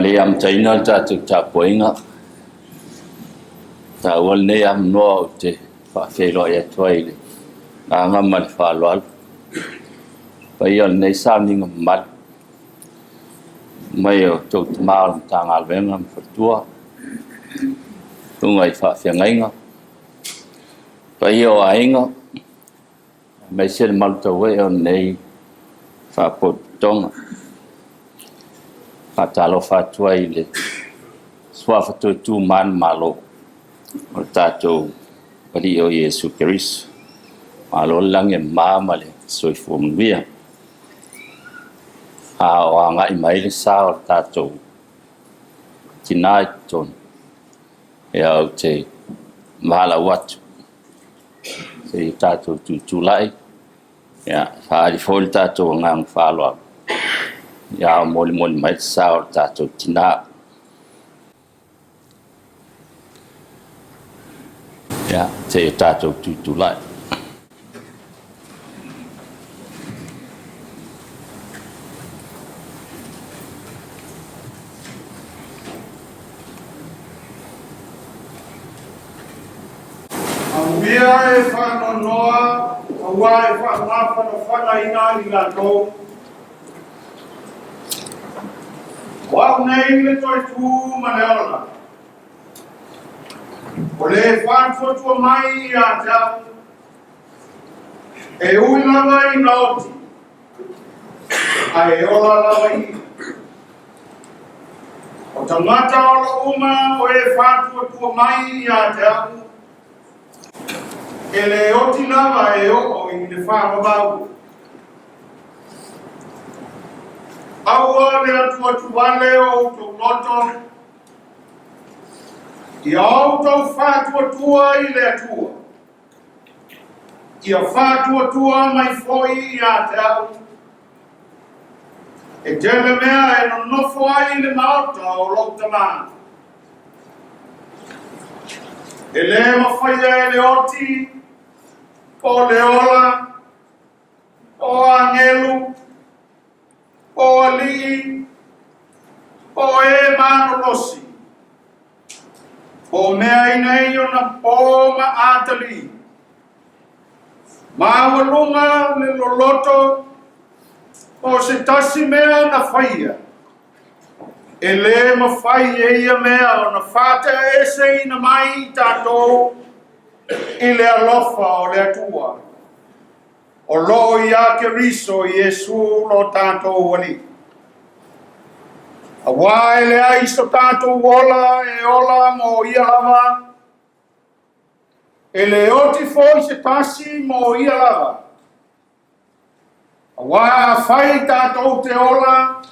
A o le i amataina le tatou tapuaiga, taua lenei avanoa ou te faafeiloai atu ai i le agaga ma le faaaloalo paia o lenei sauniga mamalu mai o outou tama o le Matagaluega ma faletua, susuga i faafeagaiga, paia o aiga, aemaise le malutauee o lenei faalapotopotoga. E faatalofa atu ai i le Suafa toetu manumalo o le tatou Alii o Iesu Keriso. Malo le lagi e mama ma le soifua manuia. A o agai mai le sa o le tatou tina i totonu, ia ou te valaau atu se i tatou tutulai, ia faaali foi le tatou agaga faaaloalo, ia a o molimoli mai le sa o le tatou tina. Ia, se i o tatou tutulai. Amuia e faanoanoa auā e faamafanafanaina i latou. O au nei le toe tu ma le ola. O le faatuatua mai ia te au, e ui lava ina oti, ae ola lava ia. O tagata ola uma o e faatuatua mai ia te au, e le oti lava e oo i le faavavau. Aua le atuatuvale o outou loto, ia outou faatuatua i le Atua, ia faatuatua mai foi ia te au. E tele mea e nonofo ai le maota o lou tamā. E lē mafaia e le oti, po o le ola, po o agelu, po o alii, po o e malolosi, po o mea ina ia ona po ma atalii. Maualuga le loloto po o se tasi mea na faia, e lē mafai e ia mea ona faateaeseina mai i tatou i le alofa o le Atua. O loo ia Keriso Iesu lo tatou Alii. Auā e leai so tatou ola e ola mo ia lava, e le oti foi se tasi mo ia lava. Auā afai tatou te ola,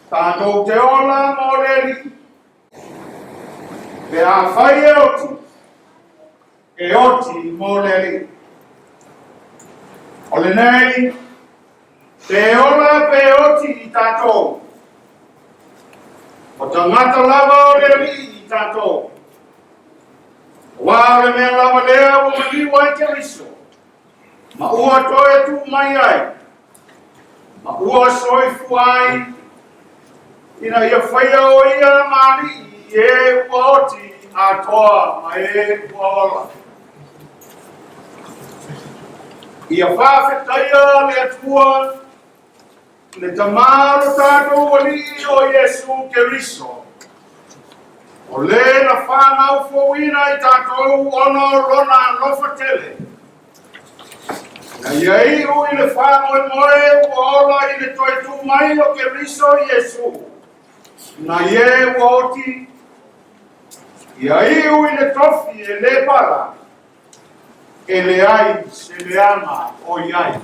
tatou te ola mo le Alii. Pe afai e oti, e oti mo le Alii. O lenei, pe ola pe oti i tatou. O tagata lava o le Alii i tatou. Auā o le mea lava lea ua maliu ai Keriso, ma ua toe tuu mai ai, ma ua soifua ai, ina ia faia o ia ma alii i e ua oti atoa ma e ua ola. Ia faafetaia le Atua, le Tamā o lo tatou Alii o Iesu Keriso, o le na fanau fouina i tatou ona o lona alofa tele, ina ia iu i le faamoemoe ua ola i le toe tu mai o Keriso Iesu, nai e ua oti, ia iu i le tofi e le pala, e leai se leaga o i ai.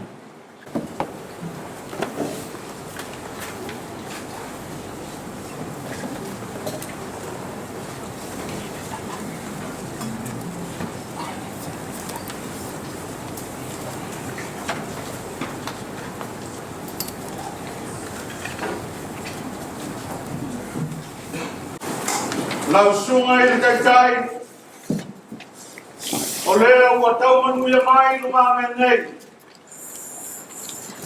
Lau susuga i le Taitai, o lea ua tau manuia mai i lumamea nei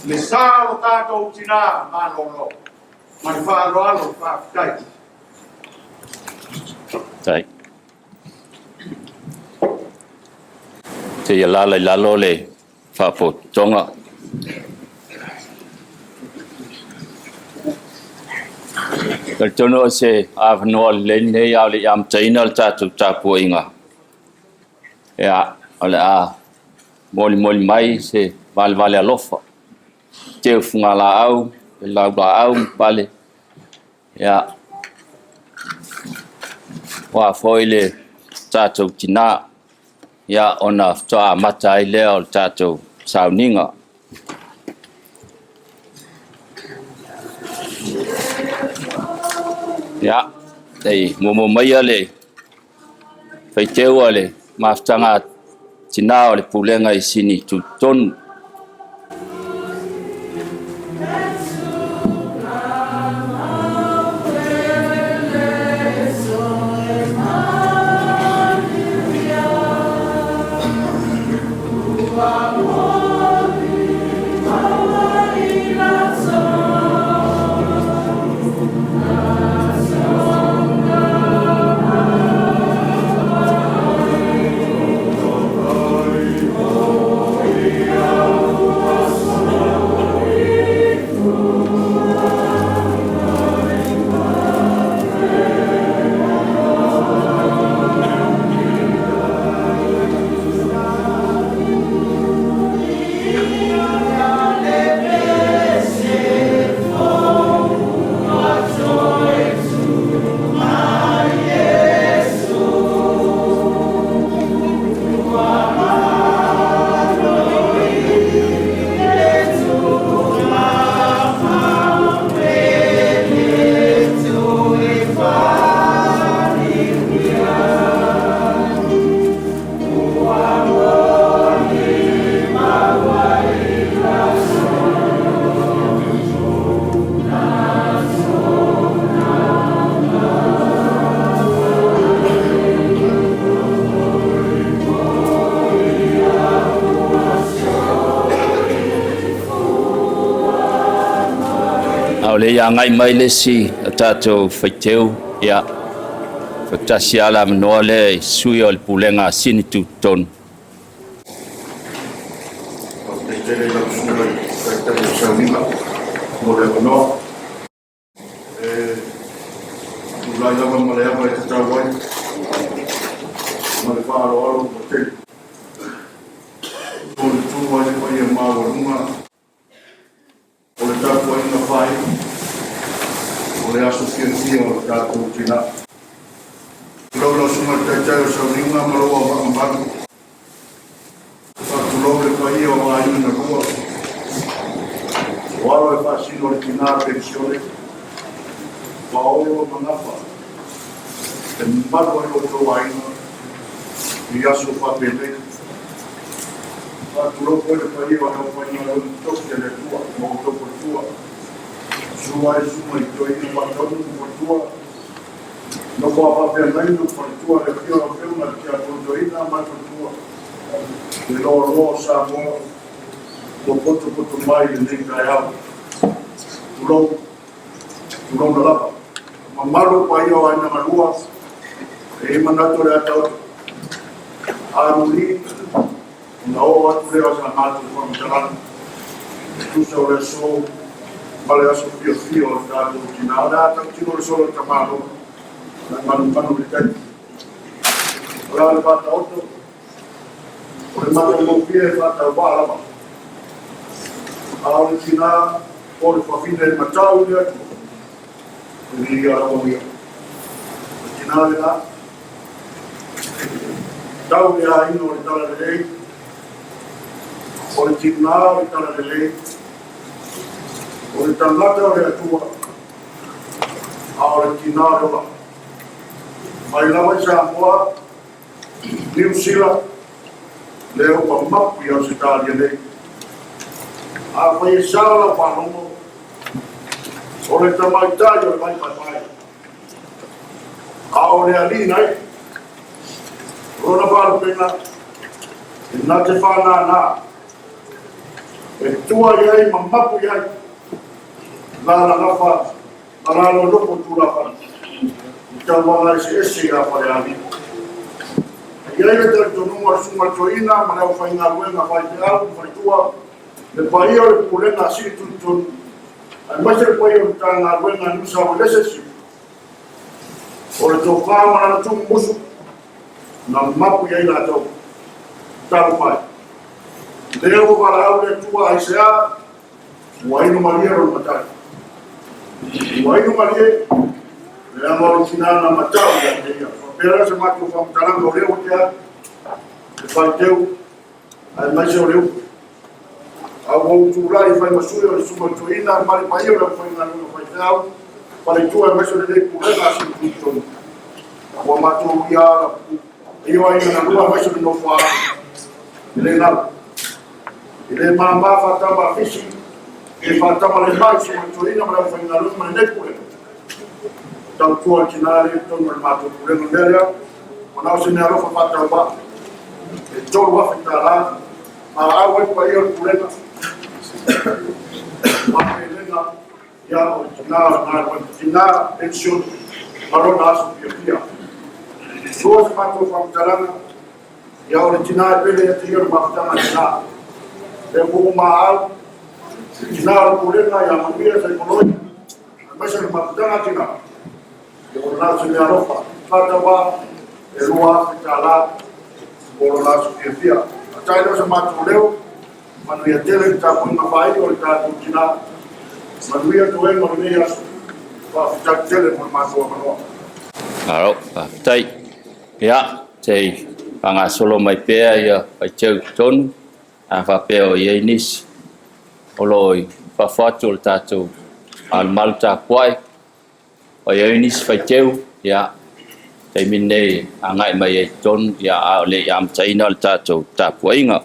le sa o lo tatou tina malolo. Ma le faaaloalo, faafetai. Tai. Seia lala i lalo le faapotopotoga. Talitonu o se avanoa lelei lenei a o le i amataina le tatou tapuaiga. Ia, o le a molimoli mai se valevale alofa, teu fugalaau, le laulaau ma pale, ia, aua foi le tatou tina, ia, ona faatoa amata ai lea o le tatou sauniga. Ia, se i muamua maia le faiteu a le mafutaga a tina o le Pulega i Sini Tutotonu. A o le i agai mai le isi o tatou faiteu, ia, faatasi lava le avanoa lea i sui o le Pulega a Sini Tutotonu. Faafetai tele i lau Susuga i le Taitai o Sauniga mo le avanoa. E tulai lava ma le ava e tatau ai ma le faaaloalo ua tele. O le tu ai le paia maualuga o le tapuaiga faaiu o le aso fiafia o le tatou tina. Tulou lau Susuga i le Taitai o Sauniga ma lou auvaa mamalu. Faatulou le paia o aiga na lua, o alo e faasino le tina penisione, Paolo ma Gafa, e mamalu ai lo outou aiga i aso faapenei. Faatulou foi le paia o le aufaigaluega totofi a le Atua ma outou faletua, susu ai susuga i toeaina faatonu ma faletua, nofo a faafeagaiga ma faletua, le afio o lau Afioga i le Tiakono Toeaina ma le faletua, le loaloa o Samoa ua potopoto mai i lenei taeao. Tulou, tulouna lava. Mamalu paia o aiga galua, e i ai manatu o le a taoto. Amuli, ona oo atu lea o sa matou faamatalaga e tusa o le aso ma le aso fiafia o le tatou tina. O le a tautino le solo i le tamaloa, na manumanu i le taimi. O le a le faataoto, o le matagofie e faatauvaa lava. A o le tina o le fafine e matau i le Atua, e viia lava ia. O le tina lena, tau le aiga o le Talalelei, o le tina o le Talalelei, o le tagata o le Atua, a o le tina o le ola. Mai lava i Samoa, Niu Sila, lea ua mapu i Ausetalia nei. Afai e sao lau faalogo, o le tamaitai o le vai paepae, a o le alii nai, o lona faalupega, e na te whānānā, e tua i ai ma mapu i ai, la la gafa. Alalo nofo tulafale i tauaga eseese ia Falealili. E i ai le talitonuga o le Susuga i le Toeaina ma le aufaigaluega faifeau ma faletua, le paia o le Pulega a Sili Tutotonu, aemaise le paia o le Matagaluega a New South Wales SSU, o le tofa ma lana tuumumusu na mapu i ai latou. Talofa e, lea ua valaau le Atua aisea ua inu malie lona matai. Ua inu malie, leaga o le tina na matau ia te ia. Faapea lea se matou faamatalaga o lea ua tea atu, le faiteu aemaise o le upu. A ua ou tulai e fai ma sui o le Susuga i le Toeaina ma le paia o le aufaigaluega faifeau, faletua aemaise o lenei Pulega a Sili Tutotonu, ua matou uia ala i o aiga na lua aemaise o le nofoaalo. E le galo. E le mama faatama a fisi, e faatama le mai Susuga i le Toeaina ma le aufaigaluega ma lenei Pulega. Tautua le tina lea i totonu o le matou Pulega. O le mea lea, ua na o se meaalofa faatauvaa e $3,000 paau ai le paia o le Pulega, faapelega ia o le tina o le galuega, tina penisione ma lona aso fiafia. Lua se matou faamatalaga, ia o le tina e pele ia te ia o le mafutaga a tina. Lea foi ua maau, le tina o le Pulega ia Manuia Saifoloi, aemaise o le mafutaga a tina, ia ua na o se meaalofa faatauvaa e $2,000 mo lona aso fiafia. Faafetai lea o se matou leo, manuia tele le tapuaiga faaiu a le tatou tina, manuia toega o lenei aso, faafetai tele mo le matou avanoa. Malo, faafetai. Ia, se i faagasolo mai pea ia faiteu i totonu, a faapea o i ai nisi o lo o i fafo atu o le tatou malumalu tapuai, o i ai nisi faiteu, ia, taimi lenei agai mai ai i totonu, ia, a o le i amataina le tatou tapuaiga.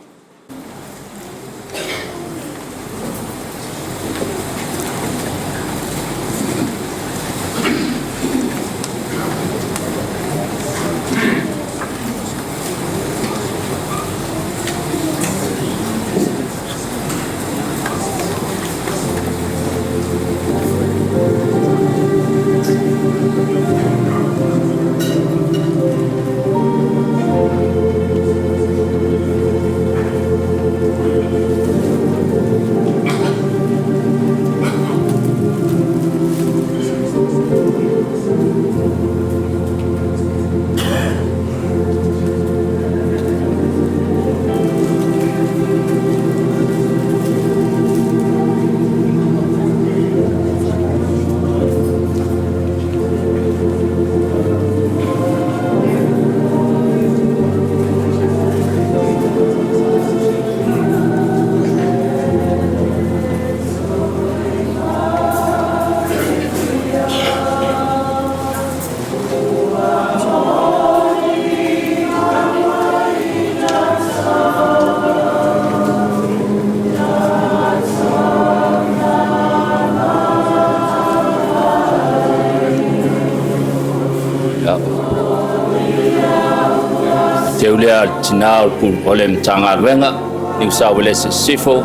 Teu lea le tina o le pulu o le Matagaluega, New South Wales Sisifo.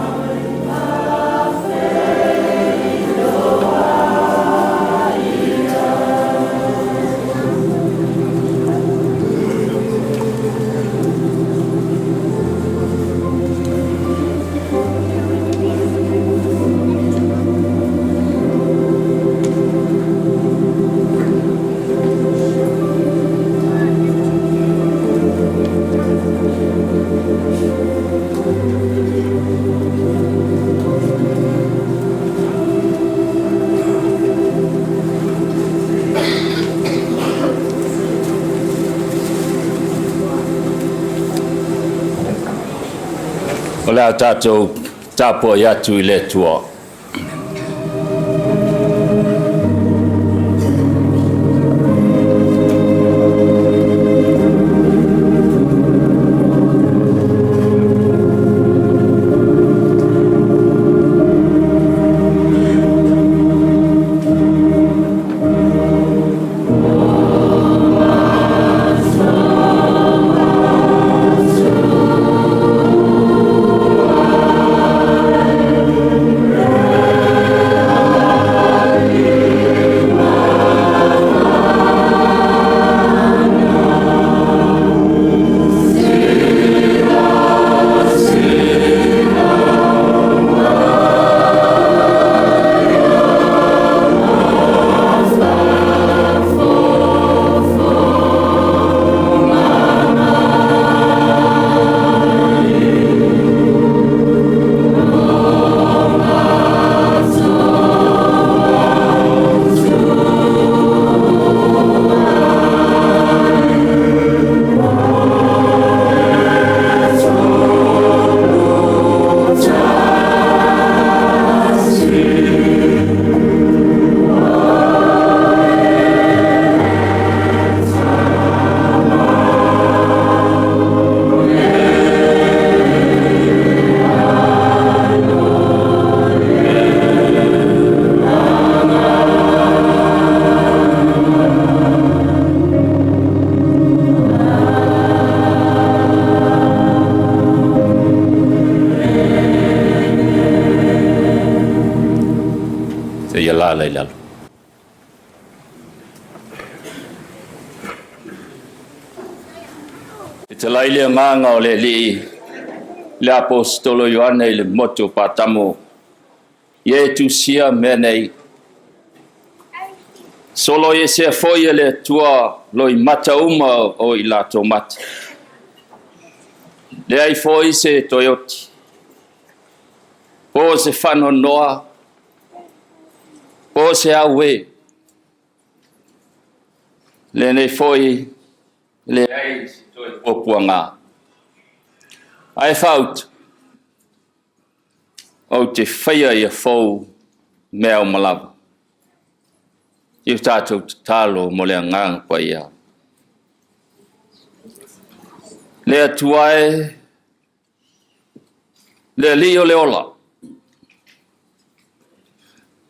O le a tatou tapuai atu i le Atua. Ia lala i lalo. E talai le agaga o le Alii le Aposetolo Ioane i le motu o Patamo, ia e tusia mea nei. Solo i esea foi e le Atua loimata uma o i latou mata. Leai foi se toe oti, po o se faanoanoa, po o se auē. Lenei foi leai se toe puapuaga. Ae faauta, ou te faia ia fou mea uma lava. I o tatou tatalo mo le Agaga Paia. Le Atua e, le Alii o le ola,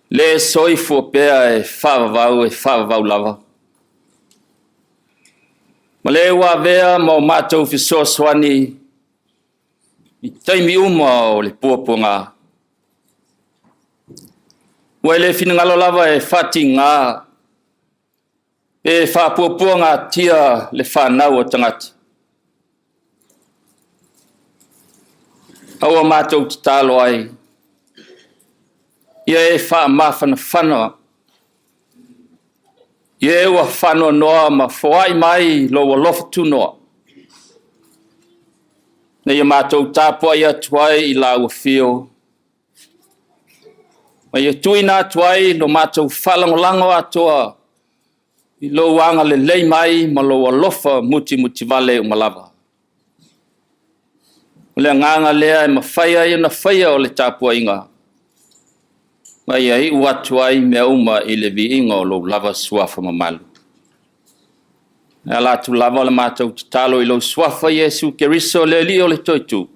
le soifua pea e faavavau e faavavau lava, ma le ua avea ma o matou fesoasoani i taimi uma o le puapuaga. Ua e le finagalo lava e faatiga pe faapuapuagatia le fanau a tagata, a ua matou tatalo ai, ia e faamafanafana i e ua faanoanoa ma foai mai lou alofa tunoa, ina ia matou tapuai atu ai i lau afio, ma ia tuuina atu ai lo matou faalagolago atoa i lou agalelei mai ma lou alofa mutimutivale uma lava. O le agaga lea e mafai ai ona faia o le tapuaiga, ma ia iu atu ai mea uma i le viiga o lou lava Suafa mamalu. E ala atu lava le matou tatalo i lou Suafa Iesu Keriso le Alii o le Toitu.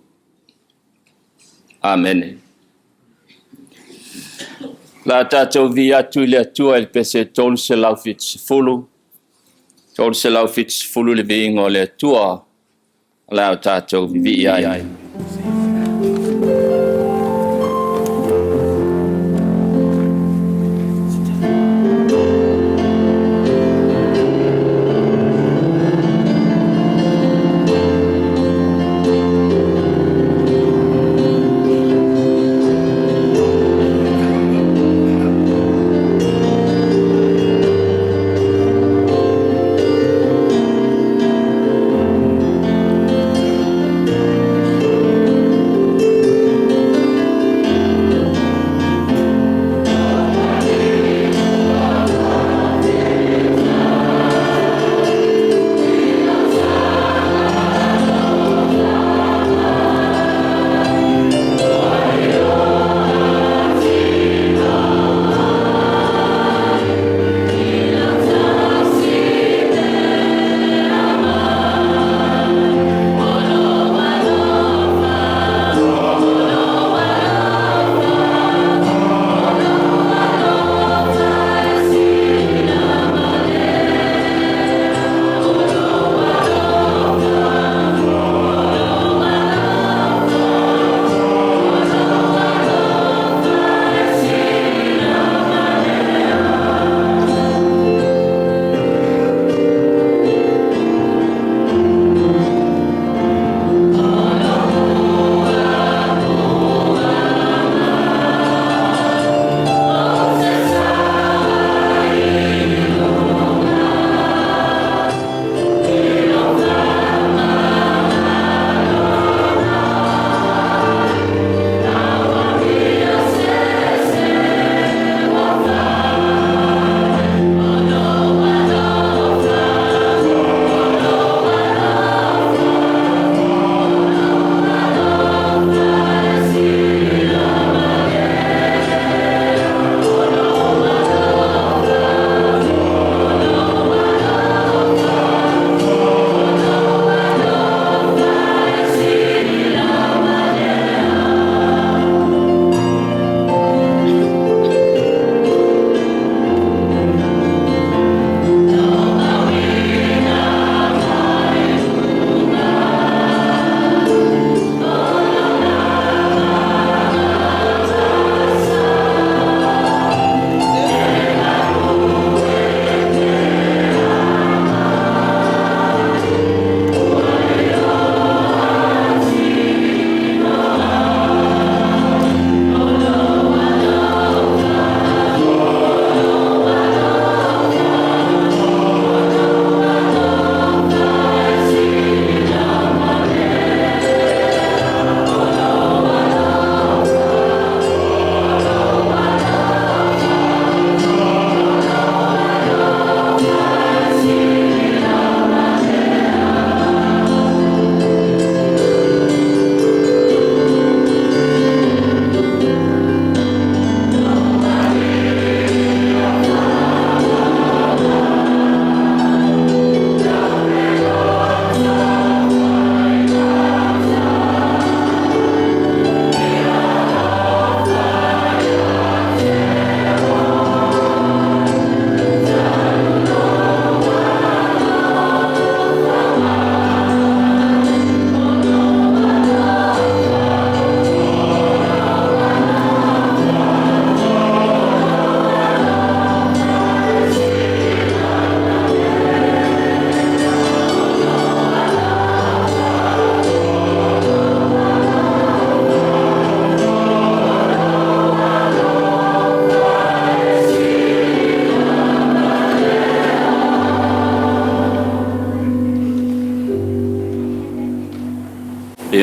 Amene. O le a tatou viia atu i le Atua i le pese 370, 370 le viiga o le Atua, o le a tatou vivii ai.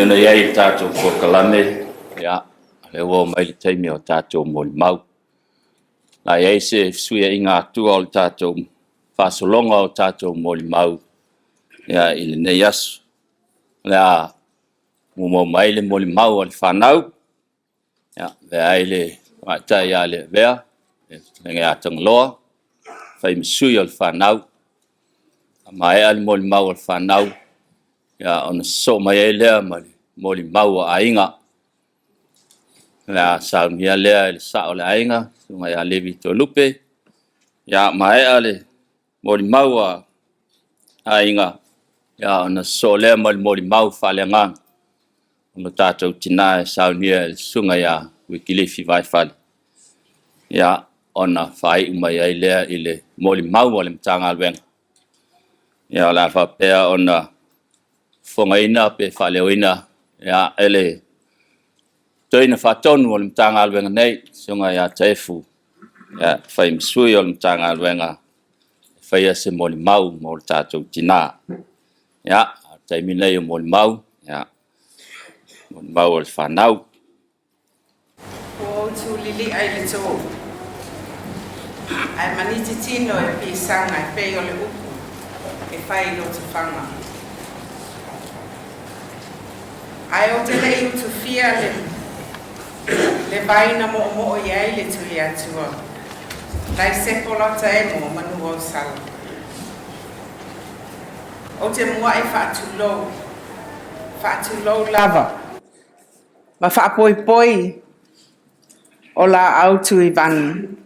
Pei ona i ai le tatou polokalame, ia, lea ua oo mai le taimi o tatou molimau. A i ai se fesuiaiga atua o le tatou faasologa o tatou molimau ia, i lenei aso. O le a muamua mai le molimau a le fanau, ia, avea ai le tamaitai ia Leleavea, le fetalaiga ia Tagaloa, e fai ma sui o le fanau. A maea le molimau a le fanau, ona sosoo mai ai lea ma le molimau a aiga. O le a saunia lea e le sao o le aiga, le susuga ia Levi Toelupe. A maea le molimau a aiga, ona sosoo lea ma le molimau faale-agaga a lo tatou tina e saunia e le susuga ia Uikilifi Vaifale, ona faaiu mai ai lea i le molimau a le Matagaluega. O le a faapea ona fofogaina pe faaleoina e le Toeaina Faatonu o le Matagaluega nei, le Susuga ia Taefu e fai ma sui o le Matagaluega e faia se molimau mo le tatou tina. Ia, a o le taimi lenei o molimau, ia, molimau a le fanau. Ua ou tulilia i le tō, ae maniti tino e pisaga e pei o le upu e fai i Lotofaga. Ae ou te le i utufia le vai na moomoo i ai le Tuiatua, nai sepo lata emo manu o sala. Ou te muai faatulou, faatulou lava ma faapoipoi o laau tuivanu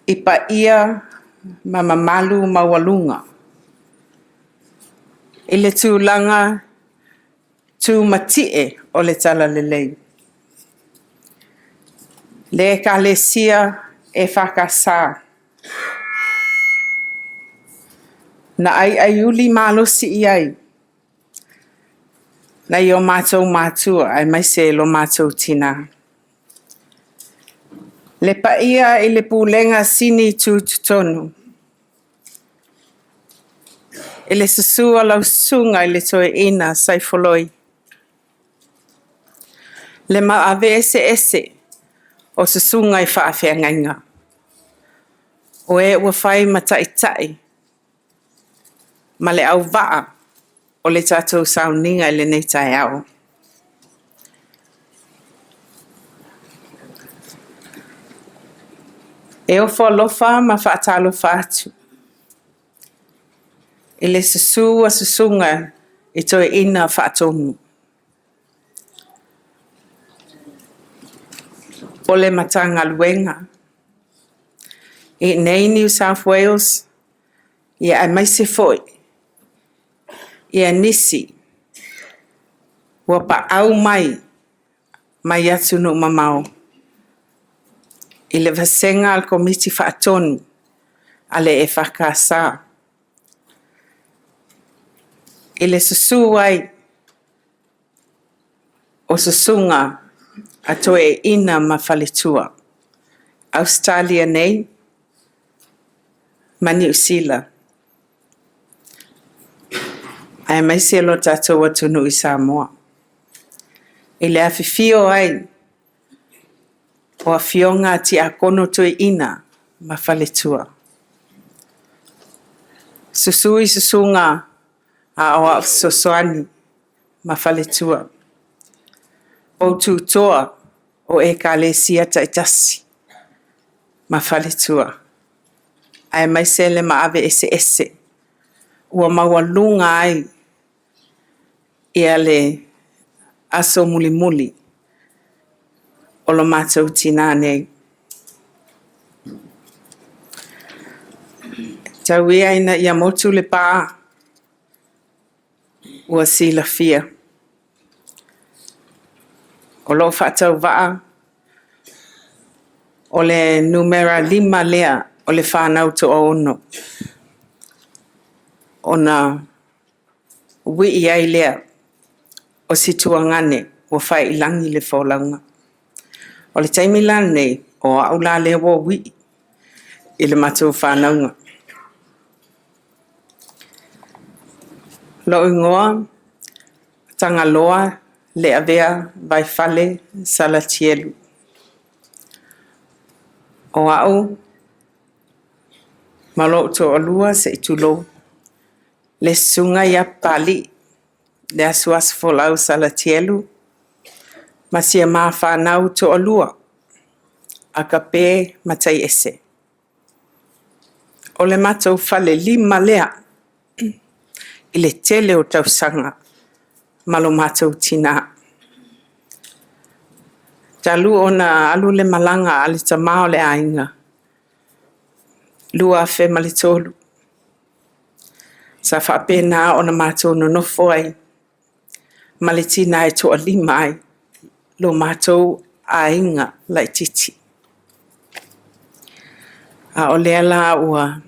i paia ma mamalu maualuga i le tulaga tumatie o le Talalelei, le Ekalesia EFKS na aiaiuli malosi i ai nai o matou matua aemaise lo matou tina. Le paia i le Pulega Sini Tutotonu, i le susu o lau susuga i le Toeaina Saifoloi, le maave eseese o susuga i faafeagaiga, o e ua fai ma taitai ma le auvaa o le tatou sauniga i lenei taeao. E ofo alofa ma faatalofa atu i le susu o susuga i toeaina faatonu o le Matagaluega i inei i Niu South Wales aemaise foi nisi ua paau mai mai atunuu mamao i le vasega a le Komiti Faatonu a le EFKS i le susu ai o susuga a toeaiina ma faletua, Ausetalia nei ma Niu Sila, aemaise lo tatou atunuu i Samoa, i le afifio ai o afioga a tiakono toeaiina ma faletua. Susu i susuga a Aoao Fesoasoani ma faletua, poututoa o Ekalesia taitasi ma faletua, aemaise le maave eseese ua maualuga ai le aso mulimuli o lo matou tina nei. Tau ia ina ia motu le pa ua silafia, o lo o faatauvaa o le numera 5 lea o le fanau toaono ona wii ai lea o situagane ua fai i lagi le folauga. O le taimi la lenei, o au la lea ua wii i le matou fanauga. Lou igoa, Tagaloa Leavea Vaifale Salatielu. O a'u ma lo'u to'alua se'i tulou, le susuga ia Papali'i le Asuasufolau Salatielu ma si a ma fanau toalua, Akape ma Taiese. O le matou falelima lea i le tele o tausaga ma lo matou tina. Talu ona alu le malaga a le tama o le aiga 2003, sa faapena ona matou nonofo ai ma le tina e toalima ai lo matou aiga laitiiti. A o lea la ua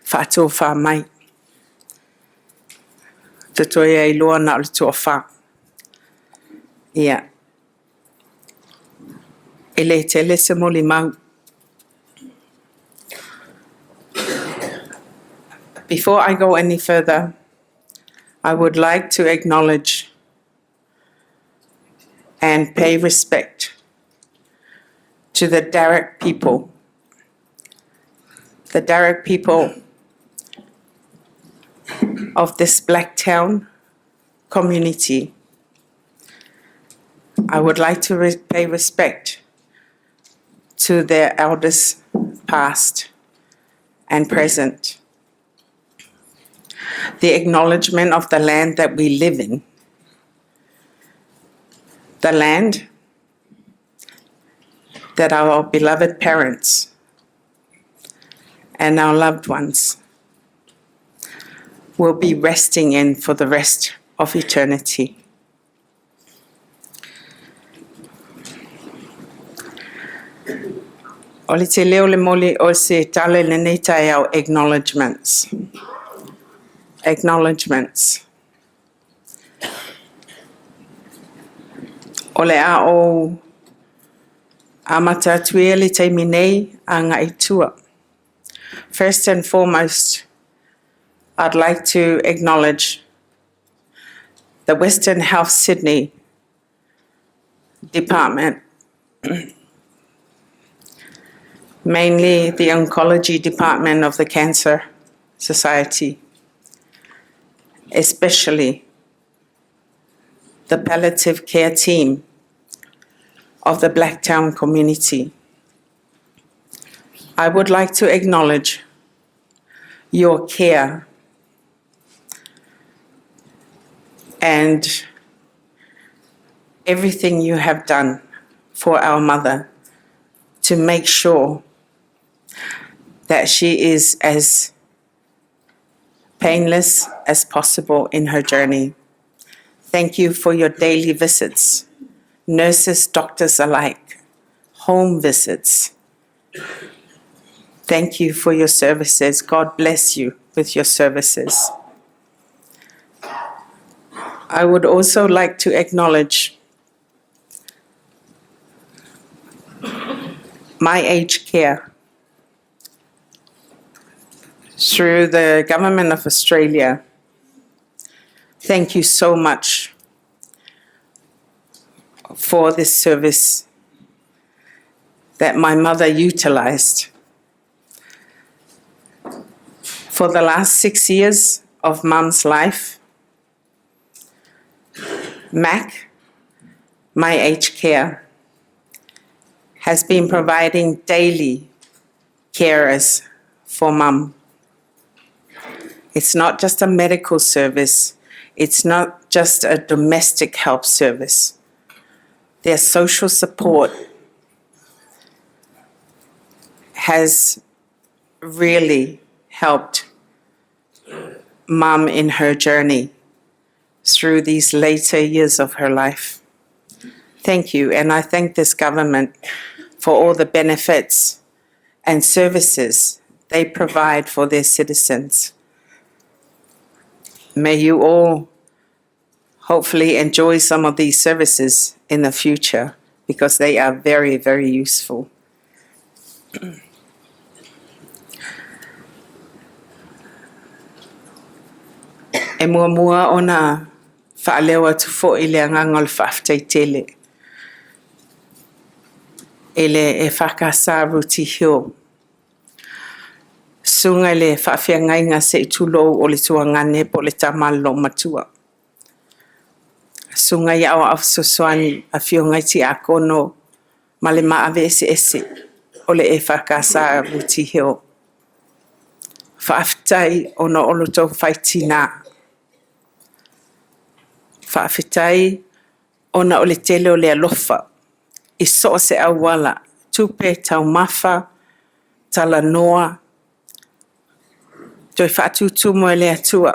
faatofa mai, ou te toe iloa na o le toafa. Ia, e le tele se molimau. Before I go any further, I would like to acknowledge and pay respect to the Dharug people. The Dharug people of this Blacktown community. I would like to pay respect to their elders, past and present. The acknowledgement of the land that we live in, the land that our beloved parents and our loved ones will be resting in for the rest of eternity. O le tele o le moli o se tala i lenei taeao, acknowledgements. Acknowledgements. O le a ou amata atu ia i le taimi nei agai i tua. First and foremost, I'd like to acknowledge the Western Health Sydney Department, mainly the Oncology Department of the Cancer Society, especially the palliative care team of the Blacktown community. I would like to acknowledge your care and everything you have done for our mother to make sure that she is as painless as possible in her journey. Thank you for your daily visits, nurses, doctors alike, home visits. Thank you for your services. God bless you with your services. I would also like to acknowledge My Aged Care through the Government of Australia. Thank you so much for this service that my mother utilized. For the last 6 years of Mum's life, MAC, My Aged Care, has been providing daily carers for Mum. It's not just a medical service, it's not just a domestic help service. Their social support has really helped Mum in her journey through these later years of her life. Thank you, and I thank this government for all the benefits and services they provide for their citizens. May you all hopefully enjoy some of these services in the future because they are very, very useful. E muamua ona Faaleo atu foi le agaga o le faafetai tele i le EFKS Rooty Hill, susuga i le faafeagaiga se i tulou o le tuagane po o le tama a le loomatua, susuga i aoao fesoasoani, afioga i Tiakono ma le maave eseese o le EFKS Rooty Hill. Faafetai ona o lo outou faitina. Faafetai ona o le tele o le alofa i so o se auala, tupe, taumafa, talanoa, toe faatutumu e le Atua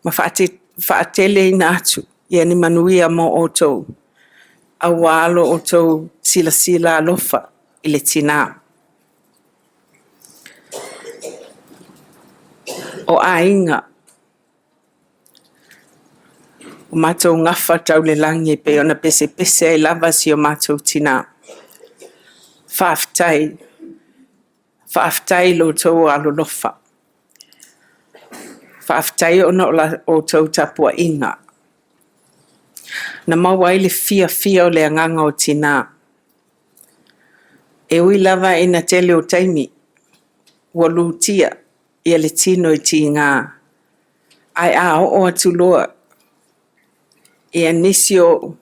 ma faateleina atu ni manuia mo outou aua lo outou silasila alofa i le tina. O aiga, ua matou gafa tau le lagi e pei ona pesepese ai lava si o matou tina. Faafetai, faafetai i lo outou alolofa. Faafetai ona o la outou tapuaiga na maua ai le fiafia o le agaga o tina. E ui lava ina tele o taimi ua lutia le tino i tiga, ae a oo atu loa nisi o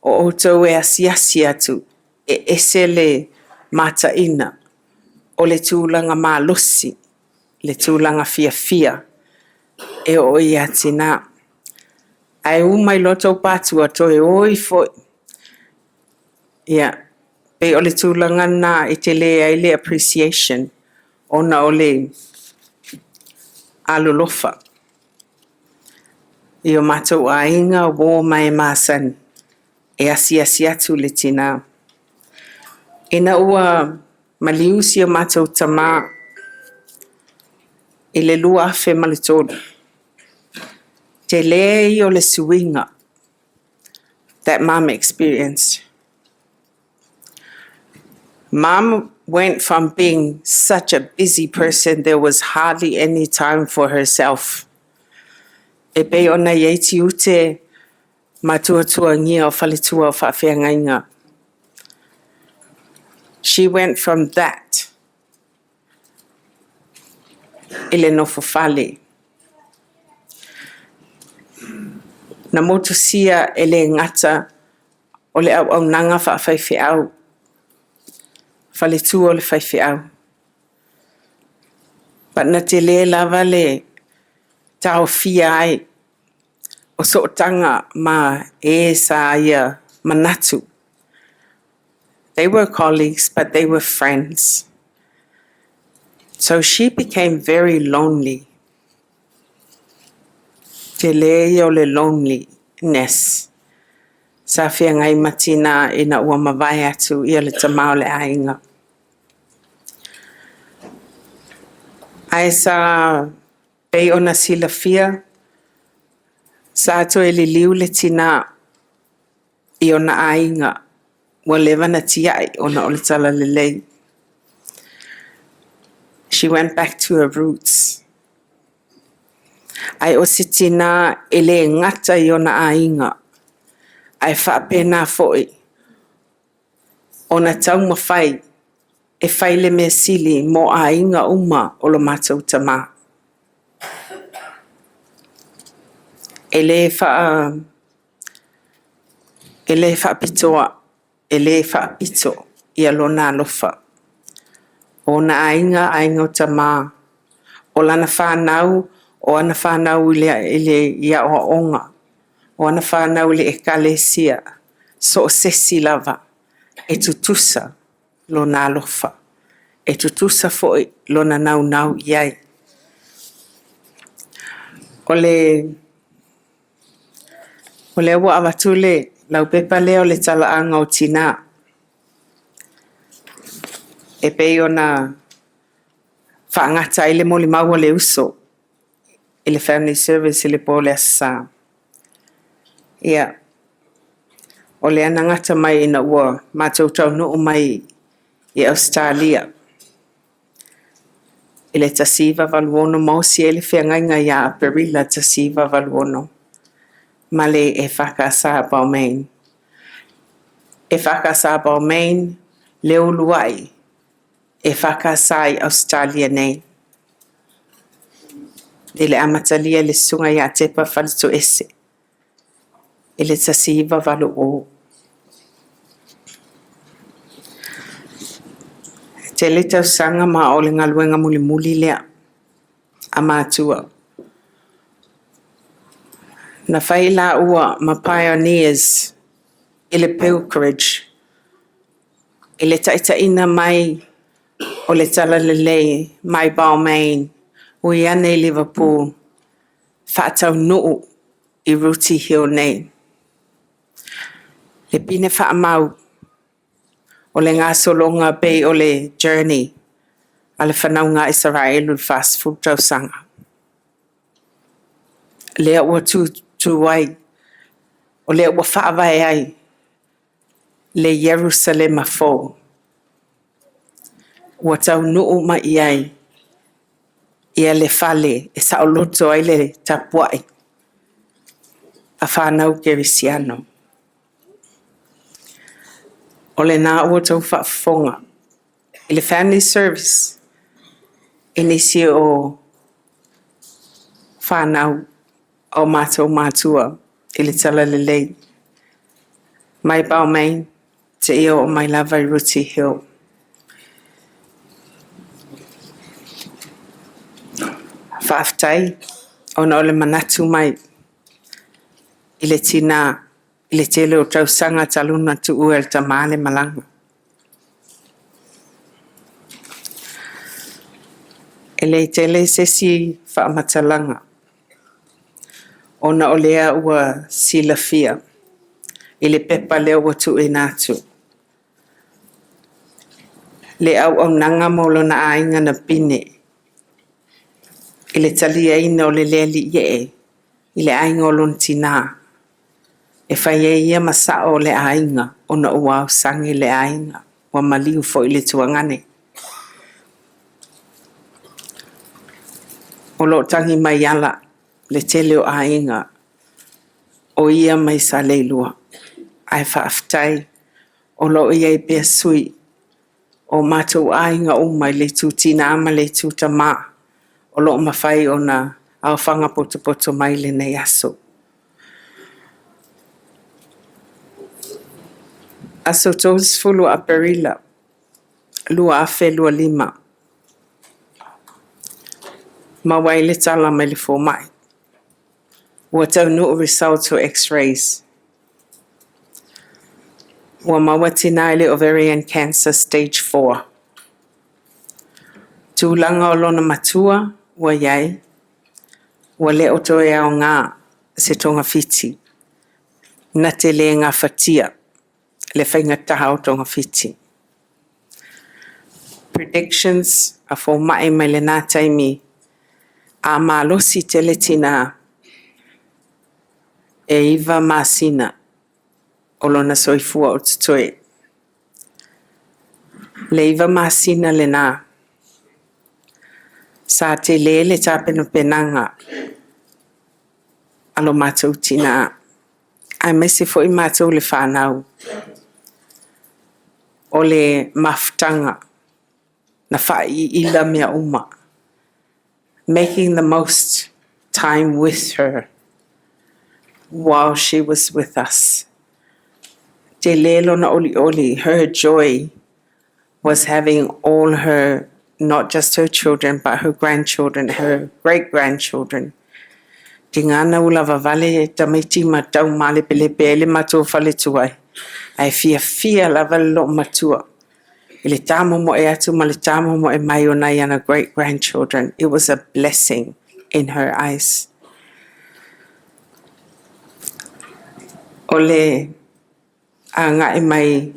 outou e asiasi atu, e ese le mataina o le tulaga malosi, le tulaga fiafia e oo ia tina. Ae u mai loa tou patua toe o ifo. Ia, pei o le tulaga lena e tele ai le appreciation ona o le alolofa i o matou aiga, uo ma e masani e asiasi atu le tina. Ina ua maliu si o matou tama i le 2003, tele ia o le suiga that mom experienced. Mom went from being such a busy person, there was hardly any time for herself. E pei ona i ai tiute ma tuatuagia o faletua o faafeagaiga. She went from that i le nofo fale. Na motusia e le gata o le auaunaga faafaifeau, faletua o le faifeau, but na tele lava le taofia ai o sootaga ma e sa ia manatu. They were colleagues, but they were friends. So she became very lonely. Tele ia o le loneliness sa feagai ma tina ina ua mavae atu ia le tama o le aiga. Ae sa pei ona silafia, sa toe liliu le tina i ona aiga ua leva ona tiai ona o le talalelei. She went back to her roots. Ae o se tina e le gata i ona aiga, ae faapena foi ona taumafai e fai le mea sili mo aiga uma o lo matou tama. E le faapitoa, e le faapito lona alofa. O ona aiga, aiga o tama, o lana fanau, o ana fanau i aoaoga, o ana fanau i le ekalesia, so o se isi lava, e tutusa lona alofa, e tutusa foi lona naunau i ai. O lea ua avatu le laupepa lea o le talaaga o tina e pei ona faagata ai le molimau a le uso i le family service i le po o le Aso Sa. Ia, o lea na gata mai ina ua matou taunuu mai i Ausetalia i le 1986 ma osi ai le feagaiga ia Aperila 1986. ma le EFKS Balmain. EFKS Balmain le uluai EFKS i Ausetalia nei. I le amatalia e le Susuga ia Tepa Faletoese i le 1980. E tele tausaga ma o le galuega mulimuli lea a matua. Na fai laua ma pioneers i le pilgrimage i le taitaiina mai o le Talalelei mai Balmain, ui ane i Liverpool, faataunuu i Rooty Hill nei. Le pine faamau o le gasologa pei o le journey a le fanauga a Isaraelu i le 40 tausaga. Lea ua tutu ai, o lea ua faavae ai le Ierusalema fou. Ua taunuu mai i ai le fale e saoloto ai le tapuai a fanau kerisiano. O lena ua outou faafofoga i le family service i nisi o fanau a o matou matua i le Talalelei mai Balmain seia oo mai lava i Rooty Hill. Faafetai ona o le manatu mai i le tina i le tele o tausaga talu ona tuua e le tama le malaga. E le tele se isi faamatalaga ona o lea ua silafia i le pepa lea ua tuuina atu le auaunaga mo lona aiga na pine i le taliaina o le le alii ee i le aiga o lona tina e fai ai ia ma sao o le aiga ona ua ausagi le aiga, ua maliu foi i le tuagane. O lo o tagi mai ala le tele o aiga o ia mai Saleilua. Ae faafetai o lo o i ai pea sui o matou aiga uma i le itu tina ma le itu tama o lo o mafai ona aofaga potopoto mai i lenei aso. Aso 30 o Aperila 2025, maua ai le tala mai le fomai ua taunuu results o x-rays. Ua maua tina i le ovarian cancer stage 4. Tulaga o lona matua ua i ai, ua le o toe aoga se togafiti na te le gafatia le faigata o togafiti. Predictions a fomai mai lena taimi, a malosi tele tina, e 9 masina o lona soifua o totoe. Le 9 masina lena, sa tele le tapenapenaga a lo matou tina, aemaise foi matou le fanau o le mafutaga na faaiaila mea uma. Making the most time with her while she was with us. Tele lona olioli, her joy was having all her, not just her children, but her grandchildren, her great grandchildren. Tiga na ua lavavale tamaiti ma taumalepelepe ai le matou faletuai, ae fiafia lava le loomatua i le tamomoe atu ma le tamomoe mai o nai ana great grandchildren. It was a blessing in her eyes. O le agai mai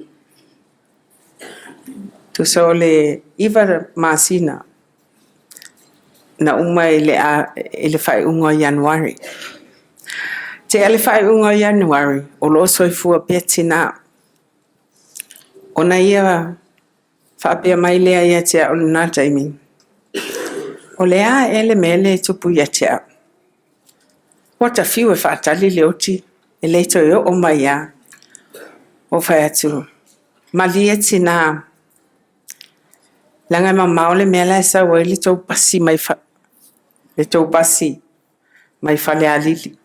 tusa o le 9 masina na uma i le faaiuga o Ianuari. Tea le faaiuga o Ianuari, o lo o soifua pea tina. Ona ia faapea mai lea ia te au i lena taimi, o le a ea le mea lea e tupu ia te au? Ua ta fiu e faatali le oti, e le toe oo mai lava. Ou fai atu, malie tina, leaga e mamao le mea la e sau ai le tou pasi mai le tou pasi mai Falealili.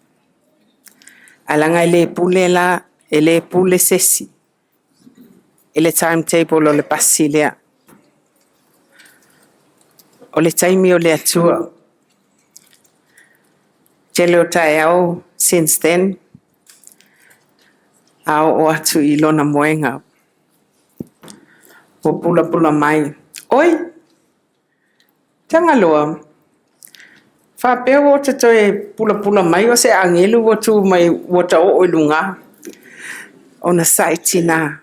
Ae leaga e le pule la, e le pule se isi i le timetable o le pasi lea. O le taimi o le Atua. Tele o taeao since then, a oo atu i lona moega, ua pulapula mai, Oi, Tagaloa, faapea ua ta toe pulapula mai o se agelu ua tu mai ua ta oo i luga. Onosai tina.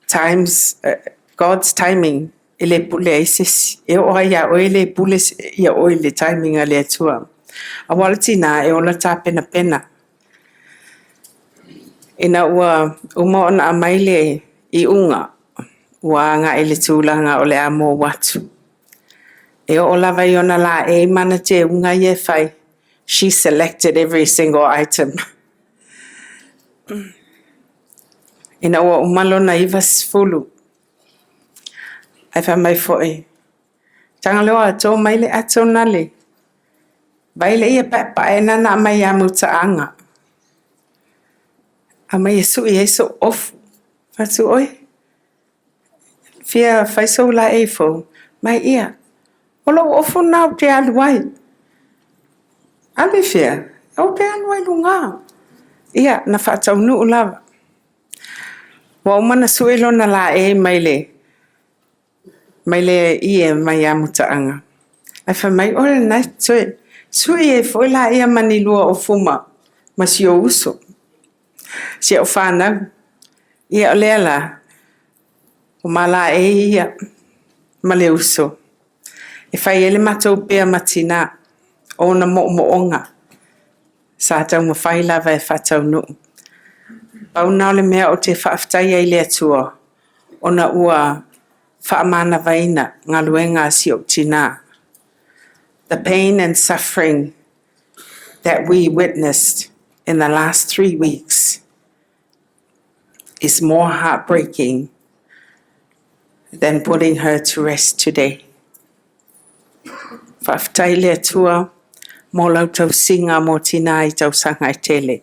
Times, God's timing e le pule ai se isi. E oo lava ia oe e le pule ia oe i le timing a le Atua. Aua o le tina e ola tapenapena. Ina ua uma ona aumai le iuga, ua agai i le tulaga o le a mou atu. E oo lava i ona laei ma ana teuga ia e fai, she selected every single item. Ina ua uma lona 90, ae fai mai foi, Tagaloa to mai le ato lena, vaai le paepae lena na aumai ia Mutaaga, aumai e sui ai sou ofu. Ou fai atu, oi, fia fai sou laei fou? Mai ia, o lou ofu lena ou te alu ai. Alu i fea? Ou te alu ai i luga. Ia, na faataunuu lava. Ua uma ona sui lona laei mai le ie mai ia Mutaaga, ae fai mai o lena e totoe. Sui ai foi laia ma ni lua ofu ma si ou uso, si au fanau. Ia o lea la, o ma laei ia ma le uso e fai ai le matou pea ma tina, o ona moomooga sa taumafai lava e faataunuu. Pau lena o le mea ou te faafetai ai i le Atua, ona ua faamanavaina galuega a si ou tina. The pain and suffering that we witnessed in the last 3 weeks is more heartbreaking than putting her to rest today. Faafetai le Atua mo lau tausiga mo tina i tausaga e tele.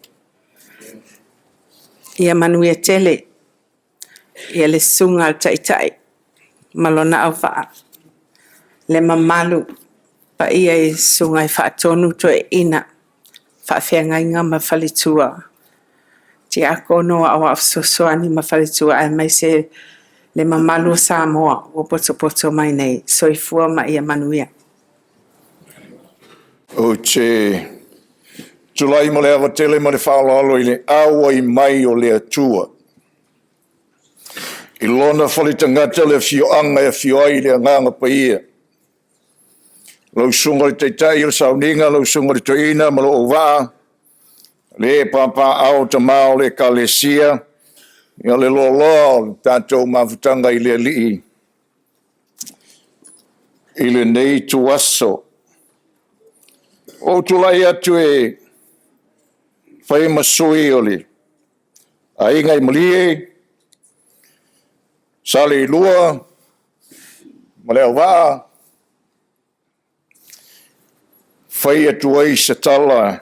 Ia manuia tele ia le susuga a le Taitai ma lona auvaa, le mamalu paia i susuga i faatonu toeaiina, faafeagaiga ma faletua, Tiakono, Aoao Fesoasoani ma faletua, aemaise le mamalu o Samoa ua potopoto mai nei. Soifua ma ia manuia. Ou te tulai ma le ava tele ma le faaaloalo i le auai mai o le Atua i lona fale tagata le afioaga e afio ai le Agaga Paia. Lau Susuga i le Taitai o le Sauniga, lau Susuga i le Toeaina ma lou auvaa, le papaaao tama o le Ekalesia, ia le loaloa o le tatou mafutaga i le Alii i lenei ituaso. Ua ou tulai atu e fai ma sui o le Aiga i Malie, Saleilua ma Leauvaa, e fai atu ai se tala e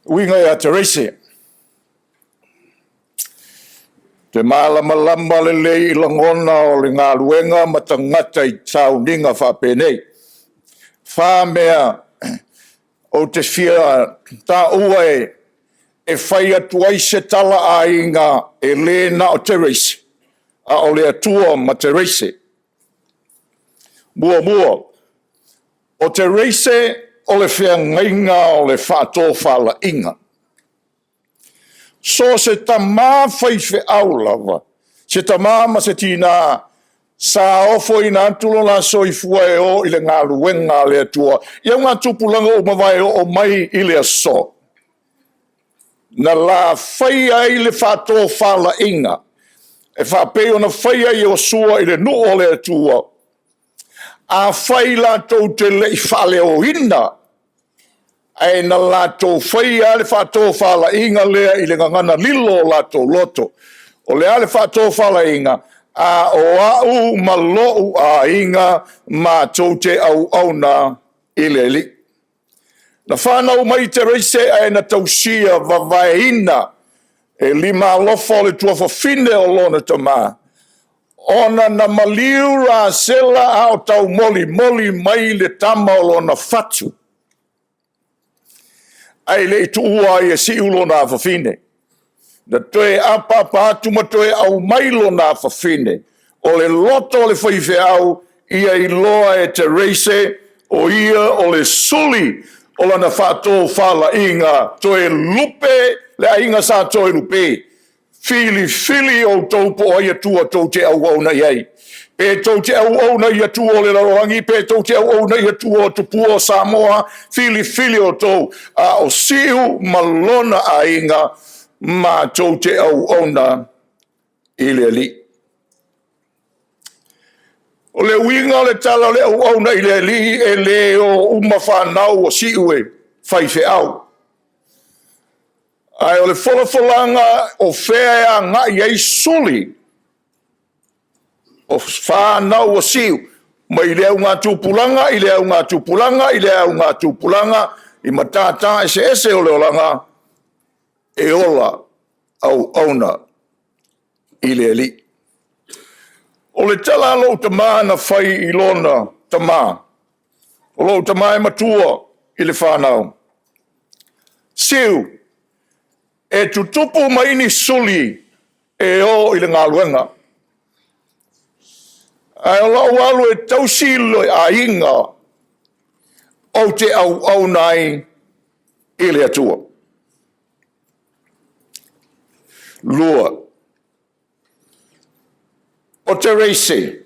uiga ia Terese. Ou te malamalama lelei i lagona o le galuega ma tagata i sauniga faapenei. E 4 mea ou te fia taua e fai atu ai se tala a aiga, e le na o Terese, a o le Atua ma Terese. Muamua, o Terese o le feagaiga o le faatofalaiga. So o se tama faifeau lava, se tama ma se tina sa ofoina atu lo la soifua e o i le galuega a le Atua i augatupulaga ua mavae e oo mai i le aso, na la faia ai le faatofalaiga e faapei ona faia e Iosia i le nuu o le Atua. Afai latou te le i faaleoina Ae na latou faia lava le faatofalaiga lea i le gagana lilo o latou loto. O le a le faatofalaiga? A o au ma lou aiga matou te auauna i le Alii. Na fanau mai Tereise ae na tausia vavaeina e lima alofa o le tuafafine o lona tama, ona na maliu Rasela a o taumolimoli mai le tama o lona fatu, ae le i tuua ai e Siu lona afafine. Na toe apaapa atu ma toe aumai lona afafine. O le loto o le faifeau ia iloa e Tereise o ia o le suli o lana faatofalaiga toe lupe le aiga sa toe lupe. Filifili outou po o ai Atua tou te auauna i ai. Pe tou te auauna i Atua o le lalolagi, pe tou te auauna i Atua o tupua o Samoa, filifili outou, a o Siu ma lona aiga matou te auauna i le Alii. O le uiga o le tala o le auauna i le Alii, e le o uma fanau a Siu e faifeau. Ae o le folafolaga o fea e agai i ai suli o fanau a Siu, mai le augatupulaga i le augatupulaga i le augatupulaga, i matata eseese o le olaga, e ola auauna i le Alii. O le tala a lou tama na fai i lona tama, o lou tama e matua i le fanau, “Siu, e tutupu mai ni suli e o i le galuega, ae o lou alu e tausi le aiga, ou te auauna ai i le Atua.” 2, o Tereise,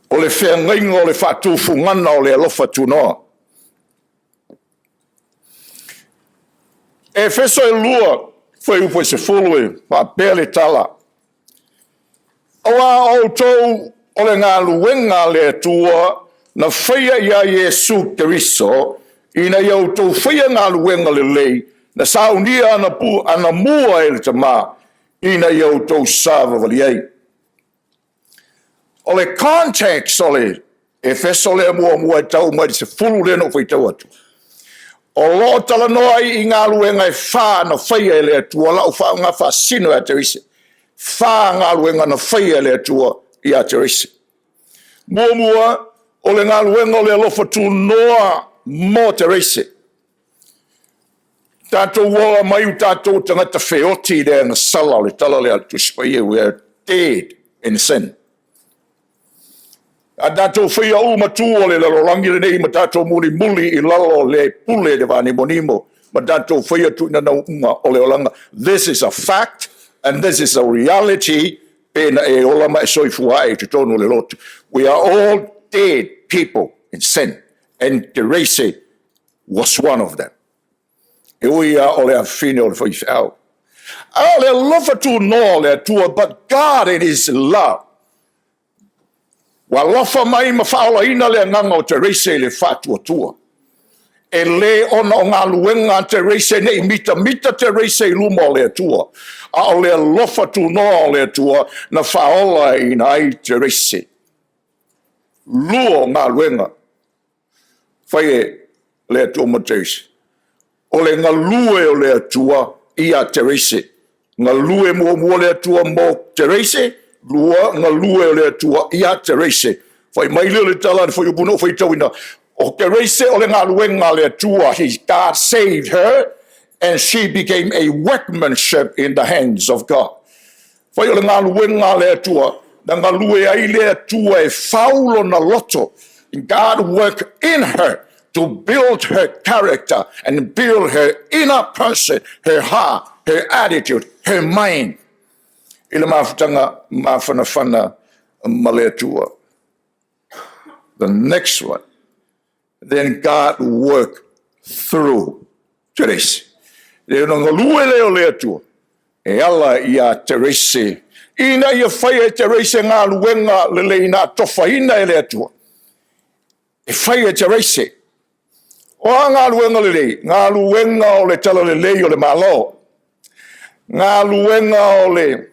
o le feagaiga o le faatufugaga o le alofa tunoa. Efeso e 2 fuaiupu e 10 e faapea le tala, “Aua o outou o le galuega a le Atua na faia ia Iesu Keriso, ina ia outou faia galuega lelei na saunia anamua e le Tama ina ia outou savavali ai.” O le context o le Efeso lea muamua e tau mai le 10 lea na ou faitau atu, o lo o talanoa ai i galuega e fa na faia e le Atua, o lau faasino ia Tereise, e fa galuega na faia e le Atua ia Tereise. Muamua, o le galuega o le alofa tunoa mo Tereise. Tatou ola mai o tatou tagata feoti i le agasala, o le tala lea a le Tusi Paia, we are dead in sin. A tatou faia uma tu o le lalolagi lenei ma tatou mulimuli i lalo o le pule i le vanimonimo ma tatou faia tuuina o le olaga. This is a fact and this is a reality pe na e ola ma e soifua ai i totonu o le lotu. We are all dead people in sin and Terese was one of them. E ui lava o le afafine o le faifeau. A o le alofa tunoa o le Atua, but God in His love, ua alofa mai ma faaolaina le agaga o Tereise i le faatuatua. E le ona o galuega a Tereise ne i mitamita Tereise i luma o le Atua, a o le alofa tunoa o le Atua na faaolaina ai Tereise. Lua o galuega fai e le Atua mo Tereise, o le galue o le Atua ia Tereise. Galue muamua le Atua mo Tereise, lua, galue o le Atua ia Tereise. Fai mai lea o le tala i le fuaiupu na ou faitauina, o Tereise o le galuega a le Atua, God saved her and she became a workmanship in the hands of God. Fai o le galuega a le Atua, na galue ai le Atua e fau lona loto. God worked in her to build her character and build her inner person, her heart, her attitude, her mind. I le mafutaga mafanafana ma le Atua. The next one, then God worked through Terese. Le ona galue lea o le Atua, e ala ia Terese, ina ia faia e Terese galuega lelei na atofaina e le Atua. E fai e Terese. O a galuega lelei? Galuega o le talalelei o le Malo, galuega o le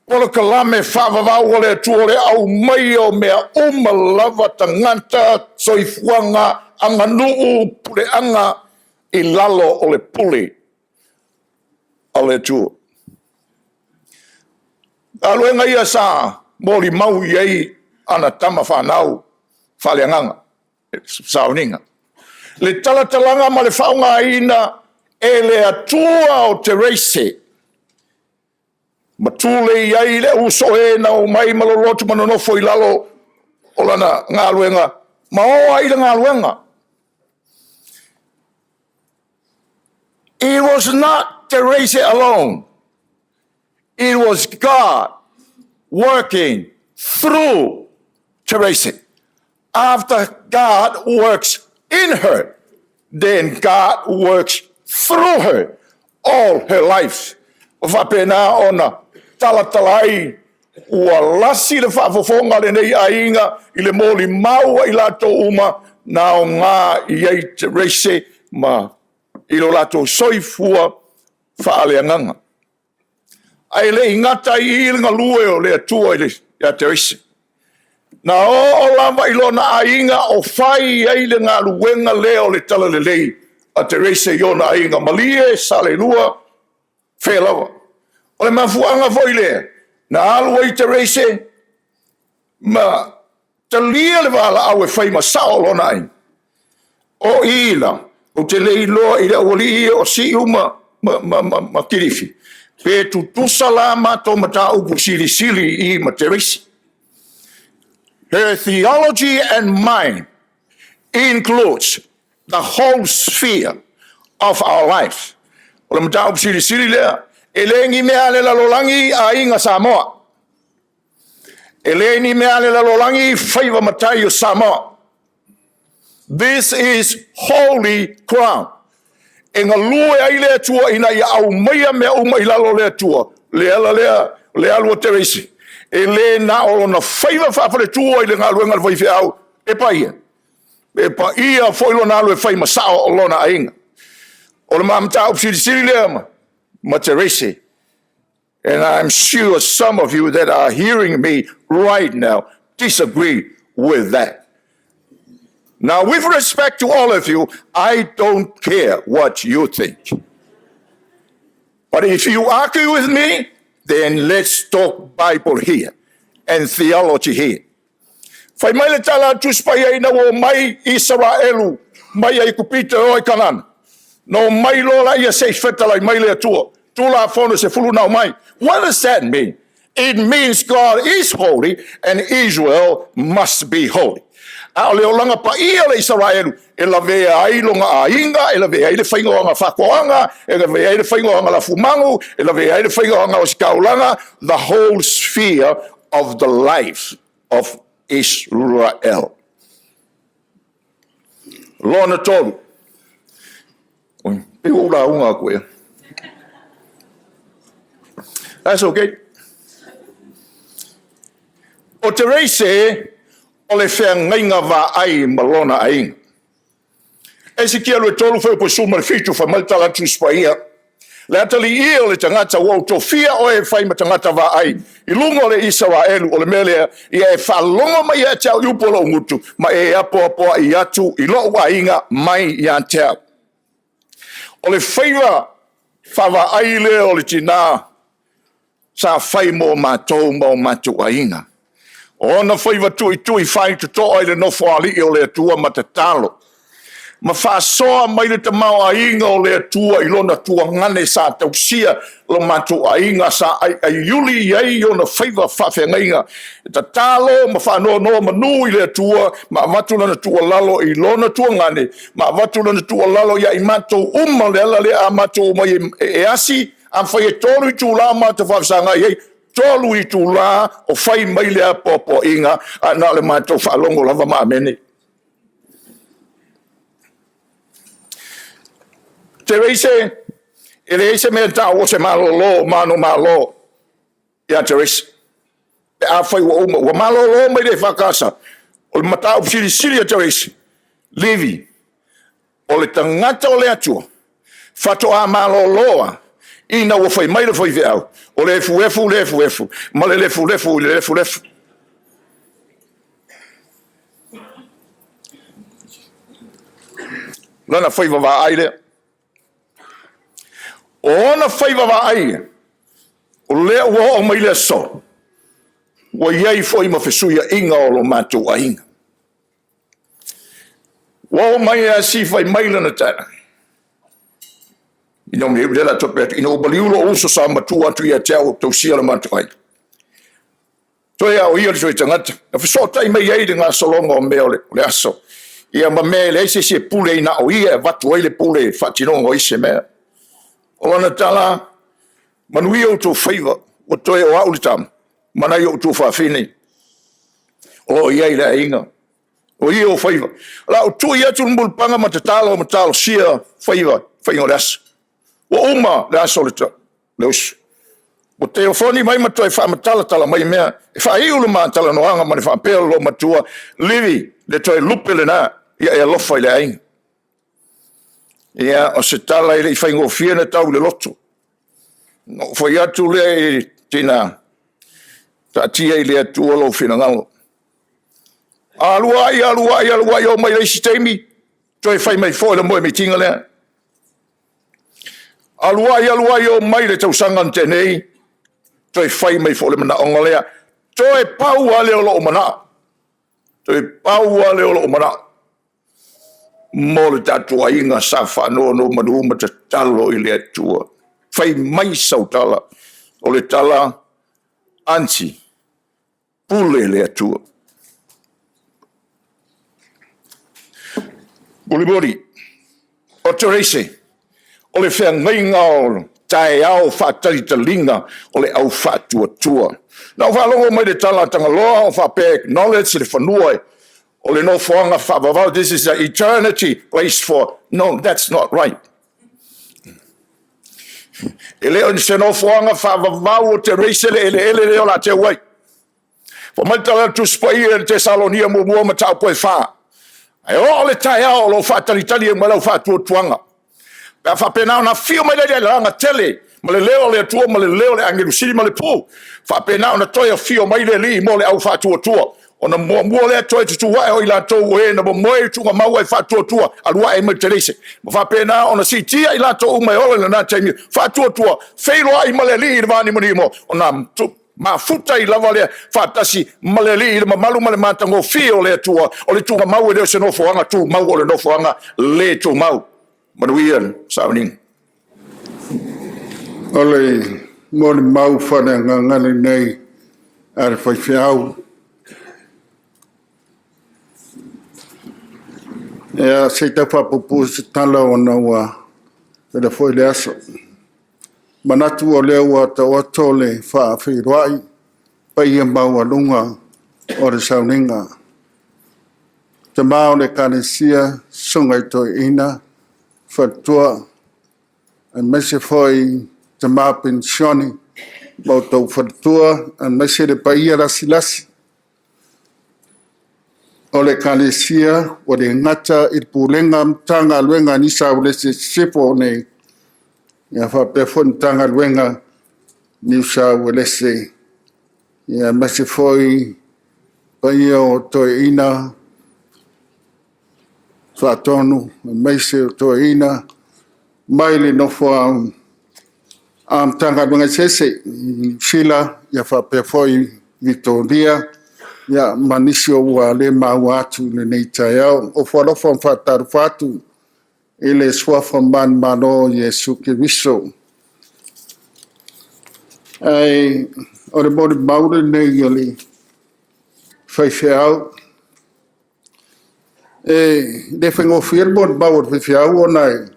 polokalame faavavau a le Atua o le aumaia o mea uma lava, tagata, soifuaga, aganuu, puleaga i lalo o le pule a le Atua. Galuega ia sa molimau i ai ana tama fanau faaleagaga, sauniga. Le talatalaga ma le faaaogaina e le Atua o Tereise, ma tulei ai le uso e na omai ma lolotu ma nonofo i lalo o lana galuega, ma o ai i le galuega. It was not Teresa alone. It was God working through Teresa. After God works in her, then God works through her all her life. O faapena ona talatala ai ua lasi le faafofoga a lenei aiga i le molimau a i latou uma na aoga i ai Terese ma i lo latou soifua faaleagaga. Ae le i gata ai i i le galue o le Atua ia Terese. Na oo lava i lona aiga o fai ai le galuega lea o le talalelei a Terese i ona aiga, Malie, Salelua, fea lava. O le mafuaaga foi lea na alu ai Terese ma talia le valaau e fai ma sao o lona aiga. O i la, ou te le iloa i le aualii ia o Siu ma Kilifi, pe tutusa la matou mataupu silisili i i ma Teresi. Her theology and mine includes the whole sphere of our life. O le mataupu silisili lea, e le ni mea a le lalolagi aiga Samoa. E le ni mea a le lalolagi faiva matai o Samoa. This is holy ground. E galue ai le Atua ina ia aumaia mea uma i lalo o le Atua. Le ala lea, le alu o Teresi. E le na o lona faiva faafaletua i le galuega a le faifeau, e paia. E paia foi lona alu e fai ma sao o lona aiga. O le ma mataupu silisili lea ma Teresi. And I'm sure some of you that are hearing me right now disagree with that. Now, with respect to all of you, I don't care what you think. But if you argue with me, then let's talk Bible here and theology here. Fai mai le tala a Tusi Paia ina ua omai Isaraelu mai Aikupito e o i Kanana. Na omai loa laia se i fetalai mai le Atua. Tulafono 10 na omai. What does that mean? It means God is holy and Israel must be holy. A o le olaga paia o le Isaraelu e lavea ai lona aiga, e lavea ai le faiga o ana faatoaga, e lavea ai le faiga o ana lafumagu, e lavea ai le faiga o ana ositaulaga, the whole sphere of the life of Israel. Lona tolu. Oi, pe ua ou lauga aku ea. That's okay. O Terese, o le feagaiga vaai ma lona aiga. Esekielu e 3 fuaiupu 17, fai mai le tala a Tusi Paia, Le atalii o le tagata ua ou tofia oe e fai ma tagata vaai i luga o le Isaraelu, o le mea lea, ia e faalogo mai ia te au i upu o lou gutu, ma e apoapoai atu i lou aiga mai ia te au. O le faiva faavaai lea o le tina sa fai mo matou ma o matou aiga. O ona faiva tuitui faitotoa i le nofoalii o le Atua ma tatalo, ma faasoa mai le tamaoaiga o le Atua i lona tuagane sa tausia lo matou aiga sa aiaiuli i ai ona faiva faafeagaiga, e tatalo ma faanonomanu i le Atua ma avatu lana tuualalo i lona tuagane, ma avatu lana tuualalo ia i matou uma. O le ala lea a matou omai e asi, afai e 3 itula o matou faafesagai ai, 3 itula o fai mai le apoapoaiga, a na o le matou faalogo lava ma amene. Terese, e leai se mea tau o se malolo manumalo ia Terese. Pe afai ua uma, ua malolo mai le EFKS, o le mataupu silisili a Terese, Livi, o le tagata o le Atua, faatoa malolo ina ua fai mai le faifeau, o le efuefu le efuefu, ma le lefulefu i le lefulefu. Lana faiva vaai lea. O ona faiva vaai, o lea ua oo mai le aso, ua i ai foi ma fesuiaiga o lo matou aiga. Ua oo mai asi fai mai lana tala, ina ua maliu lou uso sa matua atu ia te au e tausia lo matou aiga, toe lava o ia le toe tagata, na fesootai mai ai le gasologa o mea o le aso, ia ma mea e leai se isi e pule ai na o ia e avatu ai le pule i le faatinoga o isi mea. O lana tala, manuia outou faiva, ua toe o au le tama ma nai ou tuafafine o lo o i ai i le aiga. O ia o faiva. O le a ou tui atu le mulipapaga ma tatalo ma talosia faiva faiga o le aso. Ua uma le aso le uso, ua telefoni mai ma toe faamatalatala mai mea, e faaiu le ma talanoaga ma le faapea o le loomatua, Livi, le toe lupe lena, ia e alofa i le aiga. Ia, o se tala e le i faigofie ona tau i le loto. Ona ou fai atu lea i tina, taatia i le Atua lou finagalo. Alu ai, alu ai, alu ai, oo mai le isi taimi, toe fai mai foi le moemitiga lea. Alu ai, alu ai, oo mai le tausaga na tea nei, toe fai mai foi le manaoga lea. Toe pau lava lea o lou manao, toe pau lava lea o lou manao mo le tatou aiga sa faanonomanu ma tatalo i le Atua. Fai mai sau tala, o le tala, aunty, pule le Atua. Mulimuli, o Teraese, o le feagaiga o taeao faatalitaliga o le au faatuatua. Na ou faalogo mai i le tala a Tagaloa o faapea e acknowledge le fanua o le nofoaga faavavau, this is the eternity place for, no, that's not right. E le o se nofoaga faavavau o Teraese le eleele lea o le a teu ai. Fai mai le tala a le Tusi Paia i le Tesalonia muamua mataupu e 4, ae oo le taeao o lo o faatalitali ai ma le au faatuatuaga, pe a faapena ona afio mai le Alaga tele ma le leo o le Atua ma le leo o le Agelu Sili ma le pu, faapena ona toe afio mai le Alii mo le au faatuatua. Ona muamua lea toe tutu ae o i latou o e na momoe i tuugamau ae faatuatua, alu ae mai Teraese. Ma faapena ona siitia i latou uma e ola i lena taimi, faatuatua, feiloai ma le Alii i le vanimonimo, ona mafuta ai lava lea faatasi ma le Alii i le mamalu ma le matagofie o le Atua. O le tuugamau e le o se nofoaga tumau, o le nofoaga le tumau. Manuia le sauniga. O le molimau faaleagaga lenei a le faifeau. Ia, se i tau faapuupuu se tala ona ua tele foi le aso. Manatu o lea ua taoto le faafeiloai paia maualuga o le sauniga. Tama o le Ekalesia, Susuga i Toeaina, faletua, aemaise foi tama penisione ma outou faletua, aemaise le paia lasilasi o le Ekalesia ua le gata i le Pulega o Matagaluega a Niu Sa Uelese i Sisifo nei, ae faapea foi le Matagaluega Niu Sa Uelese, aemaise foi paia o toeaiina faatonu, aemaise o toeaiina mai le nofo a Matagaluega eseese i Niu Sila faapea foi Vitoria ma nisi ua le maua atu i lenei taeao. Ofo alofa ma faatalofa atu i le suafa manumalo o Iesu Keriso. Ae o le molimau lenei a le faifeau. E le faigofie le molimau a le faifeau ona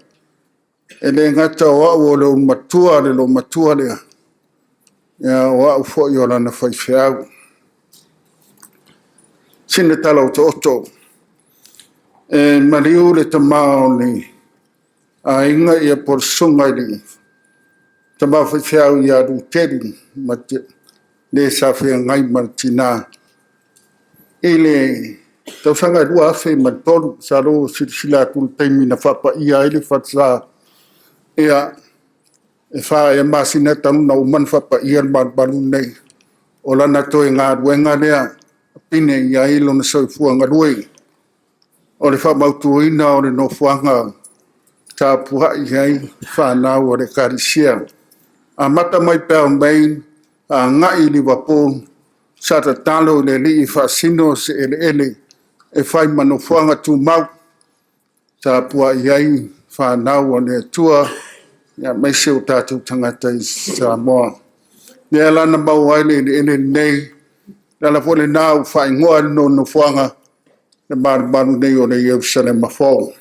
e le gata o au o le olomatua o le loomatua lea, a o au foi o lana faifeau. Sina tala otooto. E maliu le tama o le aiga po o le susuga i le tama faifeau ia Luteri, le sa feagai ma le tina i le tausaga e 2003, masalo ua silasila atu i le taimi na faapaia ai le falesa, ia, e 4 ea masina talu ona uma ona faapaia le malumalu lenei. O lana toe galuega lea e pine i ai lona soifua galue, o le faamautuina o le nofoaga tapuai i ai fanau a le Ekalesia. Amata mai Balmain agai i Liverpool, sa tatalo i le Alii e faasino se eleele e fai ma nofoaga tumau tapuai ai fanau a le Atua aemaise o tatou tagata i Samoa. Lea la na maua ai le eleele lenei, o le ala foi lena ua faaigoa ai le nofoaga le malumalu nei o le Ierusalema Fou.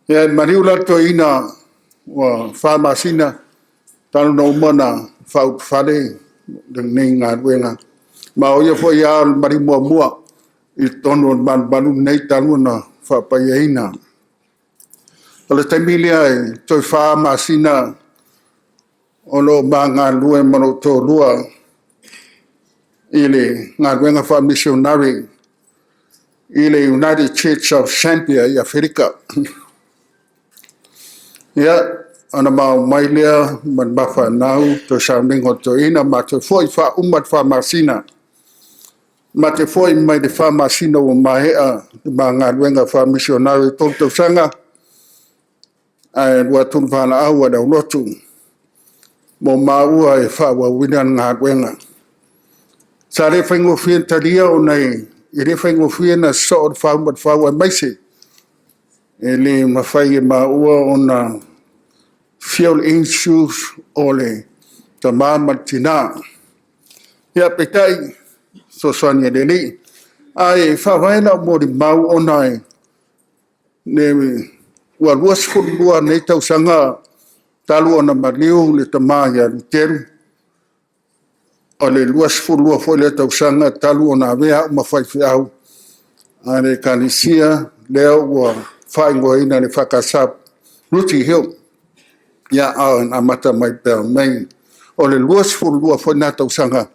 Ia, maliu la le toeaina ua 4 masina talu ona uma ona faaulufale lenei galuega. Ma o ia foi lava o le maliu muamua i totonu o le malumalu lenei talu ona faapaiaina. O le taimi lea e toe 4 masina o lo o ma galulue ma lou toalua i le galuega faamisionare i le United Church of Zambia i Aferika. Ia, ona ma oo mai lea ma le mafanau, toe sauniga o le toeaina, matou foi faauma le 4 masina. Matou foi mai le 4 masina ua maea le ma galuega faamisionare e 3 tausaga, ae alu atu le valaau a le aulotu mo maua e faaauauina le galuega. Sa le faigofie ona talia ona e le faigofie ona sosoo le fau ma le fau, aemaise e le mafai e maua ona fill in shoes o le tama ma le tina. Ia, peitai, o le fesoasoani a le Alii. Ae faavae lau molimau ona ua 22 nei tausaga talu ona maliu le tama ia Luteru, o le 22 foi lea tausaga talu ona avea au ma faifeau a le Ekalesia lea ua faaigoaina e le EFKS Rooty Hill, ae na amata mai i Balmain. O le 22 foi lena tausaga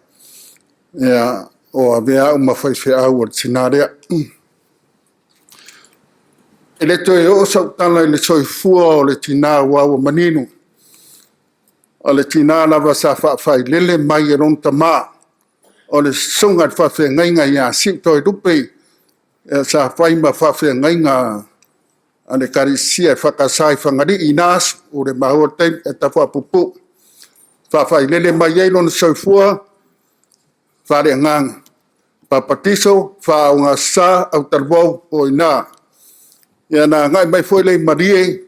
o avea au ma faifeau a le tina lea. E le toe oo sau tala i le soifua o le tina aua ua manino, o le tina lava sa faafailele mai e lona tama, o le susuga i le faafeagaiga ia Siutoelupe sa fai ma faafeagaiga a le Ekalesia EFKS i Fagalii i na aso, ua le maua le taimi ae tau faapuupuu. Faafailele mai ai lona soifua faaleagaga, papatiso, faaaogasa, autalavou, o i ina. Ia na agai mai foi lea i Malie,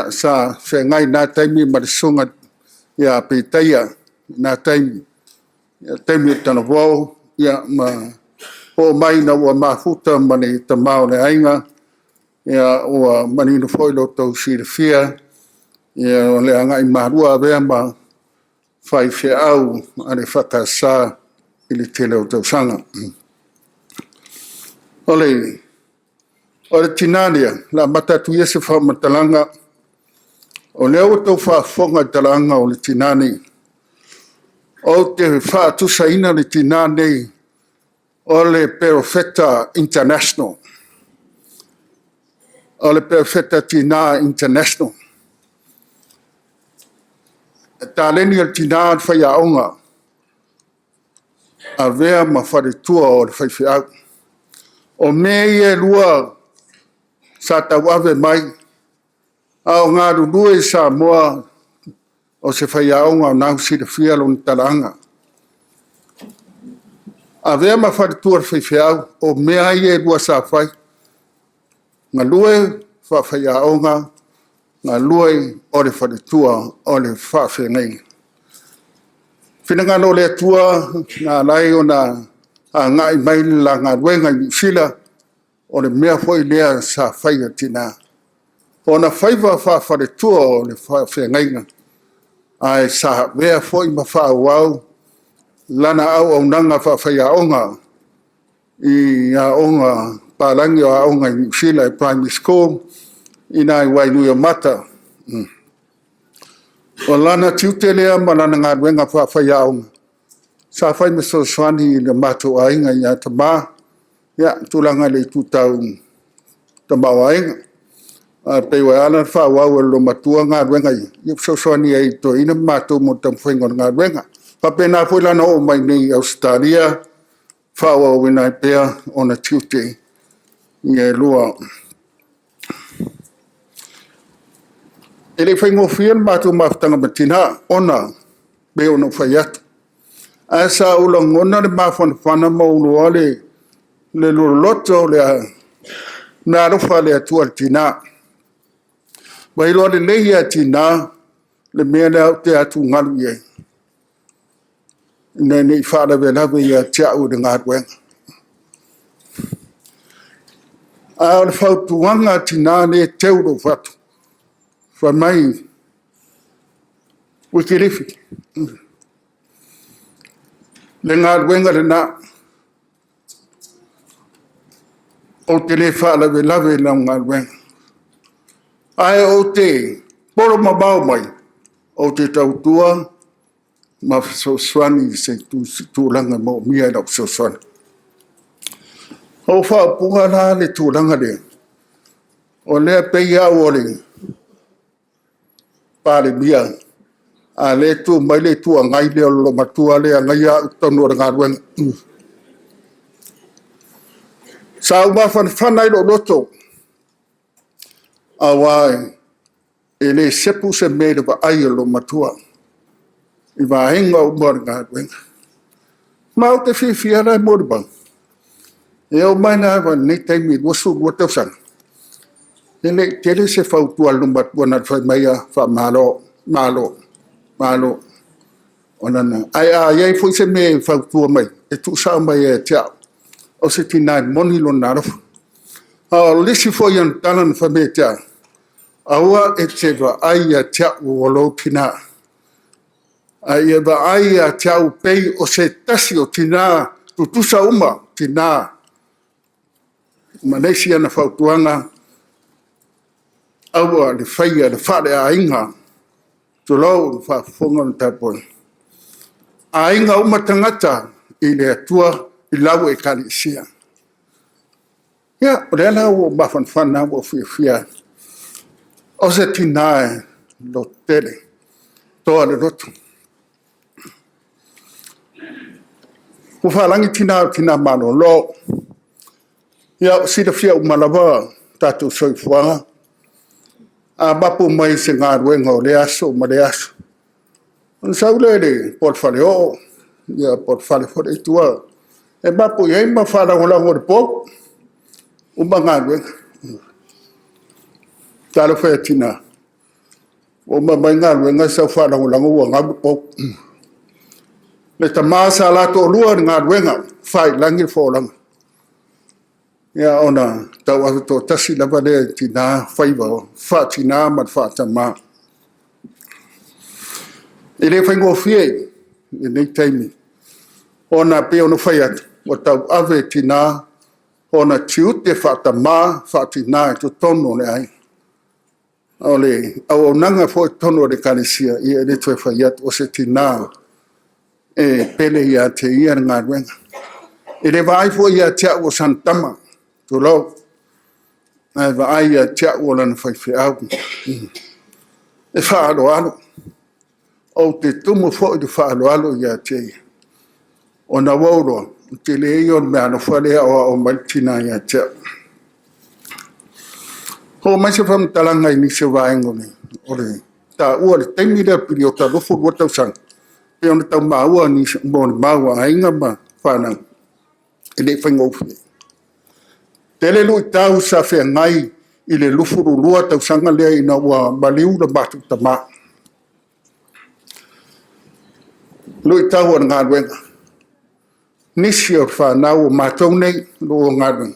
sa feagai i na taimi ma le Susuga ia Petaia i na taimi, le taimi o talavou ma oo mai ina ua mafuta ma le tama o le aiga, ua manino foi lo outou silafia, o le agai i Malua avea ma faifeau a le EFKS i le tele o tausaga. O le tina lea, o le a amata atu ia se faamatalaga, o lea ua outou faafofoga i le talaga o le tina lenei. Ou te faatusaina le tina lenei o le Perofeta International, o le Perofeta Tina International. O le taleni o le tina o le faiaoga, avea ma faletua o le faifeau. O mea ia e lua sa tauave mai a o galulue i Samoa, o se faiaoga o lena ua silafia lona talaaga. Avea ma faletua o le faifeau, o mea lava ia e lua sa fai, galue faafaiaoga, galue o le faletua o le faafeagaiga. Finagalo o le Atua na ala ai ona agai mai le la galuega i Niu Sila, o le mea foi lea sa fai e le tina. O ona faiva faafaletua o le faafeagaiga, ae sa avea foi ma faaauau lana auaunaga faafaiaoga i aoga papalagi o aoga i Niu Sila i primary school i ina i Wainuiomata. O lona tiute lea ma lana galuega faafaiaoga, sa fai ma fesoasoani i le matou aiga ia Tama. Ia, tulaga i le itu tau tamaoaiga. Ae pei ua ala ona faaauau e le loomatua galuega ia, ia fesoasoani ai i toeaina ma matou mo le taumafaiga o le galuega. E faapena foi la ona oo mai i Ausetalia, faaauauina ai pea ona tiute ia e lua. E le i faigofie le matou mafutaga ma tina ona e pei ona ou fai atu, ae sa ou lagona le mafanafana ma ou iloa le loloto o le meaalofa a le Atua i le tina. Ua iloa lelei lava e tina le mea lea ou te atugalu i ai, ina ne i faalavelave ia te au i le galuega. A o le fautuaga a tina lea e teu i lou fatu, fai mai, “Uikilifi, le galuega lena, ou te le faalavelave i lau galuega, ae ou te polo mamao mai, ou te tautua ma fesoasoani i se tulaga e moomia ai lau fesoasoani.” O faaupuga la le tulaga lea, o lea e pei au o le Palemia, a o lea e tu mai le Itu Agai lea o le loomatua lea e agaia au i totonu o le galuega. Sa ou mafanafana ai lou loto, aua e le sepu se mea i le vaai a le loomatua i vaega uma o le galuega. Ma ou te fiafia la e molimau, e oo mai lava i lenei taimi 22 tausaga, e le i tele se fautua a le loomatua na o le fai mai lava, faamalo, malo, malo. Ae a i ai foi se mea e fautua mai ai, e tuusao mai ia te au, o se tina e moni lona alofa. A o le isi foi ana tala na fai mai ia te au, aua e te vaai ia te au o lou tina, a ia vaai ia te au pei o se tasi o tina tutusa uma tina. Ma le isi ana fautuaga, aua le faia le faaleaiga, tulou le faafofoga ma le tapuaiga, aiga uma tagata i le Atua i lau Ekalesia. Ia, o lea la ua ou mafanafana lava ma ou fiafia ai, o se tina e lototele, toa le loto. Ua faalagi tina o tina malolo. Ia, ua silafia uma lava le tatou soifuaga, a mapu mai i se galuega o lea aso ma lea aso, ona sau lea i le potu faleoo po o le fale foi lea i tua e mapu i ai ma faalagolago i le pou, uma galuega. Talofa e i tina, ua uma mai galuega sau faalagolago ua gau le pou. Le tama sa la toalua i le galuega, fai i lagi le folauga, ia ona tauave toatasi lava lea e tina faiva faa-tina ma le faa-tama. E le faigofie lenei taimi, ona e pei ona ou fai atu, ua tauave e tina ona tiute faa-tama, faa-tina i totonu o le aiga. O le auaunaga foi i totonu o le Ekalesia, ia e le toe fai atu, o se tina e pele ia te ia le galuega. E le vaai foi ia te au o sana tama, tulou, ae vaai ia te au o lana faifeau. E faaaloalo, ou te tumu foi i le faaaloalo ia te ia, ona ua ou iloa, o le tele ia o le meaalofa lea e aoao mai ai le tina ia te au. Oo mai se faamatalaga i nisi o vaega o le taua o le taimi lea o le piriota 22 tausaga, pei ona tau maua i nisi o molimau a aiga ma fanau, e le i faigofie. E tele luitau sa feagai i le 22 tausaga lea ina ua maliu lo matou tama. Luitau o le galuega, nisi o fanau o matou nei o lo o galulue,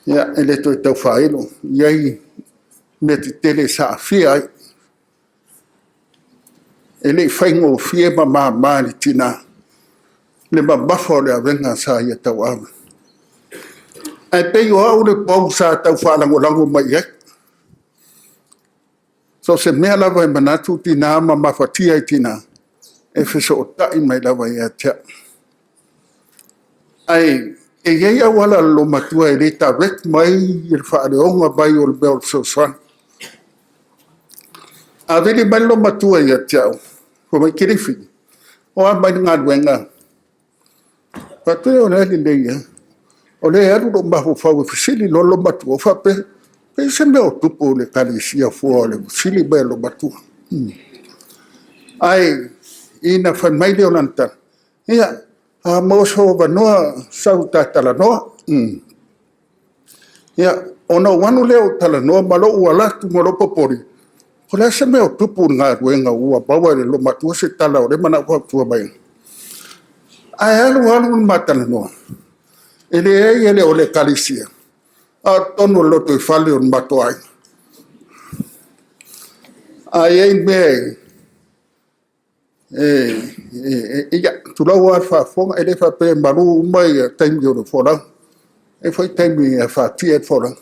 ia, e le toe tau faailo, e i ai mea tetele sa aafia ai. E le i faigofie ma mama i le tina le mamafa o le avega sa ia tauave. Ae pei o au le pou sa tau faalagolago mai i ai. So o se mea lava e manatu tina ma mafatia i tina, e fesootai mai lava ia te au. Ae E i ai auala a le loomatua e le direct mai le faaleoga mai o le mea o le fesoasoani. A vili mai le loomatua ia te au, fai mai, “Kilifi, o a mai le galuega?” Ou fai atu, “O le a lelei lava.” O lea e alu lou mafaufau e fesili loa le loomatua, ou faapea, pe i ai se mea o tupu i le Ekalesia fua i le fesili mai a le loomatua. Ae ina fai mai lea o lana tala, “Ia, a maua sou avanoa, sau ta talanoa.” Ia, ona ou alu lea ou talanoa ma lou alu atu ma lou popole, po o le a se mea o tupu i le galuega ua maua e le loomatua se tala ua leva ona ou fautua mai ai. Ae alu alu le ma talanoa, e leai e le o le Ekalesia, a o totonu o le lotoifale o le matou aiga. A i ai mea e… ia, tulou lava le faafofoga, e le faapea e malu uma taimi o le folauga, e i ai foi taimi e afatia ai le folauga.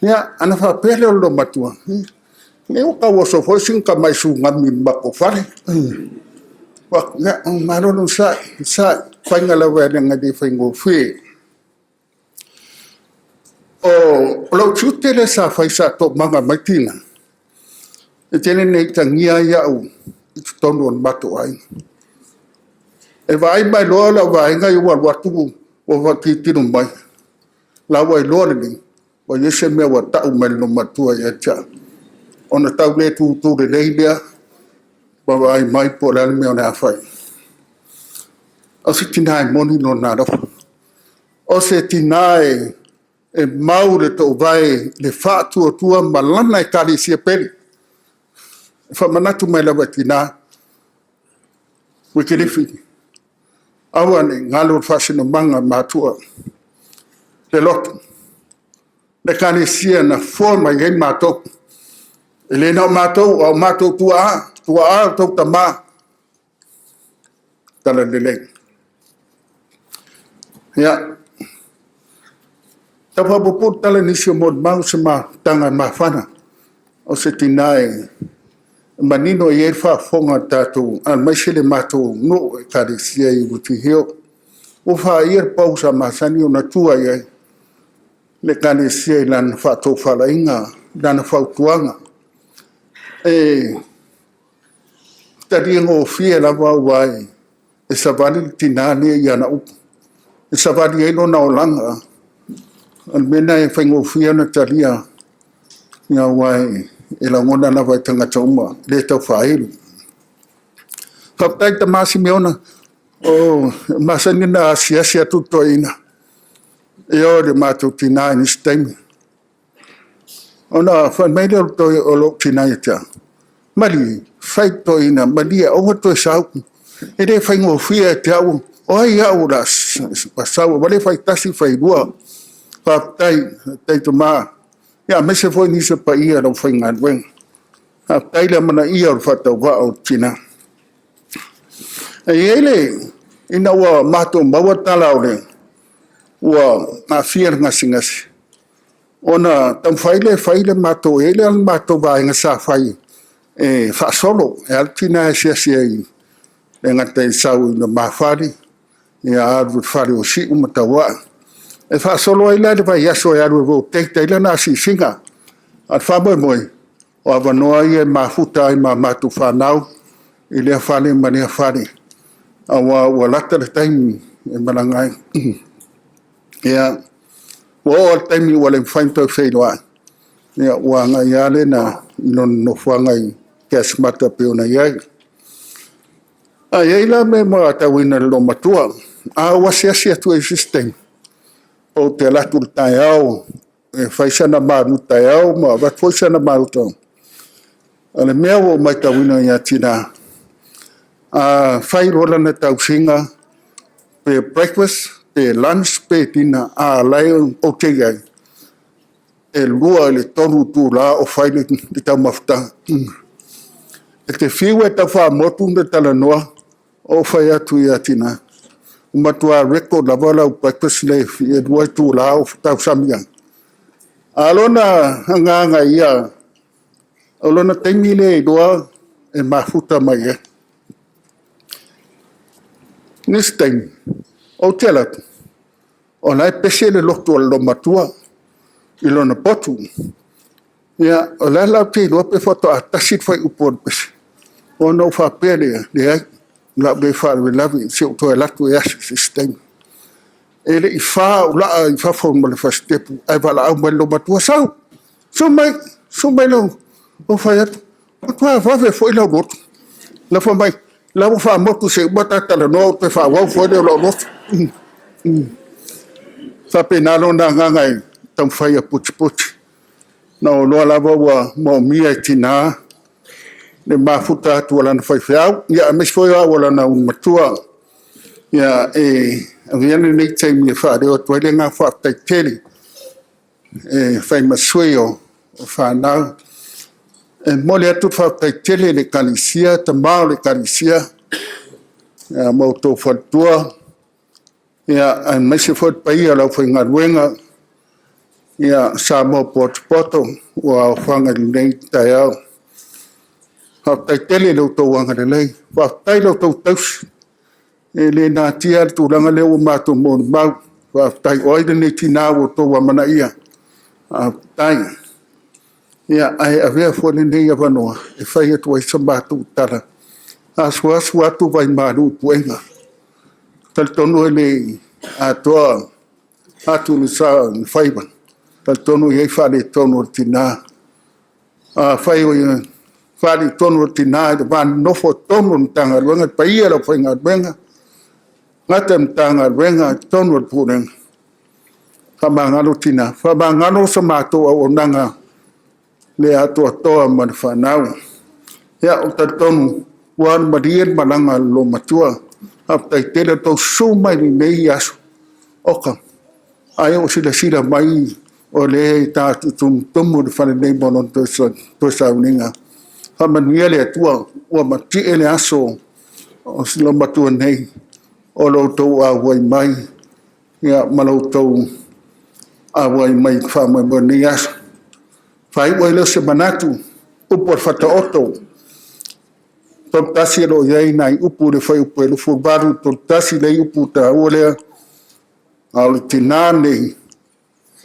Ia, ona faapea lea o le loomatua, se ua tau oso foi sina tamai sugami i le matou fale. Ou fai atu, ia malo le onosai, onosai, o faiga lava e le faigofie. O lou tiute lea sa fai sa toomaga mai tina, e tele ina itagia ai au i totonu o le matou aiga. E vaai mai loa lau vaega ia ua alu atu ua tilotilo mai, o la e ua iloa lelei ua i ai se mea ua tau mai e le loomatua ia te au, ona tau le tutu lelei lea ma vaai mai po o le a le mea o le a fai. O se tina e moni lona alofa, o se tina e mau le toovae i le faatuatua ma lana Ekalesia pele. E faamanatu mai lava e tina, “Uikilifi, aua ne i galo le faasinomaga a matua, le lotu, le Ekalesia na fofoa mai ai matou. E le na o matou, a o matou tuaa, tuaa o outou tama talalelei.” Ia, e tau faapuupuu le tala i nisi o molimau i se mafutaga mafana, o se tina e manino i ai le faafofoga a le tatou aemaise le matou nuu Ekalesia i Rutihio. Ua faia le pou sa masani ona tua i ai le Ekalesia i lana faatofalaiga, i lana fautuaga. E taliagofie lava aua e savali le tina lenei i ana upu, e savali ai lona olaga. O le mea lena e faigofie ona talia, aua e lagona lava e tagata uma, e le tau faailo. Faafetai Tama Simiona, e masani ona asiasi atu le toeaina i o i le matou tina i nisi taimi, ona fai mai lea o lou tina ia te au, “Malie, fai i le toeaina, malie aua le toe sau, e le faigofie ia te au, o ai au o le a sau? Ua le fai tasi failua. Faafetai, faafetai tama, aemaise foi nisi o paia o le aufaigaluega. Faafetai le amanaia o le faatauvaa o le tina.” E i ai le… ina ua matou maua tala ua aafia i le gasegase, ona taumafai lea e fai le matou… e i ai le matou vaega sa fai e faasolo, e alu tina e asiasi ai, e le gata i le sau i Lumafale, alu i le fale o Siu ma Tauaa. E faasolo ai la i le vaiaso e alu e rotate ai lana asiasiga. A o le faamoemoe, o avanoa ia e mafuta ai ma matou fanau i lea fale ma lea fale, aua ua lata le taimi e malaga ai. Ia, ua oo lava i le taimi ua le mafai ona toe feiloai, ua agai lava lena i lona nofoaga i Kerisimata e pei ona i ai. Ae i ai la mea e matauina i le loomatua, a ou asiasi atu ai i se isi taimi, ou te alu atu i le taeao e fai sana malutaeao ma avatu foi sana maluta. O le mea ua ou matauina ia Tina, a fai loa lana tausiga, pe breakfast pe lunch pe dinner, a o la e ou te i ai, e 2 i le 3 itula o fai le taumafataga. E te fiu e tau faamotu ma talanoa, ou fai atu ia Tina, ua matua record lava lau breakfast e 2 itula o tausami ai. A o lona agaga ia, o lona taimi lea e iloa e mafuta mai ai. O nisi taimi, ou te alu atu, O la e pese le lotu o le loomatua i lona potu. Ia, o lea la ou te iloa pe faatoa tasi le fuaiupu o le pese, ona ou faapea lea, leai, o le a ou le faalavelave, se i ou toe alu atu e asi i se isi taimi. E le i fa ou laa i fafo ma le fasitepu ae valaau mai le loomatua, sau, susu mai, susu mai. Ou fai atu, ua matua vave foi lau lotu. Lafo mai, o la e ua faamotu se i uma ta talanoa ona toe faaauau foi lea o lau lotu. E faapena lona agaga e taumafai ia putiputi. Na ou iloa lava ua moomia e tina le mafuta atu a lana faifeau, aemaise foi o au o lana aumatua. E avea lenei taimi e faaleo atu ai le agaga faafetai tele e fai ma sui o fanau. E momoli atu le faafetai tele i le Ekalesia, tama o le Ekalesia ma outou faletua, aemaise foi le paia o le aufaigaluega Samoa potopoto ua aofaga i lenei taeao. Faafetai tele i lo outou agalelei, faafetai i la outou tausi. E le natia lava le tulaga lea ua matou molimau. Faafetai. O ai lenei tina ua outou amanaia? Faafetai. Ia, ae avea foi lenei avanoa e fai atu ai sa matou tala, asuasu atu vaimalu i puega. Ou te talitonu e le i atoa atu le sa o le faiva, e talitonu e i ai faaletonu o le tina. Afai o faaletonu o le tina i le va nonofo i totonu o le Matagaluega, le paia i le aufaigaluega, e le gata i le Matagaluega a o totonu o le Pulega, faamagalo tina, faamagalo sa matou auaunaga le atoatoa ma le fanau. Ia, ou te talitonu ua alu malie le malaga a le loomatua. Faafetai tele i le tou susu mai i lenei aso. Oka, ai o silasila mai o lea e ta te tumutumu le fale nei mo lona toe sauniga. Faamanuia le Atua, ua mati'e le aso o si loomatua nei o lo outou auai mai ma lo outou auai mai i le faamoemoe o lenei aso. Ona faaiu ai lea o se manatu, o upu a le Faataoto 3:1 o lo o i ai nai upu i le fuaiupu 28, 31, le upu taua lea, a o le tina lenei,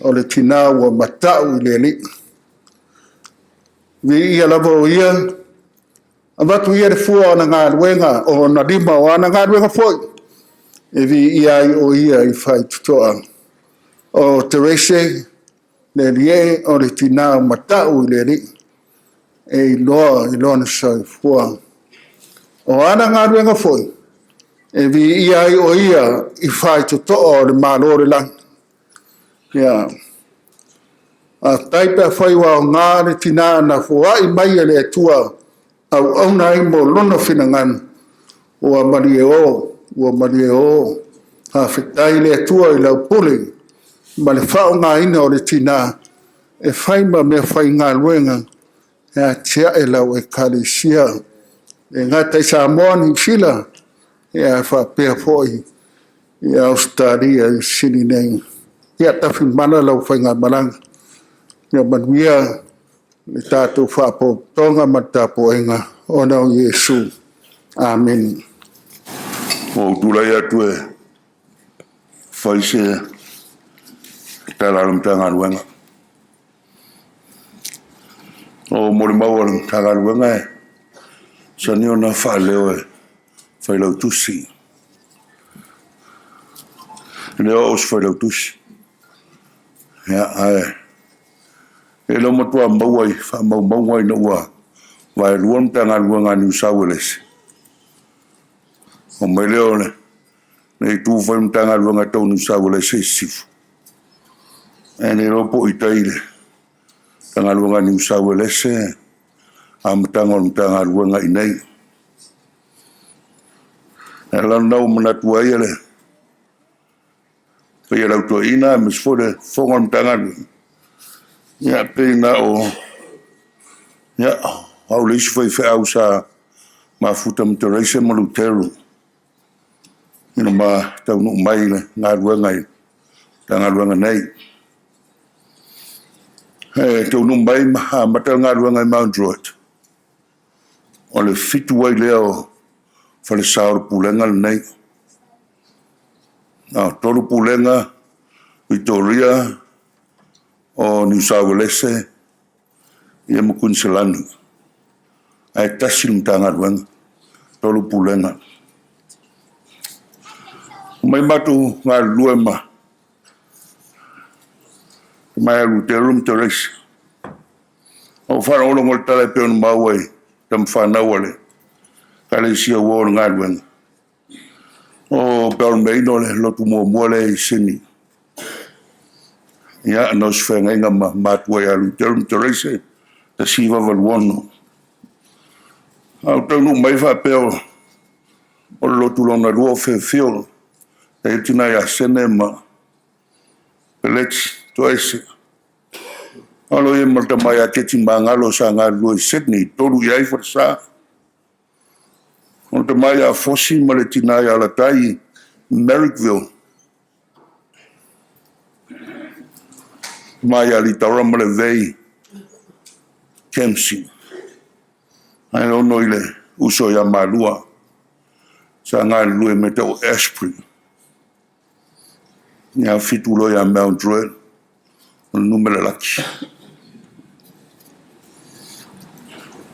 o le tina ua mata'u i le Alii. Viia lava o Ia, avatu ia le fua o ana galuega, o ona lima, o ana galuega foi, e viia ai o Ia i faitotoa. O Therese Lealie'e o le tina ua mata'u i le Alii, e iloa i lona soifua. O ana galuega foi, e viia ai o Ia i faitotoa o le Malo o le lagi. Ia, faafetai pe afai ua aoga le tina na foai mai e le Atua e auauna ai mo Lona finagalo, ua malie o, ua malie o. Faafetai i le Atua i lau pule ma le faaaogaina o le tina e fai ma meafaigaluega e atiae lau Ekalesia, e le gata i Samoa, Niu Sila, ae faapea foi i Ausetalia i Sini nei. Ia tafimala lau faigamalaga, ia manuia le tatou faapotopotoga ma le tapuaiga ona o Iesu. Amene. Ua ou tulai atu e fai se tala a le Matagaluega. O molimau a le Matagaluega e masani ona faaleo e Failautusi. E le o au o se Failautusi, ae e le o matua maua i faamaumauga ina ua vaelua le Matagaluega a Niu Sau Uelese, omai lea o le itu fai le Matagaluega tau Niu Sau Uelese i sisifo. Ae le iloa po o i tai i le Matagaluega a Niu Sau Uelese amataga o le Matagaluega i inei. O le ala lena ua manatu ai le paia o le Au Toeaina aemaise foi le fofoga o le Matagaluega, ia pei na o au le isi faifeau sa mafuta ma Terasia ma Luteru ina ma taunuu mai i le galuega i le Matagaluega nei. E taunuu mai ma amata le galuega i Mount Druitt, o le 7 ai lea o falesa o le Pulega lenei. Na o 3 Pulega. Vitoria, o Niu Sauelese, ia ma Kuiniselani. Ae tasi le Matagaluega, 3 Pulega. Omai matou galulue ma Tama ia Luteru ma Teresa. Ou faalogologo i le tala e pei ona maua i tamafanau a le Ekalesia ua o i le galuega. O Balmain o le lotu muamua lea i Sini. Ia, na o se feagaiga ma matua ia Luteru ma Teresa, 1986. A ou taunuu mai faapea o le lotu lona lua o Fairfield, e i ai le tina ia Sene ma Peleti Toese. Alo ia ma le tama ia Keti Magalo sa galulue i Sydney, 3 i ai falesa. O le tama ia Fosi ma le tina ia Alatai i Marrickville. Tama ia Litaora ma le Vei Kemsey. Ae ono i le uso ia Malua sa galulue me tau Ashbury. Ia 7 loa ia Mount Druitt, o le numera laki.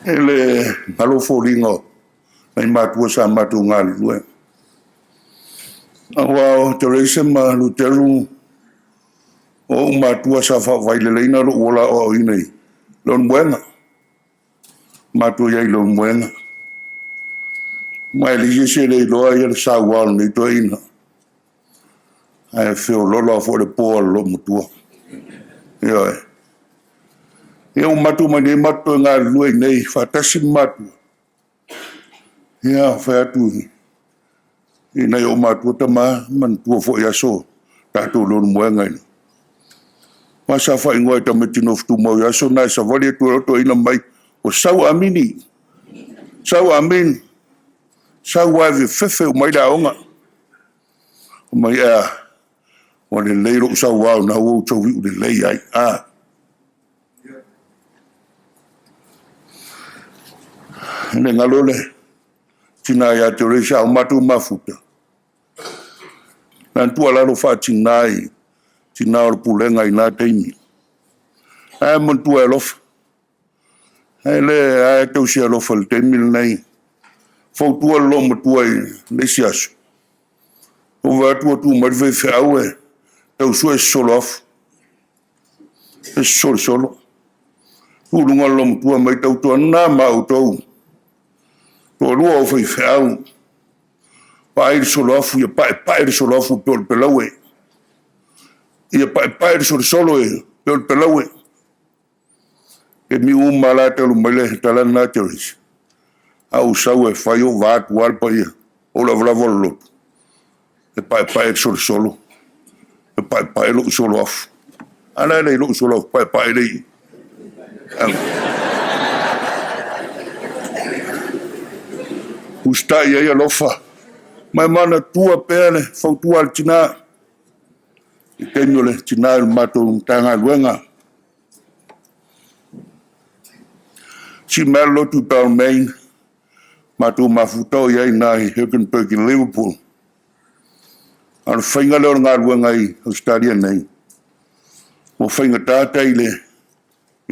E le galo foliga o nai matua sa matou galulue. Aua o Teresa ma Luteru o ou matua sa faavaileleina lou ola aoaoina i Leulumoega. Matou i ai i Leulumoega. Ma e leai se isi e le iloa ia le saua o lenei toeaina. Ae feoloolo lava foi le po a le loomatua. Ioe. Ia ua matou omai nei matou toe galulue i inei faatasi ma matua. Ia, fai atu i nai ou matua tama, manatua foi aso tatou Leulumoega i le aua sa faaigoa e tamaiti nofotumau i aso na e savali atu ai loa toeaina mai, ua sau Amini, sau Amini, sau lava e fefefe uma ai le aoga. Mai ea, ua lelei lou sauao na ua outou iu lelei ai. A. E le galo le tina ia Teresa o matou mafuta. Na tuualalo faatina i tina o le pulega i na taimi. Ae manatua e alofa. Ae le ae tausi alofa i le taimi lenei. Fautua le loomatua i le isi aso. Ua vaai atu ua tu mai le faifeau e tau sue se soloafu, se solosolo. Tu i luga le loomatua mai tautuana ma outou, toalua o faifeau, vaai le soloafu ia paepae le soloafu e pei o le pelaue. Ia paepae le solosolo e pei o le pelaue. Taimi uma lava la talu mai le tala lena a Teresa, a ou sau e fai ou vae atu lava le paia, ou lavalava o le lotu, e paepae le solosolo, e paepae lou soloafu. A la e leai lou soloafu paepae le i. Usitai ai alofa, ma e manatua pea le fautua a le tina, i le taimi o le tina i le matou Matagaluega. Sii mai lava le lotu i Balmain, matou mafuta o i ai i ina i Hurkenberg i Liverpool. A o le faiga lea o le galuega i Ausetalia nei, ua faigata tai i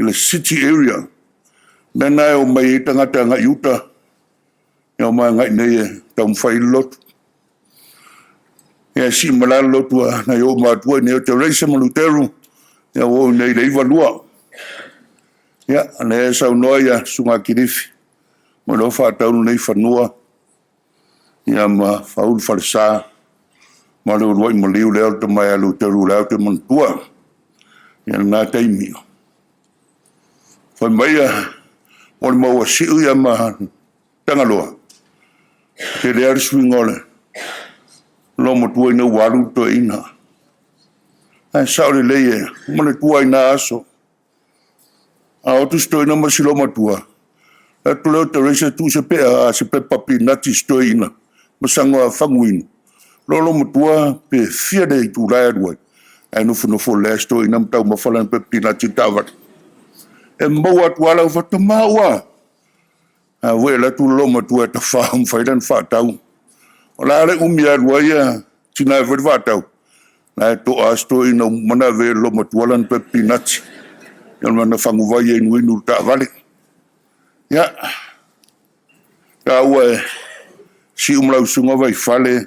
le city area. Mea lena e omai ai tagata agai i uta, e omai agai nei e taumafai le lotu. Ia e sii mai la le lotu a nai ou matua i nei o Teresa ma Luteru, ia ua oo i nei i le 92. Ia, o lea e saunoa ia Susuga Kilifi, ua iloa faatau lenei fanua, ia ma fau le falesa, ma le uluai maliu lea o le tama ia Luteru o lea ou te manatua, ia lena taimi. Fai mai ia, mo le maua siu ia ma Tagaloa, tele lava le suiga o le loomatua ina ua alu le toeaina. Ae sao lelei e manatua ai na aso. A o atu si toeaina ma si loomatua, alu atu lea o Teresa tuu se pea, se pepa pinati i si toeaina ma saga faguinu. Loa loomatua pe fia le itula e alu ai, ae nofonofo lelei lava si toeaina ma taumafa lana pepa pinati i le taavale. E maua atu lava lau fatu, tama ua! A ua alu atu le loomatua e tafao ma fai lana faatau. O le a le umi e alu ai tina e fai le faatau? La e to'a lava si toeaina ua uma ona ave i ai e le loomatua lana pepa pinati, ia ma lana faguvai e inuinu i le taavale. Ia, taua e Siu ma lau Susuga Vaifale,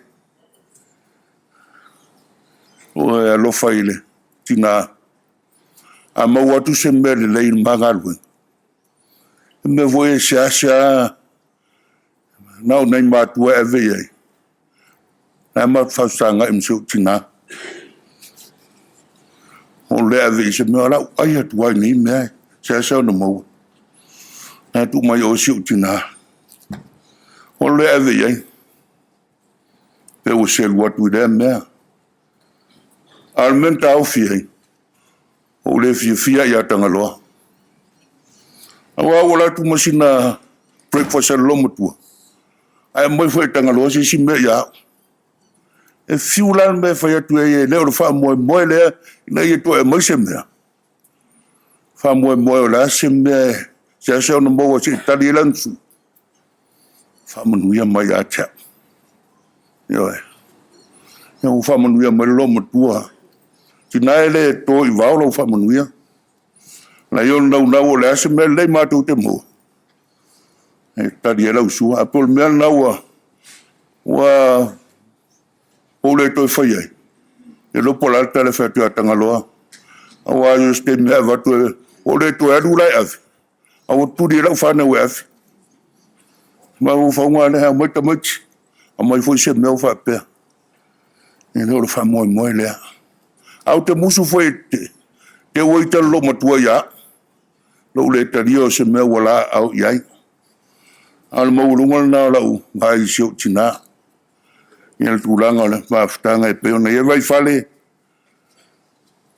ua e alofa i le tina, a maua atu se mea lelei i le ma galuega, o le mea foi e seasea na o nai matua e ave i ai, o la e matou te faafesagai ma si ou tina. Ou le ave i ai se mea, o le a ou ai atu lava i nei mea e seasea ona maua. O la e tuu mai i o si ou tina. Ou le ave i ai, pe ua selu atu i lea mea. A o le mea na taofi ai, ua ou le fiafia ia Tagaloa. Aua ua alu atu ma sina breakfast a le loomatua, ae aumai foi e Tagaloa se isi mea ia au. E fiu la le mea e fai atu ai e le o le faamoemoe lea ina ia toe aumai se mea. Faamoemoe o le a se mea e seasea ona maua se i tali ai lana sua, faamanuia mai ia te au. Ioe. Ua faamanuia mai le loomatua. Tina e le to i vao lau faamanuia. Na ala ai ona naunau o le a se mea lelei matou te maua, e tali ai lau sua. Ae pei o le mea lena ua ou le toe faia ai, e le iloa po o le a le tala e fai atu ia Tagaloa. Aua o se taimi e avatu, ua ou le toe alu la e ave, ae ua tuli e lau fanau e ave. O le mafaufauga lava lea, omai tamaiti, aumai foi se mea faapea. E le o le faamoemoe lea. Ae ou te musu foi te i ua ita le loomatua ia au, lou le talia o se mea ua la aao i ai. A o le maualuga lena o lau vaai i si ou tina, i le tulaga o le mafutaga e pei ona i ai. Vaifale,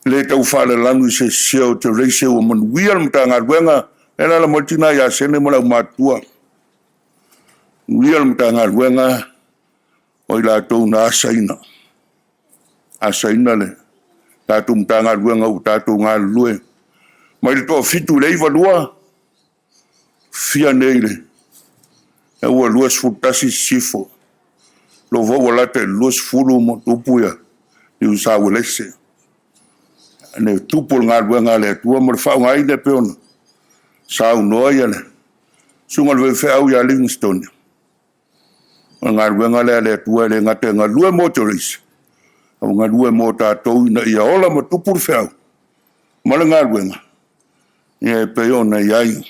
e le tau faalalanu i se sese o Terace ua manuia le Matagaluega. E alaala mai le tina ia Sene ma le aumatutua. Manuia le Matagaluega o i latou na asaina, asaina le tatou Matagaluega ua tatou galulue mai le toafitu i le 92, fia nei le ua 21 sisifo, o lea foi ua lata i le 20 ma ono tupu Niusauelese. Le tupu o le galuega a le Atua ma le faaaogaina e pei ona saunoa le susuga i le faifeau ia Livingstone, o le galuega lea a le Atua e le gata e galue mo Terace, a ua galue mo tatou ina ia ola ma tupu le feau ma le galuega e pei ona i ai.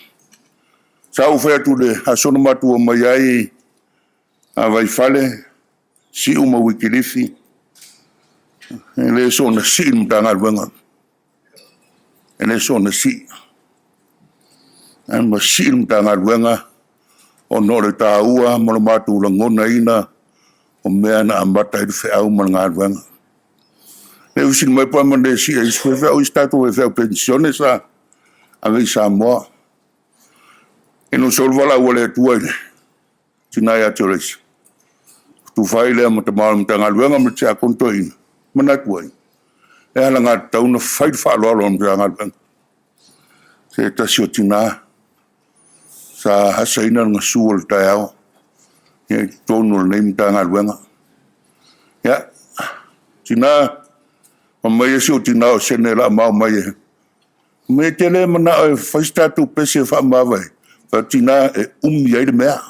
Sa ou fai atu i le aso na matou omai ai a Vaifale, Siu ma Uikilifi, e le soona sii le Matagaluega, e le soona sii. Ae na sii le Matagaluega ona o le taua ma le matou lagonaina o mea na amata ai le feau ma le galuega. E fesili mai pe a mea e sii ai isi faifeau, o isi tatou faifeau penisione sa ave i Samoa. Ina ua sou le valaau a le Atua i le tina ia Terace, tufa ai lea ma tama o le Matagaluega ma le tiakono toeaina, manatu ai, e alagatatau ona fai le faaaloalo a le Matagaluega. Se tasi o tina sa asaina le gasu o le taeao i totonu o lenei Matagaluega. Ia, tina, fai mai si ou tina o Sene o le a mao mai e mai e te le manao e fai se tatou pese e faamavae ai? Fai atu, tina, e umi ai le mea.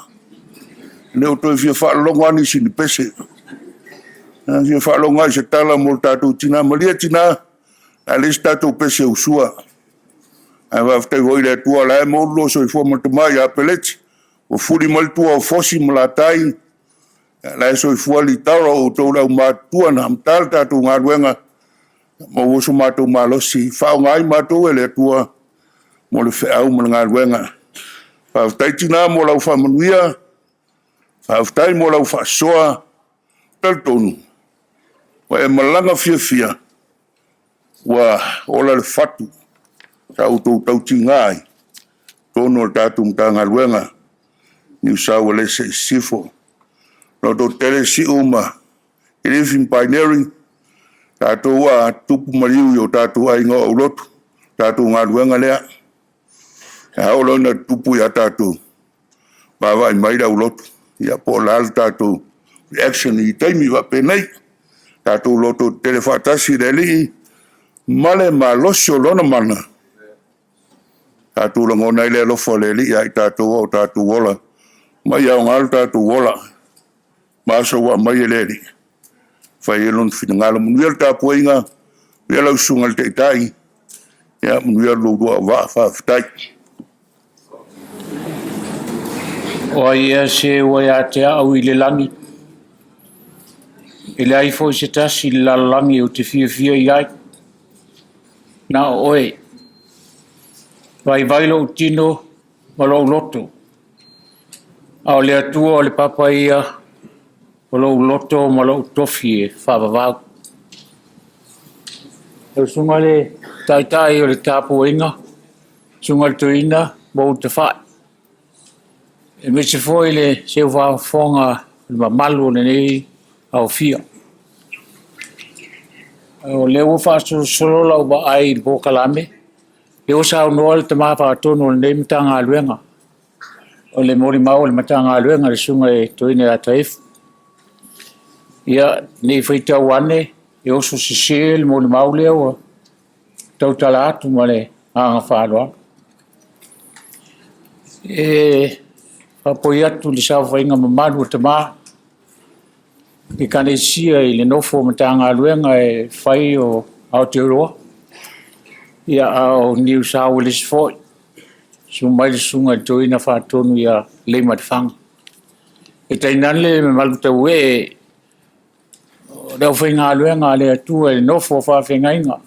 E le o toe fia faalogo lava nisi i ni pese. E fia faalogo lava i se tala mo le tatou tina. Malie tina, o le a leai se tatou pese e usua. Ae faafetai foi i le Atua o la e maua lo oulua soifua ma le tama ia Peleti, ua fuli mai le tua o Fosi ma Latai, o la e soifua Litara, o outou o le aumatutua na amata le tatou galuega, maua so matou malosi, faaaoga ai matou e le Atua mo le feau ma le galuega. Faafetai tina mo lau faamanuia, faafetai mo lau faasoa. E talitonu, ua e malaga fiafia, ua ola le fatu sa outou tautiga ai i totonu o le tatou Matagaluega Niusauelese i Sisifo. Lototetele Siu ma Kilifi ma Paineri, tatou a tupu maliu i o tatou aiga o aulotu, tatou galuega lea. A oo loa ina tupu ia tatou, vaavaai mai le aulotu, ia po o le a le tatou reaction i taimi faapenei. Tatou lototetele faatasi i le Alii ma le malosi o Lona mana, tatou lagona ai le alofa o le Alii ia i tatou a o tatou ola, ma ia aoga lo tatou ola ma aso ua aumai e le Alii, fai ai Lona finagalo. Manuia le tapuaiga, manuia lau Susuga i le Taitai, ia manuia lo oulua auvaa. Faafetai. O ai ea se ua ia te au i le lagi, e leai foi se tasi i le lalolagi ou te fiafia i ai, na o oe. Vaivai lou tino ma lou loto, a o le Atua o le papa ia o lou loto ma lou tofi e faavavau. Lau Susuga i le Taitai o le tapuaiga, Susuga i le Toeaina Mauu Tafai, aemaise foi le seufafofoga o le mamalu o lenei aofia. O lea ua faasolosolo lau vaai i le polokalame, lea ua saunoa le Tama Faatonu o lenei Matagaluega, o le molimau a le Matagaluega le Susuga i le Toeaina ia Taefu. Ia, ne i faitau ane e oso sese le molimau lea ua tautala atu ma le agaga faaaloalo. E faapoi atu i le saofaiga mamalu a tama i Ekalesia i le nofo a Matagaluega e fai o Aotearoa, a o Niu Sa Uelese foi. Susu mai le Susuga i le Toeaina Faatonu ia Leimatafana. E tainane le mamalu tauee o le aufaigaluega a le Atua i le nofo a faafeagaiga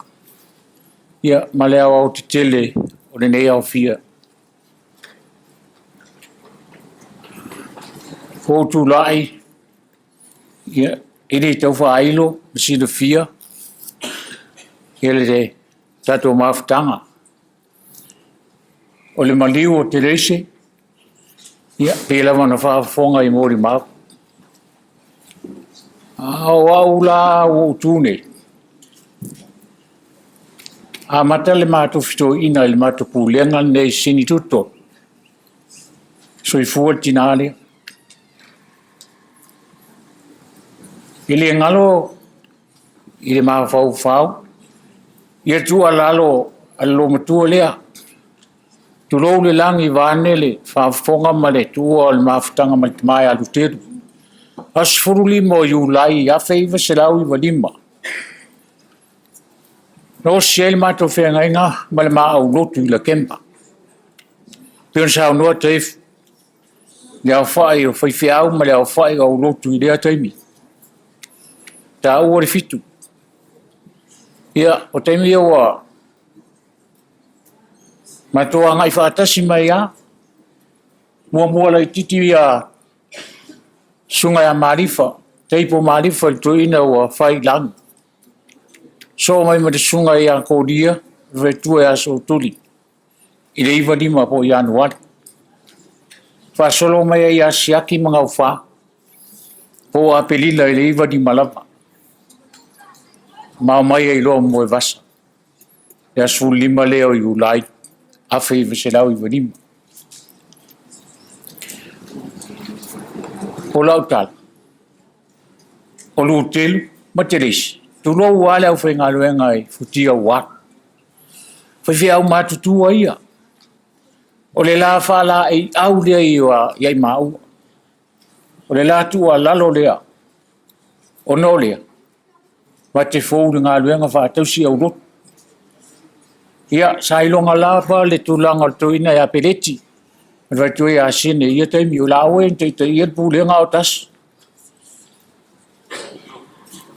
ma le aoaotetele o lenei aofia. Ua ou tulai, e le tau faailo ma silafia le tatou mafutaga. O le maliu o Teleise, ia pei lava ona faafofoga i molimau. A o au la ua ou tu nei, amata le matou fetoeaina i le matou pulega lenei i Sini Tutoto, soifua le tina lea. E le galo i le mafaufau ia tuualalo a le loomatua lea, tulou le lagi vaeane le faafofoga ma le tuua o le mafutaga ma le tama ia Luteru, aso 15 o Iulai 1995, na osi ai le matou feagaiga ma le ma aulotu i Lakemba. E pei ona saunoa Taefu i le aofai o faifeau ma le aofai o aulotu i lea taimi, e taua le 7. Ia, o taimi ia ua matou agai faatasi mai lava, muamua laitiiti susuga ia Malifa, Taipo Malifa le toeaina ua fai i lagi, sosoo mai ma le susuga ia Kolia le faletua ia Sootuli i le 95 po o Ianuari. Faasolo mai ai ia Siaki ma Gaufa po o Aperila i le 95 lava, ma omai ai loa ma Moevasa i le aso 15 lea o Iulai 1995. O lau tala, o Luteru ma Teleisi, tulou lava le aufaigaluega i futia ua alu. O faifeau matutua ia, o le la faalaeiau lea ia i maua, o le la tuualalo lea, ona o lea, matou te fou i le galuega faatausi aulotu. Ia, sa iloga lava le tulaga o le toeaina ia Peleti ma le faletua ia Sene i ia taimi, o laua ia na taitaia le pulega a o tasi.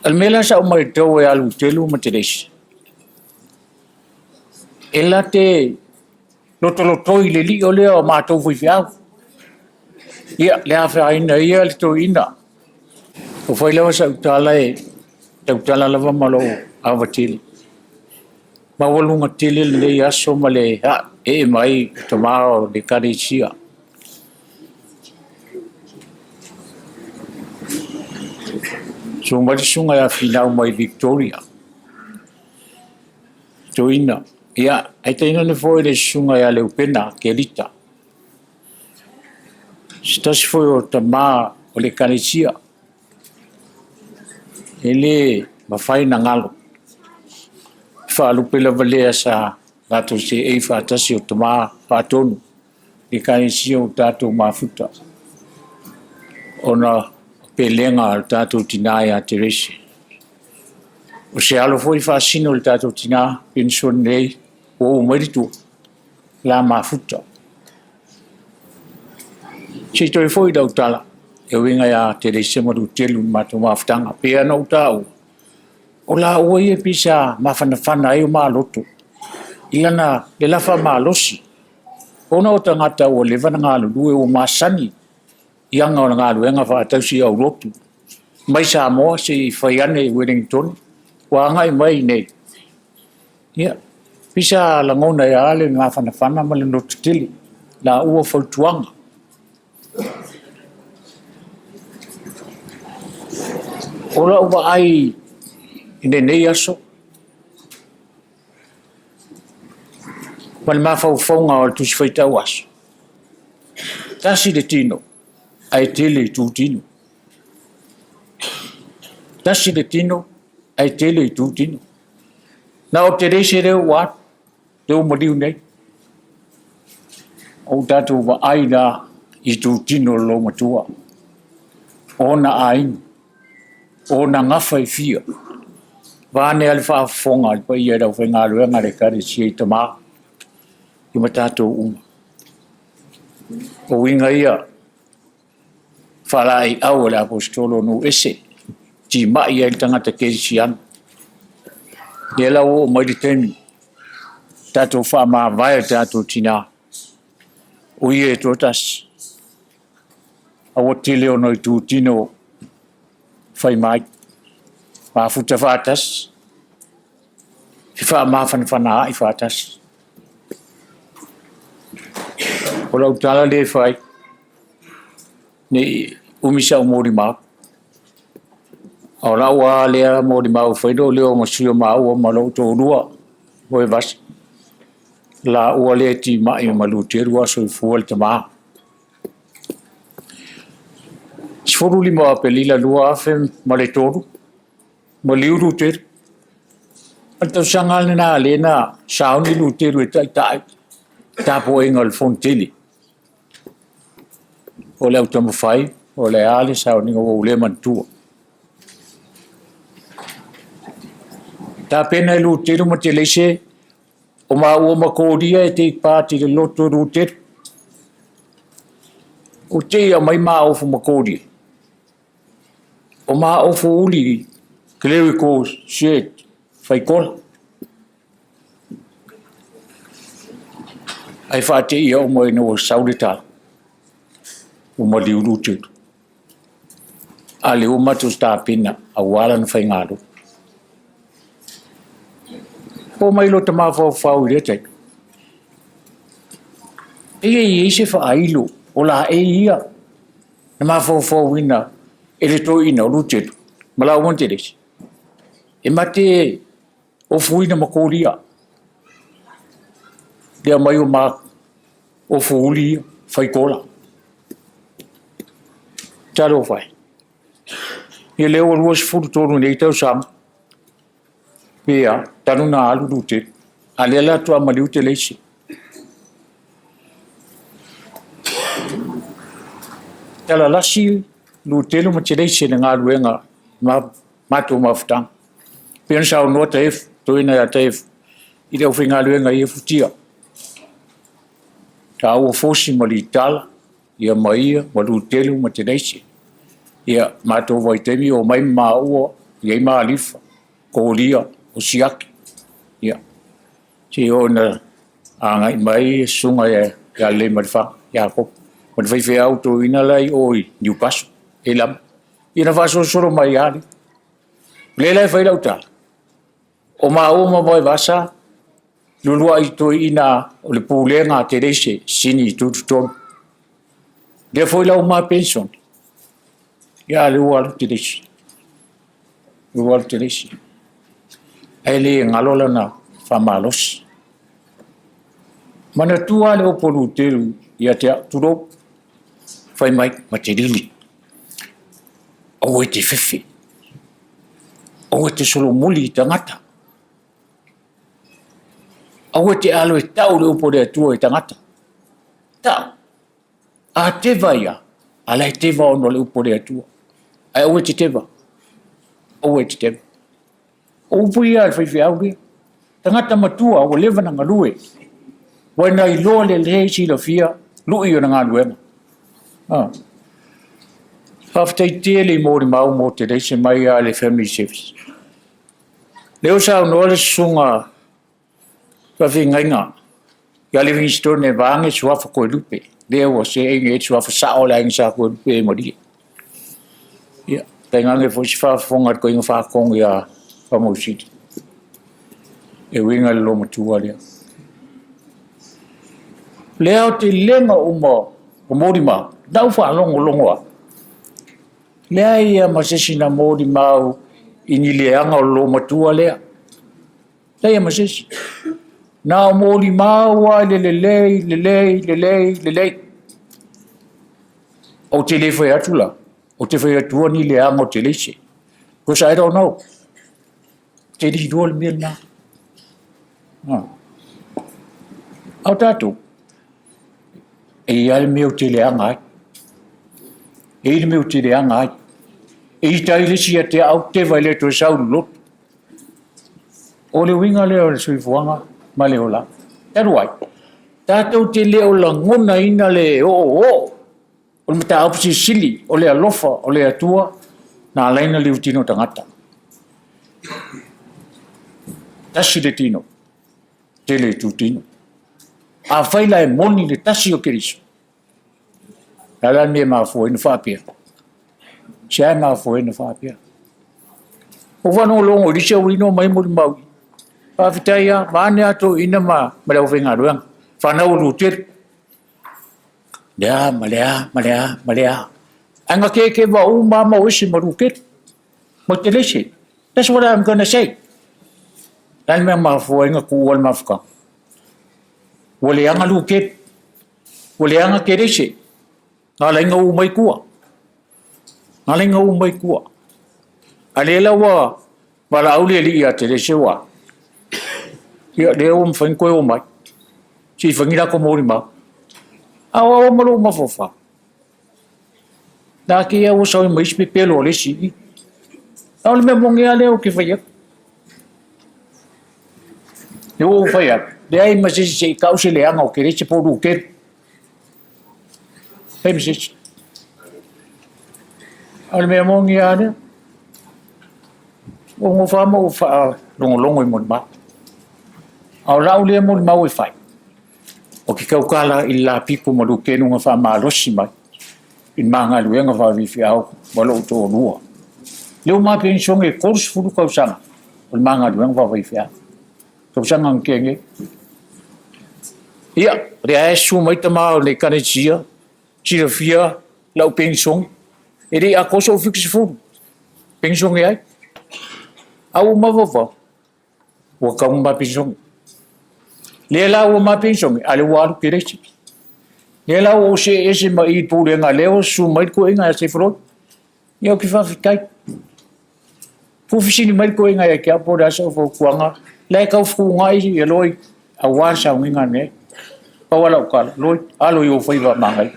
O le mea lea sa ou matau ia Luteru ma Teleisi, e la te lotolotoi i le lio lea o matou faifeau. Ia, le afaina ia le toeaina. Ua fai lava sau tala, e tautala lava ma lou ava tele. E maualuga tele lenei aso ma le ee mai o tama o le Ekalesia. Susu mai le susuga ia Finau mai Victoria, toeaina. Ia, ae tainane foi le susuga ia Leupena Kelita, se tasi foi o tama o le Ekalesia. E le mafai ona galo. Faalupe lava lea sa latou seei faatasi o tama faatonu i Ekalesia o tatou mafuta ona o pelega a le tatou tina ia Terese. O se alo foi faasino i le tatou tina penisoni nei ua ou mai le tua, la mafuta. Se i toe foi lau tala e uiga ia Terese ma Lutelu i le matou mafutaga. E pei lava ona ou taua, o laua ia pei sa mafanafana ai o ma loto i lana le la faamalosi, ona o tagata ua leva ona galulue ua masani i aga o le galuega faatausi aulotu mai Samoa seia fai ane i Ueligitone, ua agai mai i inei, ia, pei sa lagona ai lava le mafanafana ma le lototele i laua fautuaga. O lau vaai i lenei aso ma le mafaufauga o le Tusi Faitau Aso, tasi le tino ae tele itutino. Tasi le tino ae tele itutino. Na o Terese lea ua alu, lea ua maliu nei. O ua tatou vaai la i itutino o le loomatua, o ona aiga, o ona gafa e fia, vaeane lava le faafofoga a le paia i le aufaigaluega a le Ekalesia i tama ma tatou uma. O uiga ia faalaeiau a le Aposetolo o nuu ese, timai ai le tagata kerisiano. O lea la ua oo mai le taimi tatou faamavae i o tatou tina, o Ia e toatasi, ae ua tele ona itutino fai mai, mafuta faatasi, fefaamafanafanaai faatasi. O lau tala lea e fai, ne i umi sau molimau, a o lau lava lea molimau e fai lou leo ma sui o maua ma lou toalua o Evasa, laua lea e timai ma Luteru a o soifua le tama. 15 o Aperila 2003, maliu Luteru. O le tausaga lena lea na sauni Luteru e taitai tapuaiga o le Fonotele. O le autaumafai, o le a le sauniga ua ou le manatua. Tapena e Luteru ma Teleise o maua ma Kolia e take part i le loto Luteru. O te i aumai ma ofu ma Kolia. O ma ofu uli clerical shirt faikola. Ae faateia uma ina ua sau le tala, ua maliu Luteru. A lea ua matou tapena aua lana faigalotu. Oo mai lota mafaufau i lea taimi, e i ai se faailo o laei ia na mafaufauina e le toeaina o Luteru ma laua ma Terese, e ma te ofuina ma kolia, le aumai o ma ofu uli ia, faikola. Talofa e. Ia lea ua 23 nei tausaga, pe a, talu ona alu Luteru, a lea la faatoa maliu Teleise. Talalasi Luteru ma Teleise i le galuega ma matou mafutaga. Pei ona saunoa Taefu, toeaina ia Taefu, i le aufaigaluega i ia futia. Taua Fosi ma Litala, ia ma ia, ma Luteru ma Teleise. Ia, matou vaitaimi o mai ma maua, i ai Malifa, Kolia, o Siaki. Ia, se i oo ina agai mai susuga ia Leimalefā, Iakopo, ma le faifeau toeaina la i o i Newcastle, e lama. Ia na faasolosolo mai lava lea. O lea la e fai lau tala, o maua ma Vaivasa, lualuai toeaina o le pulega a Teleise, sini i tutotonu. Lea foi la ua ma penisione, ia a lea ua alu Teleise. Ua alu Teleise. Ae le galo lana faamalosi. Manatua le upu a Luteru ia te au, tulou, fai mai, Matelili, aua e te fefe. Aua e te solomuli i tagata. Aua e te alo e tau le upu a le Atua i tagata. Tau. A teva ia, a la e teva ona o le upu a le Atua. Ae aua e te teva. Aua e te teva. O upu ia a le faifeau lea. Tagata matua ua leva na galue. Ua na iloa lelei silafia lui o na galuega. Ah. Faafetai tele i molimau mo te leise mai a le Family Service. Lea ua saunoa le susuga faafeagaiga ia Livingstone e vaage suafa Toelupe, lea ua seei nei suafa sao o le aiga sa Toelupe e malie. Ia, tainane foi se faafofoga a le toeaina faatonu ia Faamausili, e uiga i le loomatua lea. O le aotelega uma o molimau, na ou faalogologo atu, leai lava ma se isi na molimau i ni leaga o le loomatua lea. Leai lava ma se isi. Na o molimau lava i le lelei, lelei, lelei, lelei. Ou te le fai atu la, ou te fai atua ni leaga o Teleise. Because I don't know. Ou te le iloa le mea lena. Ah. A o tatou, e i ai le mea ou te leaga ai. E i ai le mea ou te leaga ai. E ita ai le isi ia te au, teva e le toe sau i le lotu. O le uiga lea o le soifuaga ma le olaga. Talu ai, tatou te le o lagonaina le oooo o le mataupu silisili o le alofa o le Atua na ala ai ona liutino tagata. Tasi le tino, tele itutino. Afai la e moni le tasi o Keriso, o le a la le mea e mafua ai ona faapea? Se a e mafua ai ona faapea? Ua faalogologo i le isi auina o mai molimau i. Faafetai lava, vaeane lava toeaiina ma le aufaigaluega, fanau a Luteri. Le a ma le a ma le a ma le a. Ae na kekeva uma lava ma o ese ma Luteri. Ma Teleise. That's what I'm gonna say. O le a le mea e mafua ai ona tuua le mafutaga? Ua leaga Luteri. Ua leaga Teleise. Na ala ai ona u mai tua. Na ala ai ona u mai tua. A lea la ua valaau le alii ia Teleise ua, ia lea ua mafai ona toe o mai. Se i fai ni latou molimau. A o au ma lou mafaufau, na te ia ua sau ai ma isi pepelo a le isi i i. A o le mea moni lava lea ou te fai atu. Lea ua ou fai atu, leai ma se isi se i tau se leaga o Teleise po o Luteri. Fai ma se isi. A o le mea moni lava lea, ua ou nofo lava ma ou faalogologo i molimau. A o lau lea molimau e fai, ou te tautala i le lapito ma Lutelu na faamalosi mai i le ma galuega faafaifeau ma lou toalua. Lea ua ma penisione e 30 tausaga o le ma galuega faafaifeau. Tausaga na tea nei. Ia, o lea e susu mai tama o le Ekalesia, silafia lau penisione, e le i atoa sou 70, penisione ai. A ua mafaufau, ua tatau ona ma penisione. Lea la ua ma penisione, a o lea ua alu keresi. Lea la ua ou see ese ma i i le pulega, lea ua susu mai le toeaina ia Seifoloi. Ia ou te faafetai. Tuufesili mai le toeaina ia te au po o le a sau fautuaga, la e tau fetuunai ia Lloyd aua le sauniga lenei. Pau lava lau tala, Lloyd, alo i ou faiva manaia.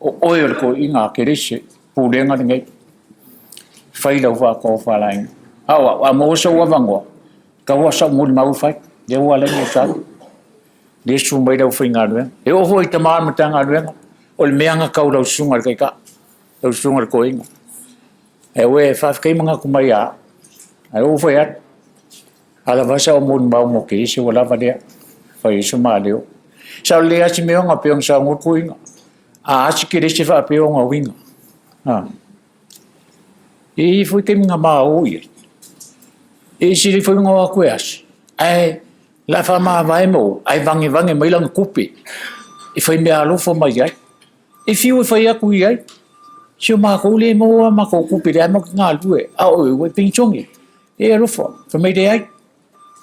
O oe o le toeaina a Kerese, pulega lenei. Fai lau faatofalaiga. A o au, a maua sou avanoa, tau lava sau molimau e fai. Lea ua ala ai ona ou sau. Lea e susu mai le aufaigaluega. E oo foi i tama o le Matagaluega, o le mea na tau lau susuga i le Taitai, lau susuga i le Toeaina. E ue e faafetai manatu mai ia au. Ae ua ou fai atu, a lava sau molimau mo Kerese ua lava lea, fai ai so ma leo. Sa o le asi mea ona pei ona saunoa le toeaina, a asi Kerese faapea ona uiga. Ha. E i ai foi taimi na ma o i ai. E ese le foi ona o atu e asi, ae la faamavae ma o, ae vangevange mai lana tupe e fai meaalofa mai ai. E fiu e fai atu i ai, si o matou le maua a matou tupe, lea matou te galulue, a o oe ua e penisione. E alofa, fai mai leai,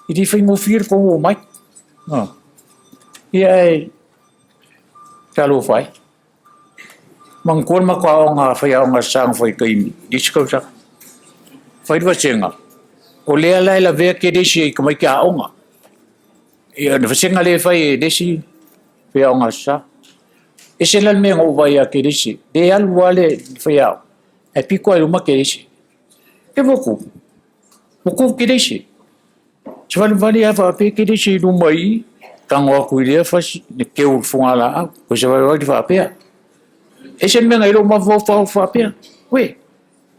e le faigofie le tou omai. Ia ae talofa e. Manatua le matou aoga faiaoga sa fai i taimi i le isi tausaga. fai le vasega, o lea la e lavea Kerisi ai i tamaiti aoga. Ia, o le vasega lea e fai e le isi faiaoga Aso Sa. E ese la le mea na ou vaai ia Kerisi, le alu lava le faiaoga, ae pito lava i luma Kerisi. Ke moku, moku Kerisi. Savalivali lava faapea Kerisi i luma i i, tago atu i lea fasi, le teu o le fugalaau, toe savalivali faapea. E ese le mea na i ai lou mafaufau faapea, uei,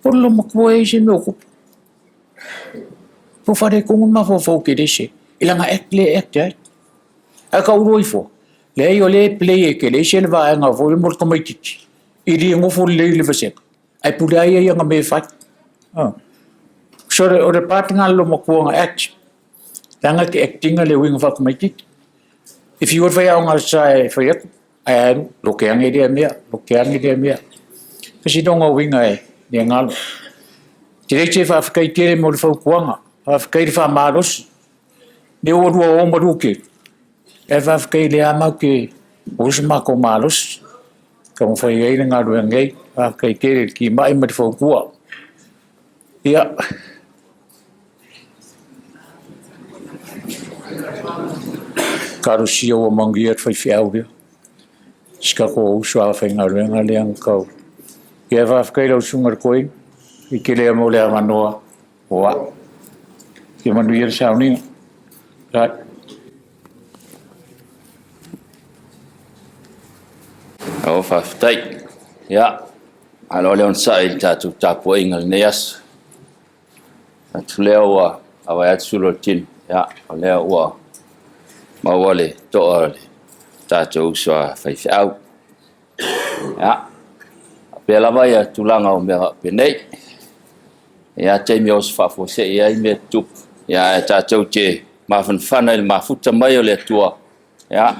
po o le loomatua e i ai se mea o tupu. Ua faaletonu le mafaufau o Kerese i lana act lea e act ai. Ae taulua ifo, leai o lea e play e Kerese le vaega foi lea mo le tamaitiiti, e le nofo lelei i le vasega, ae pule lava ia i ana mea e fai. So o le part lena a le loomatua na act, leaga e te act ina le uiga faatamaitiiti. E fiu ai le faiaoga sa e fai atu, ae alu, lote ane lea mea, lote ane lea mea. Tasi lona uiga e le galo. Te faafetai tele mo le fautuaga, faafetai le faamalosi. Lea ua lua o ma Luke, ae faafetai o lea lava matou te maua so matou malosi e taumafai ai le galuega nei. Faafetai tele i le timai ma le fautua. Ia, talosia ua manuia le faifeau lea, si tatou uso a faigaluega lea na tau. Ia faafetai i lau susuga i le Toeaina, faafetai tele mo le avanoa o au. Ia manuia le sauniga. Bye. O faafetai. Ia, malo le onosai i le tatou tapuaiga i lenei aso. Atu lea ua vaai atu sulu o le tino, ia, o lea ua maua le toa o le tatou uso a faifeau. Ia, faapea lava ia tulaga o mea faapenei. Ia, taimi e oso faafuasei ai mea tutupu. Ia, ae tatou te mafanafana i le mafuta mai o le Atua. Ia,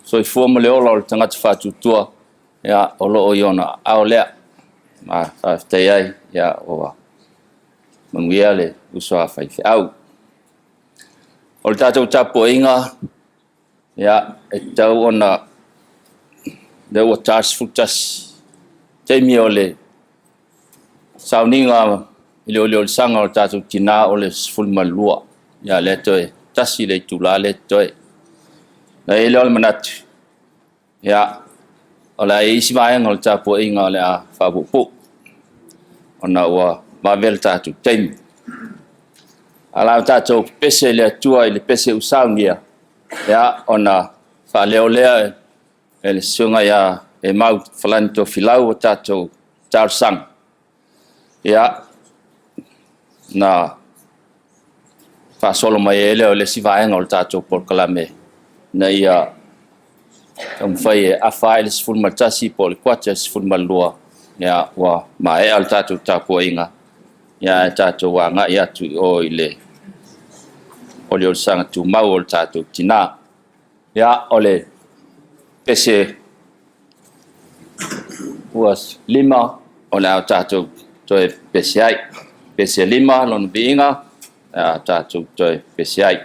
soifua ma le ola o le tagata faatuatua. Ia, o lo o i ona aao lea. Ma faafetai ai, ia, ua manuia le uso a faifeau. O le tatou tapuaiga, ia, e tatau ona, lea ua ta le 11, taimi o le sauniga i le oliolisaga o le tatou tina o le 12. Ia, lea toe tasi le itula lea e totoe. Ona i ai lea o le manatu, ia, o le a i ai isi vaega o le tapuaiga o le a faapuupuu ona ua vave le tatou taimi. Ae o le a tatou pepese i le Atua i le pese ua saunia, ia, ona faaleo lea e le Susuga ia Emau Falani Tofilau a tatou talosaga, ia, ona faasolo mai ai lea o le isi vaega o le tatou polokalame ina ia taumafai e afa ai le 11 po o le kuata i le 12, ia, ua maea le tatou tapuaiga, ia, ae tatou agai atu i o i le oliolisaga tumau o le tatou tina. Ia, o le pese ua 5 o le a tatou toe pese ai. Pese 5 lona viiga, o le a tatou toe pese ai.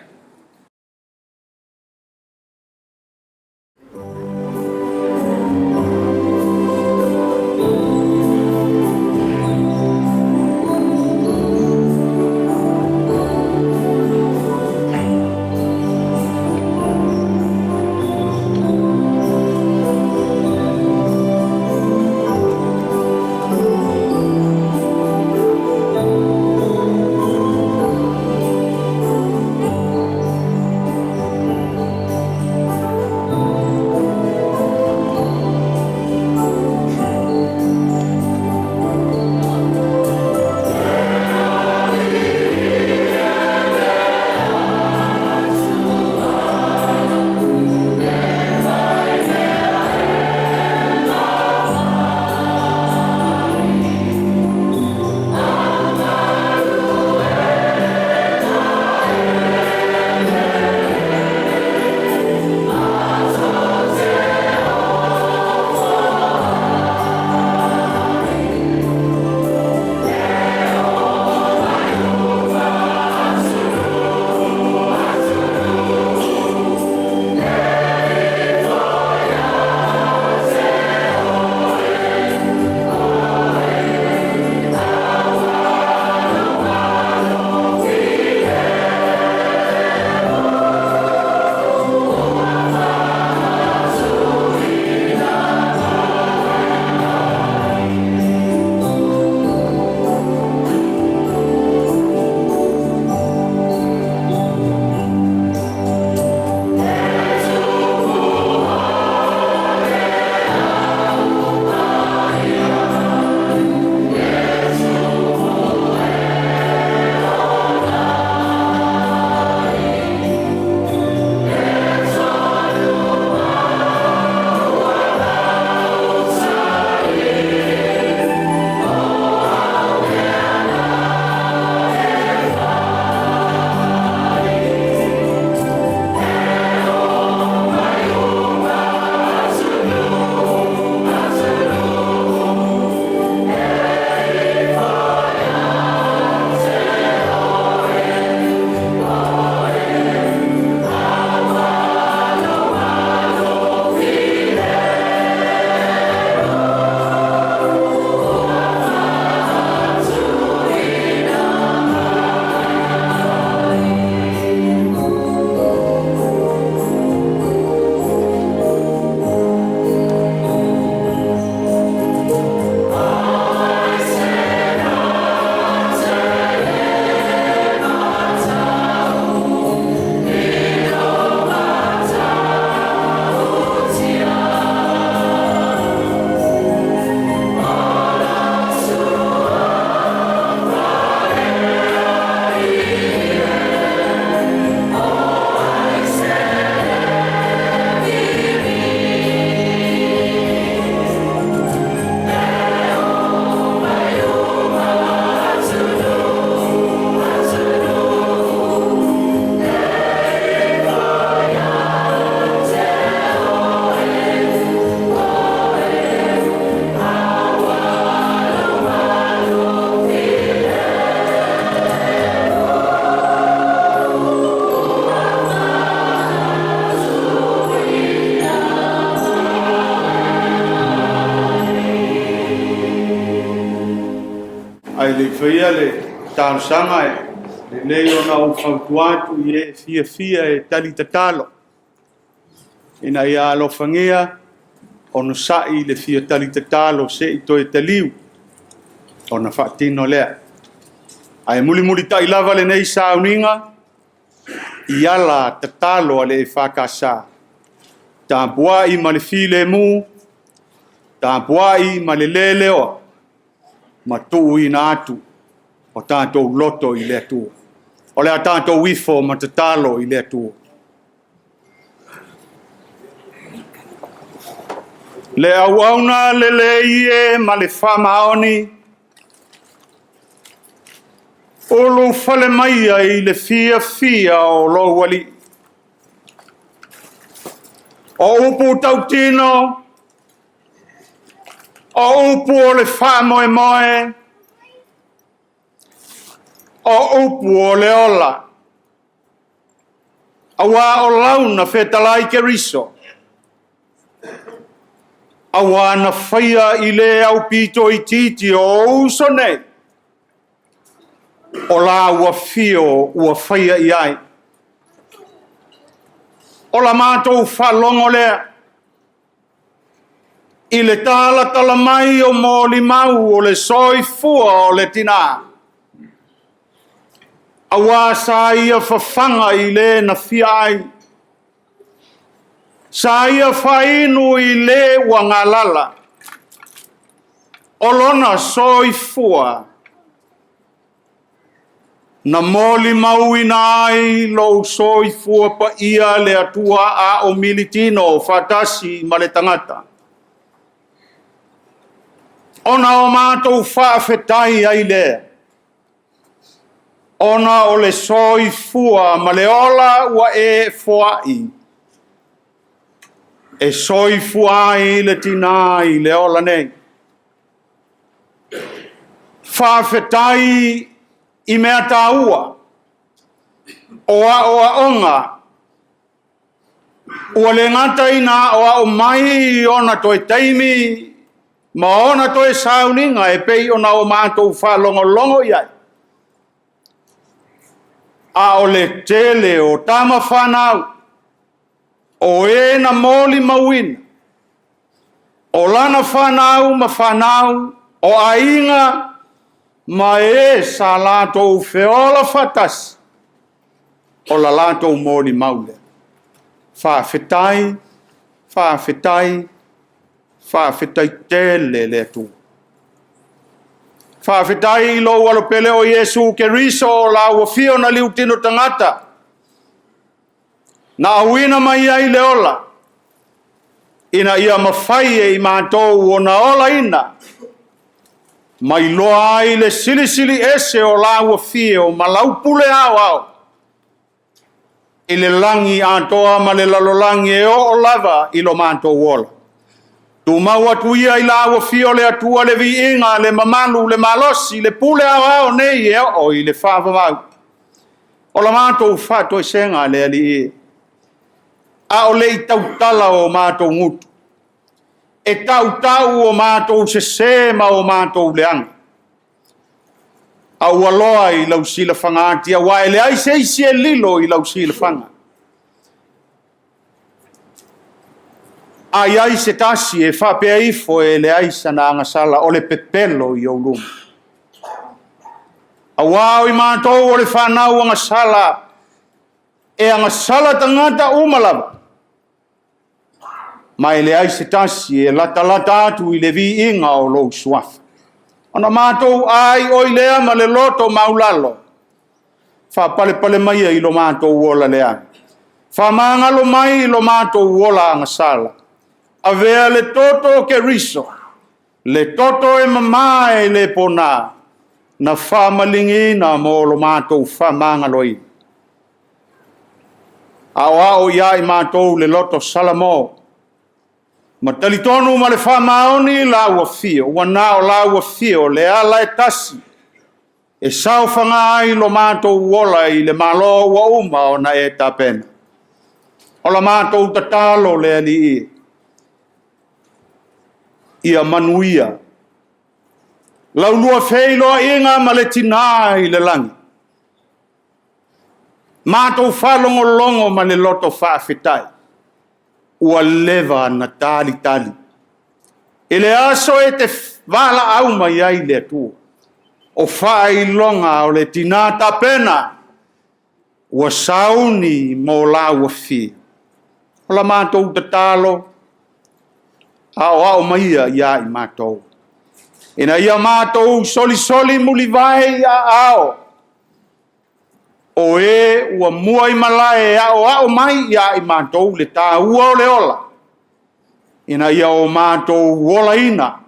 Ae le i faia le talosaga e lelei ona ou fautua atu i e fiafia e tali tatalo, ina ia alofagia onosai le fia tali tatalo se i toe taliu ona faatino lea. Ae mulimulitai lava lenei sauniga i ala tatalo a le EFKS, tapuai ma le filemu, tapuai ma le leleoa, ma tuuina atu o tatou loto i le Atua. O le a tatou ifo ma tatalo i le Atua. Le auauna lelei e ma le faamaoni, ulufale maia i le fiafia o lou Alii. O upu tautino, o upu o le faamoemoe, o upu o le ola, aua o lau na fetalai Keriso, aua na faia i le aupito itiiti o ou uso nei, o laua afio ua faia i ai. O la matou faalogo lea i le talatala mai o molimau o le soifua o le tina, aua sa ia fafaga i le na fia ai, sa ia faainu i le ua galala, o lona soifua na molimauina ai lou soifua paia le Atua a o militino faatasi ma le tagata. Ona o matou faafetai ai lea, ona o le soifua ma le ola ua e foai, e soifua ai le tina i le ola nei. Faafetai i mea taua o aoaoga ua le gata ina aoao mai i ona toe taimi ma ona toe sauniga e pei ona o matou faalogologo i ai, a o le tele o tama fanau o e na molimauina, o lana fanau ma fanau, o aiga ma e sa latou feola faatasi, o la latou molimau lea. Faafetai, faafetai, faafetai tele le Atua. Faafetai i lou Alo pele o Iesu Keriso o la ua afio na liutino tagata, na auina mai ai le ola, ina ia mafai e i matou ona olaina, ma iloa ai le Silisili Ese o la ua afio ma lau pule aoao i le lagi atoa ma le lalolagi e oo lava i lo matou ola. Tumau atu ia i la ua afio le Atua le viiga, le mamalu, le malosi, le pule aoao nei e oo i le faavavau. O la matou faatoesega le Alii e, a o le i tautala o matou gutu, e tautau o matou sese ma o matou leaga, a ua loa i lau silafaga ati, aua e leai se isi e lilo i lau silafaga. A i ai se tasi e faapea ifo e leai sana agasala, o le pepelo i ou luma. Aua o i matou o le fanau agasala, e agasala tagata uma lava, ma e leai se tasi e latalata atu i le viiga o lou Suafa. Ona matou aioi lea ma le loto maualalo, faapalepale maia i lo matou ola leaga, faamagalo mai i lo matou ola agasala, avea le toto o Keriso, le toto e mama e le pona, na faamaligiina mo lo matou faamagaloina. Aoao ia i matou le loto Salamo, ma talitonu ma le faamaoni la ua afio, ua na o la ua afio le ala e tasi e saofaga ai lo matou ola i le Malo ua uma ona e tapena. O la matou tatalo le Alii, ia manuia. Laulua feiloaiga ma le Tina i le lagi. Matou faalogologo ma le loto faafetai, ua leva na talitali. I le aso e te valaau mai ai le Atua, o faailoga o le tina tapena ua sauni mo la ua fia. O la matou tatalo, aoao maia ia i matou, ina ia matou solisoli mulivae i aao o e ua muaimalae e aoao mai ia i matou le taua o le ola, ina ia o matou olaina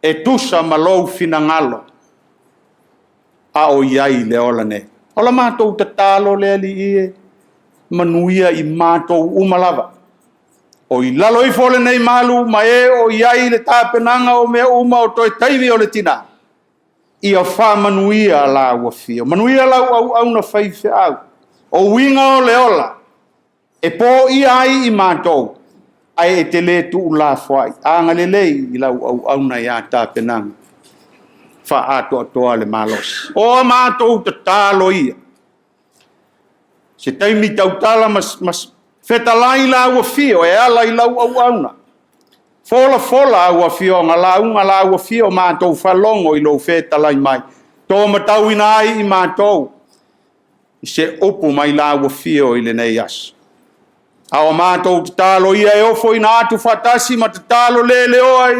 e tusa ma lou finagalo a o i ai i le ola nei. O la matou tatalo lea Alii e, manuia i matou uma lava, o i lalo ifo o lenei malu ma e o i ai i le tapenaga o mea uma o toe taimi o le tina, ia faamanuia la ua afio. Manuia lau auauna faifeau. O uiga o le ola, e poia ai i matou, ae e te le tuulafoai. Agalelei i lau auauna ia tapenaga, faaatoatoa le malosi. O a matou tatalo ia, se taimi tautala ma fetalai lau afio e ala i lau auauna, folafola au afioga, lauga lau afio, matou faalogo i lou fetalai mai, to matauina ai i matou i se upu mai lau afio i lenei aso. A o matou tatalo ia e ofoina atu faatasi ma tatalo leleoa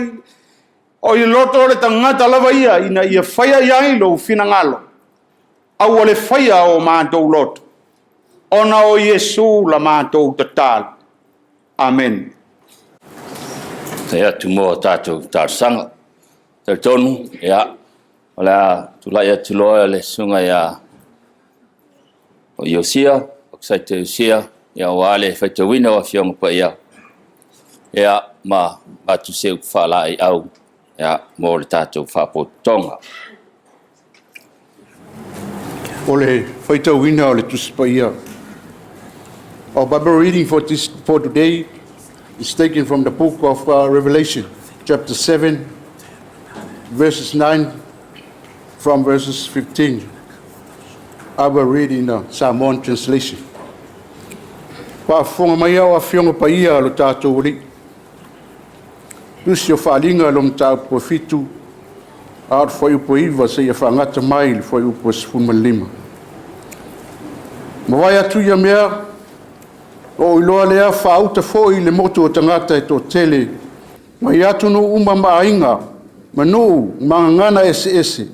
i loto o le tagata lava ia ina ia faia i ai lou finagalo, aua le faia o matou loto, ona o Iesu la matou tatalo. Amene. Faafetai atu mo a tatou talosaga. E talitonu, ia, o le a tulai atu loa le susuga ia Iosia, Okesait Iosia, aua le faitauina o Afioga Paia, ia, ma avatu se upu faalaeiau mo le tatou faapotopotoga. O le faitauina o le Tusi Paia. Our Bible reading for today is taken from the book of Revelation, chapter 7, verses 9 from verses 15. I will read in the Samoan translation. Faafofoga mai ao Afioga Paia a lo tatou Alii. Tusi o Faaaliga lo mataupu e 7, a o le fuaiupu e 9 seia faagata mai le fuaiupu e 15. Ma vaai atu ia mea, o iloa lea faauta foi le motu o tagata e toatele, mai atunuu uma ma aiga, ma nuu ma gagana eseese,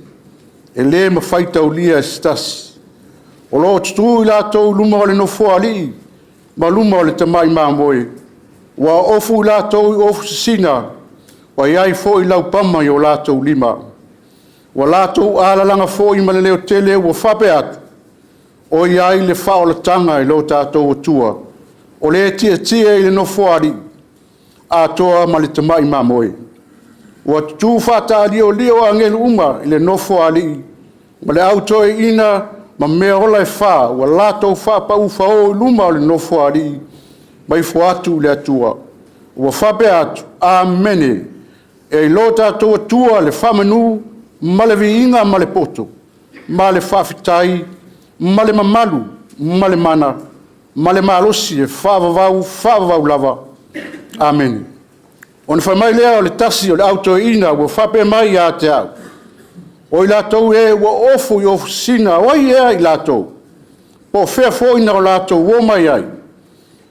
e le mafai taulia e se tasi. O lo o tutu i latou i luma o le Nofoalii ma luma o le tamai mamoe, ua ofu i latou i ofu sisina, ua i ai foi laupama i o latou lima. Ua latou alalaga foi ma le leo tele ua faapea atu, o i ai le faaolataga i lo tatou Atua, o le tietie i le Nofoalii, atoa ma le tamai mamoe. Ua tutu faataaliolio agelu uma i le Nofoalii ma le au toeaina ma mea ola e fa, ua latou faapau i luma o le Nofoalii ma ifo atu i le Atua. Ua faapea atu, Amene, e i lo tatou Atua le faamanu ma le viiga ma le poto, ma le faafetai ma le mamalu ma le mana ma le malosi e faavavau faavavau lava. Amene. Ona fai mai lea o le tasi o le au toeaina ua faapea mai ia te au, o i latou e ua ofu i ofu sisina, o ai ea i latou? Po o fea foi na o latou o mai ai?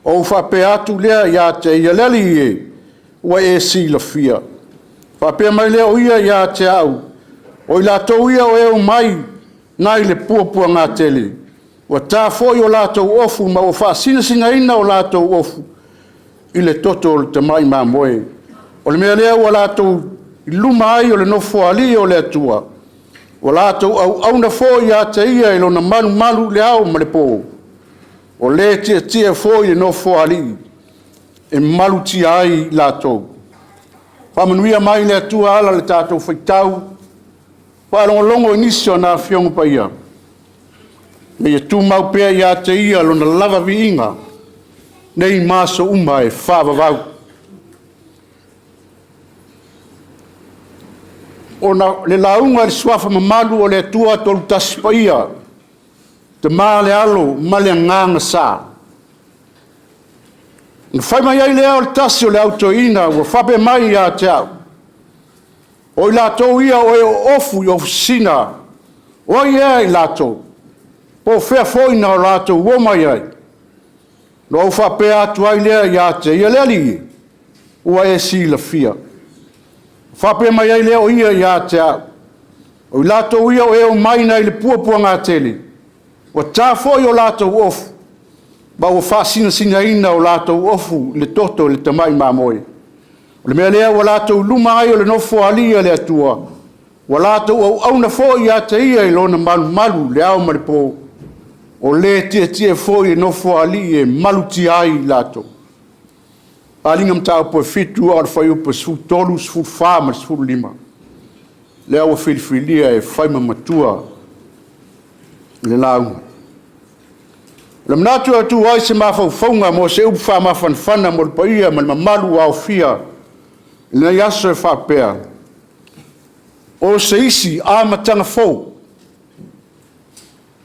Ou faapea atu lea ia te ia, le Alii e, ua e silafia. Faapea mai lea o ia ia te au, o i latou ia o e omai nai le puapuaga tele, ua ta foi o latou ofu ma ua faasinasinaina o latou ofu i le toto o le tamai mamoe. O le mea lea ua latou i luma ai o le Nofoalii o le Atua, ua latou auauna foi ia te ia i lona malumalu i le ao ma le po, o le tietie foi i le Nofoalii e malutia ai i latou. Faamanuia mai le Atua ala le tatou faitau, faalogologo i nisi o na Afioga Paia, ma ia tumau pea ia te ia lona lava viiga, nei ma aso uma e faavavau. Ona le lauga i le suafa mamalu o le Atua Tolu Tasi Paia, Tama le Alo ma le Agaga Sa. Na fai mai ai lea o le tasi o le au toeaina ua faapea mai ia te au, o i latou ia o e oofu i ofisina, o ai ea i latou? Po o fea foi na o latou o mai ai? Na ou faapea atu ai lea ia te ia, “Le alii, ua e silafia.” Faapea mai ai lea o ia ia te au, “O i latou ia o e omai nai le puapuaga tele, ua ta foi o latou ofu, ma ua faasinasinaina o latou ofu i le toto o le Tamai Mamoe. O le mea lea ua latou i luma ai o le Nofoalii o le Atua, ua latou auauna foi ia te ia i lona malumalu i le ao ma le po, o le tietie foi i le Nofoalii e malutia ai i latou.” Faaaliga Mataupu e 7 aua o le fuaiupu e 13, 14 ma le 15, lea ua filifilia e fai ma matua i le lauga. O le manatu e atu ai se mafaufauga mo se upu faamafanafana mo le paia ma le mamalu ua aofia i lenei aso e faapea, o se isi amataga fou,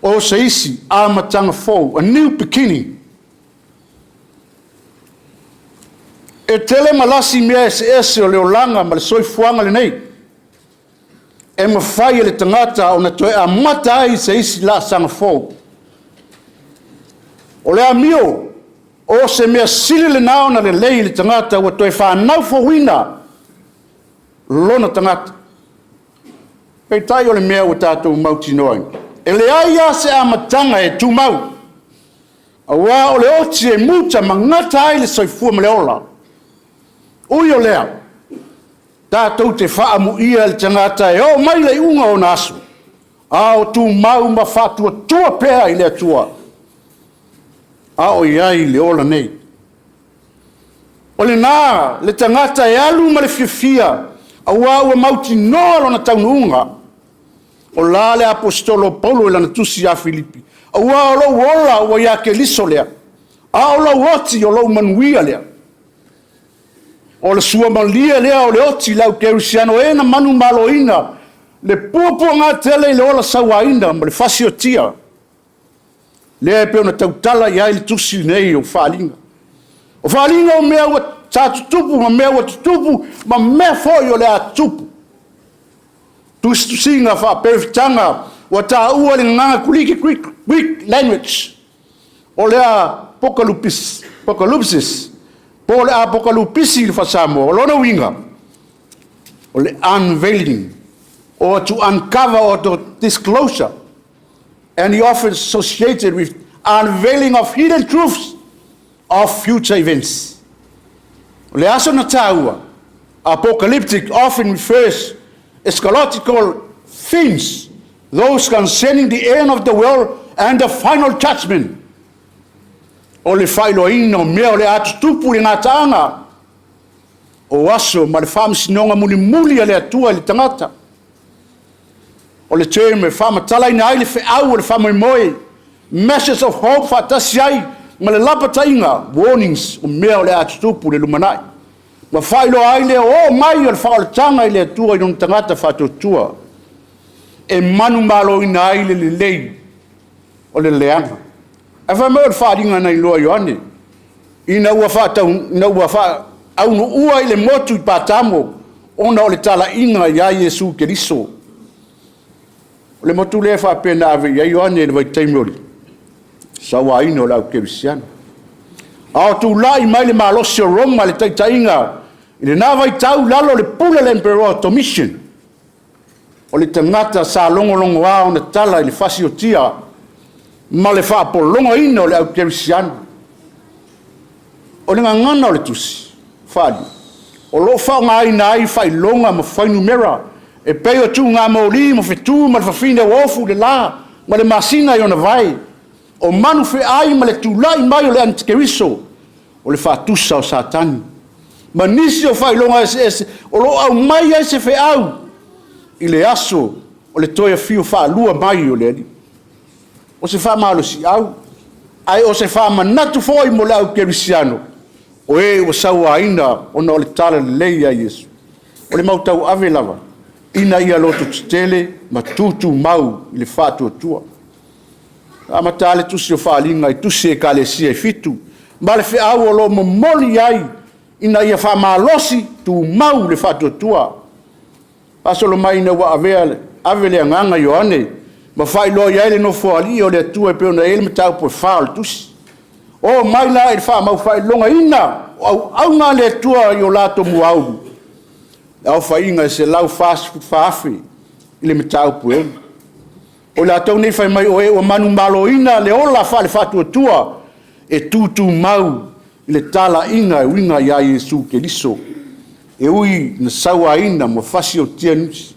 o se isi amataga fou, a new beginning. E tele malasi mea eseese o le olaga ma le soifuaga lenei, e mafai e le tagata ona toe amata ai se isi laasaga fou. O le amio, o se mea sili lena ona lelei i le tagata ua toe fanau fouina lona tagata. Peitai o le mea ua tatou mautinoaina, e leai lava se amataga e tumau, aua o le oti e muta ma gata ai le soifua ma le ola. Ui o lea, tatou te faaamuia le tagata e oo mai le iuga o ona aso, a o tumau ma faatuatua pea i le Atua a o i ai i le ola nei. O lena le tagata e alu ma le fiafia aua ua mautinoa lona taunuuga. O la le aposetolo o Paulo i lana tusi ia Filipi, aua o lou ola ua ia Keriso lea, a o lou oti o lou manuia lea. O le suamalie lea o le oti i le au kerisiano e na manumaloina le puapuaga tele i le ola sauaina ma le fasiotia, lea e pei ona tautala i ai le tusi lenei o Faaaliga. O faaaliga o mea sa tutupu ma mea ua tutupu ma mea foi o le a tutupu. Tusitusiga faa-Perofitana ua taua i le gagana Kuliki, Greek language, o le apokalupisi po o le apokalupisi i le faa-Samoa. O lona uiga, o le unveiling or to uncover or to disclosure and he often associated with unveiling of hidden truths of future events. O le aso na taua, apocalyptic often refers eschatological themes, those concerning the end of the world and the final judgment. O le faailoaina o mea o le a tutupu i le gataaga o aso ma le faamasinoga mulimuli a le Atua i le tagata. O le term e faamatalaina ai le feau o le faamoemoe, message of hope faatasi ai ma le lapataiga, warnings, o mea o le a tutupu i le lumanai. Ma faailoa ai le oo mai o le faaolataga i le Atua i ona tagata faatuatua, e manumaloina ai le lelei o le leaga. Ae fai mai o le faaaliga na iloa e Ioane, ina ua faaunuua i le motu i Patamo ona o le talaiga ia Iesu Keriso. O le motu lea e faapea na ave i ai Ioane i le vaitaimi o le sauaina o le au kerisiano. A o tulai mai le malosi o Roma i le taitaiga i lena vaitau i lalo o le pule a le Emperor Domitian, o le tagata sa logologoa ona tala i le fasiotia ma le faapologaina o le au kerisiano. O le gagana o le tusi faali, o lo o faaaogaina ai faailoga ma fuainumera e pei o tuugamoli ma fetu ma le fafine ua ofu i le la ma le masina i ona vae, o manu feai ma le tulai mai o le Anetekeriso, o le faatusa o Satani, ma nisi o faailoga eseese o lo o aumai ai se feau i le aso o le toe afio faalua mai o le Alii. O se faamalosiau, ae o se faamanatu foi mo le au kerisiano, o e ua sauaina ona o le Talalelei a Iesu. O le mau tauave lava. ina ia lototetele ma tutumau i le faatuatua. Na amata le tusi o Faaaliga i tusi a Ekalesia e fitu, ma le feau o lo o momoli ai ina ia faamalosi, tumau le faatuatua. Faasolo mai ina ua ave le Agaga i Ioane ma faailoa i ai le Nofoalii o le Atua e pei ona i ai le mataupu e 4 o le tusi. Oo mai la i le faamaufaailogaina o auauna a le Atua i o latou muaulu, le aofaiga e 144,000 i le mataupu e 6. O i latou nei fai mai o e ua manumaloina le ola faale-faatuatua e tutumau i le talaiga e uiga ia Iesu Keriso, e ui ina sauaina ma fasiotia nisi.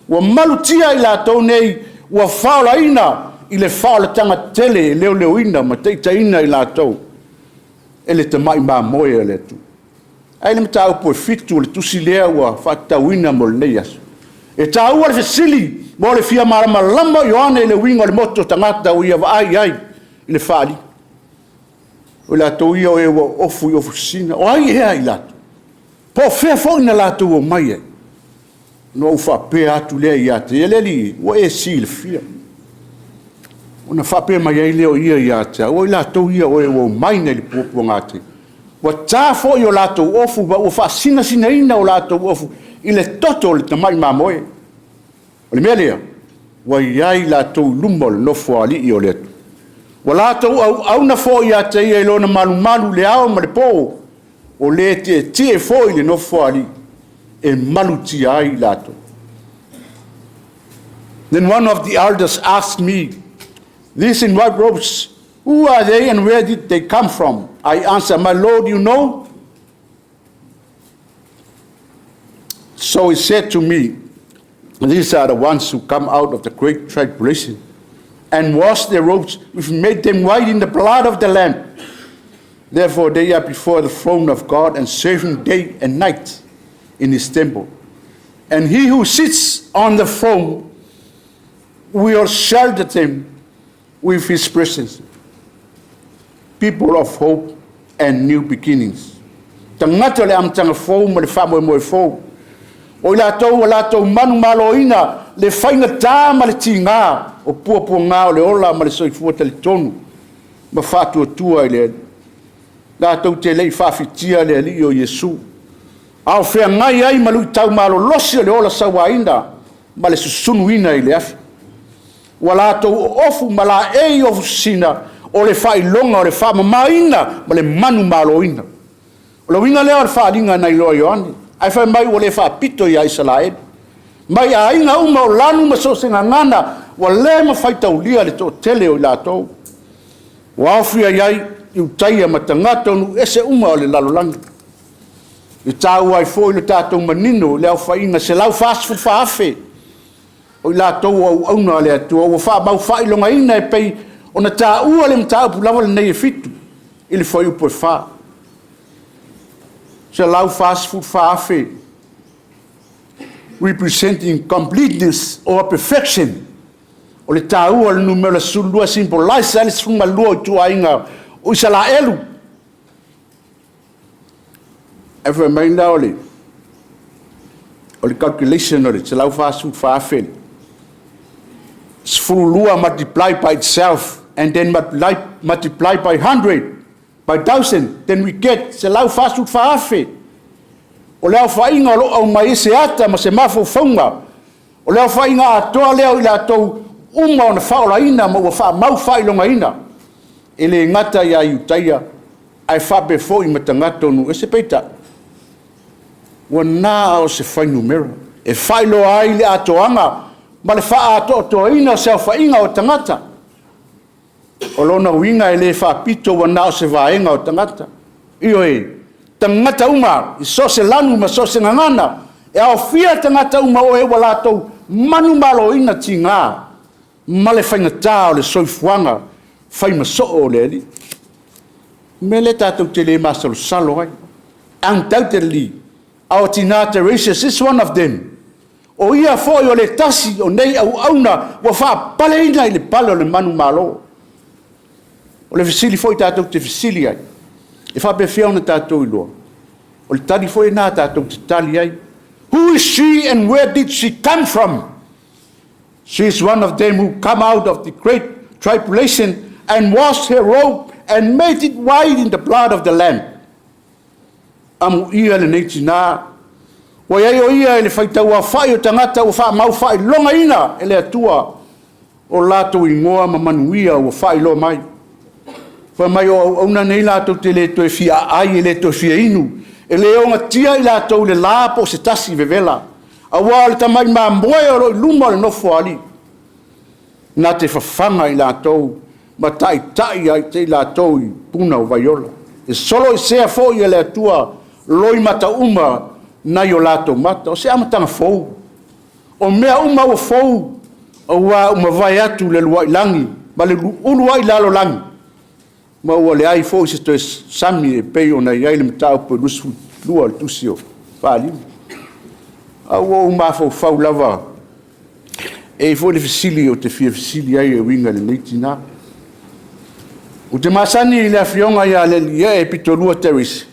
Ua malutia i latou nei ua faaolaina i le faaolataga tele e leoleoina ma taitaiina i latou e le tamai mamoe a le Atua. Ae i le mataupu e 7 o le tusi lea ua faatatauina mo lenei aso, e taua le fesili mo le fia malamalama o Ioane i le uiga o le motu o tagata ua ia vaai i ai i le faaaliga. O i latou ia o e ua ofu i ofu sisina. O ai ea i latou? Po o fea foi na latou omai ai? Ona ou faapea atu lea ia te ia, “Le Alii, ua e silafia.” Ona faapea mai ai lea o Ia ia te au, “O i latou ia o e ua omai mai le puapuaga, ua ta foi o latou ofu ma ua faasinasinaina o latou ofu i le toto o le tamai mamoe. O le mea lea, ua i ai latou i luma o le Nofoalii o le Atua. Ua latou auauna foi ia te Ia i Lona malumalu i le ao ma le po, o le tietie foi i le Nofoalii e malutia ai i latou.” Then one of the elders asked me, “These in white robes, who are they and where did they come from?” I answered, “My Lord, you know.” So he said to me, “These are the ones who come out of the great tribulation and washed their robes, which made them white in the blood of the Lamb. Therefore, they are before the throne of God and serve Him day and night in His temple. And He who sits on the throne will shelter them with His presence.” People of hope and new beginnings. Tagata o le amataga fou ma le faamoemoe fou. O i latou ua latou manumaloina le faigata ma le tiga o puapuaga o le ola ma le soifua talitonu ma faatuatua i le Alii. Latou te le i faafitia le Alii o Iesu, a o feagai ai ma luitau malolosi o le ola sauaina ma le susunuina i le afi. Ua latou oofu ma laei ofu sisina o le faailoga o le faamamaina ma le manumaloina. O le uiga lea o le faaaliga na iloa e Ioane, ae fai mai ua le faapito ia Isaraelu. Mai aiga uma o lanu ma so o se gagana, ua le ma faitaulia le toatele o i latou, ua aofia i ai Iutaia ma tagata o nuu ese uma o le lalolagi. E taua ai foi le tatou manino i le aofaiga e 144,000 o i latou o auauna a le Atua ua faamau faailogaina e pei ona taua le mataupu lava lenei e 7 i le fuaiupu e 4. 144,000 representing completeness or perfection. O le taua o le numera 12 e symbolize ai le 12 o ituaiga o Isaraelu. Ae fai mai la o le calculation o le 144,000, 12 multiply by itself and then multiply by 100, by 1,000, then we get 144,000. O le aofaiga o lo o aumai ai se ata ma se mafaufauga, o le aofaiga atoa lea o i latou uma ona faaolaina ma ua faamau faailogaina, e le gata ia Iutaia ae faapea foi ma tagata o nuu ese. Peitai, ua na o se fuainumera e faailoa ai le atoaga ma le faaatoatoaina o se aofaiga o tagata. O lona uiga e le faapito ua na o se vaega o tagata. Ioe, tagata uma i so o se lanu ma so o se gagana, e aofia tagata uma o e ua latou manumaloina tiga ma le faigata o le soifuaga faimasoo o le Alii. O le mea lea tatou te le masalosalo ai. Undoubtedly, our Tina Teresa is one of them. O ia foi o le tasi o nei auauna ua faapaleina i le pale o le manumalo. O le fesili foi tatou te fesili ai, e faapefea ona tatou iloa? O le tali foi lena tatou te tali ai. Who is she and where did she come from? She is one of them who come out of the great tribulation and washed her robe and made it white in the blood of the Lamb. Amuia lenei tinā, ua i ai o ia i le faitauaofai o tagata ua faamau faailogaina e le Atua o latou igoa ma manuia ua faailoa mai. Fai mai o auauna nei latou te le toe fia aai, e le toe fia inu, e le ogatia i latou i le la po o se tasi vevela, aua o le tamai mamoe o lo o i luma o le nofo a alii, na te fafaga i latou ma taitai ai i latou i puna o vaiola. E soloisea foi e le Atua loimata uma nai o latou mata. O se amataga fou. O mea uma ua fou, aua ua mavae atu le uluai lagi ma le uluai lalolagi, ma ua leai foi se toe sami e pei ona i ai le mataupu e 22 o le Tusi o Faaaliga. Ae ua ou mafaufau lava, e i ai foi le fesili ou te fia fesili ai e uiga i lenei tina. Ou te masani i le afioga ia Lealiiiee Pitolua Terese,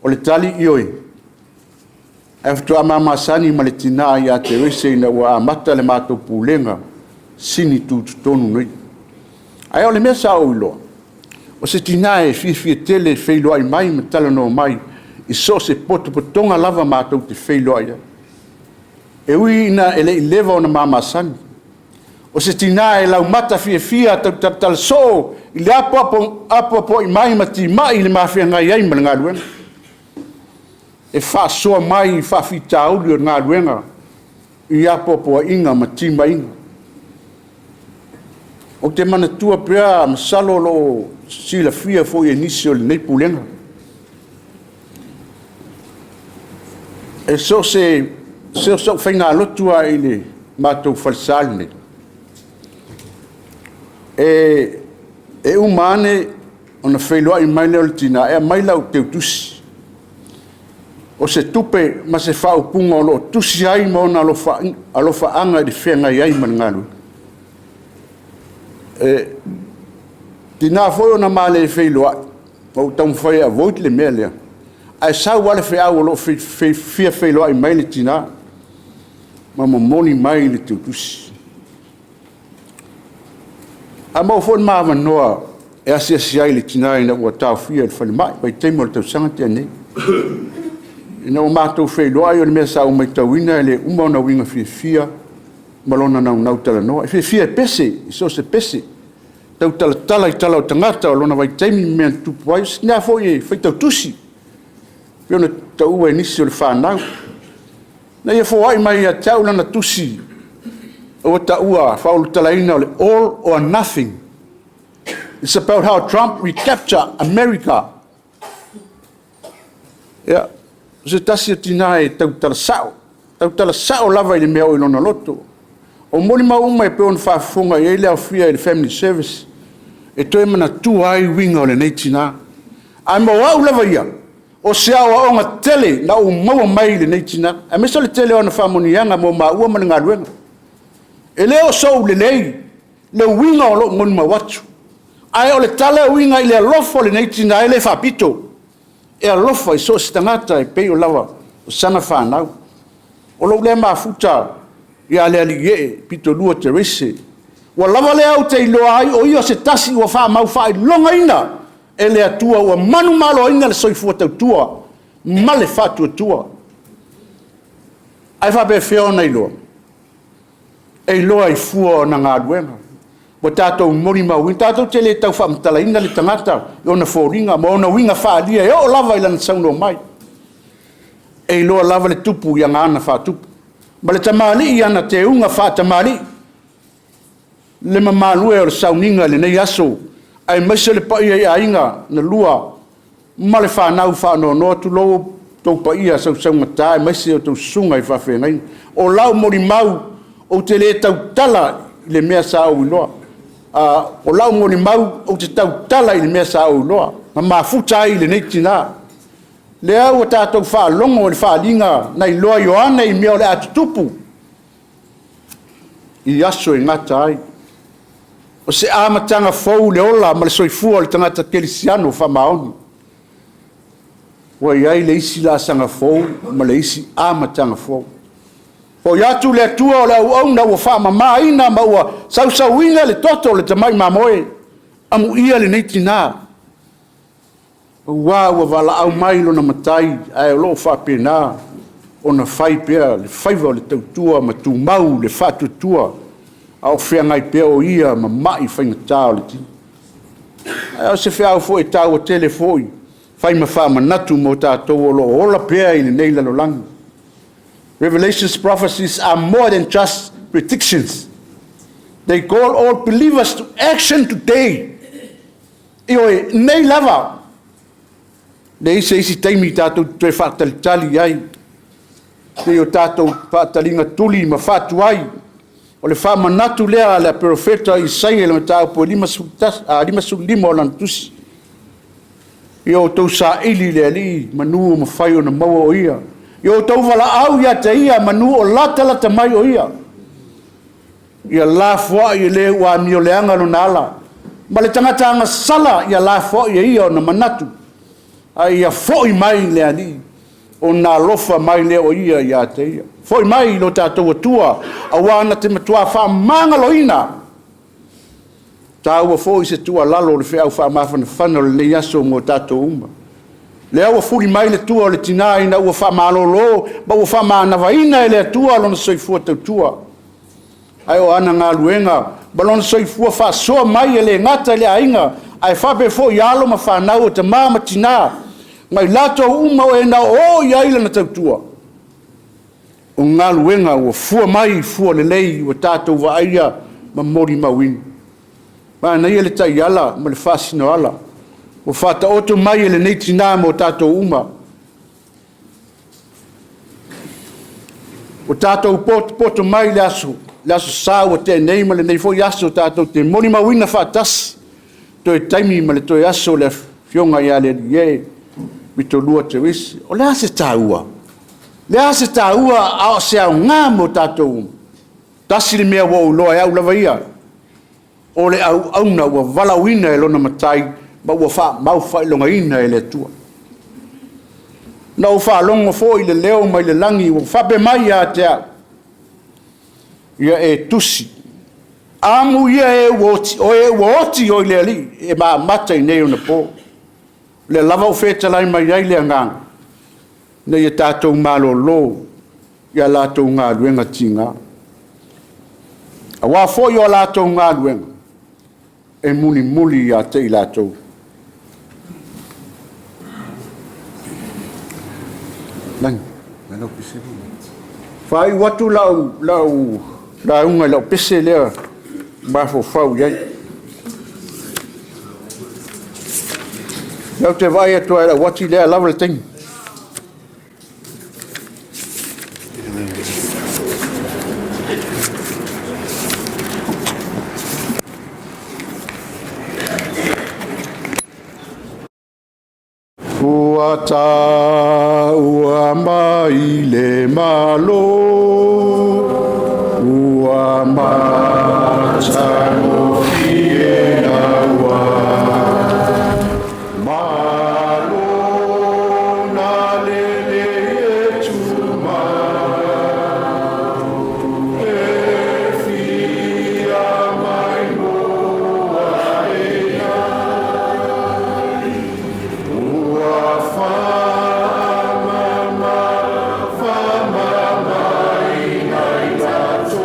o le tali, ioe. Ae faatoa ma masani ma le tina ia Terese ina ua amata le matou pulega sini tutotonu nei. Ae o le mea sa ou iloa, o se tina e fiafia tele e feiloai mai ma talanoa mai i so o se potopotoga lava matou te feiloai ai. E ui ina e le i leva ona ma masani, o se tina e laumata fiafia tautalatala soo i le apoapoai mai ma timai i le ma feagai ai ma le galuega. E faasoa mai i faafitauli o le galuega i apoapoaiga ma timaiga. Ou te manatua pea, masalo o lo o silafia foi e nisi o lenei Pulega, e so o se faigalotu lava i le matou falesa lenei, e uma ane ona feiloai mai lea o le tina e aumai lau teutusi, o se tupe ma se faaupuga o lo o tusi ai ma ona alofaaga i le feagai ai ma le galuega. E tiga foi ona ma le feiloai, ma ou taumafai e avoid le mea lea, ae sau lava le feau o lo o fia feiloai mai le tina ma momoli mai le teutusi. A maua foi le ma avanoa e asiasi ai i le tina ina ua taofia i le falemai i le vaitaimi o le tausaga na tea nei. Ina ua matou feiloai o le mea sa ou matauina e le uma ona uiga fiafia ma lona naunau talanoa. E fiafia e pese i so o se pese, tautalatala i tala o tagata o lona vaitaimi ma mea na tutupu ai. O se tina foi e faitau tusi, e pei ona taua e nisi o le fanau. Na ia foai mai ia te au lana tusi ua taua faaulutalaina o le All or Nothing. It's about how Trump recapture America. Ia, o se tasi o tina e tautala sao, tautala sao lava i le mea oo i lona loto. O molimau uma e pei ona faafofoga i ai le aofia i le Family Service, e toe manatua ai uiga o lenei tina. Ae mo au lava ia, o se aoaoga tele na ou maua mai lenei tina, aemaise o le tele o ana faamanuiaga mo maua ma le galuega. E le o sou lelei le uiga o lou molimau atu, ae o le tala e uiga i le alofa o lenei tina e le faapito, e alofa i so o se tagata e pei lava o sana fanau. O lou lea mafuta ia Lealiiee Pitolua Terese, ua lava lea ou te iloa ai o ia o se tasi ua faamau faailogaina e le Atua ua manumaloina le soifua tautua ma le faatuatua. Ae faapefea ona iloa? E iloa i fua o ana galuega. Ua tatou molimauina, tatou te le tau faamatalaina le tagata i ona foliga ma ona uiga faaalia e oo lava i lana saunoa mai. E iloa lava le tupu i ana aga faatupu, ma le tamalii i ana teuga faatamalii. Le mamalu e o le sauniga i lenei aso, aemaise le paia i aiga na lua ma le fanau faanoanoa, tulou outou paia sausaugata aemaise a outou susuga i faafeagaiga. O lau molimau, ou te le tautala i le mea sa ou iloa. O lau molimau, ou te tautala i le mea sa ou iloa na mafuta ai i lenei tina. Lea ua tatou faalogo i le faaaliga na iloa e Ioane i mea o le a tutupu i aso e gata ai. O se amataga fou le ola ma le soifua o le tagata kerisiano faamaoni. Ua i ai le isi laasaga fou ma le isi amataga fou. Foi atu le Atua o le auauna ua faamamaina ma ua sausauina le toto o le tamai mamoe, amuia lenei tina, aua ua valaau mai lona Matai, ae o lo o faapena ona fai pea le faiva o le tautua ma tumau le faatuatua, a o feagai pea o ia ma mai faigata o le tino. Ae o se feau foi e taua tele foi, e fai ma faamanatu mo tatou o lo o ola pea i lenei lalolagi. Revelation's prophecies are more than just predictions. They call all believers to action today. Ioe, nei lava, leai se isi taimi tatou te toe faatalitali i ai, se i o tatou faataliga tuli ma faatuai. O le faamanatu lea a le perofeta o Isaia i le mataupu e 55 o lana tusi. Ia outou saili i le Alii manu o mafai ona maua o Ia. Ia outou valaau ia te Ia manu o latalata mai o Ia. Ia lafoai e le ua amioleaga lona ala, ma le tagata agasala ia lafoai e ia ona manatu, a ia foi mai le Alii ona alofa mai lea o Ia ia te ia. Foi mai i lo tatou Atua, aua na te matua faamagaloina. E taua foi se tuualalo o le feau faamafanafana o lenei aso mo tatou uma. Lea ua fuli mai le tua o le tina ina ua faamalolo ma ua faamanavaina e le Atua lona soifua tautua, ae o ana galuega ma lona soifua faasoa mai e le gata i le aiga, ae faapea foi i alo ma fanau, o tama ma tina, ma i latou uma o e na oooo i ai lana tautua, o galuega ua fua mai fua lelei ua tatou vaaia ma molimauina. Manaia le taiala ma le faasinoala ua faataoto mai e lenei tina mo tatou uma. Ua tatou potopoto mai i le Aso Sa ua tea nei ma lenei foi aso tatou te molimauina faatasi toe taimi ma le toe aso o le Afioga ia Lealailepule Ritolua Therese. O le a se taua? O le a se taua a o se aoga mo tatou uma? Tasi le mea ua ou iloa e au lava ia, o le auauna ua valaauina e lona Matai ma ua faamaufaailogaina e le Atua. Na ou faalogo foi i le leo mai le lagi ua faapea mai ia te au, “Ia e tusi, amuia e ua oti i le Alii e amata i nei ona po.” O lea lava ua fetalai mai ai le Agaga, ina ia tatou malolo i a latou galuega tiga, aua foi o a latou galuega e mulimuli ia te i latou. Faaiu atu lau lauga i lau pese lea ua mafaufau i ai. O lea ou te vaai atu lava i lau uati o lea e lava le taimi. Ua taua mai le Malo, ua matagofie naua. Malo na lelei e tumau, e fia mai mo ae ai. Ua faamama, faamamaina i tatou.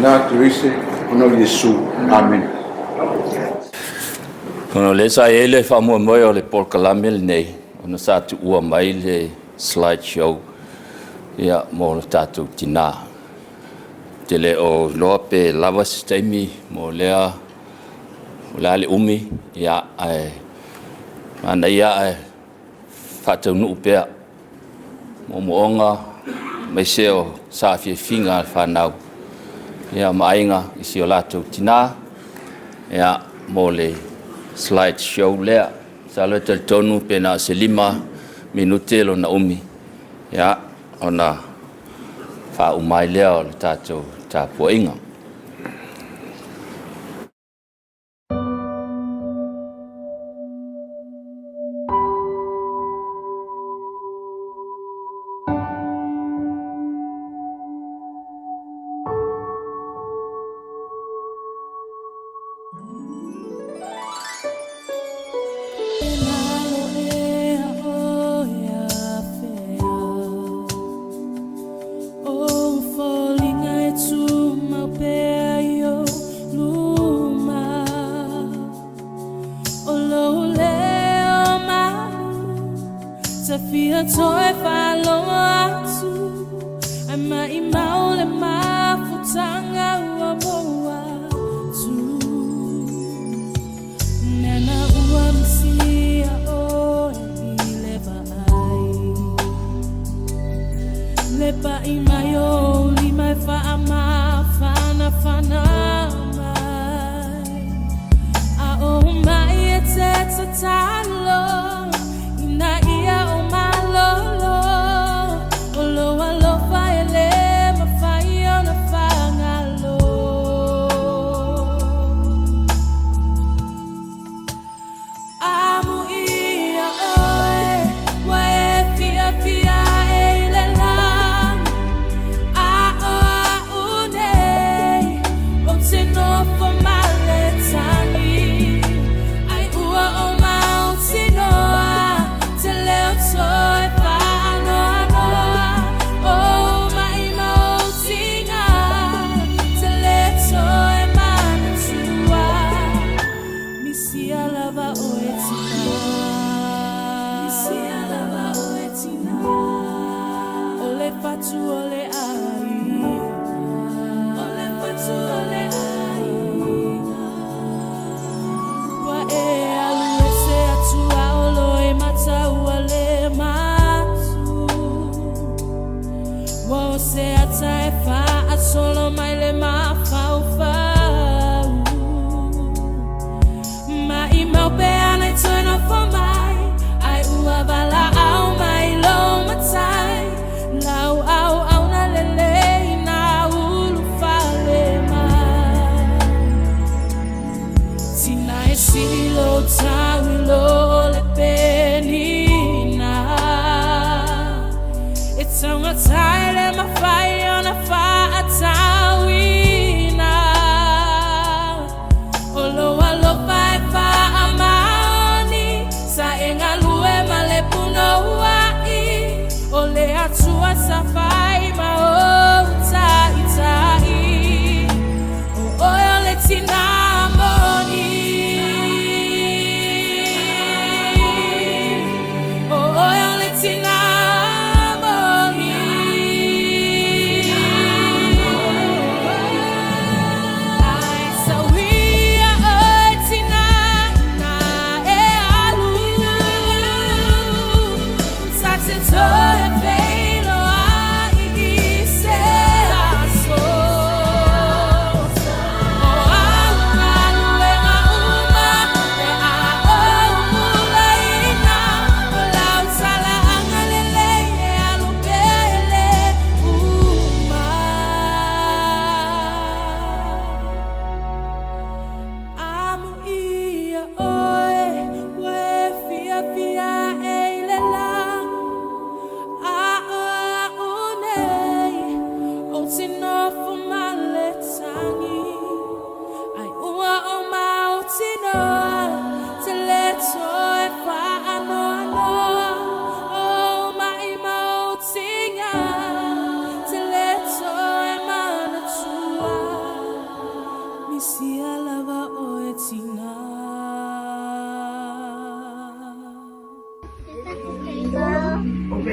Tina Tereisa ona o Iesu. Amene. Ona o lea sa i ai le faamoemoe o le polokalame lenei, ona sa tuua mai le slide show ia, mo le tatou tina. Ou te le o iloa pe lava se taimi mo lea, o le a le umi, ia, ae manaia ae faataunuu pea moomooga aemaise o saafiafiga a le fanau ia ma aiga i si o latou tina ia, mo le slide show lea. Masalo e talitonu pe na o se 5 minute lona umi, ia, ona faauma ai lea o le tatou tapuaiga.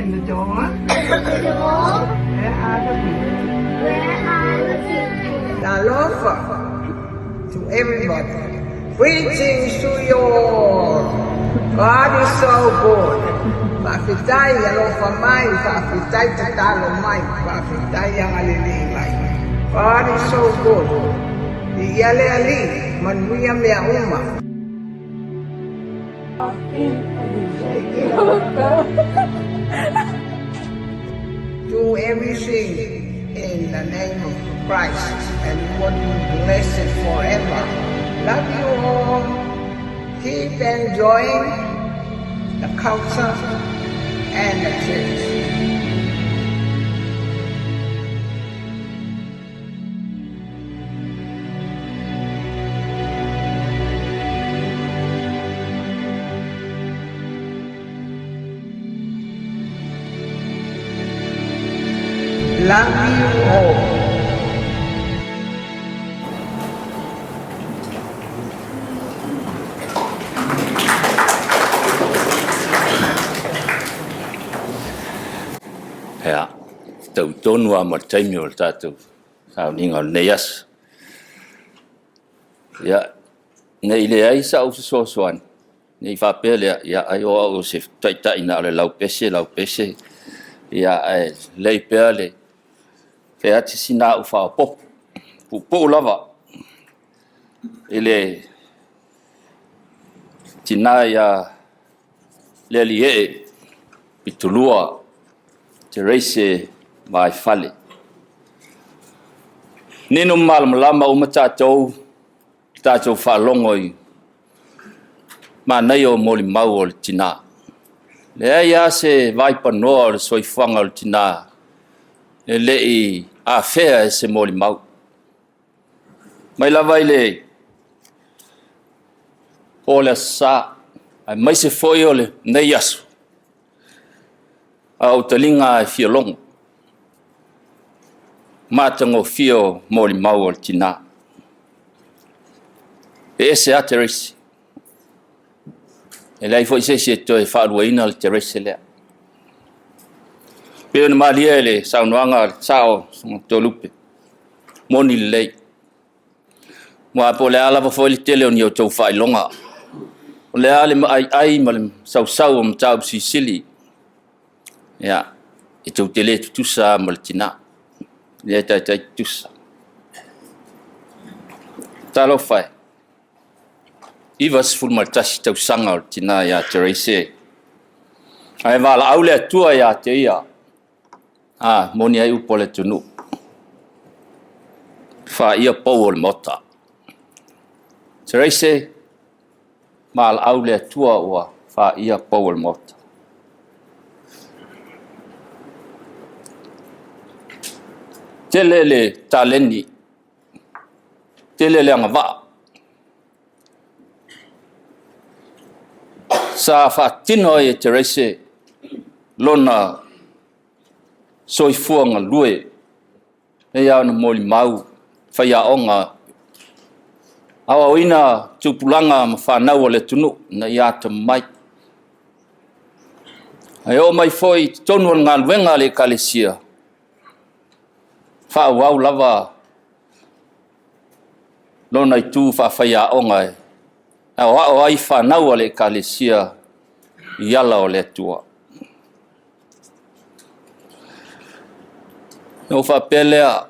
Open the door. Open the door. Where are the people? Where are the people? Talofa to everybody. Greetings to you all. God is so good. Faafetai alofa mai, faafetai tatalo mai, faafetai agalelei mai. God is so good. Viia le Alii, manuia mea uma. Do everything in the name of Christ and you will be blessed forever. Love you all. Keep enjoying the culture and the church. Love you all. Ia, tau tonu lava ma le taimi o le tatou sauniga o lenei aso. Ia, ne i leai sau fesoasoani, ne i faapea lea, ia ai o au o se taitai na o le laupese, laupese, ia ae lelei pea le fai atu sina au faaopoopo, puupuu lava i le tina ia Lealiiee Pitulua Terace Vaifale. Nino malamalama uma tatou, tatou faalogo i manaia o molimau o le tina. Leai lava se vaipanoa o le soifuaga o le tina e le i afea e se molimau. Mai lava i le po o le Aso Sa, aemaise foi o lenei aso, a ou taliga e fia logo, matagofie o molimau o le tina. E ese lava Terace. E leai foi se isi e toe faaluaina le Terace lea. Pei ona malie i le saunoaga a le sao o Toelupe, moni lelei. Aua po o le a lava foi le tele o ni outou faailoga, o le a le maaiai ma le sausau o mataupu silisili, ia, e tou te le tutusa lava ma le tina. E le taitai tutusa. Talofa e, 91 tausaga o le tina ia Terace. Ae valaau le Atua ia te ia. A, moni ai upu a le atunuu. Faia pou o le Maota. Terace, valaau le Atua ua faia pou o le Maota. Tele le taleni, tele le agavaa. Sa faatino ai e Terace lona soifua galue, e pei lava ona molimau faiaoga, aoaoina tupulaga ma fanau a le atunuu ina ia atamamai. Ae oo mai foi i totonu o le galuega a le Ekalesia, faaauau lava lona itu faafaiaoga e aoao ai fanau a le Ekalesia i ala o le Atua. Ona ou faapea lea,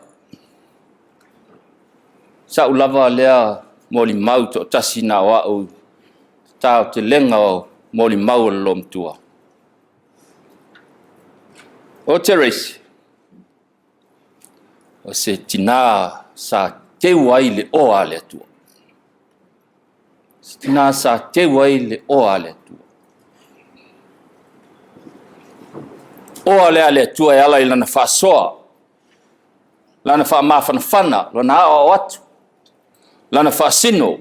sau lava lea molimau toatasi na o au i aotelega o molimau o le loomatua. O Terace, o se tina sa teu ai le oa a le Atua. Se tina sa teu ai le oa a le Atua. Oa lea a le Atua e ala i lana faasoa, lana faamafanafana, lana aoao atu, lana faasino,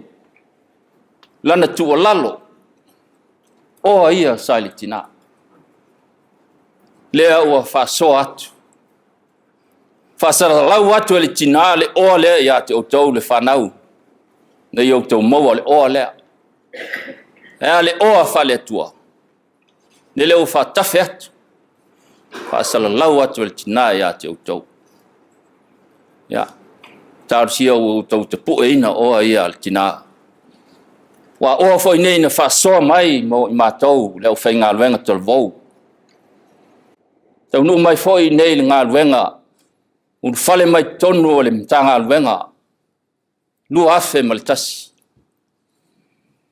lana tuualalo. Oa ia sa i le tina. Lea ua faasoa atu, faasalalau atu e le tina le oa lea ia te outou le fanau, ina ia outou maua le oa lea. E a le oa faale-Atua? Lele ua faatafe atu. faasalalau atu e le tina ia te outou. Ia, talosia ua outou tapueina oa ia a le tina. Ua oa foi nei na faasoa mai mo i matou le aufaigaluega talavou. Taunuu mai foi i nei i le galuega, ulufale mai totonu o le Matagaluega 2001,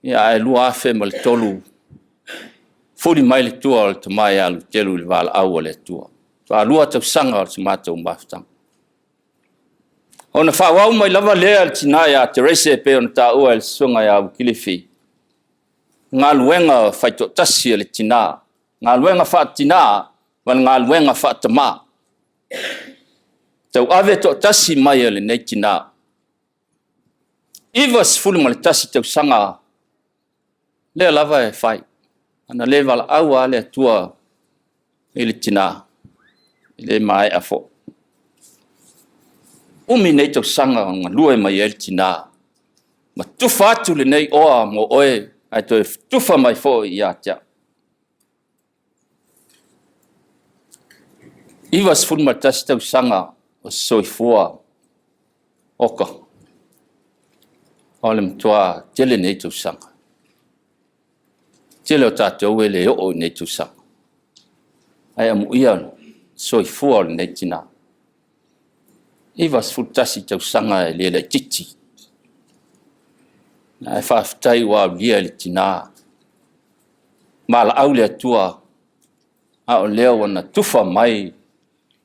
ia ae 2003 fuli mai le tua o le tama ia Luteru i le valaau a le Atua. Faatoa 2 tausaga o se matou mafutaga. Ona faaauau mai lava lea e le tina ia Terese e pei ona taua e le susuga ia Mukilifi, galuega faitoatasi a le tina, galuega faatina ma le galuega faatama. Tauave toatasi mai e lenei tina. E 91 tausaga lea lava e fai. Ana le valaau lava le Atua i le tina, e le maea foi. Umi nei tausaga o galue mai ai le tina, ma tufa atu lenei oa mo oe, ae toe tufa mai foi ia te au. 91 tausaga o soifua, oka, o le matua tele nei tausaga. Tele o tatou e le oo i nei tausaga. Ae amuia le soifua o lenei tina. 91 tausaga e le laitiiti. Ae faafetai ua aulia e le tina, valaau le Atua, a o lea ua na tufa mai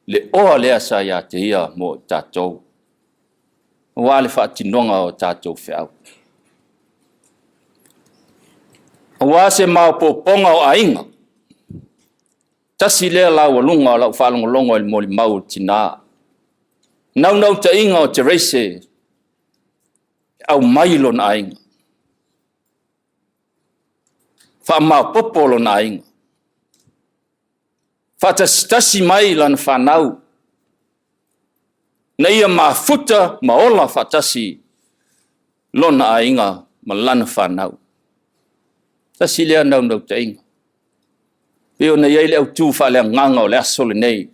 le oa lea sa ia te ia mo i tatou, aua le faatinoga o tatou feau. Aua se maopoopoga o aiga, tasi lea laualuga o lau faalogologo i le molimau a le tina, naunautaiga o Teraese e aumai lona aiga, faamaopoopo lona aiga, faatasitasi mai lana fanau, ina ia mafuta ma ola faatasi lona aiga ma lana fanau. Tasi lea naunautaiga, pei ona i ai le autu faaleagaga o le aso lenei,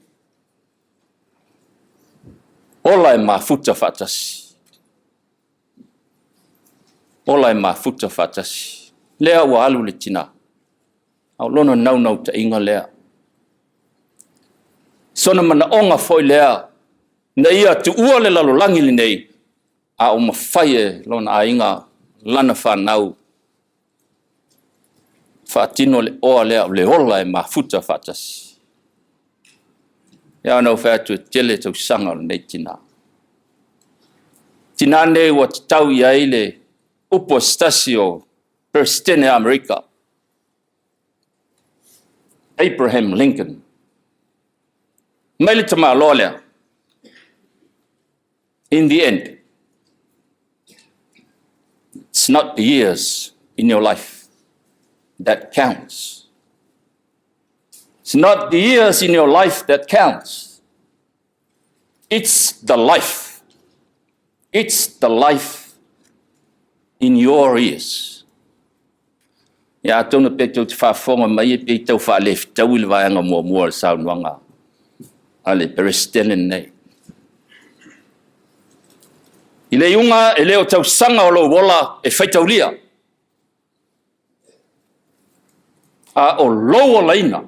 ola e mafuta faatasi. Ola e mafuta faatasi. Lea ua alu le tina, a o lona naunautaiga lea. Sona manaoga foi lea ina ia tuua le lalolagi lenei, a o mafai e lona aiga, lana fanau, faatino le oa lea o le ola e mafuta faatasi. E pei ona ou fai atu, e tele tausaga o lenei tina. O le tina lenei ua tatau i ai le upu a se tasi o Peresetene o Amerika, Abraham Lincoln. Fai mai le tamaloa lea, “In the end, it's not the years in your life that counts. It's not the years in your life that counts. It's the life. It's the life in your years.” Ia atonu pe tou te faafofoga mai e pei tau faalefetaui le vaega muamua o le saunoaga a le Peresetene lenei. I le iuga e le o tausaga o lou ola e faitaulia, a o lou olaina,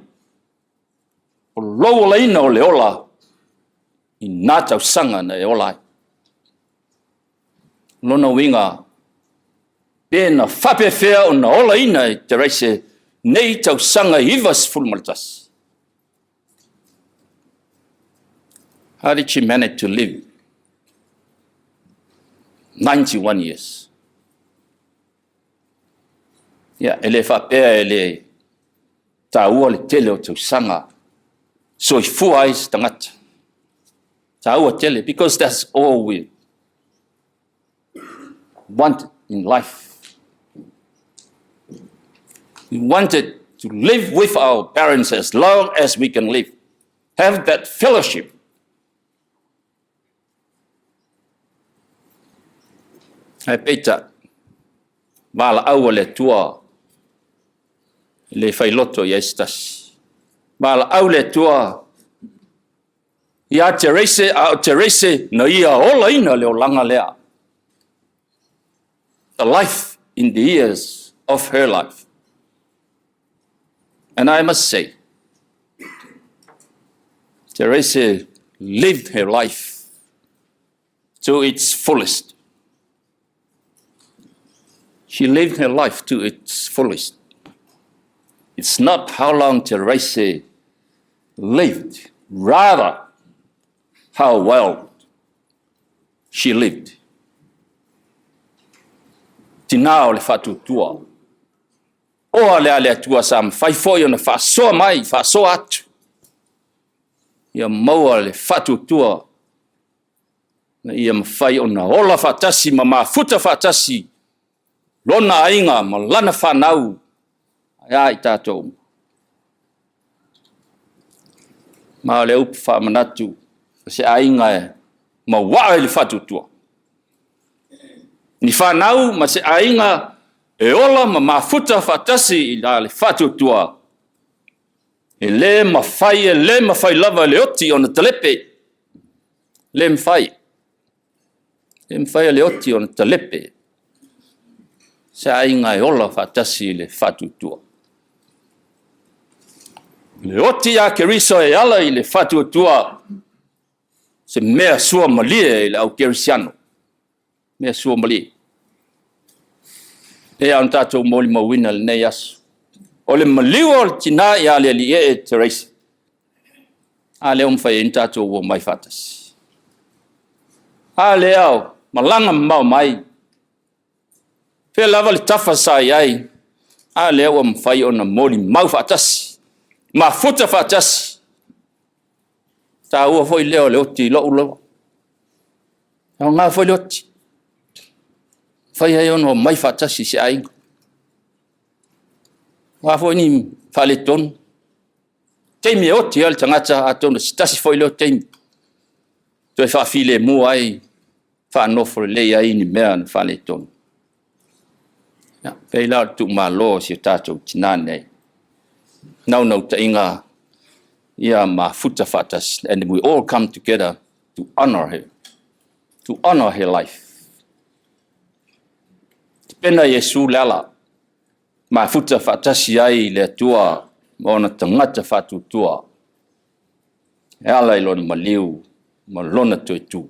o lou olaina o le ola i na tausaga na e ola ai. O lona uiga, pe na faapefea ona olaina e Teraese nei tausaga e 91? How did she manage to live 91 years? Ia, e le faapea e le taua le tele o tausaga soifua ai se tagata. Taua tele, because that's all we want in life. We wanted to live with our parents as long as we can live. Have that fellowship. Ae peitai, valaau a le Atua e le failoto i ai se tasi. Valaau le Atua. Ia Terese, a o Terese na ia olaina le olaga lea. The life in the years of her life. And I must say, Terese lived her life to its fullest. She lived her life to its fullest. It's not how long Terese lived, rather how well she lived. Tinā o le faatuatua. Oa le a le Atua sa mafai foi ona faasoa mai, faasoa atu. Ia maua le faatuatua ina ia mafai ona ola faatasi ma mafuta faatasi lona aiga ma lana fanau, ae a i tatou uma? Ma o le upu faamanatu, o se aiga e mauaa i le faatuatua. Ni fanau ma se aiga e ola ma mafuta faatasi i le faatuatua, e le mafai e le mafai lava e le oti ona talepe. E le mafai. E le mafai e le oti ona talepe se aiga e ola faatasi i le faatuatua. O le oti ia Keriso e ala i le faatuatua, o se mea suamalie i le au kerisiano, mea suamalie. E pei ona tatou molimauina i lenei aso. O le maliu o le tina ia Lealiiee Terace, a lea ua mafai ai ona tatou omai faatasi. A lea ua malaga mamao mai, o fea lava le tafa sa i ai, a lea ua mafai ona molimau faatasi, mafuta faatasi. O le taua foi lea o le oti i lou lava. E aoga foi le oti, e mafai ai ona omai faatasi se aiga. O a foi ni faaletonu, o le taimi e oti ai le tagata, atonu o se tasi foi lea o taimi e toe faafilemu ai, faanofo lelei ai ni mea na faaletonu. E pei la o le tuumalo o si o tatou tina nei, o le naunautaiga ia mafuta faatasi, and we all come together to honor her, to honor her life. Tapena Iesu le ala, mafuta faatasi ai le Atua ma ona tagata faatuatua e ala i lona maliu ma lona toetu.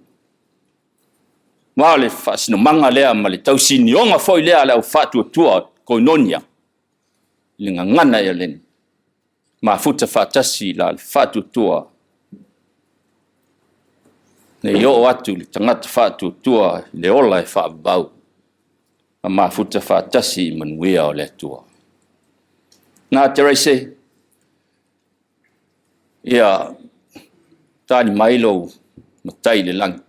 Ma o le faasinomaga lea ma le tausinioga foi lea a le au faatuatua, koinonia, i le gagana eleni, mafuta faatasi la le faatuatua, ne i oo atu le tagata faatuatua i le ola e faavavau, ma mafuta faatasi i manuia o le Atua. Na Terese, ia tali mai lou Matai i le lagi,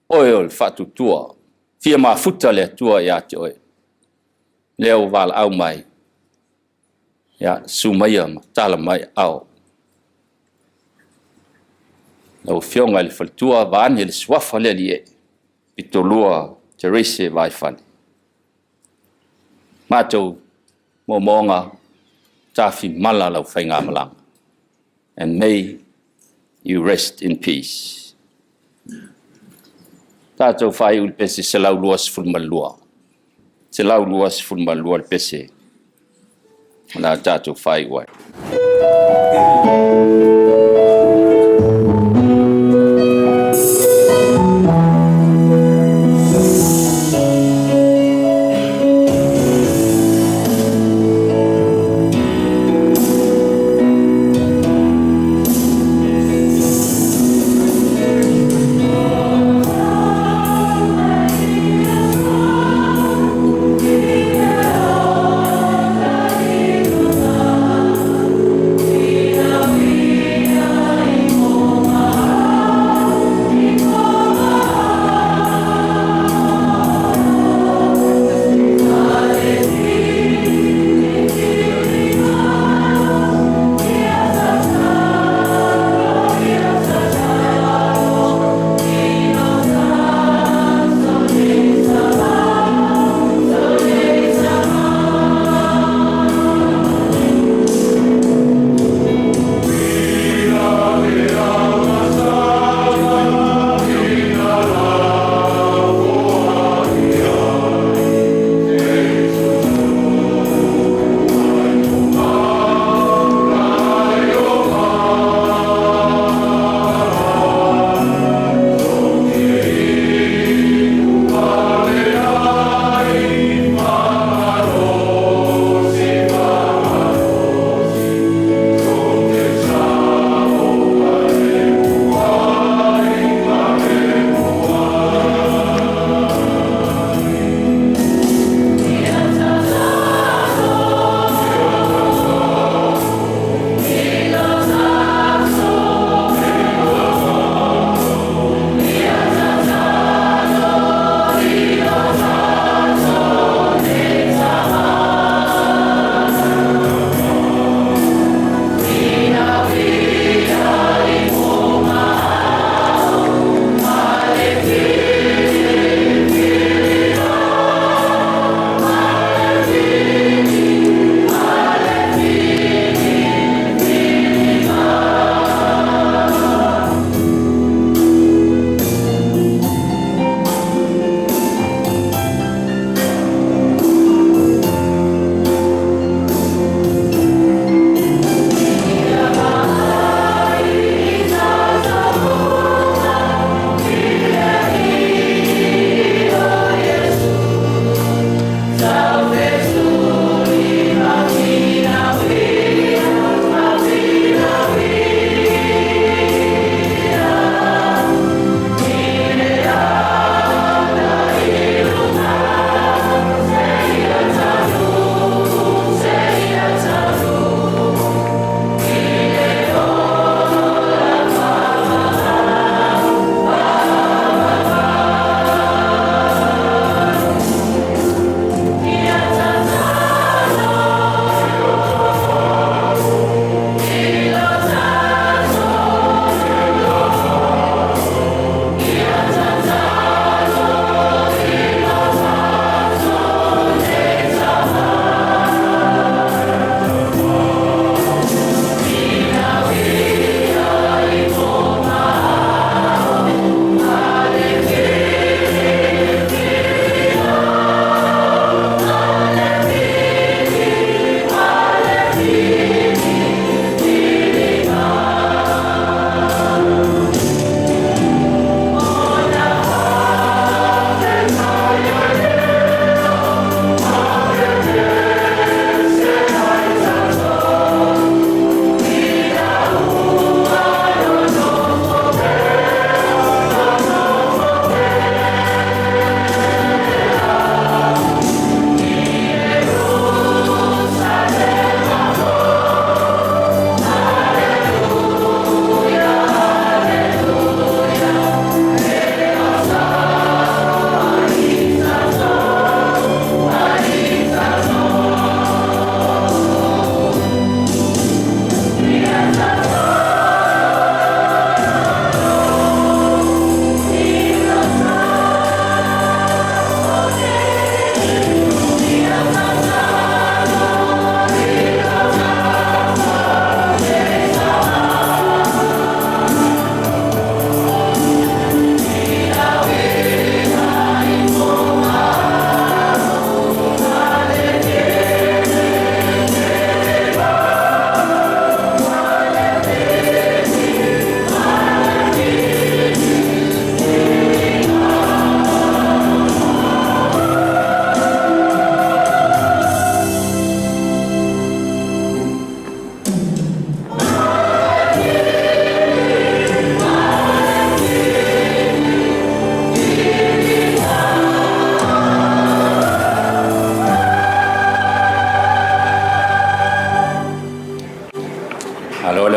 oe o le faatuatua, fia mafuta le Atua ia te oe, lea ua valaau mai, ia susu maia ma tala mai aao. Lau Afioga i le faletua, vaeane le suafa o le Alii e, pitolua Terese Vaifale. Matou moomooga, tafimala lau faigamalaga. And may you rest in peace. Tatou faaiu i le pese 122. 122 le pese o le a tatou faaiu ai.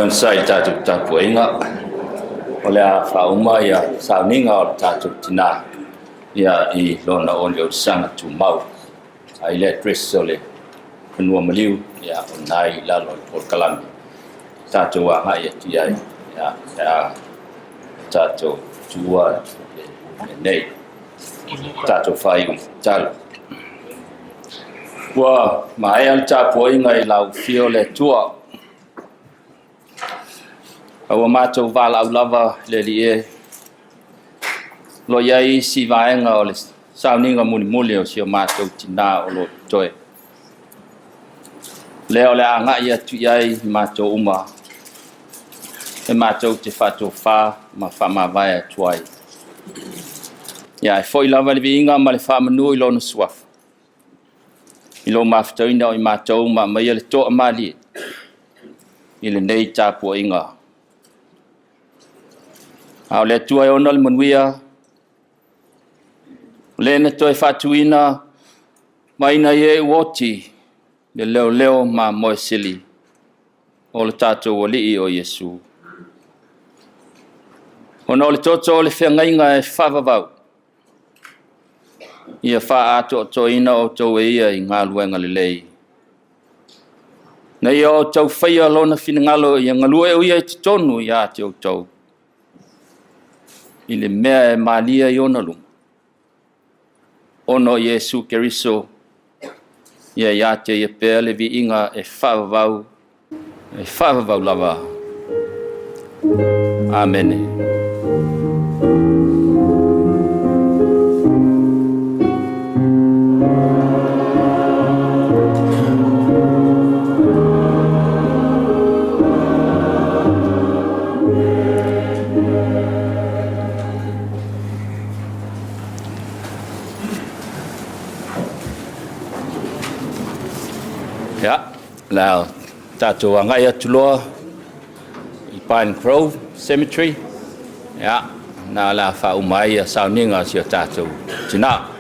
Onosai i le tatou tapuaiga, o le a faauma ia sauniga o le tatou tina ia i lona oliolisaga tumau. A i le address o le fanua maliu, ia o lena i lalo o le polokalame tatou agai atu i ai ia pe a tatou tuua lenei tatou faaiu i le tatalo. Ua maea le tapuaiga i lau afio o le Atua. A ua matou valaau lava le Alii e, o lo o i ai isi vaega o le sauniga mulimuli o si o matou tina o lo o totoe. Lea o le a agai atu i ai i matou uma, e matou te faatofa ma faamavae atu ai. Ia, e foi lava le viiga ma le faamanu i Lona Suafa, i lou mafutaina o i matou ma aumaia le toamalie i lenei tapuaiga. A o le Atua e ona le manuia, o le na toe faatuina mai nai e ua oti le leoleo mamoe sili o le tatou Alii o Iesu. Ona o le toto o le feagaiga e faavavau, ia faaatoatoaina outou e ia i galuega lelei, ina ia outou faia Lona finagalo ia galue o ia i totonu ia te outou, i le mea e malie i ona luma, ona o Iesu Keriso, ia ia te Ia pea le viiga e faavavau, e faavavau lava. Amene. Ia, o le a tatou agai atu loa i Pine Grove Cemetery. Ia, na o le a faauma ai sauniga a si o tatou tina.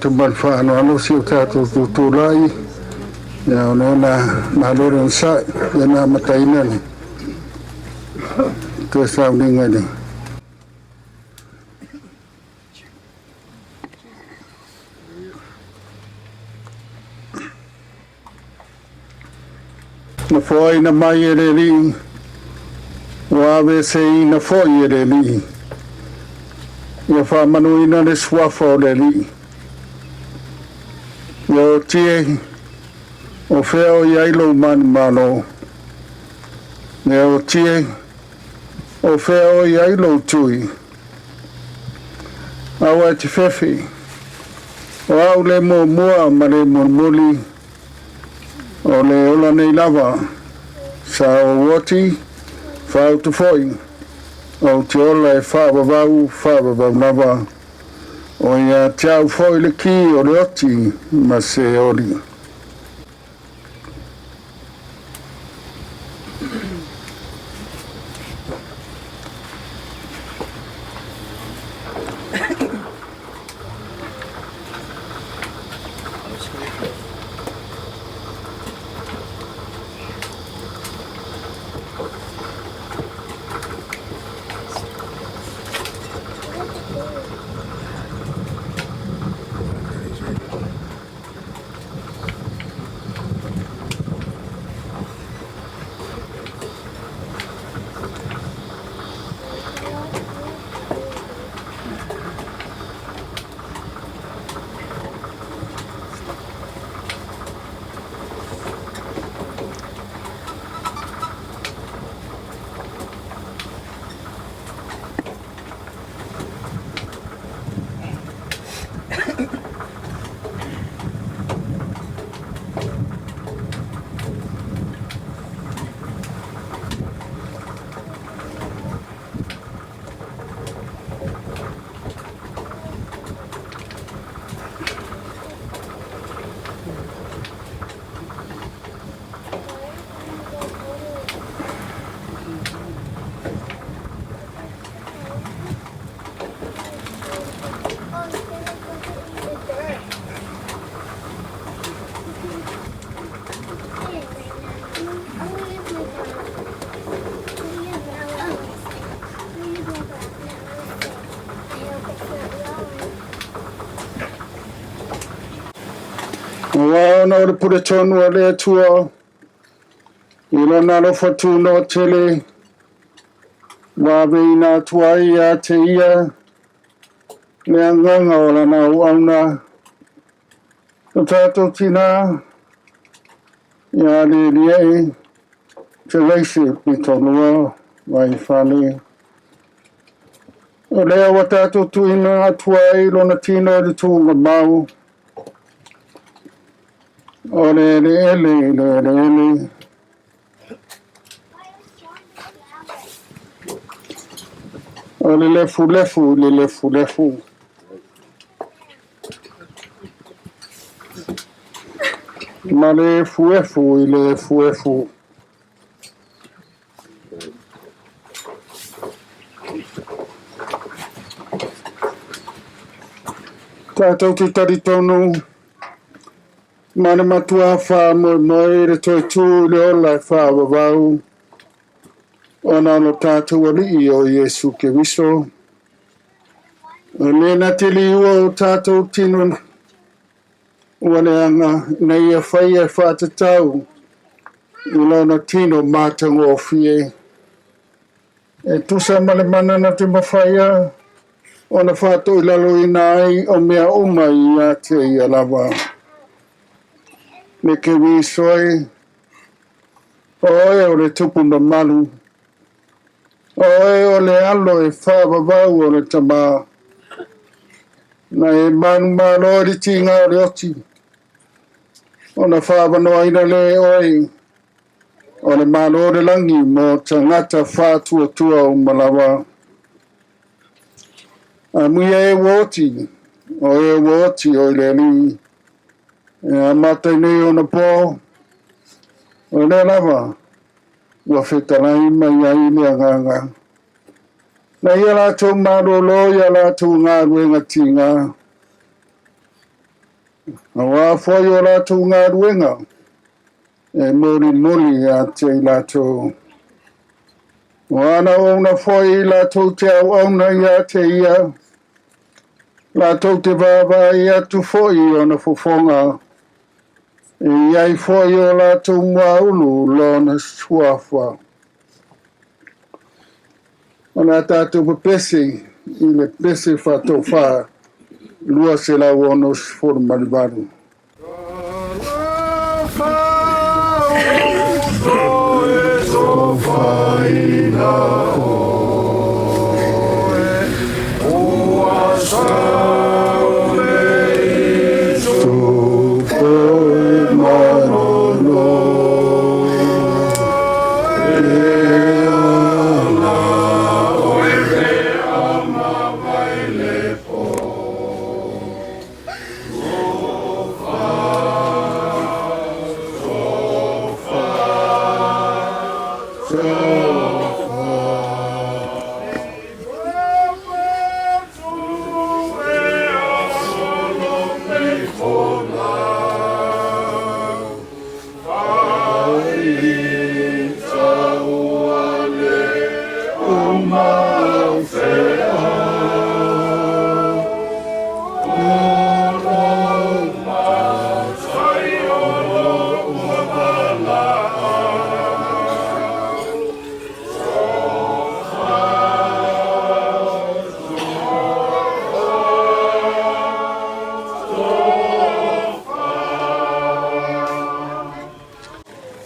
atu ma le faaaloalo si o tatou tutulai, ia o lea la malo le onosai, ia na amataina le toe sauniga i le Na foaina mai e le Alii, ua aveeseina foi e le Alii. Ia faamanuina le suafa o le Alii. Ia oti e, o fea o i ai lou manumalo? Ia oti e, o fea o i ai lou tui? Aua e te fefe, o au le muamua ma le mulimuli, O le ola nei lava, sa ou oti, faaautu foi, ou te ola e faavavau, faavavau lava. O ia te au foi le ki o le oti ma Seoli. Aua ona o le pule tonu a le Atua i lona alofa tunoa tele, ua aveina atu ai ia te ia le agaga o lana auauna, lo tatou tinā, ia Aleliae Terace Pitolua Vaifale. O lea ua tatou tuuina atu ai lona tino i le tuugamau, o le eleele i le eleele, o le lefulefu i le lefulefu. Ma le efuefu i le efuefu. Tatou te talitonu ma le matua faamoemoe i le toe tū i le ola e faavavau ona o lo tatou Alii o Iesu Keriso. O le na te liua o tatou tino ua leaga ina ia faia e faatatau i lona tino matagofie. E tusa ma le mana na te mafaia ona faatoilaloina ai o mea uma ia te ia lava. Le Keriso e, o oe o le tupu mamalu, o oe o le alo e faavavau o le Tama, na e manumalo i le tiga o le oti, ona faavanoaina lea e oe o le Malo o le lagi mo tagata faatuatua uma lava. Amuia e ua oti, o e ua oti o i le Alii, e amata i nei ona po, o lea lava ua fetalai mai ai le Agaga. Na ia latou malolo i a latou galuega tiga. Auā foi o latou galuega e mulimuli ia te i latou. O ana auauna foi latou te auauna ia te ia, latou te vaavaai atu foi i ona fofoga, e i ai foi i o latou muaulu lona suafa. O le a tatou pepese i le pese faatofa 268.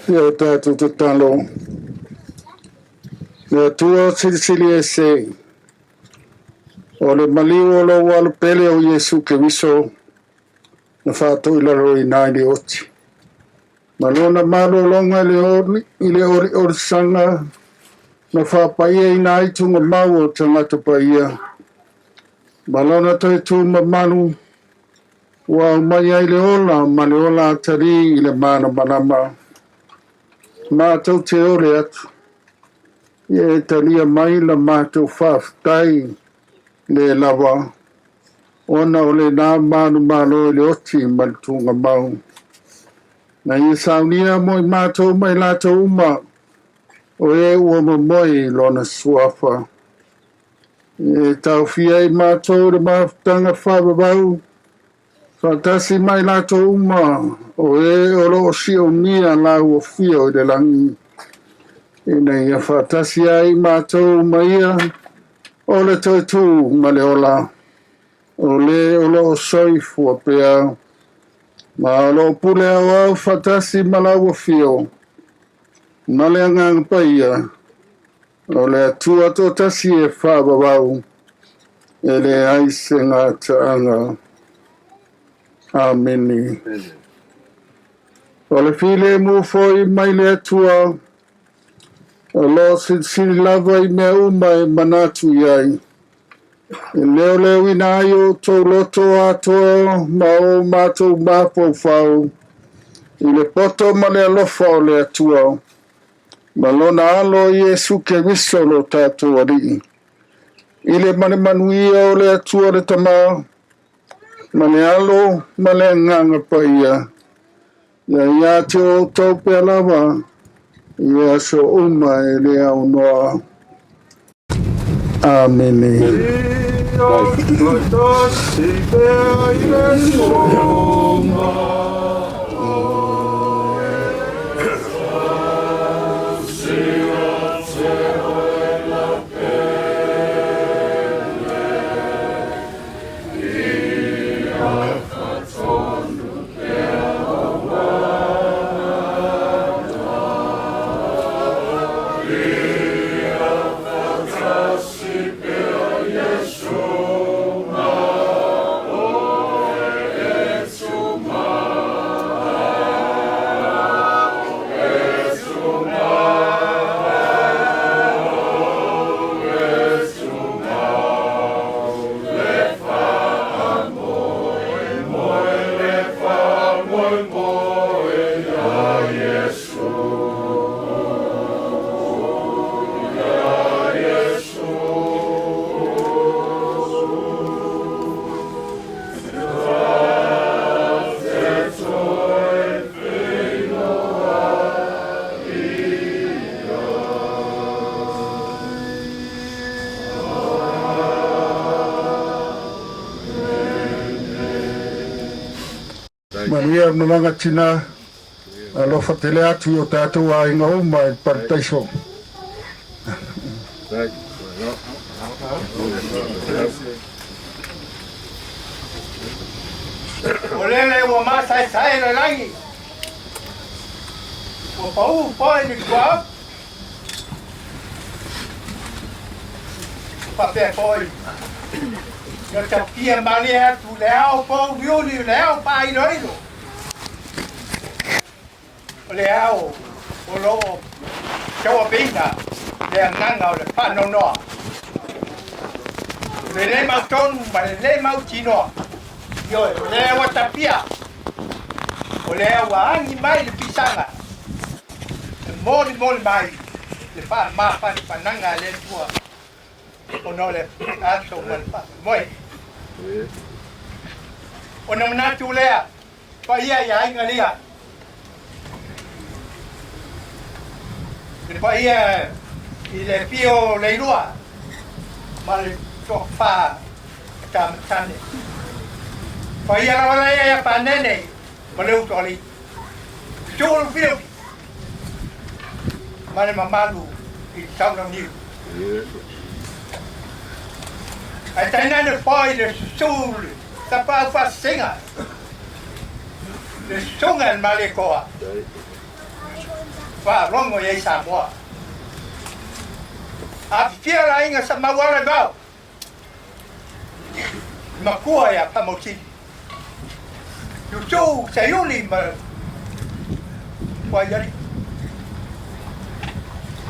Ia o tatou tatalo. Le Atua Silisili Ese, o le maliu o lou Alo pele o Iesu Keriso, na faatoilaloina ai le oti, ma lona malologa i le oliolisaga na faapaiaina ai tugamau o tagata paia, ma lona toe tumamalu ua aumai ai le ola ma le ola atalii i le malamalama. Matou te ole atu, ia e talia mai la matou faafetai le lava, ona o lena manumalo i le oti ma le tugamau. Na ia saunia mo i matou ma i latou uma, o e ua momoe i lona suafa. Ia e taofia ai matou le mafutaga faavavau, faatasi ma i latou uma, o e o lo o siomia lau afio i le lagi. Ina ia faatasi ai matou ma ia, o le toe tū ma le ola, o le o lo o soifua pea, ma o lo o pule aoao faatasi ma lau afio, ma le Agaga Paia, o le Atua toatasi e faavavau, e leai se gataaga. Amene. O le filemu foi mai le Atua, o lo o silisili lava i mea uma e manatu i ai, e leoleoina ai o outou loto atoa ma o matou mafaufau, i le poto ma le alofa o le Atua, ma lona Alo Iesu Keriso lo tatou Alii, i le malemanuia o le Atua le Tama, ma le Alo ma le Agaga Paia, ia ia te outou pea lava, i aso uma e le aunoa. Amene. Manuia malaga tina, alofa tele atu i o tatou aiga uma i le parataiso. O lele ua masaesae le lagi, ua paū foi le tuaau, faapea foi na tapia malie atu le ao pouliuli, le ao faailoilo, o le ao o loo tauaveina le agaga o le faanoanoa, le lē mautonu ma le lē mautinoa. Ioe, o lea ua tapia, o lea ua agi mai le pisaga e molimoli mai le faamafanafanaga a le Atua ona o le aso ma le faamoemoe. Ona manatu lea paia i aiga lia, le paia i le afio o Leilua ma le toafa tamatane, paia lava lea ia Panene ma le utoalii, Suulufilufi ma le mamalu i le taulauniu. Ae tainane foi le susu le tapaau faasesega, le susuga i le Malietoa, faalogo i ai Samoa. Afifio le aiga Samauala i Vao, le makua ia Famausili, Tutu Seiuli ma Fuaialii.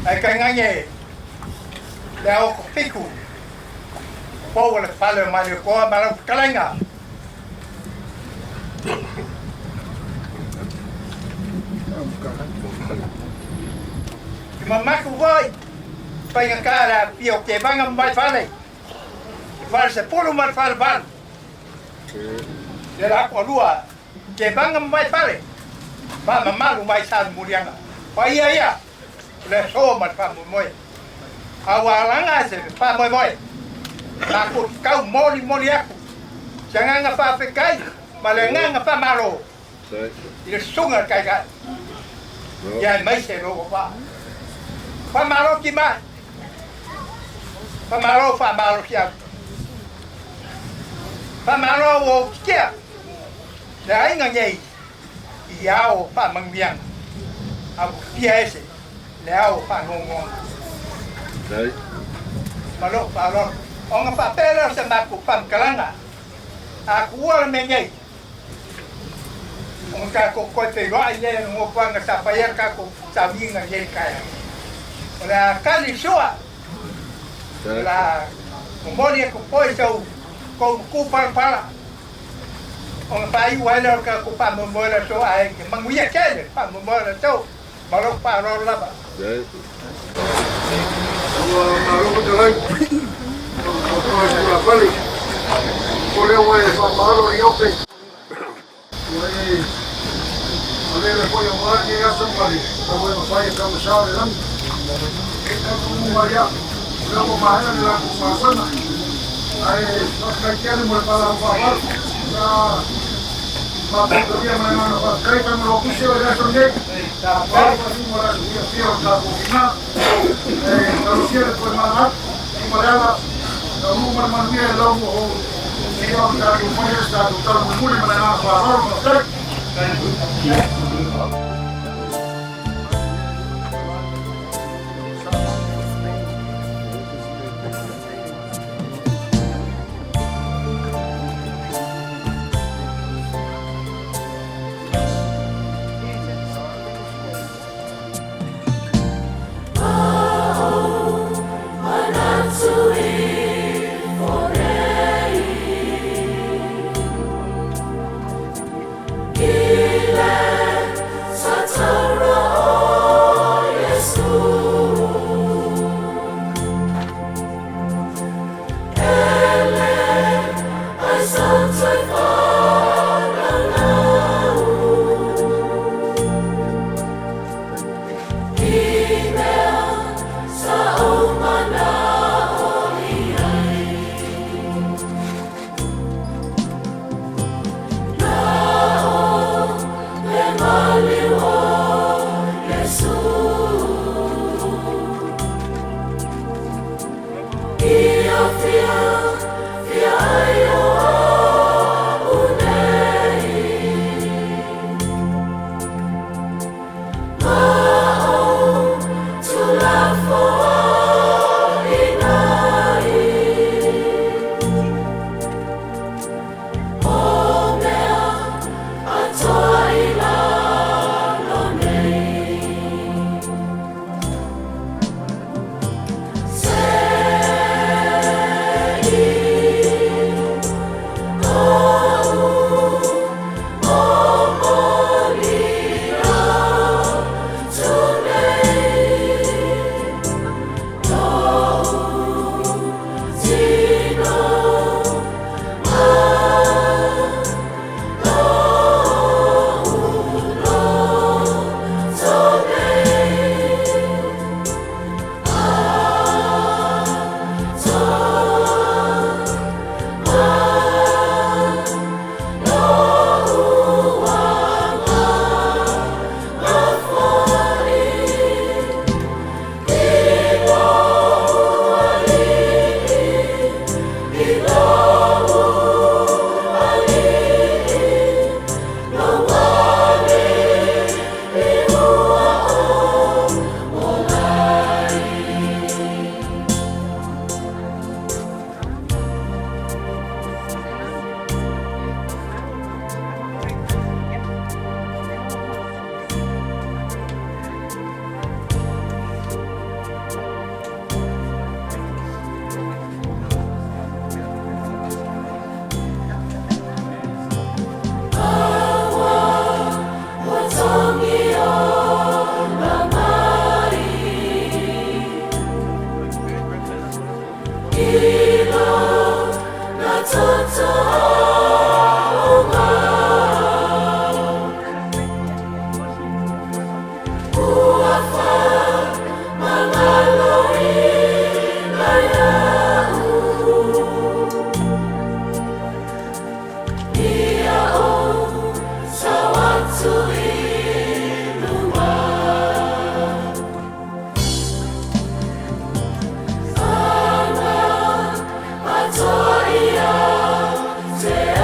Ae tainane le ao kofiku, pou o le fale o Malietoa ma lau fetalaiga. I mamatu foi, faigata le afifio o Tevaga ma Vaifale, le fale sepulu ma le fale valu. Le la toalua, Tevaga ma Vaifale, faamamalu mai sa muliaga. Paia ia, o le aso ma le faamoemoe. A ua alaga se faamoemoe, tatou tau molimoli atu se agaga faafetai ma le agaga faamalo i le susuga i le Taitai, ia aemaise lou auvaa. Faamalo timai, faamalo faamalosiau, faamalo ua ou titia le aiga nei i ao faamanuiaga, a ua fia ese le ao faanoanoaga. Ma lou faaaloalo, ona faapea lea o se matou faamatalaga, a tuua le mea nei, ona tatou toe feiloai lea i le nofoaga sa fai ai le tatou sauniga i lenei taeao. O le a tali sua, o le a momoli atu foi sau tou tupalapala, ona faaiu ai lea o le tatou faamoemoe o le aso, ae manuia tele le faamoemoe o le aso. Ma lou faaaloalo lava. Ua malo fetalai, ua toe tulafale. O lea ua e faamalo i Iope, ua e malele foi aua lenei aso ma le tau e mafai e tauasa o le lagi. E taunuu mai ia, o lea ua maea le latou masaga. Ae faafetai tele mo le valaau faaaloalo. Sa matou talia ma le agaga faafetai Tamalō Tusi o le aso lenei. Ua alo ma le aso fiafia o le tatou tina. E talosia le toe malaga atu, i ma le ala, taunuu ma le manuia i lau o ia o le tatou faia se tatou tala mulimuli ma le agaga faaaloalo. Faafetai. Te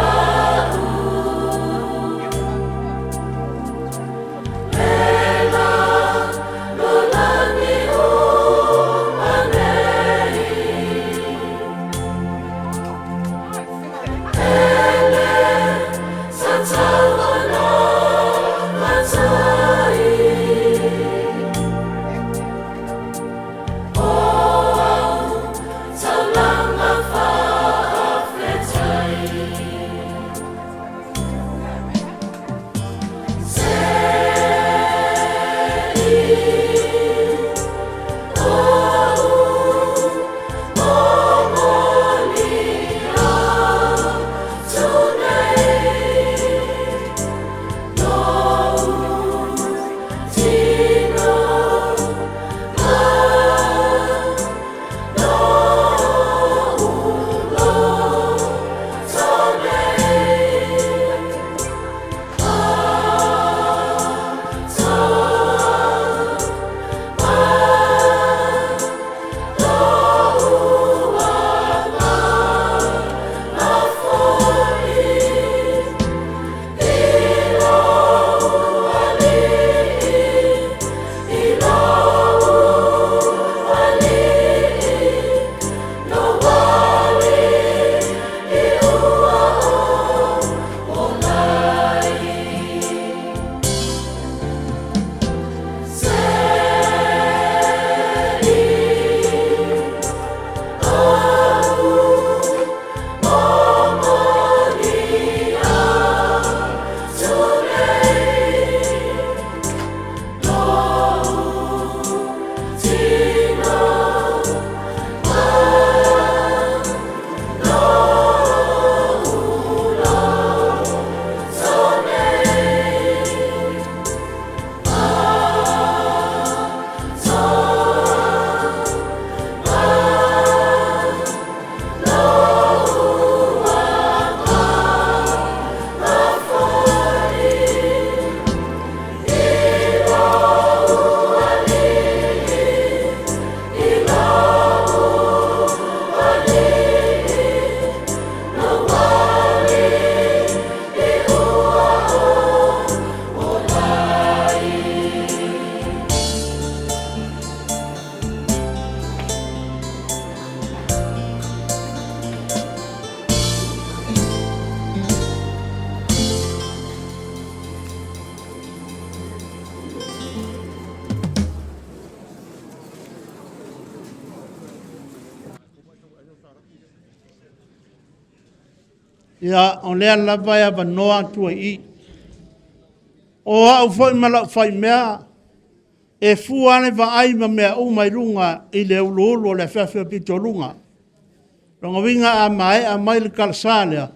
Ia, o lea lava e avanoa atu ai i. O au foi ma lau faimea, e fua le vaai ma mea uma i luga i le uluulu o le afeafe o pitoluga. Lona uiga a maea mai le talasa lea,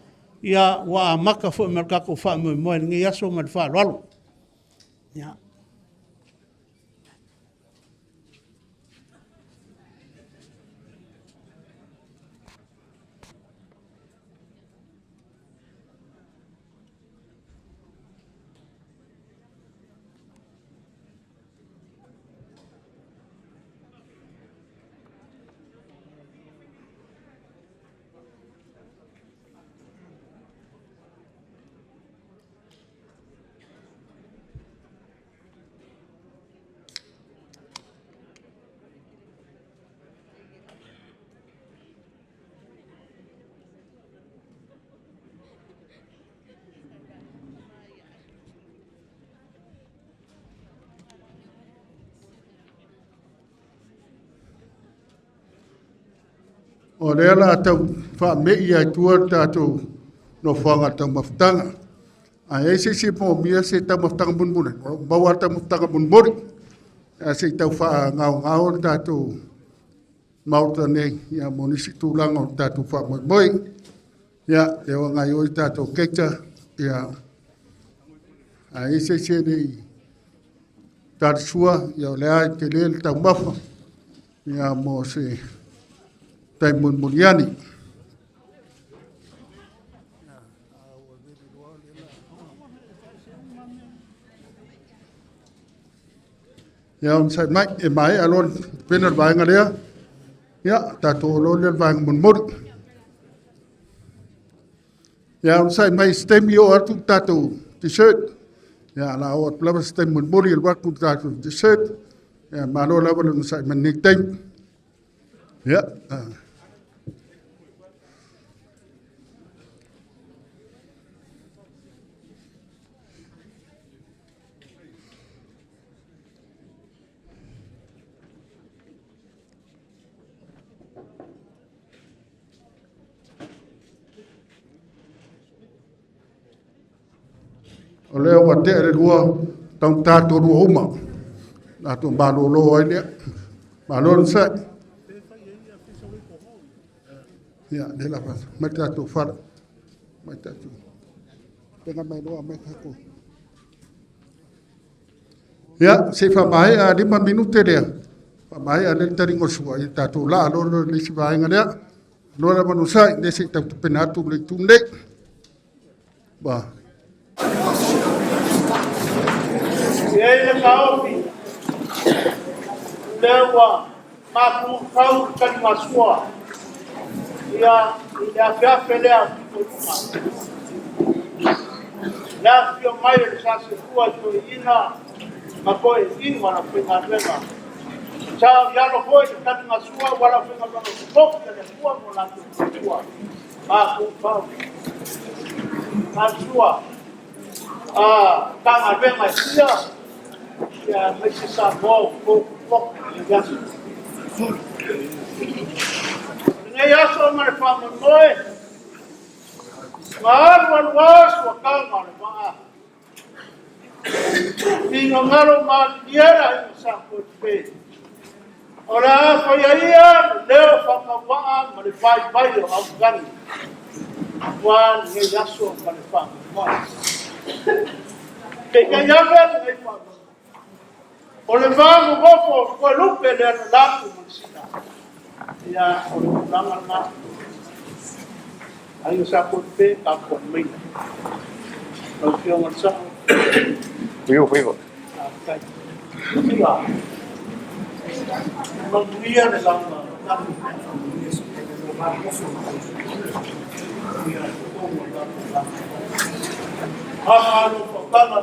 ia ua amata foi ma le tatou faamoemoe i lenei aso ma le faaaloalo. Ia. O lea la tau faamei ai tua le tatou nofoaga taumafataga. A i ai se isi e moomia se taumafataga mulimuli, o lo o maua lava le taumafataga mulimuli. Ae se i tau faagaogao le tatou Maota nei ia, mo nisi tulaga o le tatou faamoemoe. Ia, lea ua gaoioi tatou keita, ia, a i ai se isi e le i talisua, ia o lea e tele le taumafa, ia, mo se taimi mulimuli ane. Ia, onosai mai, e maea loa le pena le vaega lea, ia, tatou oo loa lea i le vaega mulimuli. Ia, onosai mai se taimi oo atu le tatou dessert. Ia, o le a oo atu lava se taimi mulimuli e alu atu le tatou dessert. Ia, malo lava le onosai mai i lenei taimi. Ia, O lea ua tea le 2, taugata toalua uma. Tatou malolo ai lea. Malo le onosai. Ia, lea la mai tatou fala. Mai tatou. Pega mai loa mai tatou. Ia, se i faamaea 5 minute lea. Faamaea lea le taliga o le sua, ia tatou laa loa le isi vaega lea. Loa le onosai, lea se i tau tapena atu le itu nei. Ba. E ai le taofi, lea ua matu fau le taligasua ia i le afeafe lea o Pitoluga. Le afio mai o le Saselua i toeaiina ma toeaiina o le aufaigaluega. Sa o i alo foi le taligasua ua le aufaigaluega totofi a le Atua mo latou tautua. Matu fau. Gasua Matagaluega e fia ia aemaise Samoa ua totofi i lenei aso. O lenei aso ma le faamoemoe, na alu alu lava suataga o le vaa. Finagalo malilie le aiga Sa Toelupe. O le a faia ia le leo faatauvaa ma le vaivai o aulani aua lenei aso ma le faamoemoe. Peitai ane lenei faamoemoe. O le va nonofo o Toelupe lea na lapu ma le sina. Ia, o le tulaga lena. Aiga Sa Toelupe, tapuai maia. Lau Afioga i le Sao. Fiu, fiu. Faafetai. Ia. Manuia le lauga. Malo fautala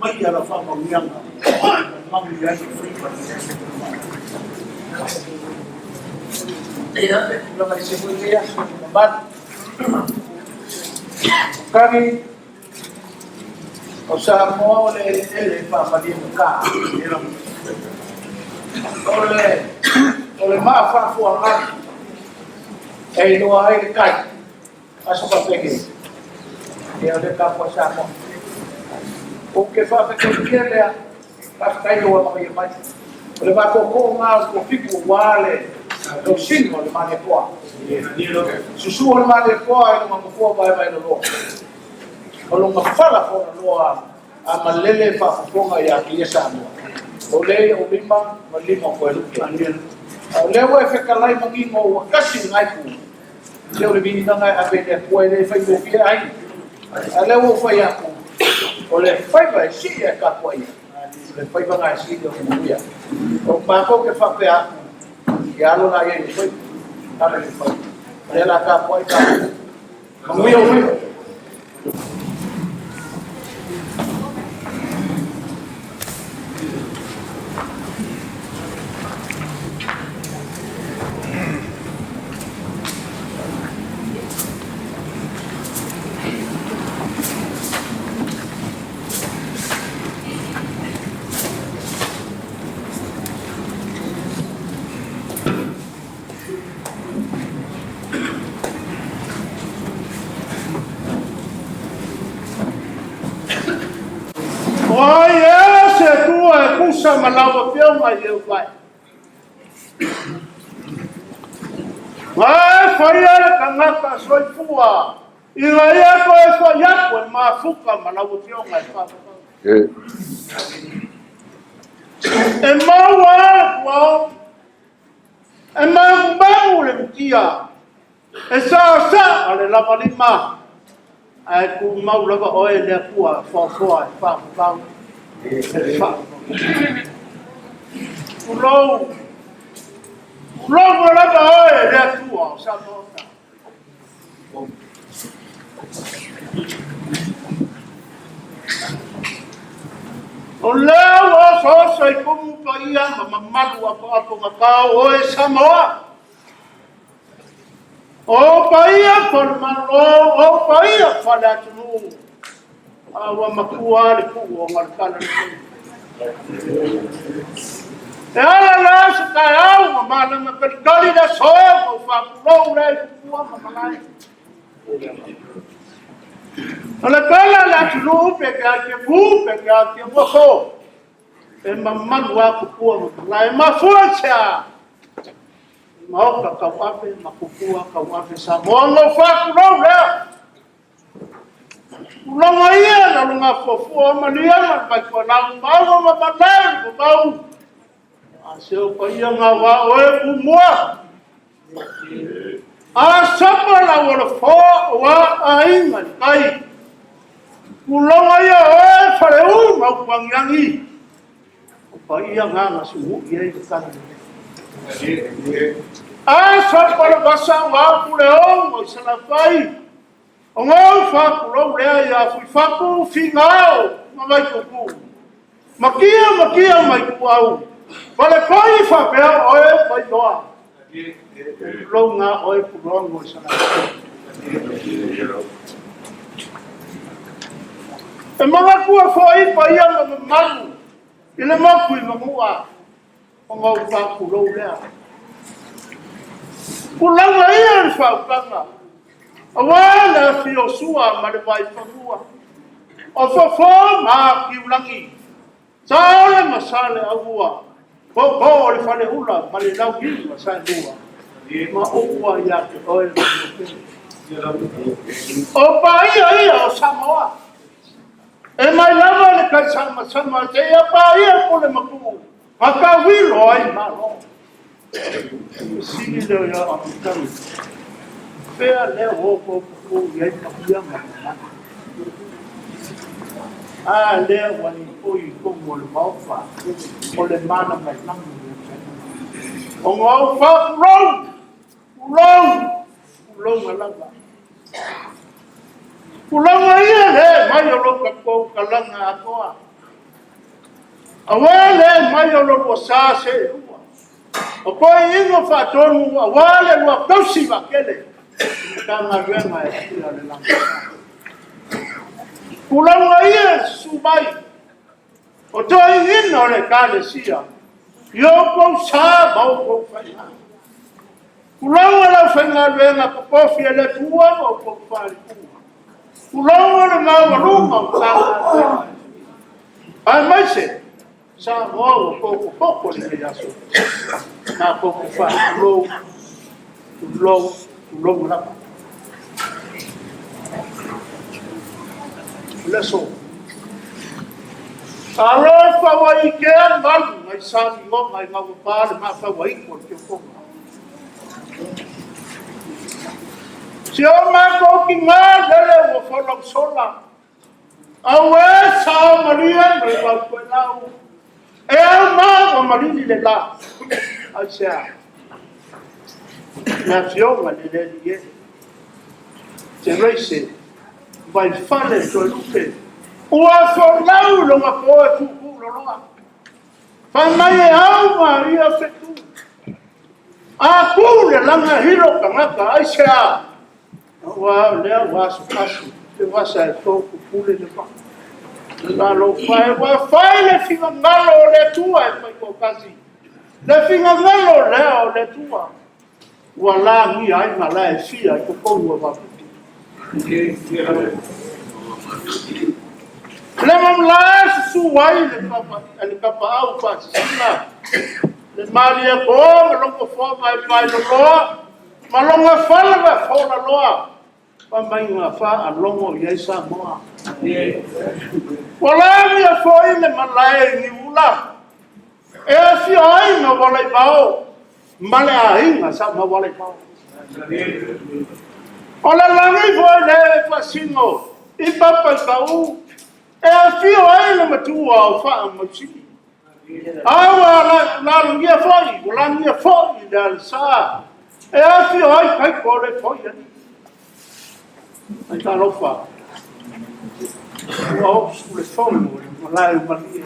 mai ala faamanuiaga manuia ai le faiva. Ia, e tulaga ese foi lenei aso i mamalu. O kagi o Samoa o le eleele e faamalie-gata. O le maa faafuagalu e iloa ai le kai, aso faapenei. Ia o lea tapuai Samoa. Ou te faafetaitia lea, faafetai lou amanaia mai. O le vaatootooga o le toafitu aua le tausiga o le Malietoa. Susu o le Malietoa i lona nofoa vaevaeloloa. O lona fala fonaloa a malele faafofoga ia te ia Samoa. O lea i ou lima ma lima o Toelupe. A o lea ua e fetalai manino ua tasi lena itu. Se o le viiga lena e ave i le Atua e le faigofie ai. A o lea ua ou fai atu, o le faiva e sii ae tapuaia, o le faiva lena e sili ona manuia. O matou te faapea atu, ia alo laia i le faiva, alo i le faiva. O lea o le a tapuai tatou. Manuia ou faiva. O ai ea se Atua e tusa ma lau Afioga i Ieova e? Na e faia le tagata soifua ina ia toe foi atu e mafuta ma lau Afioga e faavavau. E maua le puao, e magumagu le mutia, e sasaa le lavalima, ae tumau lava oe le Atua foafoa e faavavau. E faavavau. Tulou, tulou lava oe le Atua o Samoa. O lea ua osooso i kumu paia ma mamalu apoapogata o oe Samoa. O paia faale-Malo, o paia faale-atunuu, a ua matua le puu o galetala lenei. E ala la se taeao ma malama talitali le aso ma ou faatulou lea i tupua ma malae. O le pele le atunuu pe te atiamu pe te atiamuaso, e mamalu a tupua ma malae. Mafua i se a? Maota tauave ma tupua tauave Samoa ma ou faatulou lea. Tuloga ia na luga fuafua o malia ma le vaitualau maua ma malae le vavau. A se o paia ngā wā oe umua. A sapa la wala fo wa ainga i kai. Tuloga ia oe whare u ma upangiangi. O paia ngā ngā suhu i ei tala nei. A sapa le vasa wa pule o mo i salafai. O ngau whāpulou lea ia fuifapu fingao ma vaitupu. Makia makia mai ku au. Wale koi whapea oe whai loa. Tulou ngā oe puloa i salafai. E mangatua foi paia ma mamalu i le moku i Manua o ngau whāpulou lea. Tulaga ia le faautaga, aua le afio sua ma le vaifanua, o fofo ma kiulagi, saole ma sale aua, popo o le faleula ma le lauiu ma saelua, ma upu ai ia te oe le Manuatele. O paia ia o Samoa, e mai lava le kaisamasama seia paia pule mapu, ma tauilo ai Malo. Fesili lea ia Amitau, fea lea ua outou pupuu i ai paia ma mamalu? A lea ua lipoi i totonu o le Maota o le mana mai lagi ia te au. O ngau faatulou, tulou, tulou lava. Tulaga ia le mai o lo tatou talaga atoa. Aua le mai o lo lua sa se lua. O koe ingo faatonu aua le lua tausi vaatele. Matagaluega e tia le lagi. Tulaga ia susu mai. O toeaiina o le Ekalesia, i outou sa ma outou faiga. Tulaga lau faigaluega totofi e le Atua ma outou faletua. Tulou le maualuga o Matagaluega aemaise Samoa ua tototoko i lenei aso. Matou te faatulou, tulou, tulou lava. O le aso. Alofa ua ikea malu nai salioga i gaugapa le mafaua itu o le tiotoga. Si o matou tina lele ua folau sola. Auē sao malie ma le vautoelau. E au ma ua malili le la. Aisea? Le afioga i le Alii e. Terace, Vaifale Toelupe. Ua folau lona po e tuutuu loloa. Fai mai e au ma ia fetu. A tu le laga hilo tagata, aisea? Aua o lea ua asofasi, le vasa e topupule le vaa. Talofa e, ua fai le finagalo o le Atua e fai toatasi. Le finagalo lea o le Atua ua lagia ai malae e fia i totonu o Vaapiti. Le mamlae susu ai le tapaau faasisina, le malie to ma lona foa vaivai loloa, ma lona fala faafolaloa, faamaiga faalogo i ai Samoa. Ua lagia foi le malae i Niuula, e afio ai ma Walaivao ma le aiga sa ma Walaivao. O le lagi foi le faasino i Papaikau, e afio ai le matua o Faamausili. A ua lalogia foi, ua lagia foi le alasa, e afio ai taiko o le foi alii. Ai talofa, ua osu le fono i le malae o Malie.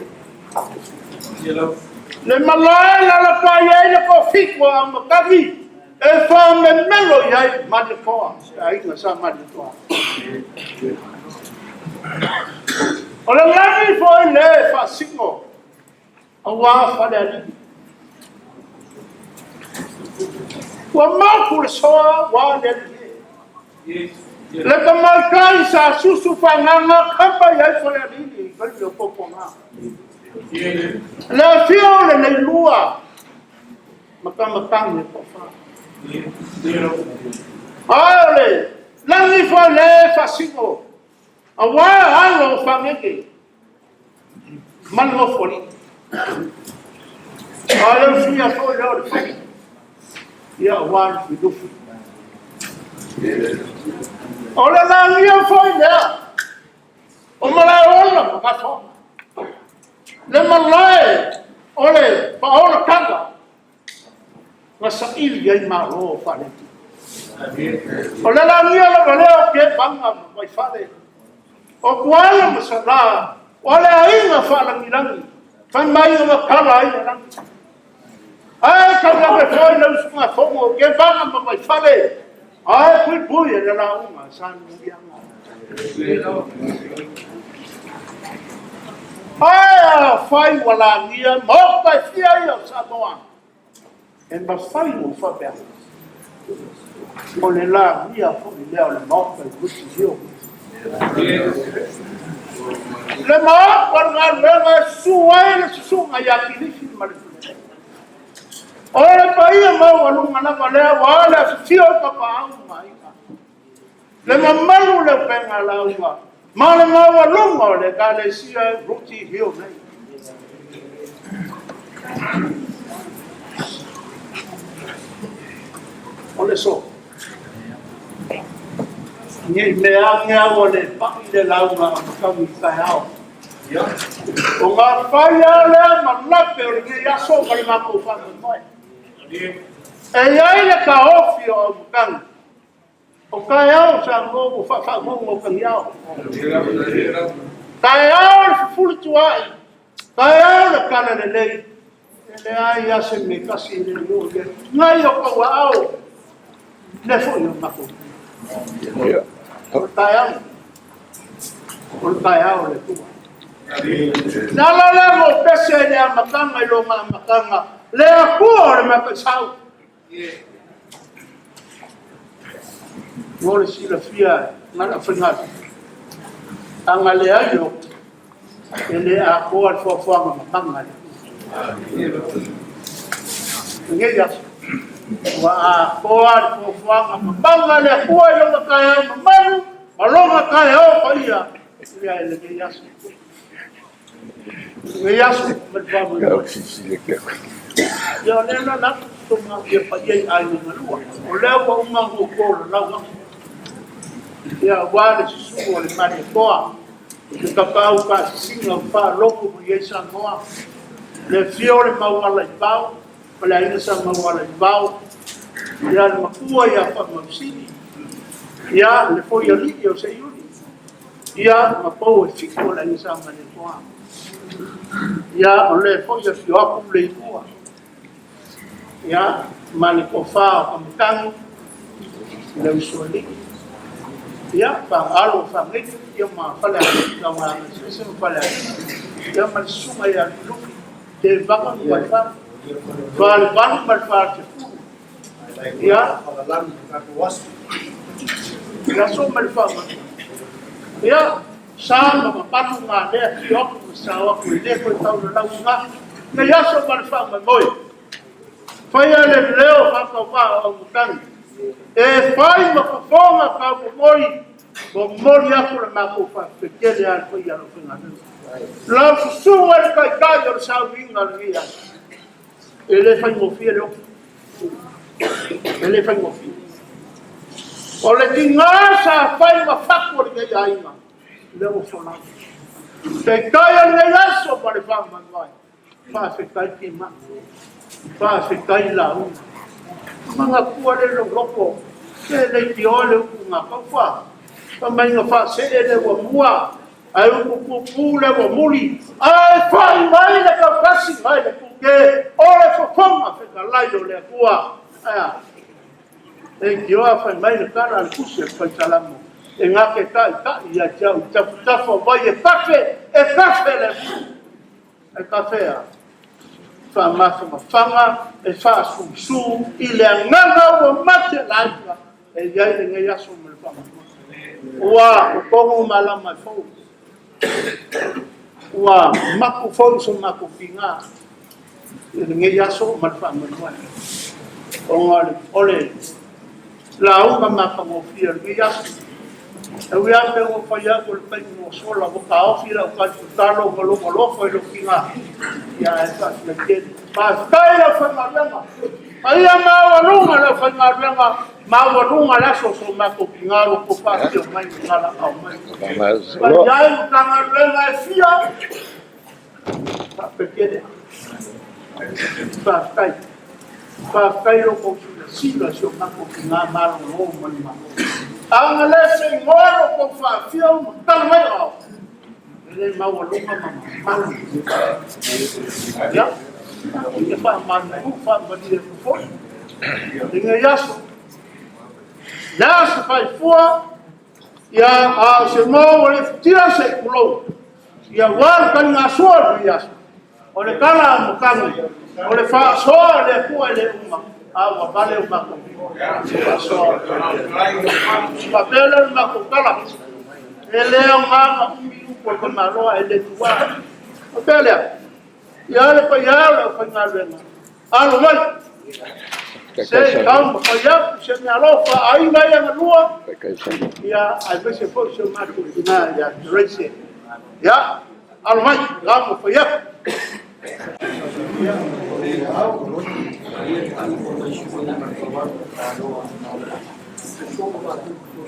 Le malae lalatai ai le toafitu a Aumatagi e faamemelo i ai Malietoa, le aiga sa Malietoa. O le lagi foi le faasino aua Falealili. Ua mapu le soa ua le alii. Le tamaitai sa susu faaagaga kapa i ai Falealili i taimi o popoga. Le afio o le leilua matamatagi e toafa. Ae o le lagi foi le faasino aua alo o fagege ma le nofoalii. A o le usuia foi lea o le fai, ia aua le filufi. O le lagia foi lea o Malaeola ma Gafoaga. Le malae o le paolataga na saili ai malo faale-Atua. O le lagia lava lea o Kepaga ma Vaifale, o Tuala ma Sala, o le aiga faalagilagi, fai mai na matala ai le lagi. Ae taulave foi le usugafono o Kepaga ma Vaifale, ae puipui e le lauga sa Nuiaga. Ae afai ua lagia maota e fia ia o Samoa, e mafai ona faapea, o le lagia foi lea o le maota i Ruti Hill. Le maota o le galuega e susu ai le susuga ia Kilifi ma le Tulele. O le paia maualuga lava lea ua le afifio o tapaau ma aiga. Le mamalu le upega lauga ma le maualuga o le Ekalesia Ruti Hill nei. O le so. Nei mea ane au le pai le lauga a matau i taeao. O ngā whai a lea ma lape o lenei aso ma le matou faamoemoe. E iai le taofi o Aumakanu. O taeao Samoa ua faafaagogo o tagiao. Taeao le fefulisua'i, taeao le tala lelei. E leai lava se mea tasi e le o i ai. Nai o tou aao, le foi o matou. O le taeao, o le taeao o le Atua. Le ala lea ma ou pese i le amataga i lona amataga, le Atua o le mataisau. Mo le silafia e na le aufaigaluega. A na leai le oki, e le atoa le foafoaga mamaga a le Atua. Lenei aso, ua atoa le foafoaga mamaga a le Atua i lona taeao mamalu ma lona taeao paia ia i lenei aso. Lenei aso ma le faamoemoe. Ia o lea la la toma ia paia i aiga galua. O lea ua uma ona ou tolalau atu. Ia aua le susu o le Malietoa, le tapaau faasisina ua faalogo mai ai Samoa, le afio o le Maualaivao ma le aiga Sa Maualaivao, ia le matua ia Faamausili, ia le foialii o Seiuli, ia ma pou e fitu o le aiga Sa Malietoa. Ia o lea foi afio atu le Itua, ia ma le tofa o Kamatagi, le Usoalii, ia Fagalo Fagaitu, ia ma Falealii, Tauga eseese ma Falealii, ia ma le susuga ia Lufilufi, Tevaga ma le Fa, Falevalu ma le Falesefulu, ia le aso ma le faamanuia. Ia, sa ma mamalu ma lea afio atu ma sao atu i le koe taulalau i nei aso ma le faamoemoe. Faia le leo faatauvaa o Aumatagi, e fai ma fofoga taumomoi, momoli atu le matou faafetai tele a le paia o le aufaigaluega. Lau susuga i le taitai o le sauiga o lenei aso, e le faigofie le ofi, e le faigofie. O le tiga sa fai ma fatu o lenei aiga, lea ua folau. Taitai o lenei aso ma le faamoemoe, faafetai timai, faafetai lauga. Manatua le loloto, se leitioa le upu na taufa, faamaiga faasee le ua mua, ae upu pupu le ua muli, ae fai mai le tautasi mai le tuke, o le fofoga fetalai o le Atua. Ae leitioa fai mai le tala a le tusi a le Faisalamo, e gate taitai ia te au i tafatafa o vai e kafe, e kafe le Atua. E kafe a faamafamafaga e faasusu i le agaga ua mate laiga e i ai lenei aso ma le faamoemoe. Ua totogo malama e fou, ua mapu foi so matou tiga i lenei aso ma le faamoemoe. Ona o le lauga matagofie o lenei aso, e ui lava pe ua fai atu le taimi ua sola, ua taofi lau tali tatalo ma lou alofa i lou tiga, ia ae faafetai tele. Faafetai le aufaigaluega, paia maualuga le aufaigaluega, maualuga le aso o so matou tiga ua tou faafio mai ma valaau mai. Paia ai Matagaluega e fia, faafetai tele. Faafetai. Faafetai lo tou silasila i si o matou tiga malolo ma le malo. A na le seinoa lo tou faafio ma tala mai o ao, e le maualuga ma mamalu. Ia, ia faamalu faamalie atu foi. Lenei aso, le aso faifua, ia a o se mo ua le futia se i tulou, ia ua le taligasua lenei aso. O le tala a Matagi, o le faasoa le Atua e le uma, a ua vale o matou faasoa. Faapea lea o le matou tala, e le aoga na umi upu o le tamaloa e le tuā. Faapea lea, ia le paia o le aufaigaluega, alo mai, se i tau ma fai atu se mea alofa aiga ia galua, ia aemaise foi si o matou tina ia Grace. Ia, alo mai, tau ma fai atu.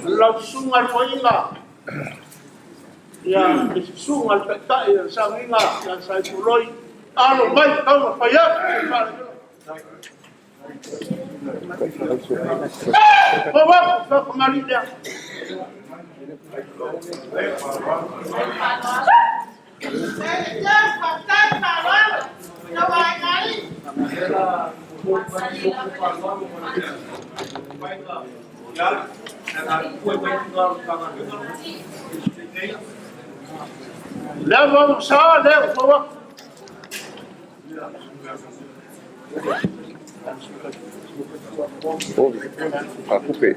Lau susuga le foaiga, ia le susuga le taitai o le sauiga ia Saipoloi, alo mai tau ma fai atu se faalagilo. Fau atu, fau lea. Lea ua sa, lea ua fau atu. Akupe.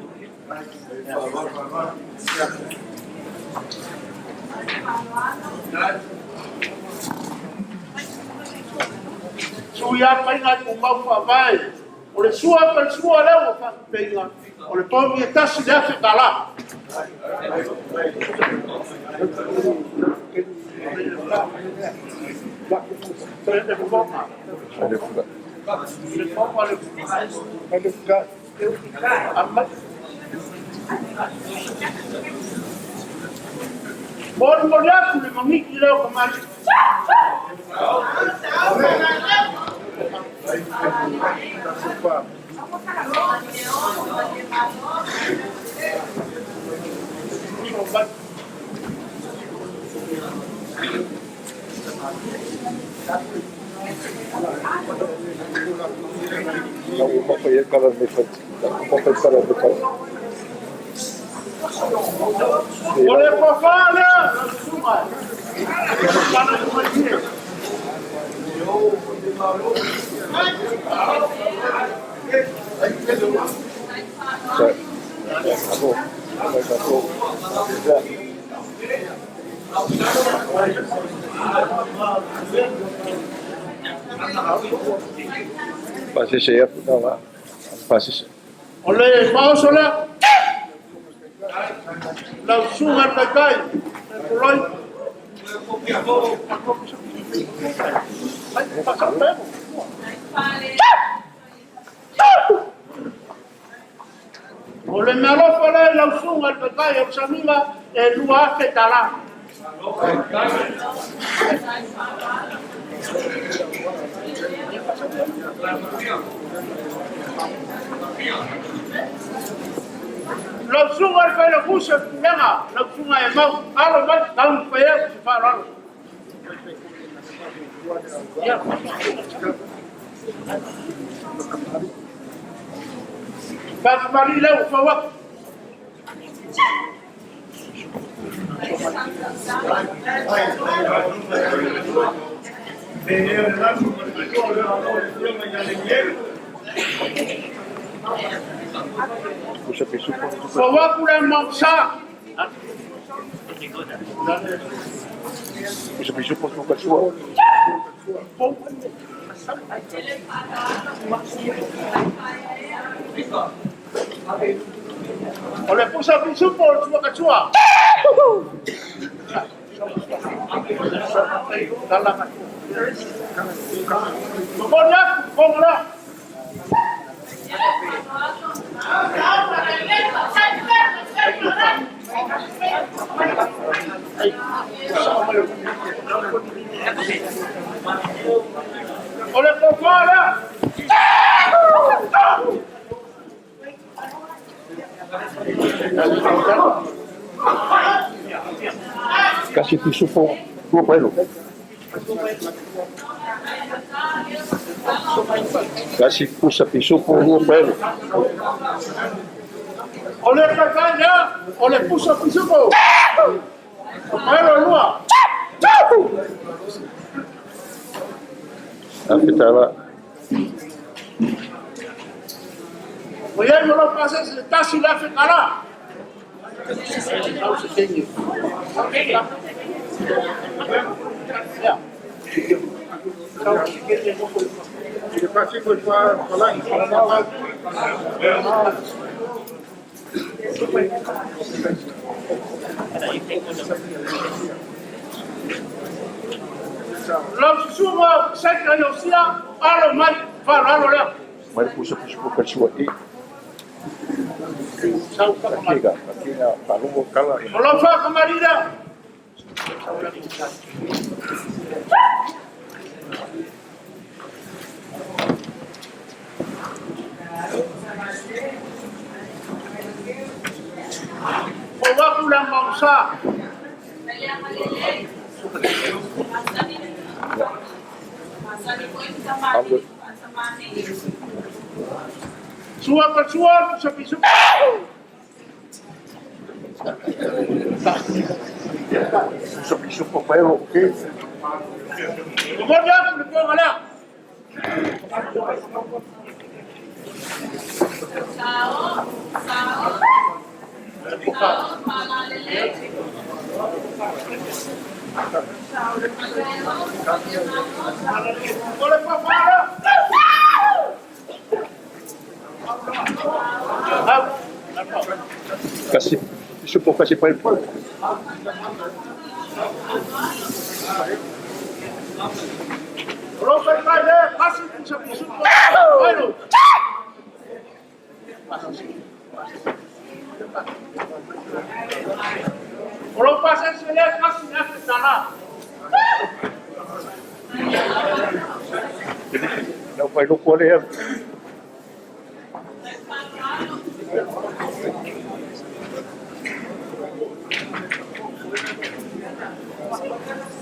Sui a painga i kumau whaavae. O le sua pa le sua leo o whaapeinga. O le pomi e tasi le afe tala. Moli moli aku le mangiki leo ka mali. O le pōwhā lea, lau susunga e. Pana i mai ie. O le maoso lea, lau susunga le taitai, e poloi. O le mealofa lea i lau susuga le taitai o le samiga e 2,000 tala. Lau susuga le failautusi o le Pulega, lau susuga e mau alo mai taumafai atu se faaaloalo. Faafamali lea ua fau atu. Fau atu le mausa. O le pusa pisupo o le sua katua. Momoli atu, fonga lea. O le pōwhā lea. Kasi pisupo tua paelo. Kasi pusa pisupo tua paelo. O le taitai lea, o le pusa pisupo. O paelo lua. Afe tala. O iai mo lau pasese le tasi le afe tala. Lau se kengi. Ia. Lau susuga Saika Iosia, alo mai, faaaloalo lea. Mai le pusa pisupo ka sua i. Sau fakamali. Kika, kina palungo kala. O lau faakamali lea. O atu le mausa. Sua pa sua, pusa pisupo. Pusa pisupo paelo, okay? Momoli atu le ponga lea. O le fafara. Kasi, pourquoi c'est pas le problème.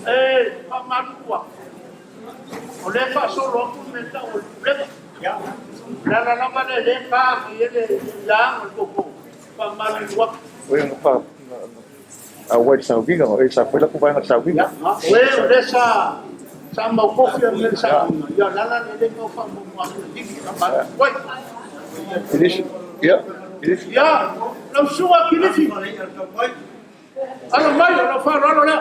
E faamalua o lē faasolo aku me tau o le pulega le ala lava le lē ka i ele iaga o le poupou faamalulu atu. Oi na pa a wai sa viga o sa foi la ku vai na sa viga. Oe o lē sa maukofi a mele sa ia lala le lē mau faamuamua atu le tiki faamalulu oi. Finish. Yeah. Finish. Ia lau suga kilifi alo mai o lau faaaloalo lea.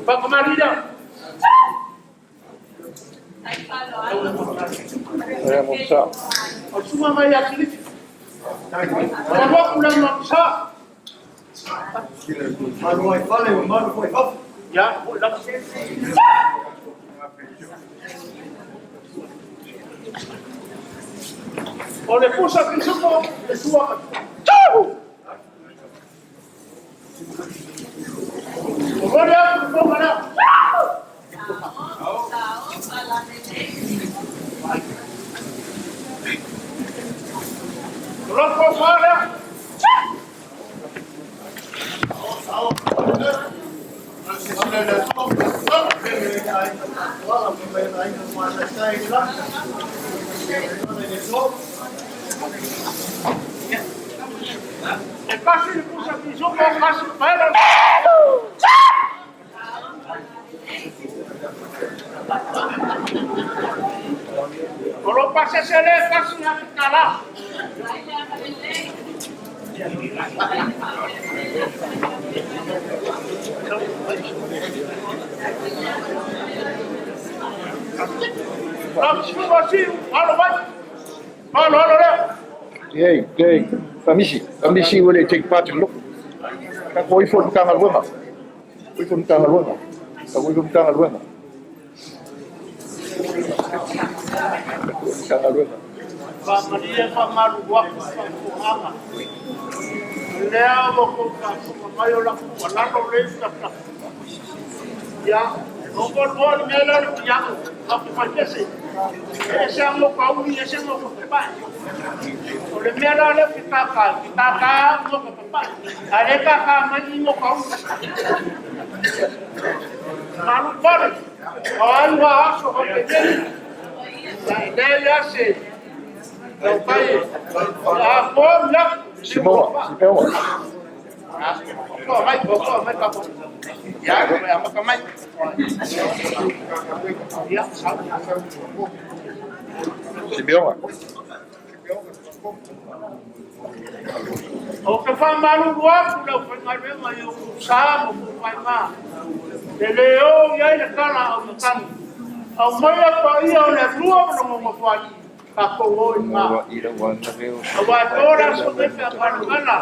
Fakamali lea. É, mo sa. O suga mai ia kilifi. Malu le mamsa. Malu ai fale, o malu foi fafo. Ia, o lava. O le pusa pisupo, le sua. Tau! O vole atu le fonga lea. O loko fa lea. E kasi le pusa pisupo, kasi paela. O lo pasese le kasi a kala. Alo mai. Alo, alo lea. Ei, ei, Pamisi, Pamisi ua le take part i loko. Ka ko ifo ni tanga luenga. Ifo ni tanga luenga. Ka ko ifo ni tanga luenga. Tanga luenga. Faamalie faamalu aku faafofogaga lea ua kou faafofoga mai o laku alalo lei tafutafu ia o molimoli mea lea o le piago aku faitese e ese amo kauli ese mo papae o le mea la lea ke kākā mo ka papae a le kākā mai mo kauli malu pale o ai ua aso o peteli le ia se lau pai a po ia. Simoa, Simoa. Ko mai, ko mai ka po. Ya, ko mai ama ka mai. Ya, sa. Simeonga. O ke fa malu atu lau whaingaluenga i o sa mo ku whainga. Te le o ia i le kala au matani. Au mai a pa ia o le atua ma no ngongo whai. Ka kou o i ngā. Au wā tōra so te pea kalangana.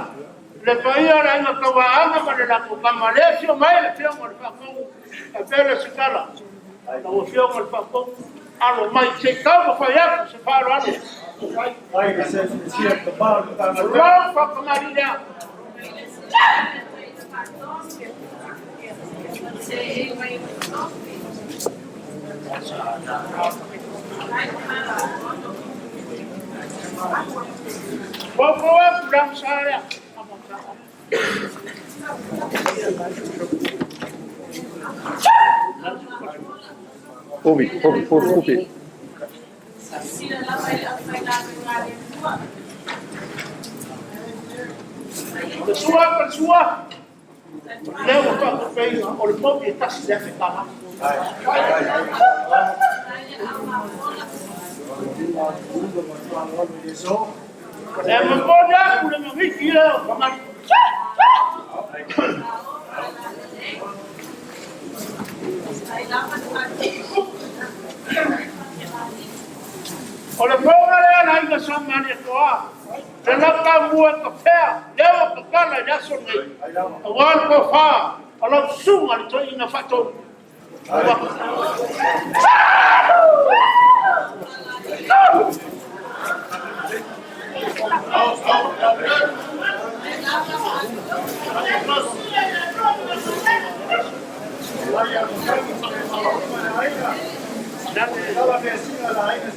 Le pa ia le ainga kawaanga ma le lako kama le fio mai le fio mo le whakou. E pele se kala. Lau fio mo le whakou. Alo mai se kau ma whai atu se whaaro alo. Lau whakamari lea. Popo atu lam sa lea. Ovi, ovi, ovi, ovi. Le sua pa sua. Lea ua faapupeiga o le povi e tasi le afe tala. E momoli aku le magiki lea o kamali. O le poga lea na aiga sa Malietoa, le lautamua e tafea, lea ua tatala i le aso lenei, aua le tofa o lau susuga le toeaina faatonu.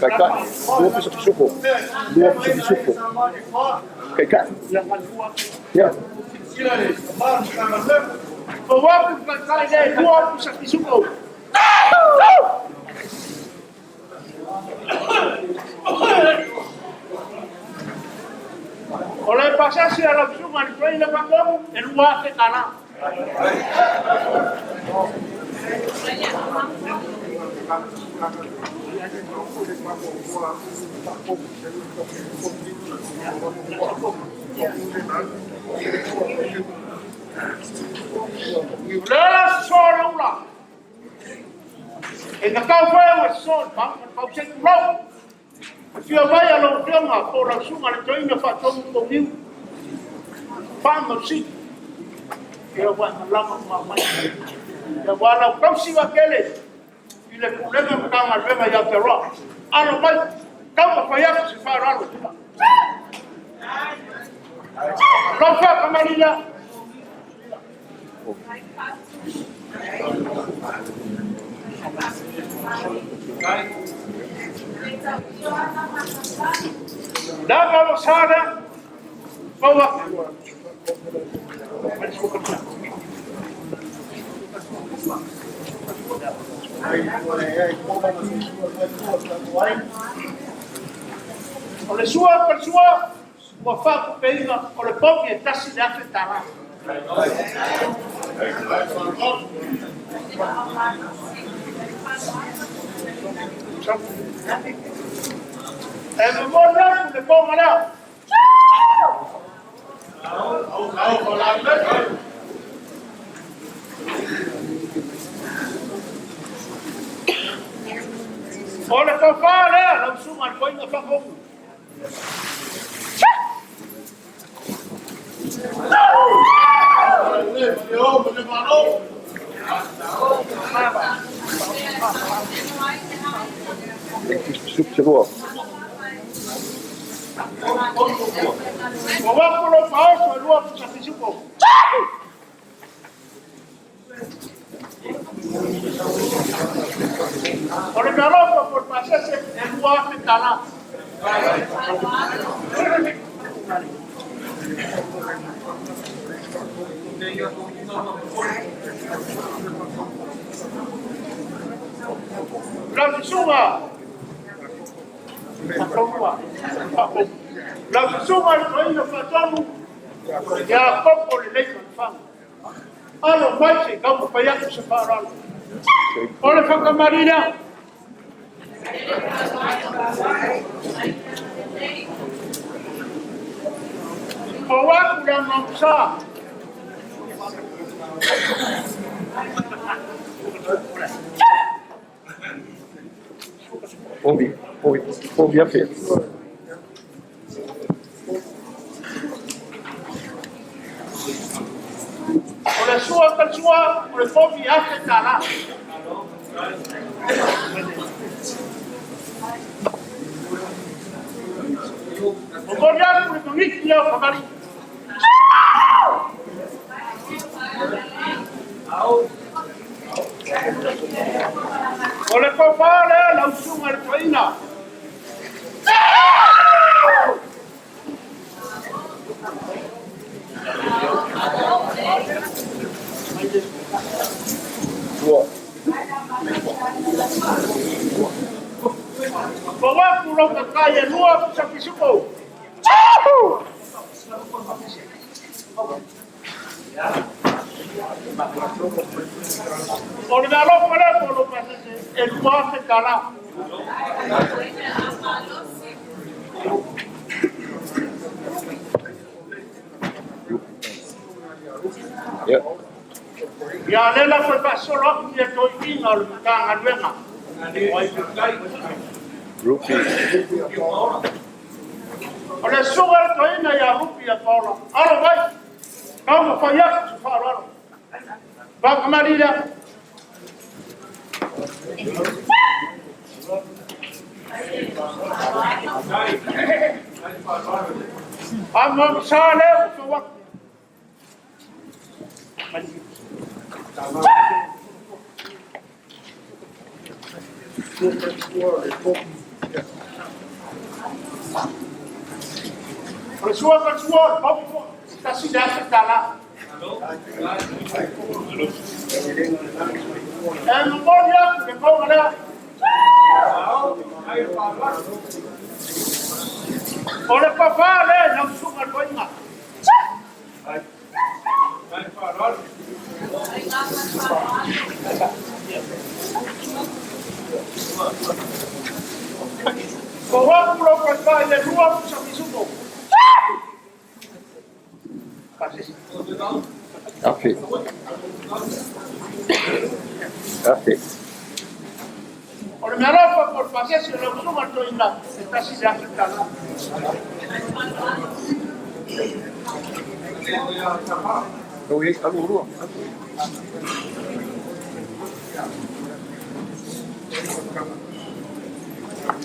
Kaikai, lua pisopisupo. Lua pisopisupo. Kaikai. Ia. O wapu kaikai le, lua pisopisupo. O le pasasi a lau susuga le toeaina faatonu, e 2,000 tala. Le so le ula. E na kau whae ua so le pang, ma pau se kulau. Fia vai a lau fionga, po lau susuga le toeaina faatonu pouniu. Whaamausi. Ia wa malama ma mai. Ia wa lau kausi wa kele. I le pulega ma Matagaluega i Aotearoa. Alo mai, tau ma fai atu se faaaloalo. Lau whaakamarila. Lava o sara, paua. O le sua per sua, ua whakupeinga o le pogi e tasi le afe tala. E momoli atu le poga lea. O le tofa lea, lau susuga le toeaina faatonu. Pisupo se lua. O wapu lo paoso e lua pisapisupo. O le mealofa po le pasese e 2,000 tala. Lau susuga, lau susuga le toeaina faatonu, ia popo lelei fanafaga. Alo mai se i taumafai atu se faaaloalo. O le whakamari lea. O aku le amamsa. Povi, povi, povi afe. O le sua ka sua, o le povi afe tala. O mori atu le mangiti leo whamari. O le tofa lea lau susuga le toeaina. Lua. O wapu lau kakai e lua pisapisupo. O le mealofa lea po lo pasese e 2,000 tala. Ia le la foi faasolo atu ia toeaiina o le Matagaluega. Rupi. O le susuga i le toeaina ia Rupi ia Paola, alo mai, taumafai atu se faaaloalo. Faakamalii lea. Faamamasa lea ua fau atu. O le sua ka sua o le popo, $1,000. E momoli atu le koga lea. O le pafā lea i lau susuga i le toeaina. Ko atu lou paepae i le lua pusa pisupo. Afe. Afe. O le mealofa po o le pasese o lau susuga i le toeaina e $1,000.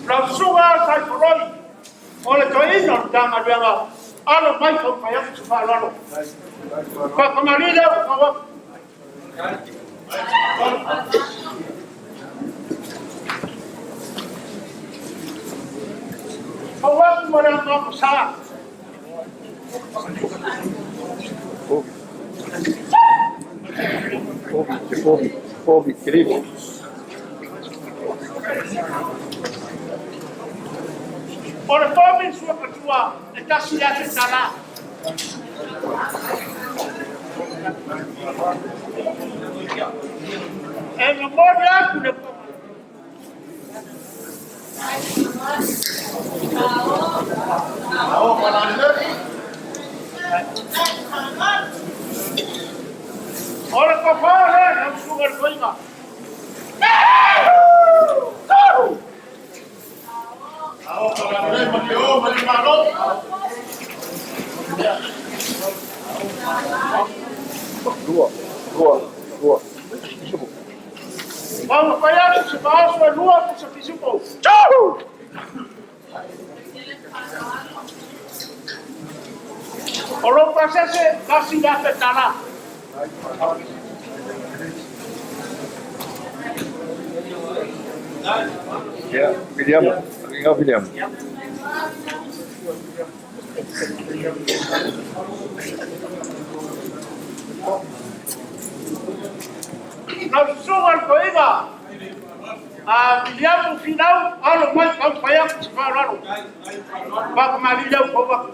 Lau susuga Saifoloi, o le toeaina o le Matagaluega, alo mai taumafai atu se faaaloalo. Faakamalii lea ua fau atu. Fau atu ma le anoano sa. Ovi, ovi, ovi, kiribo. O le povi sua patua e $1,000. E momoli atu le O le pafā lea lau susuga i le toeaina. Lua, lua, lua. Subu. Taumafai atu se faaoso e lua pusa pisupo. O lou pasese $1,000. Yeah, William. Inga William. Lau susuga i le toeaina a Viliamu Finau, alo mai taumafai atu se faaaloalo. Faakamalii lea ua fau atu.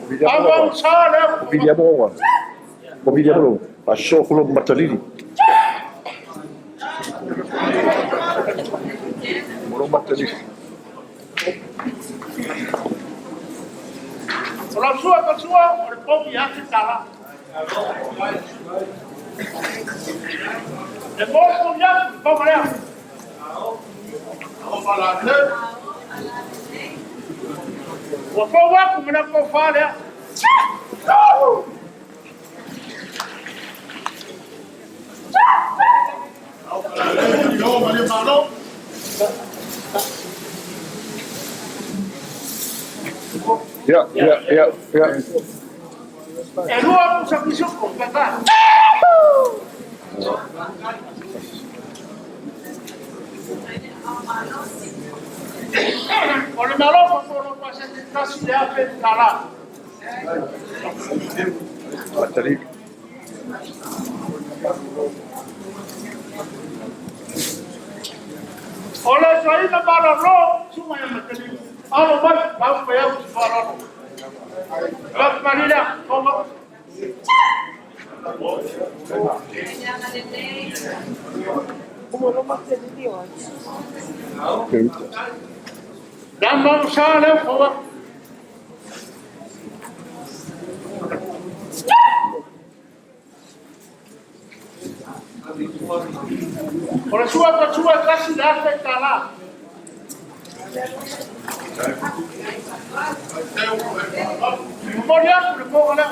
William. Faamamasa lea ua fau atu. William owa. O William lo. Aso kulo matalili. Molo matalili. O lau sua patua o le povi $1,000. E momoli atu le koga lea. Ua fou atu ma le tofa lea. Yeah, yeah, yeah, yeah. E lua pusa pisupo, papa. O le mealofa po o lou pasese $1,000. Matalili. O le toeaina malolo, susuga ia Matalii. Alo mai, taumafai atu se faaaloalo. Faakamalii lea, fau atu. Lama o sa leo kawa. O le sua ka sua kasi le afe tala. Momoli atu le moga leo.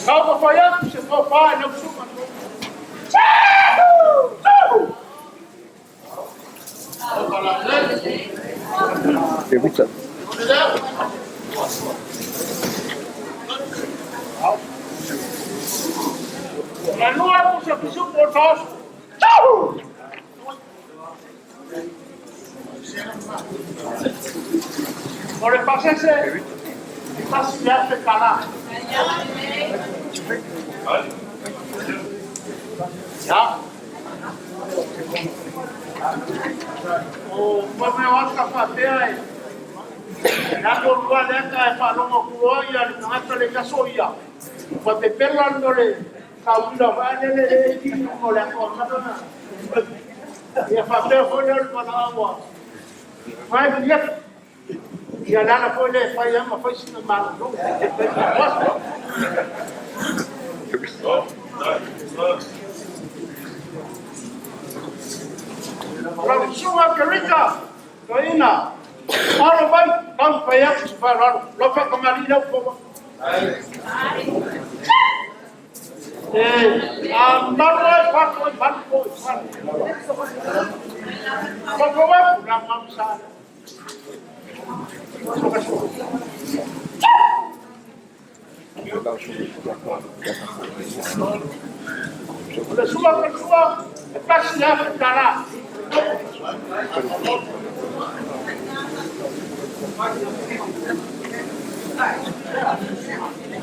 Kau ka whai atu se kau pā e lau suka. La lua mo sa pisupo o taoso. O le pasese, pasi le afe tala. Ya. O pa mea o aka whātea e. Nā ko rua le aka e whaalonga kuroa ia le tangata le kaso ia. Ua te pela no le kauila vae le le ki no le aka o matana. Ia whātea foi le mana aua. Whai me iep. Ia lana foi le whai ama whai sina malo. Lau sunga kerita, toina, alo mai, tau whai atu se whai raro, lau whakamari lau kowa. E, a maru ai whako ai maru ko i whako. Whako wapu la mamsa. O le sua ka sua, e pasi le afe tala.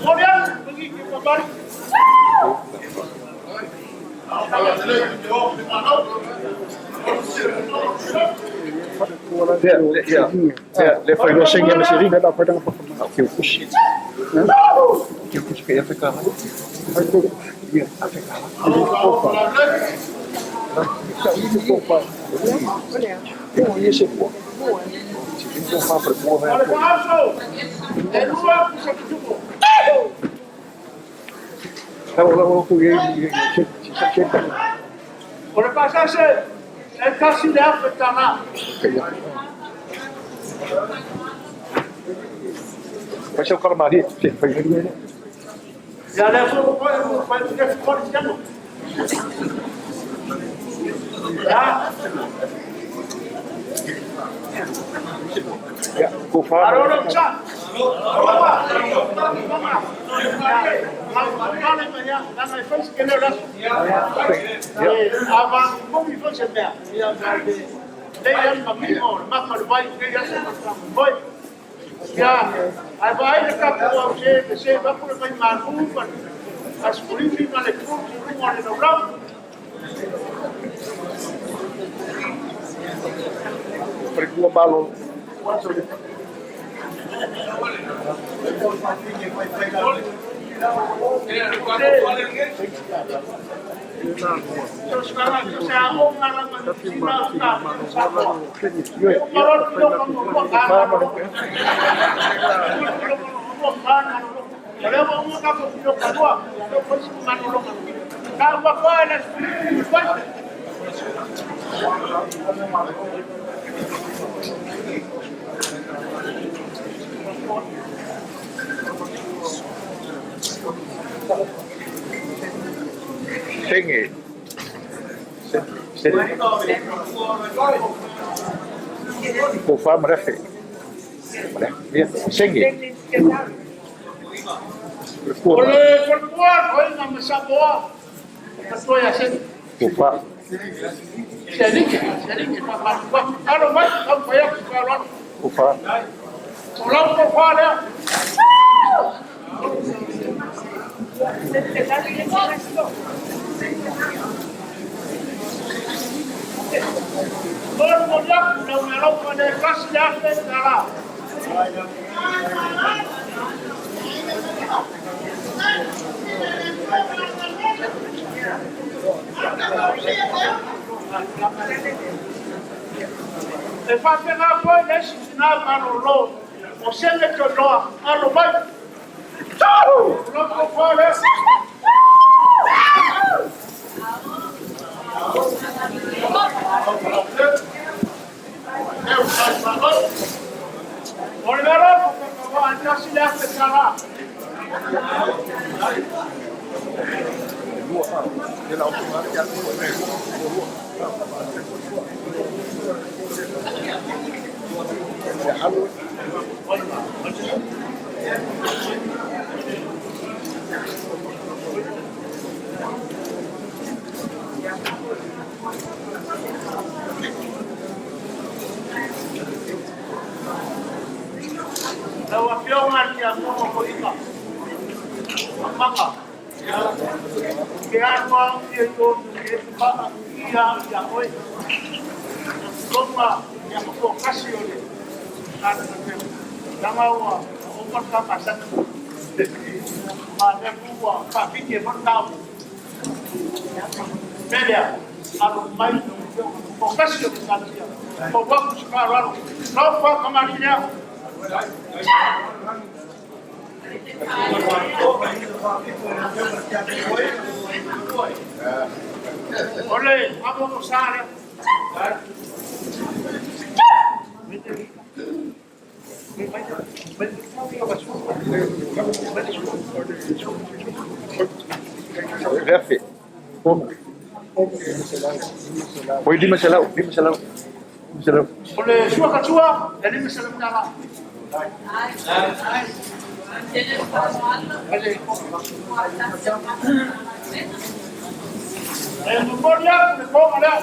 Mori atu, pagi ki mabari. Le fai lo segna ma si ringa da poi che usci. Che usci che Africa. Africa. O le whaaso, e lua ku sa kitupo. O le pasase, e kasi le afe tala. Ia le fo ko e mo fai te fo ti anu. Ya. Aro cha. Opa. Ava komi fo se mea. Ia le ia ma mi o ma ka vai ke ia se ma voi. Ia ai vai le ka ko se se va por mai ma ku pa as purifi ma le ku ku mo le no ra. Senge. Senge. Ko fa mrefe. Senge. O le fortua oi na masamoa. Ka toia se. Ko fa. Se rike pa pa pa. Alo mai ka pa ya ka ro. Ko fa. O lau ko fa le. Tolu mo lau lau me lau ka le kasi le afe ka la. E faapena foi le isi tinā malōlō o Sele Toiloa, alo mai. Lau tofa lea. O le mea loa, tasi le afe tala. Lau Afioga i le Tiakono Toeaina, Amaga, ke alu au ia i o e maa ia ia oe. Tonga ia ko kasi o le langa ua o ka masana. Ma le ua ka fiti e tau. Pelea, alo mai o kasi o le katia. O waku si ka raro. Lau fa kamari lea. Ole, amo mo sare. Refe. Oi, 500, 500. 500. Ole, sua katua, e 500 tala. E momoli aku le konga lea.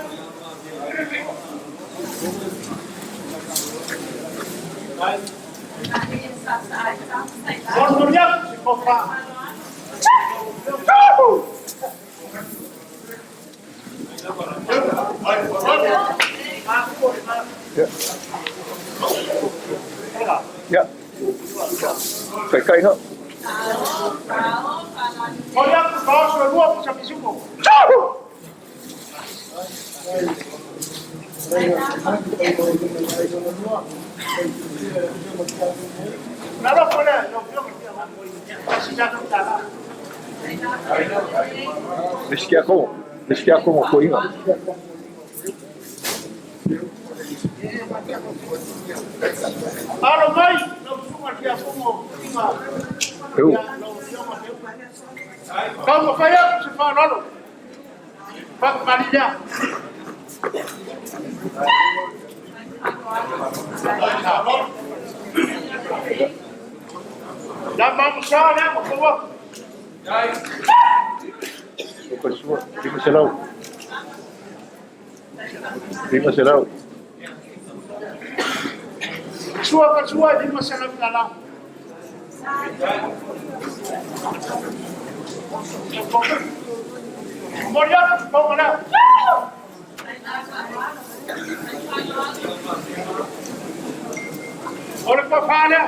Momoli aku se kofa. Ya. Kai kai no. Momoli aku ka oso e lua pusa pisuko. Nalo ko lea, lau fioga kasi jaku tala. Le skia ko. Le skia ko mo ko inga. Alo mai, lau sunga tia kongo inga. Eu. Kau ma fai aku se whanalo. Whakamari lea. La mamusa lea ma kowa. O sua, 500. 500. Sua ka sua 500 tala. Momoli aku se konga lea. O le pawha lea.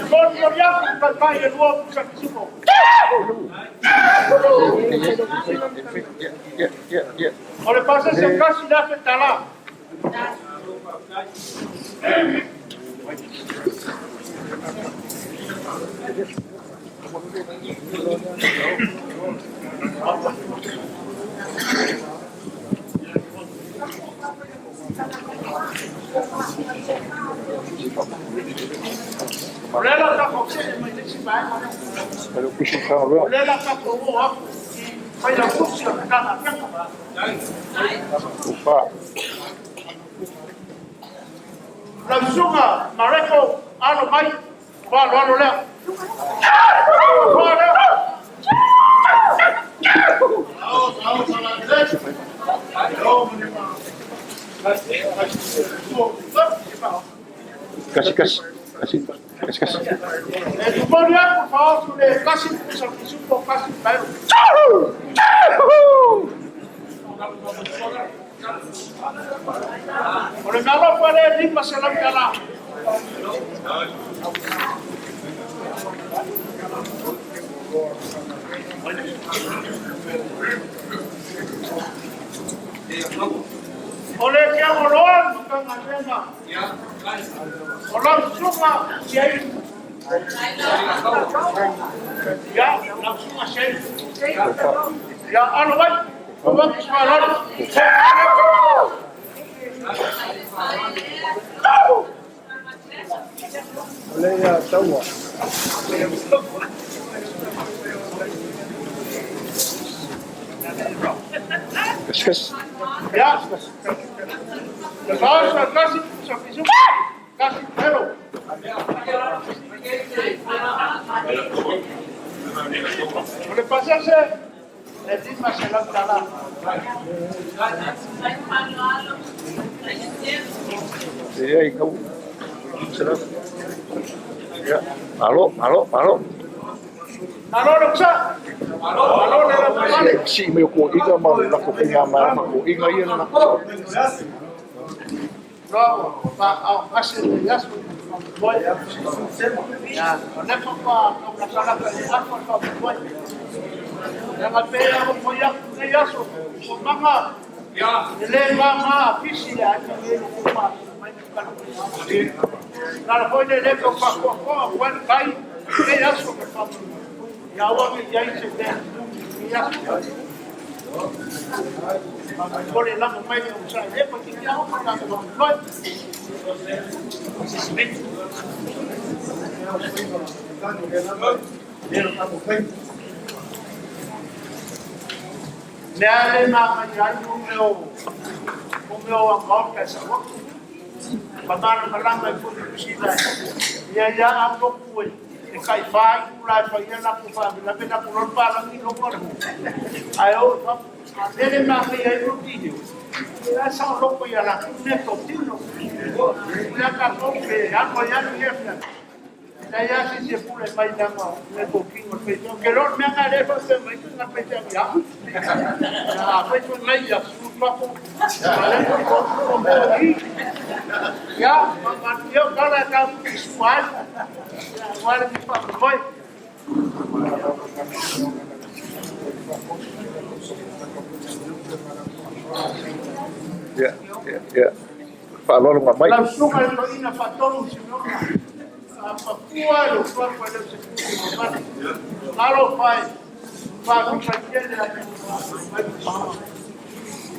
Momoli aku se pai e lua pusa pisuko. Ya, ya. O le pasa se kasi la fe tala. O le la ka ko se mai le si mai. Pero kusi ka lo. O le la ka ko o aku. Fai la kusi o kana peka. Ufa. La sunga mareko alo mai. Kwa alo alo lea. Kwa lea. Kasi kasi. Kasi. E tumoli aku faaofi le kasi pusa fisupo kasi paelo. O le mealofa lea e $500. O le Keagoloa le Matagaluega o lau Susuga Siainu. Ia, lau Susuga Siainu. Ia, alo mai, o atu se faaaloalo. O le ia taua. Ia, le faaoso e kasi pusa fisupu, kasi pelo. O le pasese e $500. Ia i kau. Ia. Malo, malo, malo. Malo le kusa. Malo le la Si si me ko iga ma la ko pinga ma ma ko iga ia na. No, pa au kasi le yasu. Boy. Ya, o le pa pa ka la sala ka le afa ka boy. Ya nga pe ya mo ya ne yasu. O manga. Ya, le ma ma fisi le ai le ko pa mai ka la. Na la foi le le ko pa ko ko ko kai le yasu ka pa. Ya wa me ya se te. Yasu. Ma le la mai le usa le pa ki ya o ka ko ko. Mea le ma mai ai mo meo mo meo a maota sa wa. Ma mana malanga i funi kusila. Ia ia a toku e e kai whai kula e whai ana ku wha la me na ku lon pa langi lo ko. Ai o fa a lele ma mai ai ro ti. La sa lo ko ia la ku ne to tino. Ia ka to ke a ko ia ni e. Na ia si se pule mai na ma ne to kingo pe ke lo me nga le fa se mai nga pe te ya. A pe tu nei ya su pa ko. Ale ko ko mo i. Ya ma ma yo kala ka suai. Ya wale mi pa ko. Ia, ia, ia. Faalolo mai. Lau suga le toina fatolu si nona. A papua lo fa pa le se ku ma. Alo fai. Fa ku fa tiene la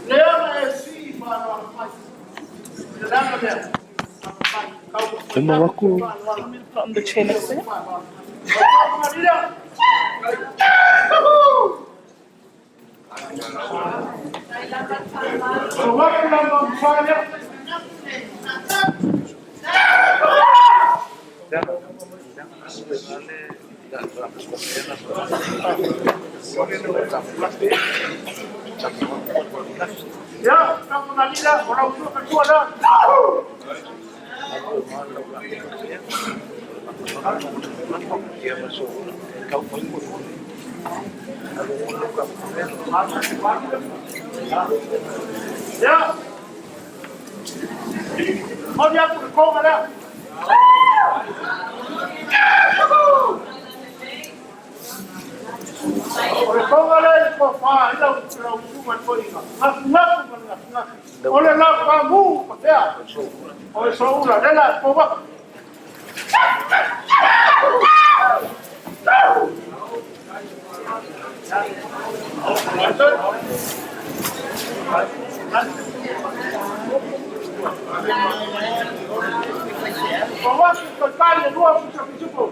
Lea e si fa lo fai. Le la le. E Maroko. Put on the chair next to him. Ya, kamu nalila, orang tua kedua dah. Ya. Mau dia aku kau ada. O le konga le ko fa ila o te rau suma ko inga. Ngaku ngaku ma ngaku ngaku. O le la pa mu ko tea. O le so ula le la ko wa. Ko wa ko pa le lua ku sa fisupo.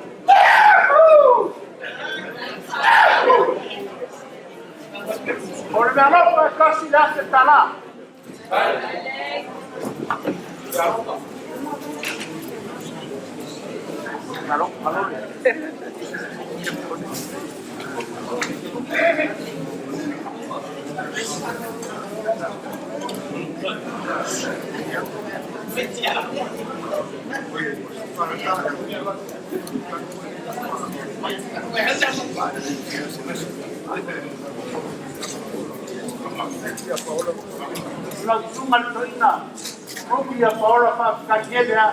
O le mea lofa e kasi le ate tala. Malo, malo. Lau susuga i le Toeaina Robi ia Paola, faafetai tele lava.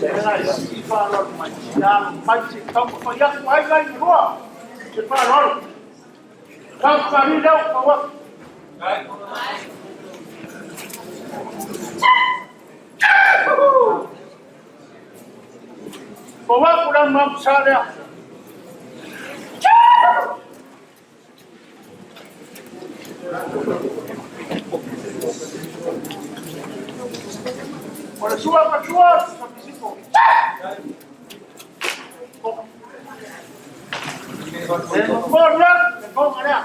Lena e sii faaaloalo mai, ia alo mai se i taumafai atu ai nai manoa se faaaloalo. Faafetai lea ua pau atu. Pau atu le amuamu sa lea. O le sua matua, sa pisiko. E momoli atu le goga lea.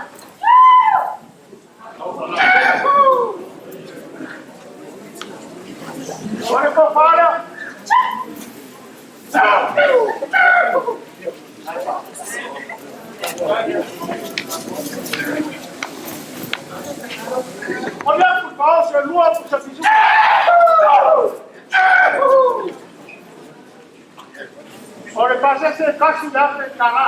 O le tofa lea. O le atu pao se lua pusa pisuku. O le pasese kasi le afe tala.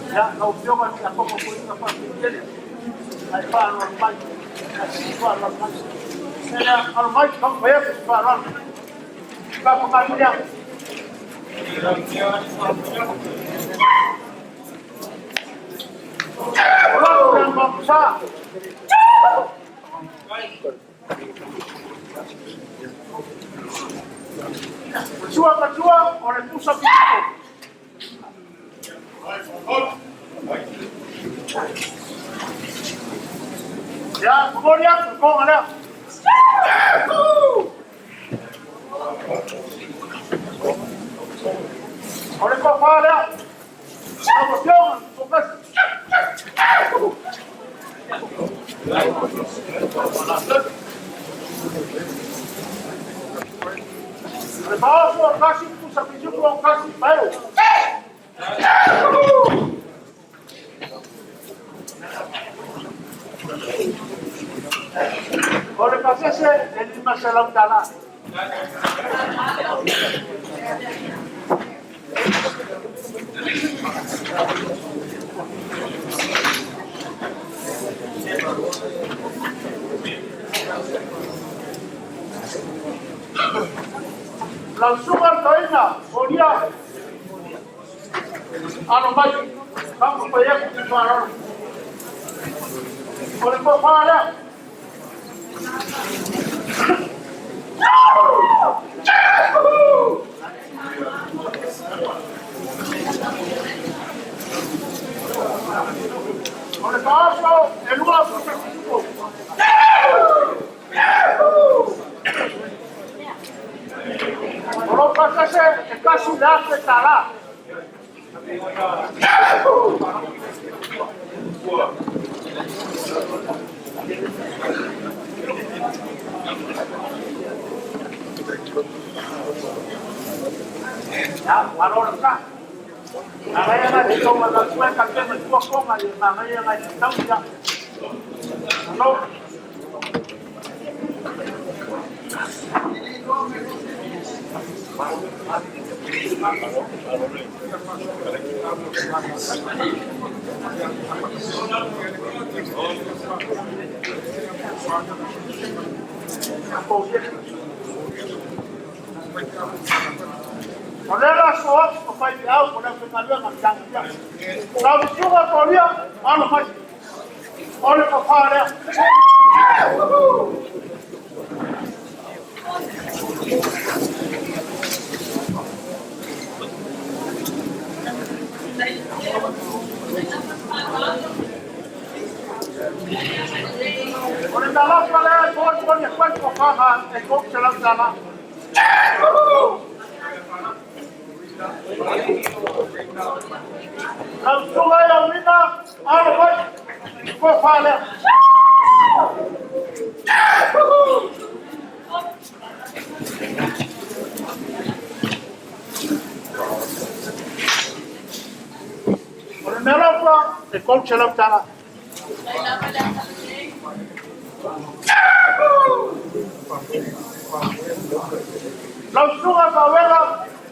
Ia, lau Afioga i le Tiakono Toeaina, faafetai tele. Ae faaaloalo mai, ae sii faaaloalo mai. Ia, alo mai, taumafai atu se faaaloalo. Faafetai lea. O lau le amuamu sa. O sua matua, o le pusa pisiko. Ia, momoli atu le koga lea. O le tofa lea. Lau Afioga, focasi. O le faoso o kasi pusa pisiko o kasi paeo. O le pasese e 500 tala. Lau susuga i le Toeaina, Kolia, alo mai, taumafai atu se faaaloalo. O le tofa lea. O le faaoso e lua pusa pisuku. O lou pasese e 1,000 tala. Ia, malo le sa. Manaia nai te tonga na tue ka te me tua konga i manaia nai te tau ia. Malo. O le la so atu ko fai au ko le whaigaluega le tanga ia. Lau susuga Kolia, alo mai. O le tofa lea. O le talofa lea e molimoli atu ai tofaga e 300 tala. Lau susuga ia Uina, alo mai. Tofa lea. $300. Lau susuga Fauega,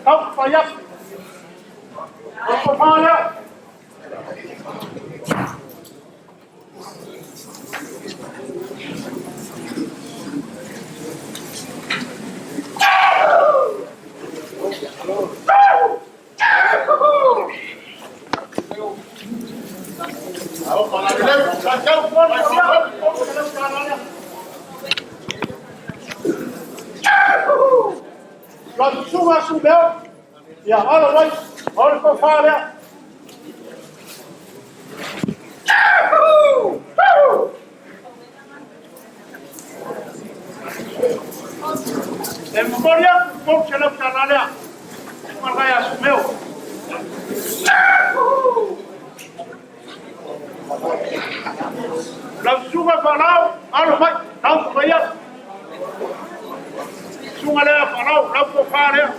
taumafai atu. O le tofa lea. Lau susuga Sumeo, ia alo mai, o le tofa lea. E momoli atu $300 lea. Malae a Sumeo. Lau susuga Faalau, alo mai, taumafai atu. Susuga lea Faalau, lau tofa lea.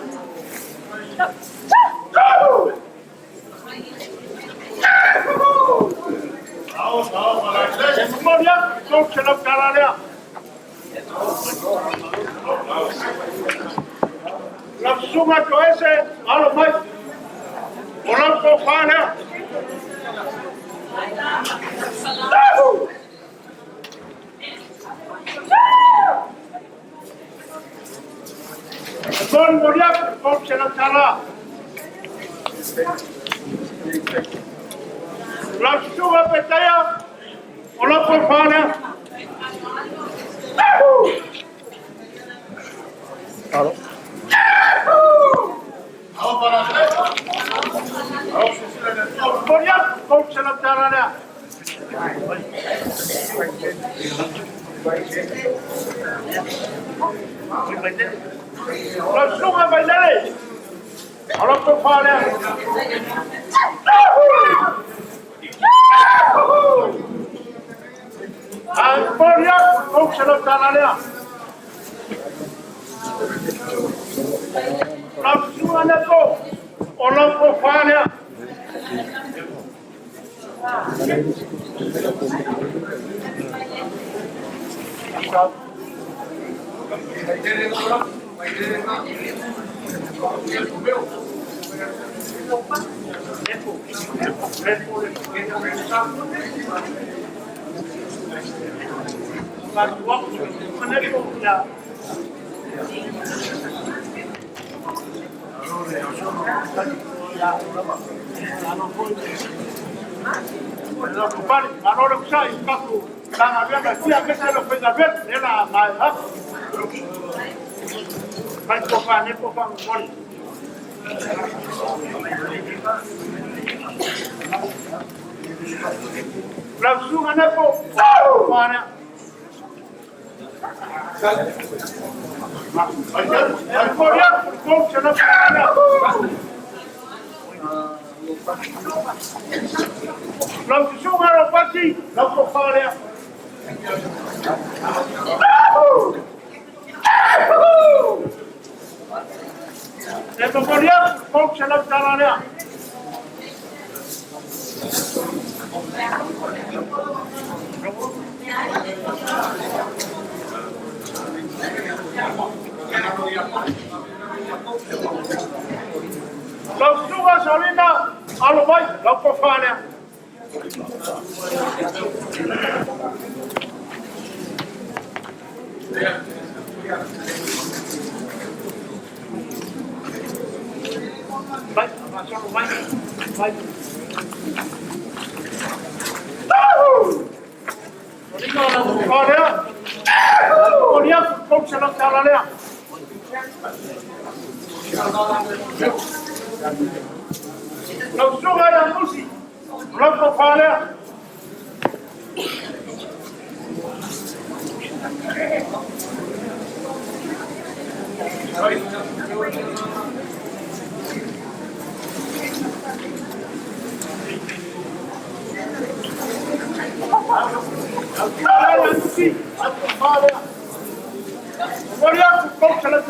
E momoli atu $300 lea. Lau susuga Toese, alo mai. O lau tofa lea. E momoli atu $300. Lau susuga Petaia, o lau tofa lea. Momoli atu $300 lea. Lau susuga Vailele, o lau tofa lea. A momoli atu $300 lea. Lau susuga Nepo, o lau tofa lea. Lau susuga Nepo, tofa lea. E momoli atu $300 lea. Lau susuga Ropati, lau tofa lea. E momoli atu $300 lea. Lau susuga Solina, alo mai, lau tofa lea. Vai, solo vai, vai. Solina, lau tofa lea. Momoli atu $300 lea. Lau susuga ia Musi, lau tofa lea. Lau susuga ia Musi, lau tofa lea. Momoli atu $300.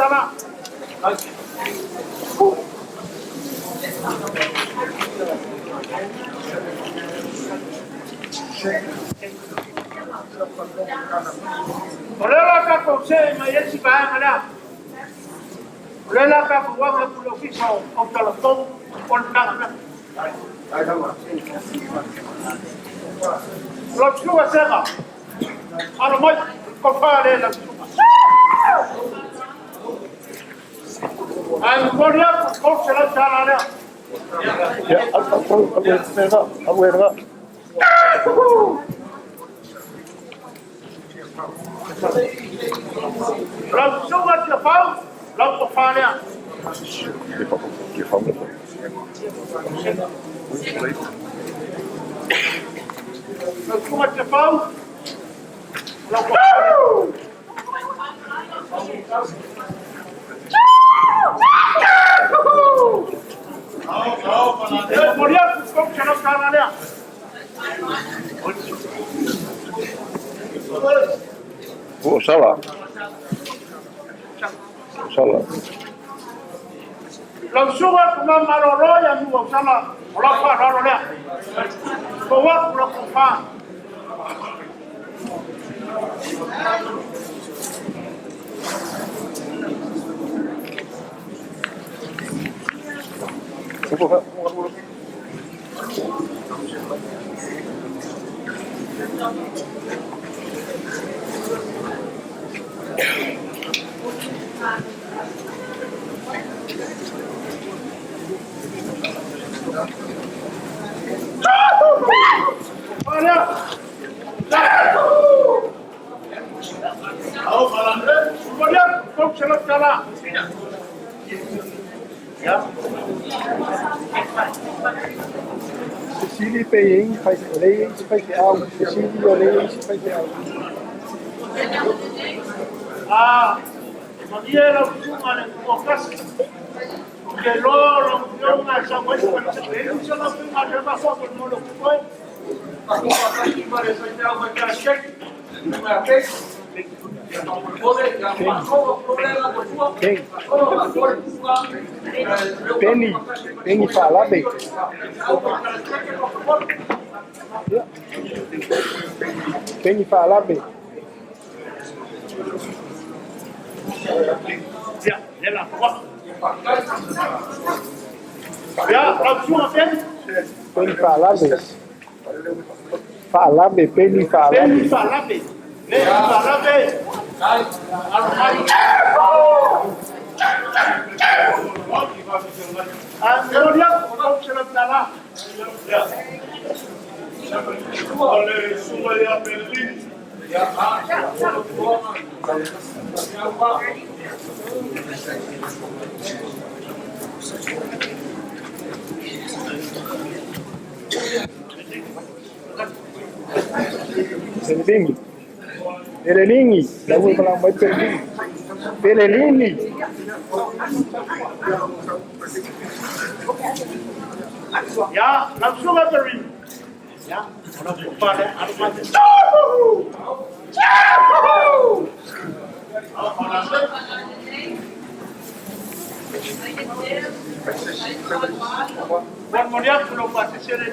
O lea la tatou see mai esi vaega lea. O lea la tatou aga atu le ofisa o talatonu o le tagata. Lau susuga Sega, alo mai, tofa le lau susuga. Ae momoli atu $300 lea. Ia, alu e ga. Lau susuga Tiafau, lau tofa lea. Lau susuga Tiafau, lau tofa lea. Momoli atu $300 lea. Ua sala. Sala. Lau susuga Tuma Malolo ia nu au sala o lau faaaloalo lea. Tou atu lau tofa. Tofa lea. Momoli atu $300. Ya. Fesili pe i fai o le i fai te au. Fesili o le i fai te au. Ah, malie lau susuga le tuakasi. O ke loa lau fioga e sau ai se e se lau fioga le ma fo mo lo koe. Peni, Peni Faalabe. Ia. Peni Faalabe. Ya, le la kwa. Ya, lau susuga Peni. Peni Faalabe. Faalabe, Peni Faalabe. Peni Faalabe. Le Faalabe. Alo mai. Ah, momoli atu $300. O le susuga ia Pelini. Pelelini. Pelelini. Lau e malang mai Pelelini. Pelelini. Ya, lau susuga Pelini. Ya, o lau tofa lea, alo mai. Momoli atu lau pasese le $500.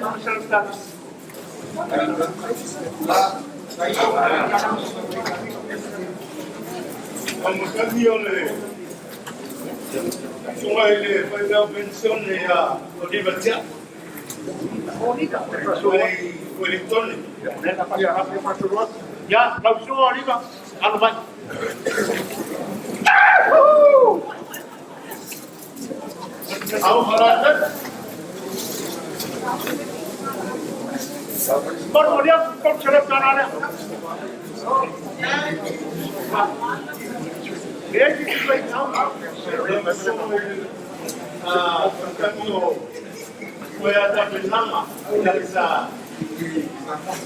O matagi o le susuga i le faifeau penisione ia Oliva Tia. Mai Wellington. Ya, lau susuga Oliva, alo mai. Au harate. Momoli atu $300 lea. E ki te fai tau. Matagi o koe a tapenaga sa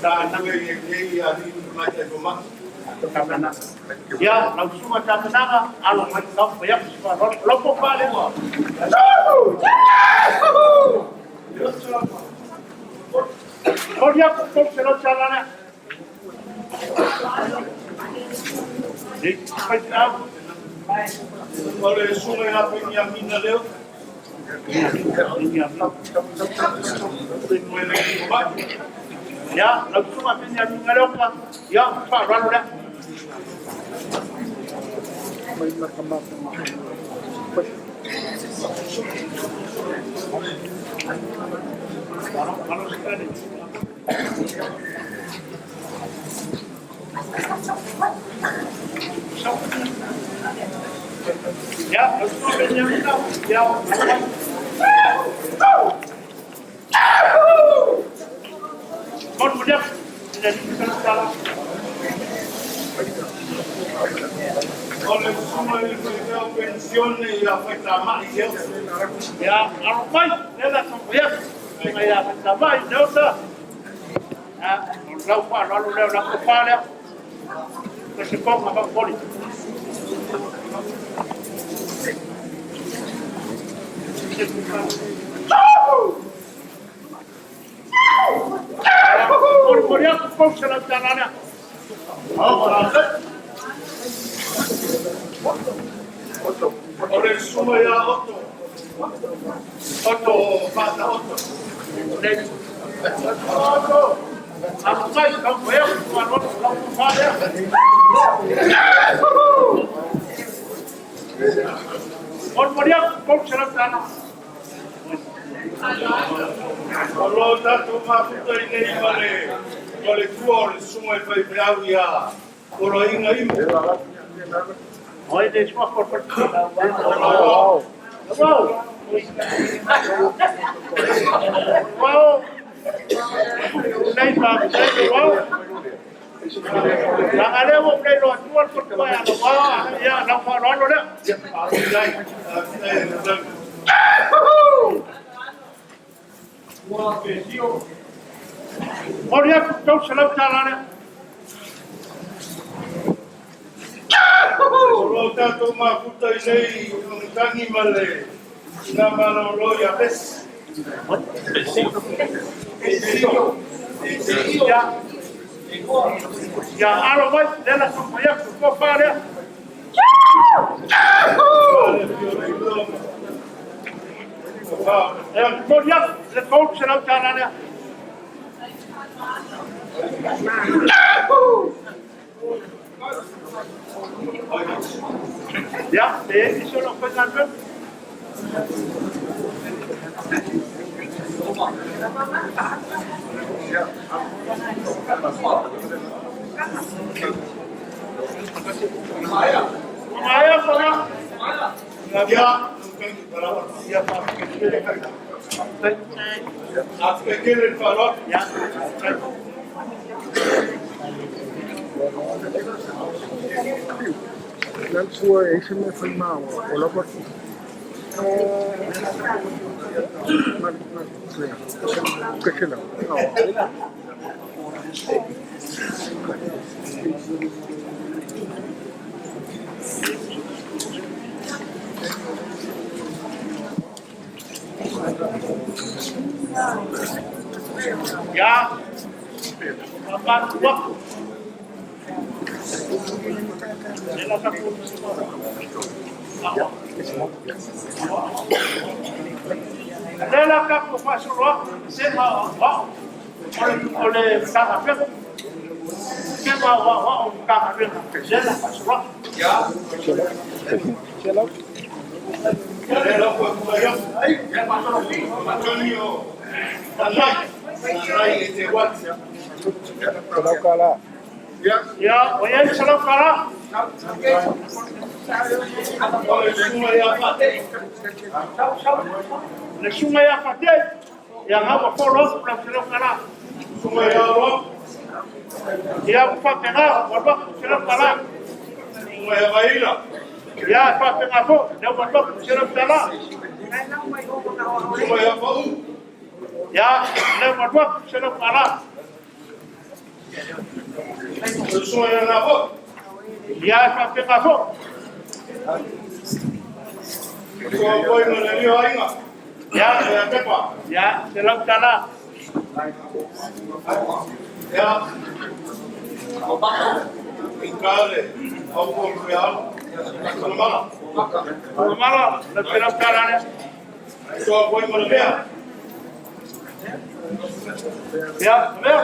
ta naga i nei a ni mai tai ma. Ya, lau susuga tapenaga, alo mai lau fai atu si faaaloalo. Lau tofa lea. Momoli atu $300 lea. Le fai tau. O le susuga ia Peniamina leo. Ia, lau susuga Peniamina Leota, ia, faaaloalo lea. Ia, lau susuga Peniamina, ia, Molimoli atu i le $500. O le susuga i le faifeau penisione ia Faitama'i Leota. Ia, alo mai, lea o le a taumafai atu. Susuga ia Faitama'i Leota. Ia, o lau faaaloalo lea, o lau tofa lea. O se koga faapoli. Molimoli atu $300 lea. O le susuga ia Otto. Otto Faataoto. Otto. Alo mai, taumafai atu, faaaloalo, lau tofa lea. Molimoli atu $300. O lo tatou mafuta i nei ma le tua o le susuga i le faifeau ia Poloaiga Imo. Oi, le suafa o le Wow. Wow. Wow. Nei pa, nei wow. Langa lea ua nei loa tua le totua ia la wow, ia lau faaaloalo lea. Moli atu $300 lea. O lo tatou mafuta i nei Tagi ma le ina malolo ia Pesi. Ia, ia alo mai, lea la taumafai atu, tofa lea. Ia, moli atu le $300 lea. Ia, e nisi o lau faigaluega. Ua maea Fogaa. Ia, Faafetai tele le faaaloalo. Ia, Le fua e se mea fai maua, o lava ma ma ke ke la. Ia, faamatu atu. Le la tatou. Le la tatou faasolo atu, se ma wao. O le Matagaluega. Se ma wao wao Matagaluega. Le la faasolo atu. Le la fai Antonio Tanai. Tanai e te wati. Ia, o i ai le $100. O le susuga ia Fate. Le susuga ia Fate. Ia ngau folo atu lau $100. Susuga ia Alo. Ia ua faapena, ua alu atu $100. Susuga ia Vaila. Ia, e faapena foi, lea ua alu atu $100. Susuga ia Pau. Ia, lea ua alu atu $100. Le susuga ia Navo. Ia, e faapena foi. Susuga foi ma le Lio Aiga. Ia, Ia Tepa. ia, $100. Ia. Ikale. Au po le alo. Salamala. Salamala, le $100 lea. Susuga foi ma le mea. Ia, mea.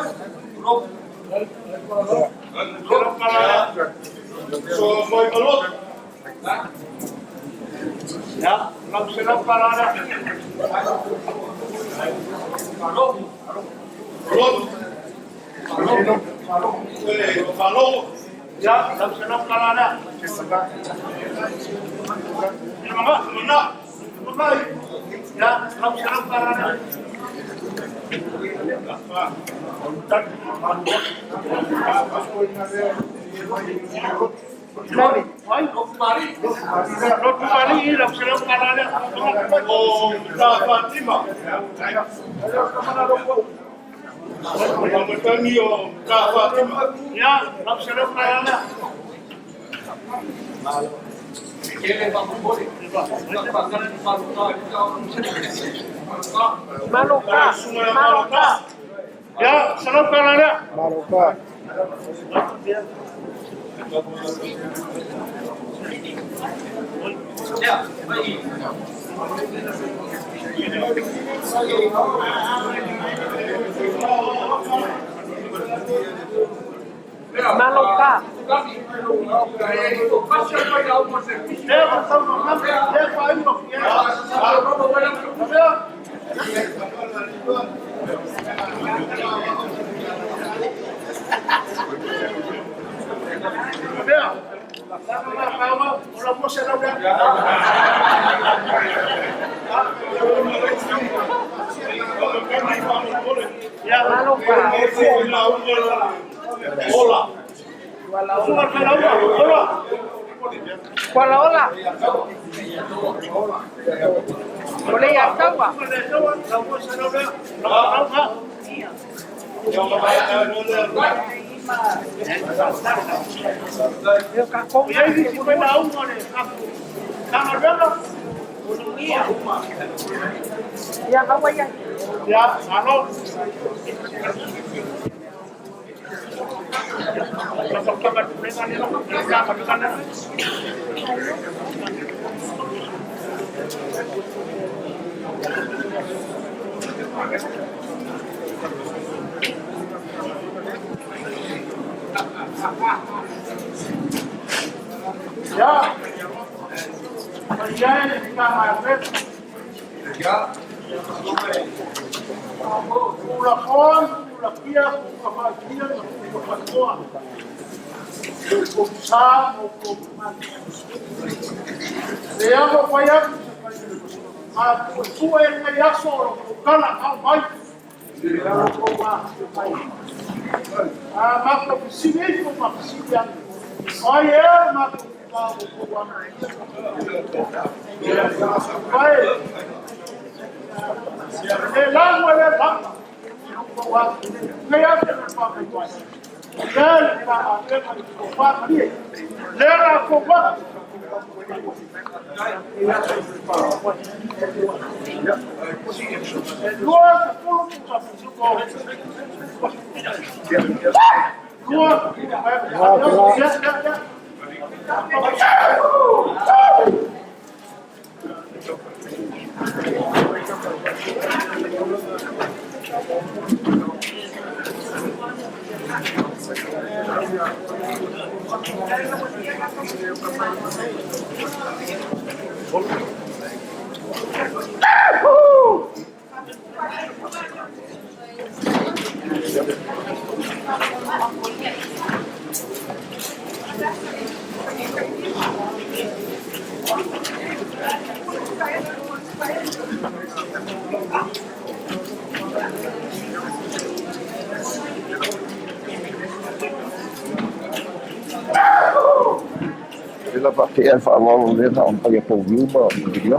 Le lava ke e whaalalo le na on pai po viuma video.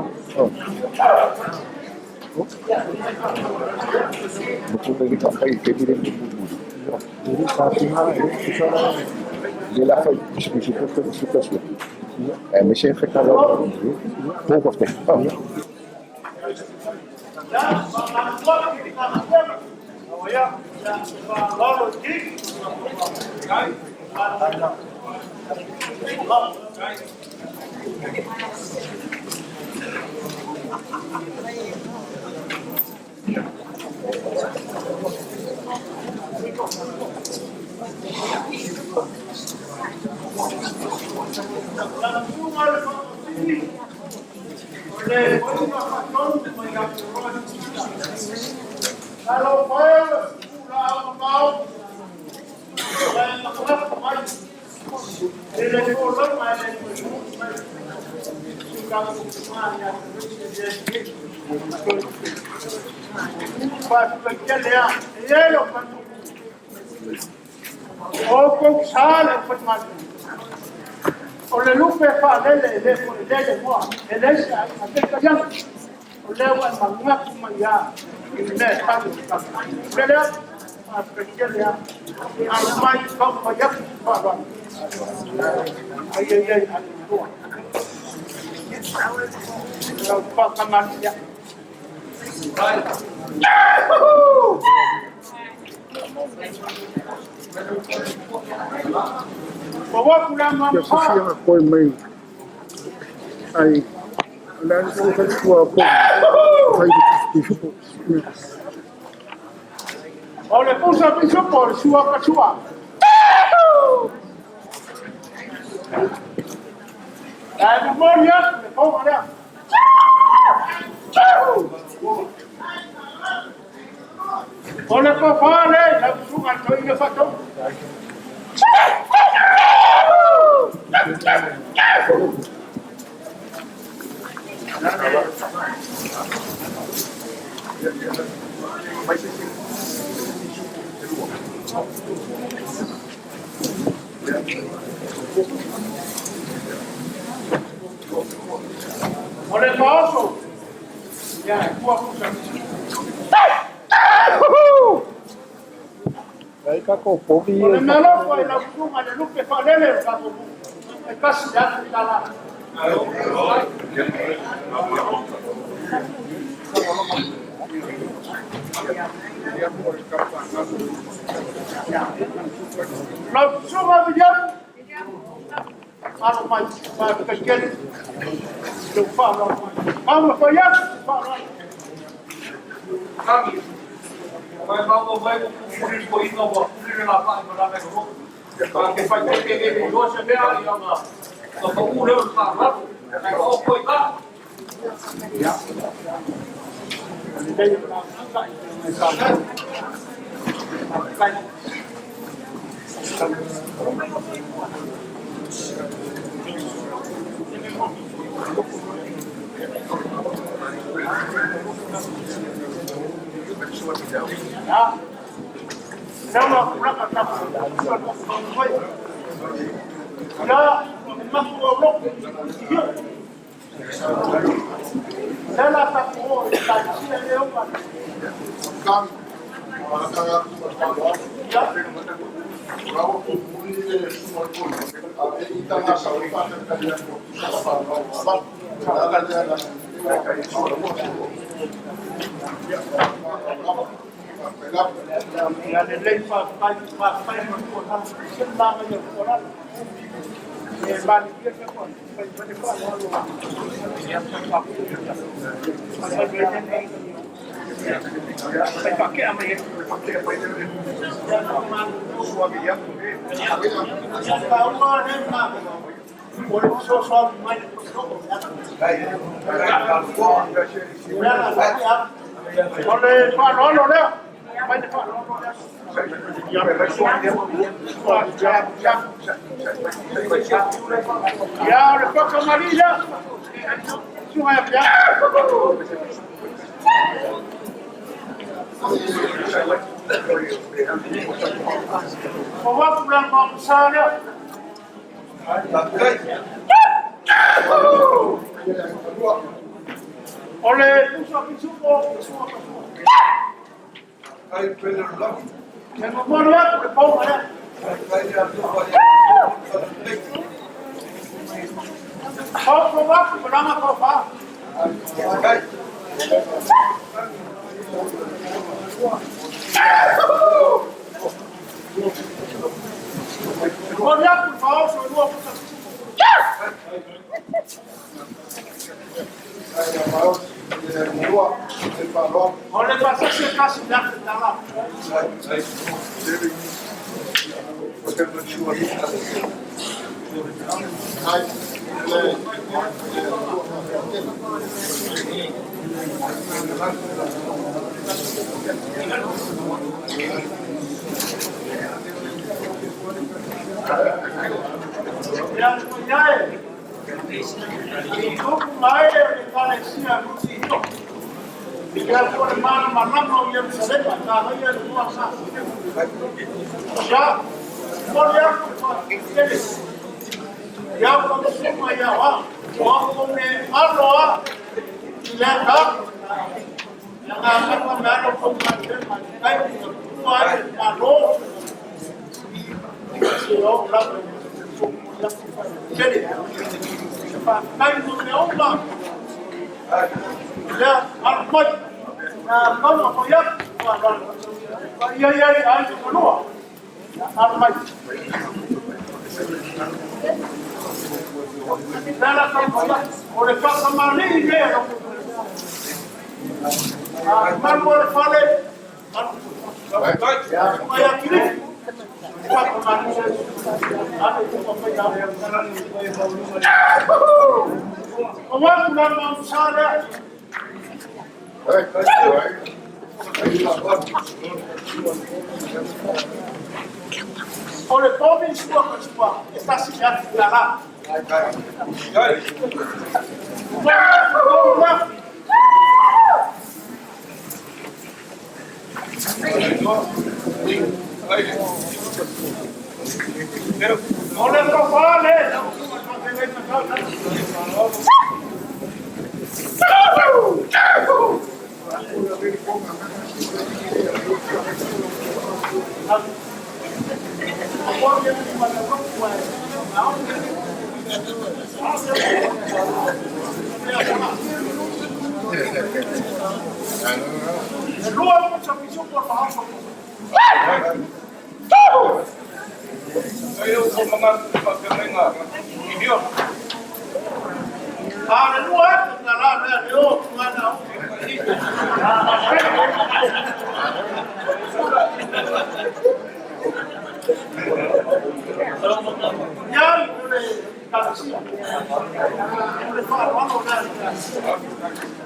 Mo ku le ka pai ke dire mo mo. Le la fai si si ko ko si ko si. E me se fe ka pouco te. O le lupe faalele e le foelele moa, e le se ai a te kaiana. O lea ua e manatu mai ia i le mea e fai o le tatou. Le lea, faafetai lea. Alo mai, tau mai atu si faaaloalo. Ai, ai, ai, alelua. Lau faakamani ia. Ia sofia koe mai ai le ali ko ka tua ko fai pisupo. O le pusa pisupo, le sua ka sua. Ae momoli atu le foga lea. O le tofa le, lau susuga i le toeaina faatonu. O le faaoso, ia e tua pusa. Ai ka ko povi O le mea alofa i lau susuga i le lupe faalele o le tatou nuu, e $1,000. Lau susuga Viliamu, alo mai, faafetai tele i lou faaaloalo mai. Taumafai atu se faaaloalo. Mai mau mai ko puri ko ina wa puri la pa ma la ko. Ka ke fai ke ke ke do se mea ia na ka pa u le o pa ra. Ka o ko i ka. Ia lelei faafetai, faafetai ma tuualalo. Se manaia o tuualalo. E malilie le koa, fai mai le faaaloalo. Fai faakea mai e. Ia taua le na. O le fesoasoani mai le O le faaaloalo lea. Mai le faaaloalo lea. Ia o le pakamali lea. Suga ia pia. O wapu la mamsa lea. O le pusa pisupo, sua ka sua. E momoli atu le pauga lea. Pau ko wapu, malanga ko fa. Momoli atu le faaoso i lua pusa pisupo. O le pasese kasi le afe tala. Ia le paia e, i tupu ma ee o le Ekalesia MTO. Ia po le malamalama o Ierusalema, talia le mua sa. Ia, momoli atu le faafetai tele. Ia ua susuga ia oa, o au ne alo a, i le ta. Ia ngā mata me alo kau galuega, kai i tua ai le Malo. Se o lava tele. Faafetai mo mea uma. Lea, alo mai. Ngā maua fai atu, ia ia ia ai malua. Alo mai. Lea la kau fai atu. O le whakamali mea. Malu o le fale. Mai a kirifi. O watu la mausala. O le tomi sua ka sua, e tasi ia la la. O le tofale. Lua mo sa piso por mahaso. Ai o mga pagkalinga. Idio. A le lua na la le le o nga na. Ia le kalasia. O le whaarwano na.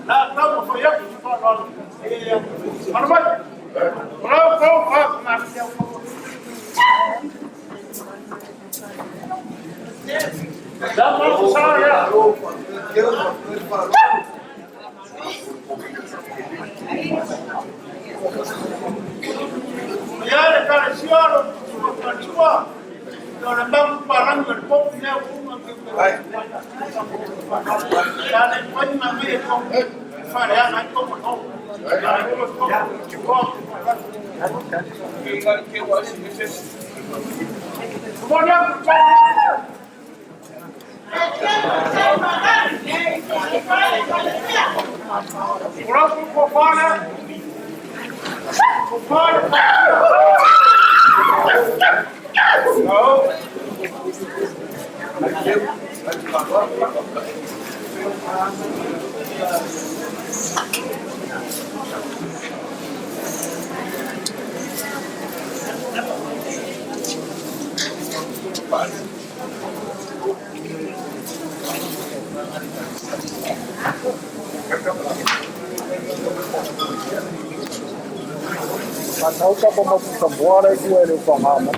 La tau mo ia ku whaarwano. E ara mai. Bravo, bravo, bravo, ma Da mo sa ya. Ia le kalasia lo tua. O le mamu parangi o le popi lea uma. Ia le pai ma me ko. Whare ana i komo no. Matau ka pa maputa boara i tua ele whangama.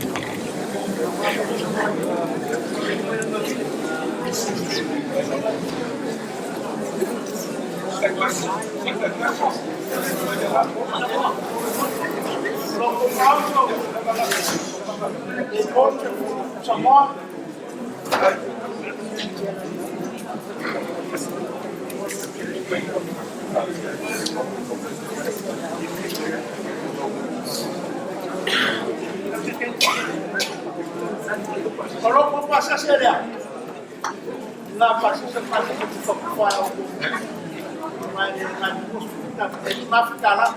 Samoa. Kalau kau pasal saya na pasal saya pasal itu kau kau mai mai musu ta ma fitala.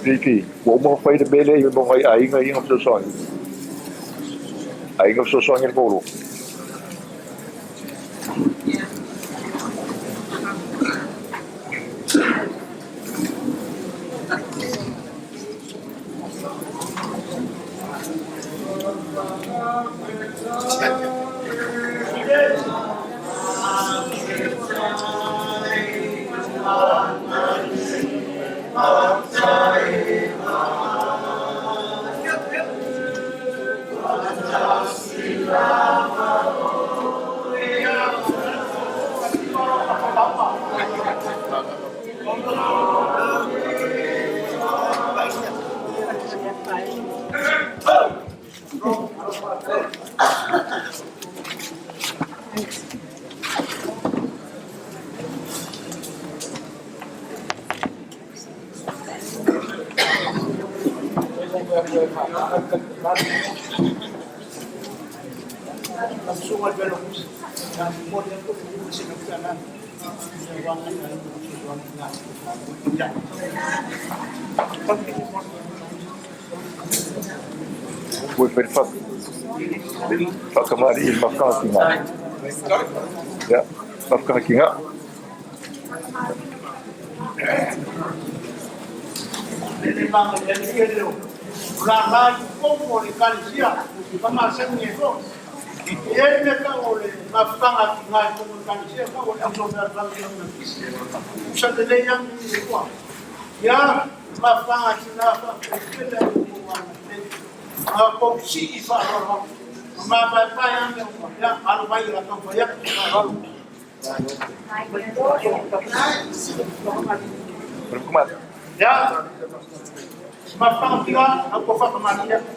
Viki, ua uma ona fai le mea lea i luma o nai aiga ia na fesoasoani. Aiga fesoasoani le polo. Ua fai le faakamali'i i le mafutaga tiga. Ia, mafutaga tiga. E ai le mea tau o le mafutaga a tina i totonu o Ekalesia, tau o le auso mea a le fale Usa lelei atu i le tua. Ia, mafutaga a tina faafetai tele i lo outou agalelei. Ma outou sii faaaloalo ma mavaevae lava mea uma. Ia, alo mai o le a taumafai atu. Faaaloalo. Ia, mafutaga tina, au ua faatamalii atu.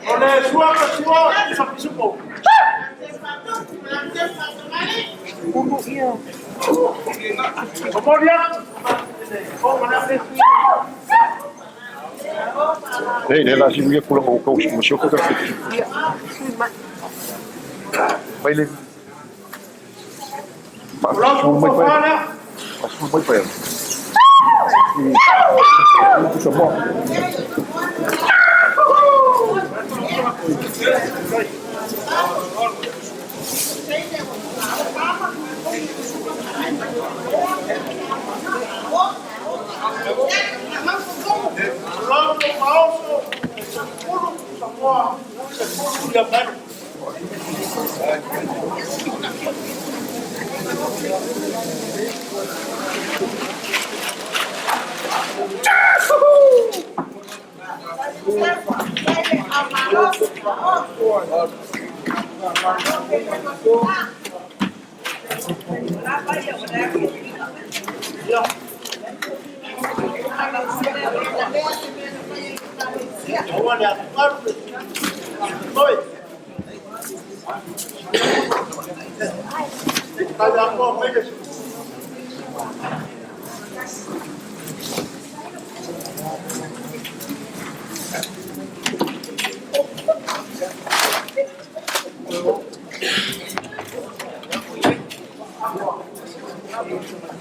O le sua ma sua, sa pisupo. O mori atu, o mana. Nei, le la si mia kula mo kau mo soko ka fi. Mai le O lau su mai kufa pa. lea. Su mai pa. Ku sa mo. O lau kufa oso, e sa pulu, sa moa, se pulu ia manu. Aua le atugalu le toi. Tai atoa mai le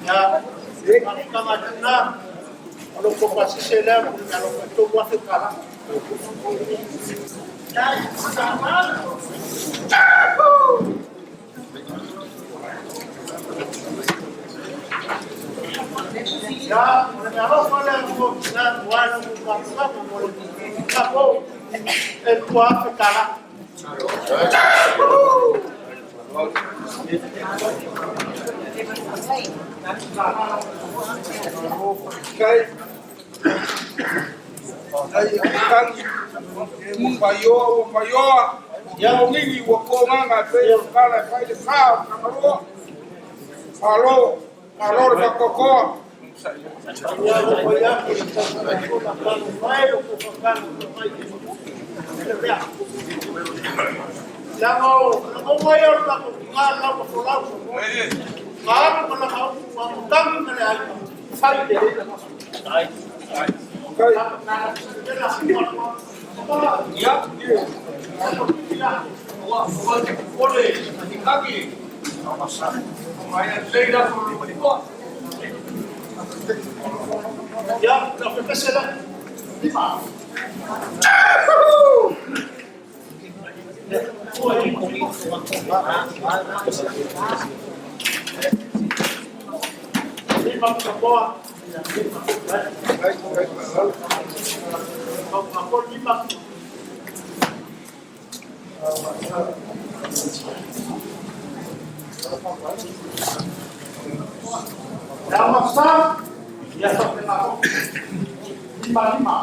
Ia, mafutaga tina, o lo ko pasise lea mo le alofa e 3,000 tala. Ia, o le mea alofa lea mo tina tuai lo mo mafutaga mo le tapo e 2,000 tala. Kai ai tangi ua faioa ua faioa ua pogigi ua pogaga e pei o le tala e fai le sa o le Tagaloa. Malo, malo le faatoatoa. Ia, ua fai atu le tausaga tanu mai o ko whakanu mai le mea. Leaga o o mai o le tatou tina lau ma folau sa moa. Ka alu ma lana upu ma mo tangi ma le aiga. Fai le le. Kai ia ua ua te popole tagi mai lelei latou le malitoa. Ia, la fepese la. Lima. Lima sa moa. Lima. Lima. Ya masa, ya sampai nak. Lima lima.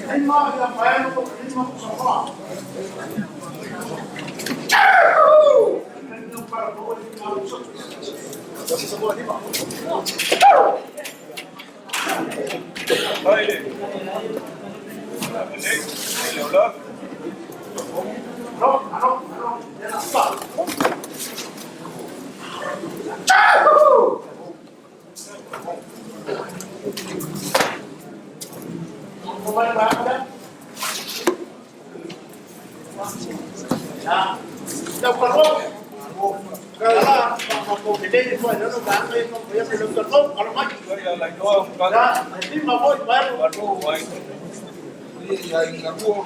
Lima ya bayar untuk lima semua. No, no, no, ya está. Kembali berapa Ya. Ya perlu. Kalau mau beli itu ada no kan itu ya belum perlu kalau mai. Ya, lima boy baru. Ia inga rua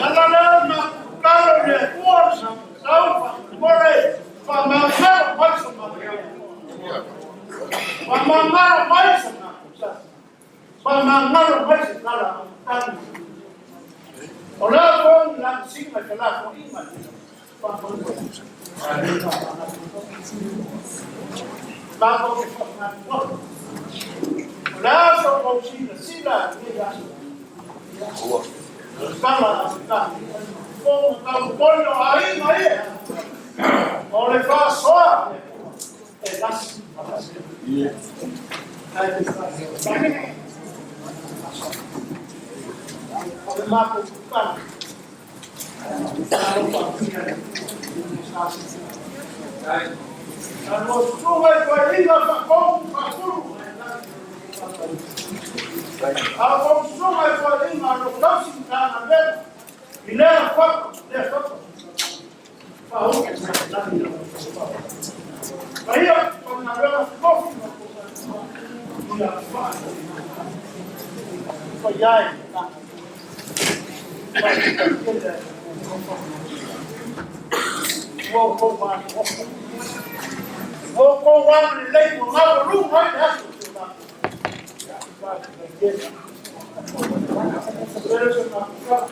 Ala lea na kalo le Atua le sau faamolemole, faamagalo mai so matou. Faamagalo mai so matou sa. Faamagalo mai se tala a matagi. O le a foi le lagasiga i felafoaiga i le faamoemoe. Matou te faamanatu atu. O le a so tou silasila i lenei aso. O le tala a matagi, fofoga taumoli o aiga ia. O le faasoa a le Atua e lasi ma lasi. Ae te faasoa. O le matou tatalo, Alo susuga i toeaiina faatonu faatulu. A o susuga i toeaiina o lo tausi Matagaluega i lea fata, lea fata. Faauu lagi lau Paia, Matagaluega tofi ma ia faa. Faiai, ua kou masoa. Ua kou agalelei ua maualuga ai le aso o si o tatou. Faafetai tele. Lea se matou.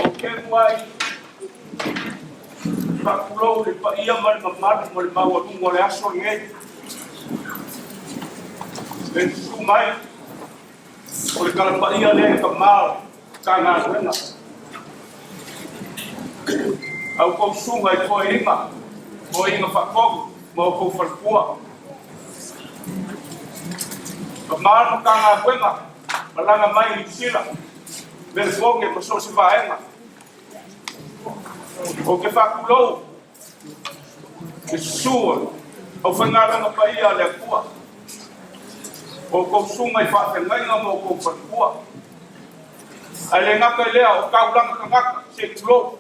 O ke muai faapulou le paia ma le mamalu ma le maualuga o le aso lenei. Le susu mai o le kalapaia lea e tamā o Matagaluega. Au kou susuga i toeaiga, toeaiga faatonu ma outou faletua. Tamā le Matagaluega, malaga mai i Niu Sila, Melefone ma so o se vaega. Ou te faatulou le susu o le aufaigaluega paia a le Atua, o outou susuga i faafeagaiga ma outou faletua. Ae le gata i lea, o taulaga tagata, se i tulou,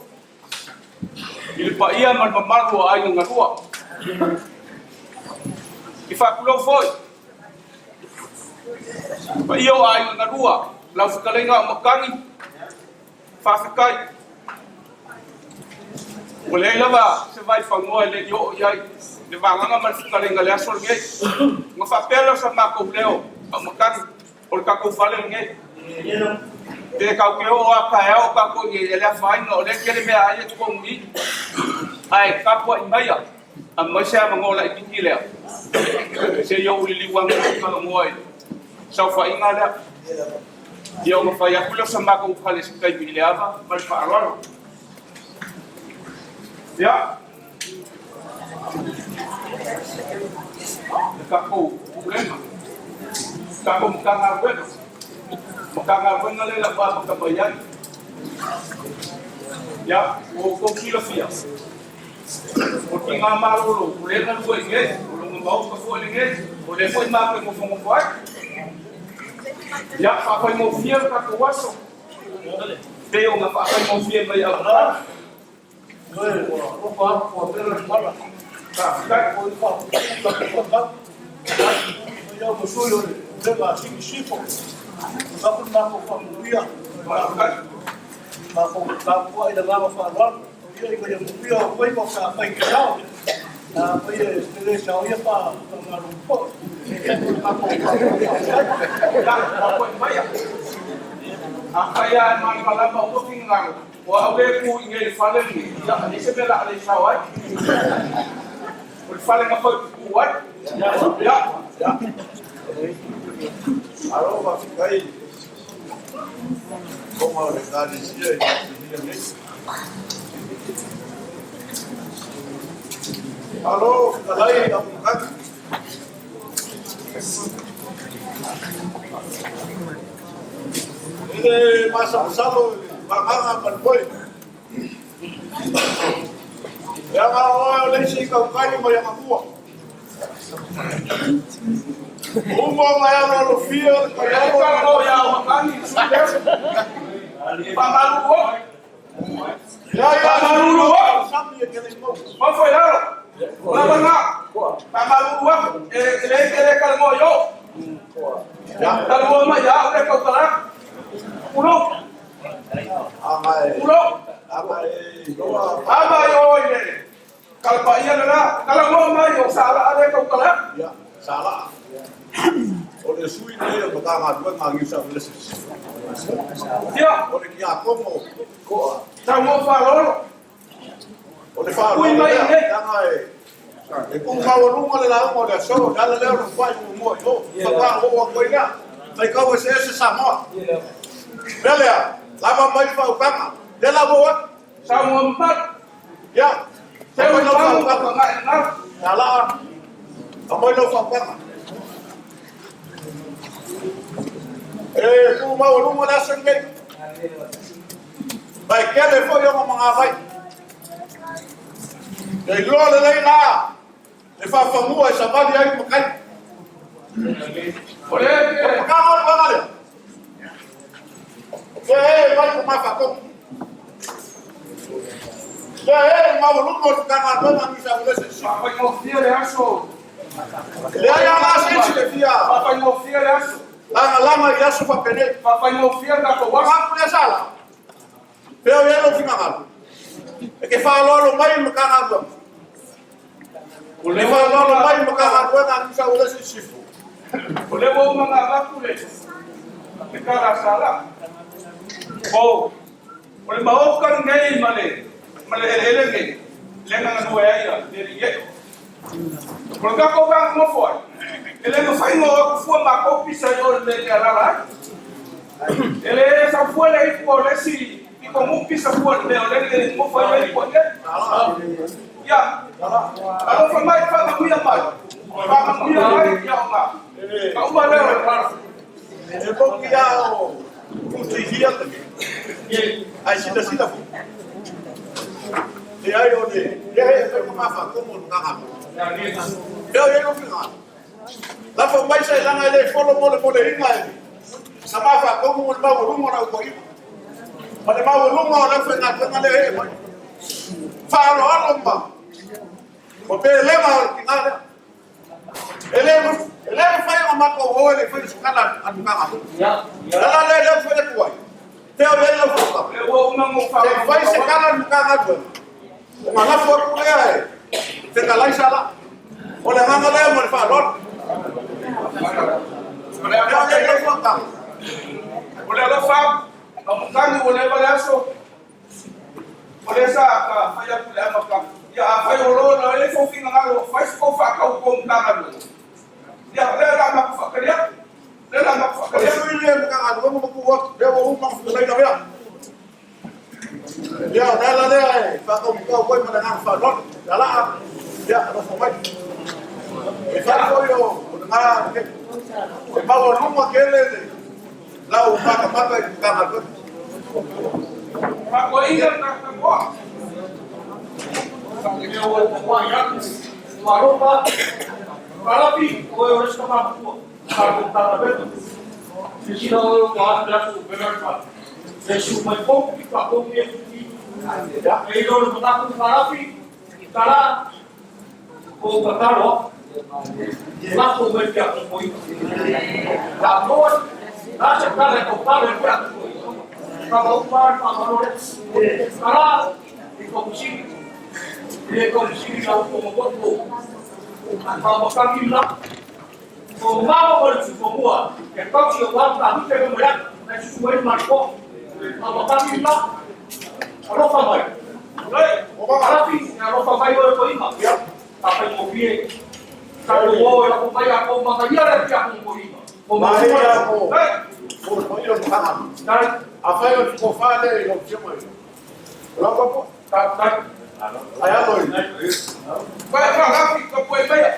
i le paia ma le mamalu o aiga galua. I faatulou foi paia o aiga galua, lau fetalaiga o Matagi, faafetai. Ua leai lava se vaifanua e le i oo i ai le vagaga ma le fetalaiga i le aso lenei. Ona faapea lea o sa matou leo, Aumatagi, o le tatou fale lenei. Pe tatou te oo lava taeao o tatou i le afaina, o lea e tele meaai e totonu i i. Ae tapuai maia, aumai se avanoa laitiiti lea, se i ou liliu ane ou talanoa i le saofaiga lea. Ia ona fai atu lea o sa matou tala i se taimi i le ava ma le faaaloalo. Ia, le tatou pulega, tatou Matagaluega, Matagaluega lea ua amata mai ai. Ia, ua outou silafia, o tiga malolo, o lea galue i nei, o lona maota foi lenei, o lea foi matou e nofonofo ai. Ia, faafaigofie le tatou aso, pei ona faafaigofie mai Autara. Faafetai. Faafetai. Afai lava e malamalama uma finagalo, o au lea e tu i inei i le fale lenei, ia, e leai se mea o le a le sao ai. O le fale na fau pupuu ai. Ia. Malo faafetai i fofoga o le Ekalesia i le nei. Malo fetalai i Aukukani. I le masalosalo i le vagaga ma le moe. E aga oe o le isi tautai mai Agamua. Uma ona e aloalofia le taialo Kalapaia lena, talanoa mai o Salaa lea e tautala atu. Ia, Salaa. O le sui lenei o le Matagaluega a New South Wales. Ia. O le Kiakono Koa. Saunoa faaaloalo. O le faaaloalo Ui mai lea, nei. leaga e tu maualuga le lauga o le aso, o le ala lea o le fai muamua i o. Faatoa oo atu ai lea. Faitau eseese Samoa. Mea lea, lava mai le faautaga. Lea la ua oo atu. Saunoa mamalu. Ia, Seu aumai lau pagu faautaga. agai i lalo. Salaa, aumai lau faautaga. E tu maualuga le aso lenei. Ma e tele foi ona magavai. Ia iloa lelei la le faafanua e savali ai le matai. O le O le pakaga o le vaga lea. Lea e vai ko mafaatonu. Lea e maualuga o le Matagaluega a Nusa Ulese. Faafaigofie le aso. Leai lava la se isi e fia Faafaigofie le aso. lagalaga i aso faapenei. Faafaigofie le tatou aso. Ua lea sala. Pea o i ai lou finagalo. E ke faaaloalo mai le Matagaluega. E faaaloalo mai le Matagaluega a Nusa Ulese i Sisifo. O lea ua uma ona avatu le le tala a Sala. O o le maota lenei ma le ma le eleele lenei lea na galue ai le alii ee. O le tatou vaega nofo ai, e le mafai ona o atu fua matou pisa i o i le mea e alaala ai. E le sau fua le ipu o le isi pitonuu pisa fua i le mea o lea e nofo ai le ipu i inei. Ia, alofa mai, faamanuia mai, faamanuia mai, ia ona ka uma lea o le tala. E moni lava o Tutihia ae silasila foi. Leai o le lea e fai ma mafaatomu o le Matagaluega. Lea o i ai lou finagalo. Lafo mai se leaga e le folo molemoleina e sa mafaatomu o le maualuga o le autoaiga ma le maualuga o le aufaigaluega lea e ee mai. Faaaloalo ma ma pelega o le tina lea. E le e le mafai ona matou o e le i faia se tala a le Matagaluega. O le ala lea lea ua fai atu ai, pea o i ai lau faautaga. Se i fai se tala a le Matagaluega ona lafo atu lea e fetalai Sala. O le agaga lea ma le faaaloalo. Pea o i ai lau faautaga. O le alofa atu, matagi ua leva le aso. O lea sa ta fai atu i le amataga, ia afai o lo na i ai sou finagalo e fai se tou faatau i tou Matagaluega, ia o lea o le a matou faatali atu, o lea o le a matou O faatali le atu. sui lea o le Matagaluega ma tuu atu, lea ua uma ona fetalai lavea. Ia, o le ala lea e faataumatatau ai ma le agaga faaaloalo. Ia laa, ia, alofa mai. E fai foi o lena e maualuga tele le lau matamata i le Matagaluega. Faatoaiga le tagata moa. Le tau fesili lau upu o magoto. O mama o le tuifomua, e tausi o wā tāhute me moe atu, e susu ai mariko. Faamatagi la, alofa mai. Alafi, e alofa mai oe toeaina. Faafaigofie. Tatou o e lafo mai a kou magaia le tiakono toeaina. O maua. Afai o te kofa le i lau tima i. O lau papo. Ai alo i. Vai fa'alafi ka poe maia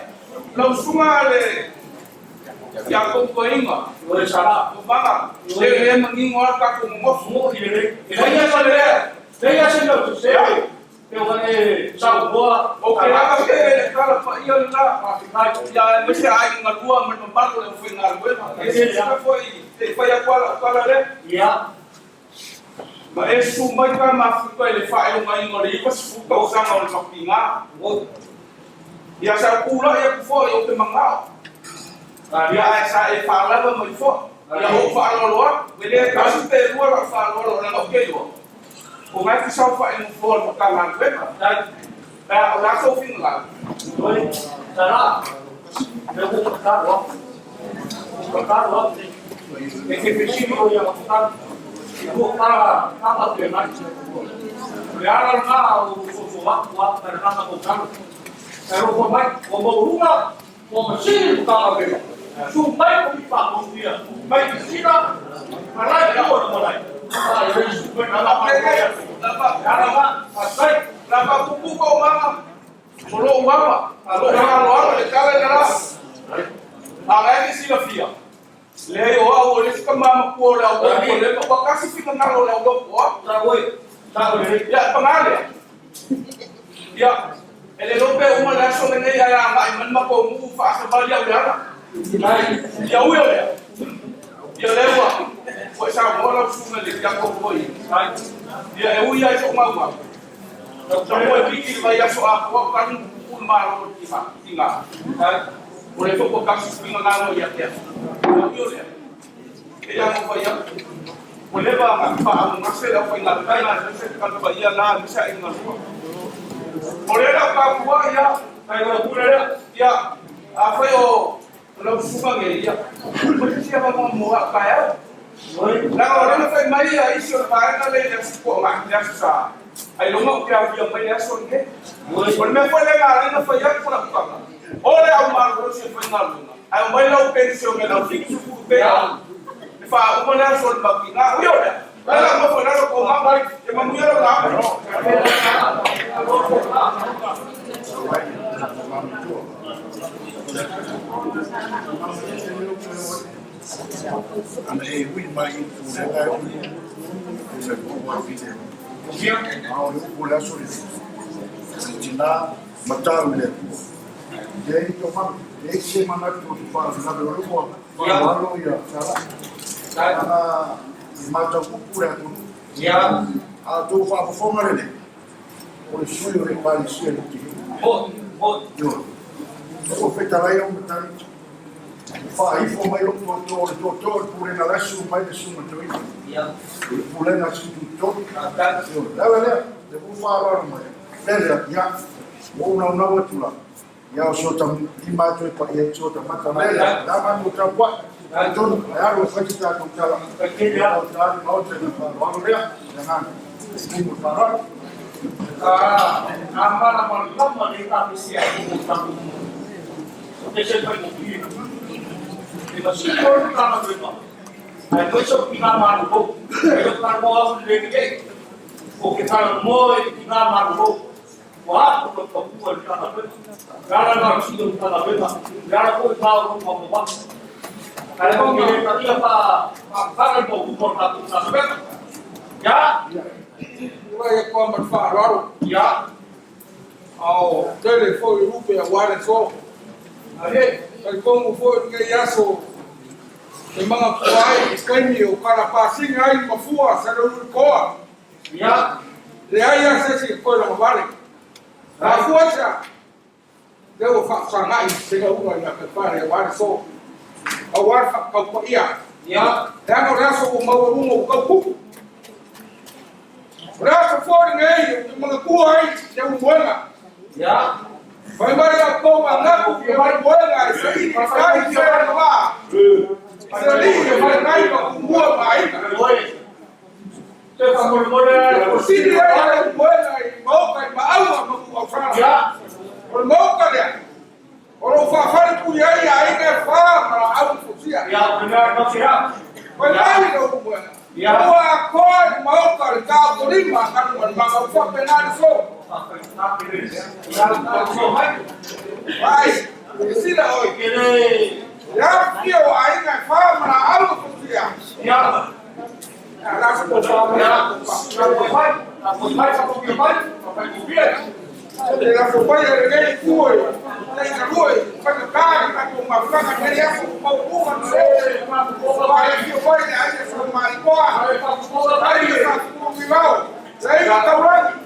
lausuga le iakou toeaina o maga le lē manigo a tatou gogofu faia ma lea. Leia se mea o sese, pe ua e saunoa. O ke lava ke le tala paia lena ia aemaise aiga galua ma le mamalu o le aufaigaluega e silasila fo'i se'i fai atu a la'u tala lea. Ma e susu mai ka mafuta i le faailogaina o le 90 tausaga o le mapigā. Ia sa ou pula'i atu fo'i ou te maga'o. Ia ae sa e faalava mai fo'i. Ia ou faaaloalo atu. E lē tasi pe lua la'u faaaloalo leaga ou te iloa. O gae te saofa'i i nofoa o le Matagaluega. Pe a o le a sou finagalo. Sala, lea ua ou tatalo atu. Ua tatalo atu. E te fesili ʻoe iā Matatali, i lua tala tala feagai. O le ala lena o lou soso atu a ma le agaga maualalo. E alofa mai, ua maualuga, ua masini le Matagaluega. Susu mai Komiti Faatonu ia, mai Kisina, malae i ua na malae. A e le susu mai na ala faatonu atu. O le ala lena, faafetai. La faapuupuu ka omaga o lo'u ama, lo'u faaaloalo le tala i le la. A lae te silafia, leai o au o le isi tama matua o le aulotu o leva ua tasi finagalo o le aulotu o au. Ia, paga lea. Ia, e le iloa pe uma le aso lenei ae agai mai le matou nuu faasavali au i le ala. Ia ui o lea, ia lea ua ua e saunoa lau susuga i le tiakono foi. Ia e ui lava i so'u maumau, Sa moe piki i le vaiaso atoa o talu puupuu le Malo o le tiga. O lea foi ua tasi finagalo ia te au. A ui o lea, pei lava ona ou fai atu, ua leva ona faaaaogagase le aufaigaluega aemaise le tagata paia la aemaise aiga galua. O lea o le a ou tapuai ia, ia, afai o lau susuga nei, ia, o se isi avanoa mo au taeao. Leaga o lea na fai mai ia isi o le vaega lea i le Aso Toonai, le Aso Sa, ailoga ou te afia mai le aso lenei. O le mea foi lea na ala ai ona fai atu lau tala, o le au malolosi e faigaluega, ae omai lau penisione i lau 70 pe a e faauma le aso o le matina. Ui o lea, o le a lau nofo i lalo tou mama, ia manuia lau lauga. Ana e ui mai i pulega e ui e le kou ai vile. A o le upu o le aso lenei, o le tina matau i le Atua. Leai ni taumaga, leai se manatu o te faalavelave o le ua alo ia Sala. Ana i matau upu le atunuu. A outou faafofoga lelei, o le sui o le Ekalesia Lutilima. Ioe. Ua fetalai lau matagi. Faaifo mai lou tootoo, o le tootoo o le pulega lasu mai le susuga toeaina. O le pulega a si tutotonu. Ioe. Le ala lea, le ua faaaloalo mai. Le lea, ia, ua ou naunau atu la, ia o si ota lima atu e pa'i ai si ota mata. Le lea, le a matou tapuai, talitonu, ae alu e fai se tatou tala. Ia o ta alu maota i le faaaloalo lea, le agaga, le tumu i le faaaloalo. A malamalama le Ekalesia i o tatou ese le faigofie. E masino le Matagaluega, aemaise o tina malolo. E le o talanoa au i le lelei, o ke talanoa i le tina malolo. Ua ato le papua i le Matagaluega. Le ala lena o le sili o le Matagaluega, le ala foi lena o lou maumau. Ae ou te le talia faatatala le maualuga o le tatou Matagaluega. Ia! Tulai atu lava ma le faaaloalo. Ia! A o tele foi lupe aua le aso. Talitonu foi lenei aso e manatua ai i taimi o kalapasina ai le mafua sa le ulikoa. Leai lava se isi e toe lagavale. Mafua i se a? Lea ua faafesagai se gauga i gataifale aua le aso, aua le faataupaia. Leaga o le aso ua maualuga ua taupupu. O le aso foi lenei ou te manatua ai le ulumoega. Fai mai a tou manatu i mai moega e saili ai se va. Se li e mai nai ma kumua ma aiga. O sili ai le moega i maoka i maaua ma ku ausala. O le maoka lea. O lo whaafari pui ai a aiga e wha ma la au fusia. Fai mai le moega. Ua akoa i maoka le tau tolima kanu ma manga ufua penali so. Vai, sila oi. Ia fia o aiga e wha ma la au fusia. La so Le la fo pai e nei kue, nei ka lue, pa ka ka ka ko ma fa ka nei aso ko ko ma se. Pa e fio pai le ai sa ma i koa. Ai sa ko mi vao. Sei ka taurangi.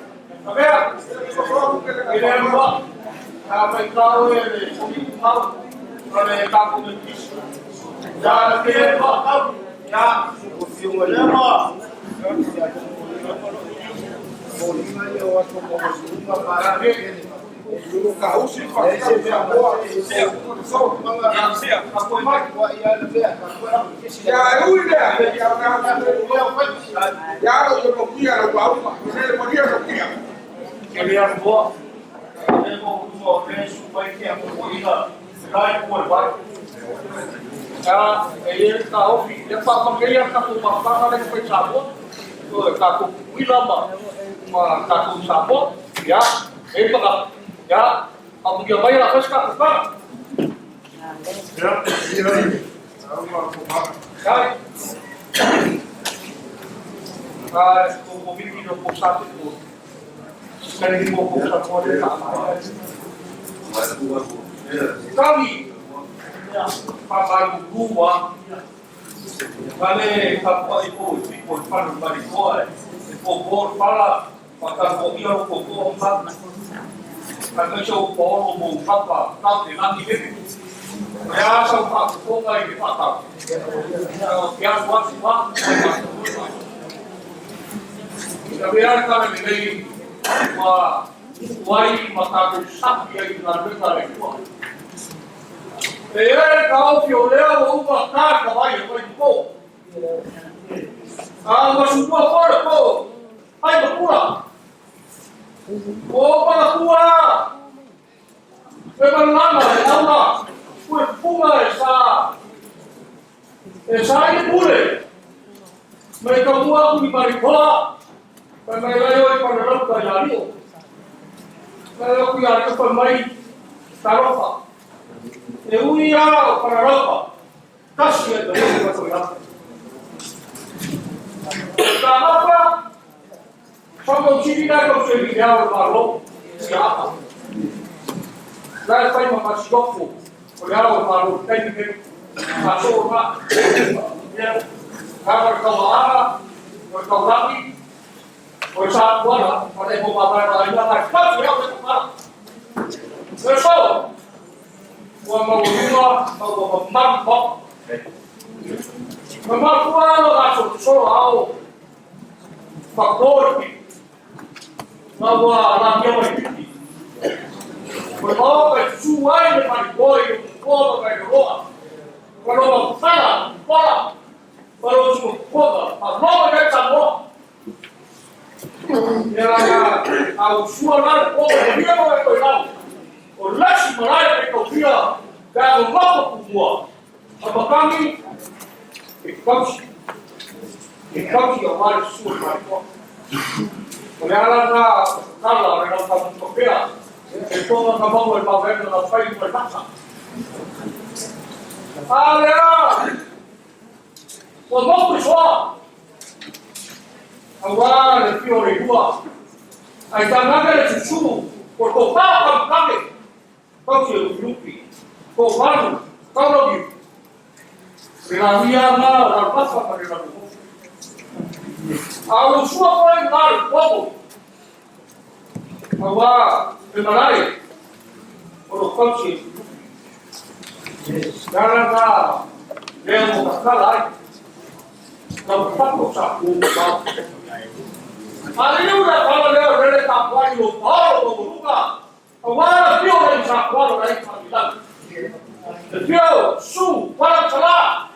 Le fio, su, pala tala.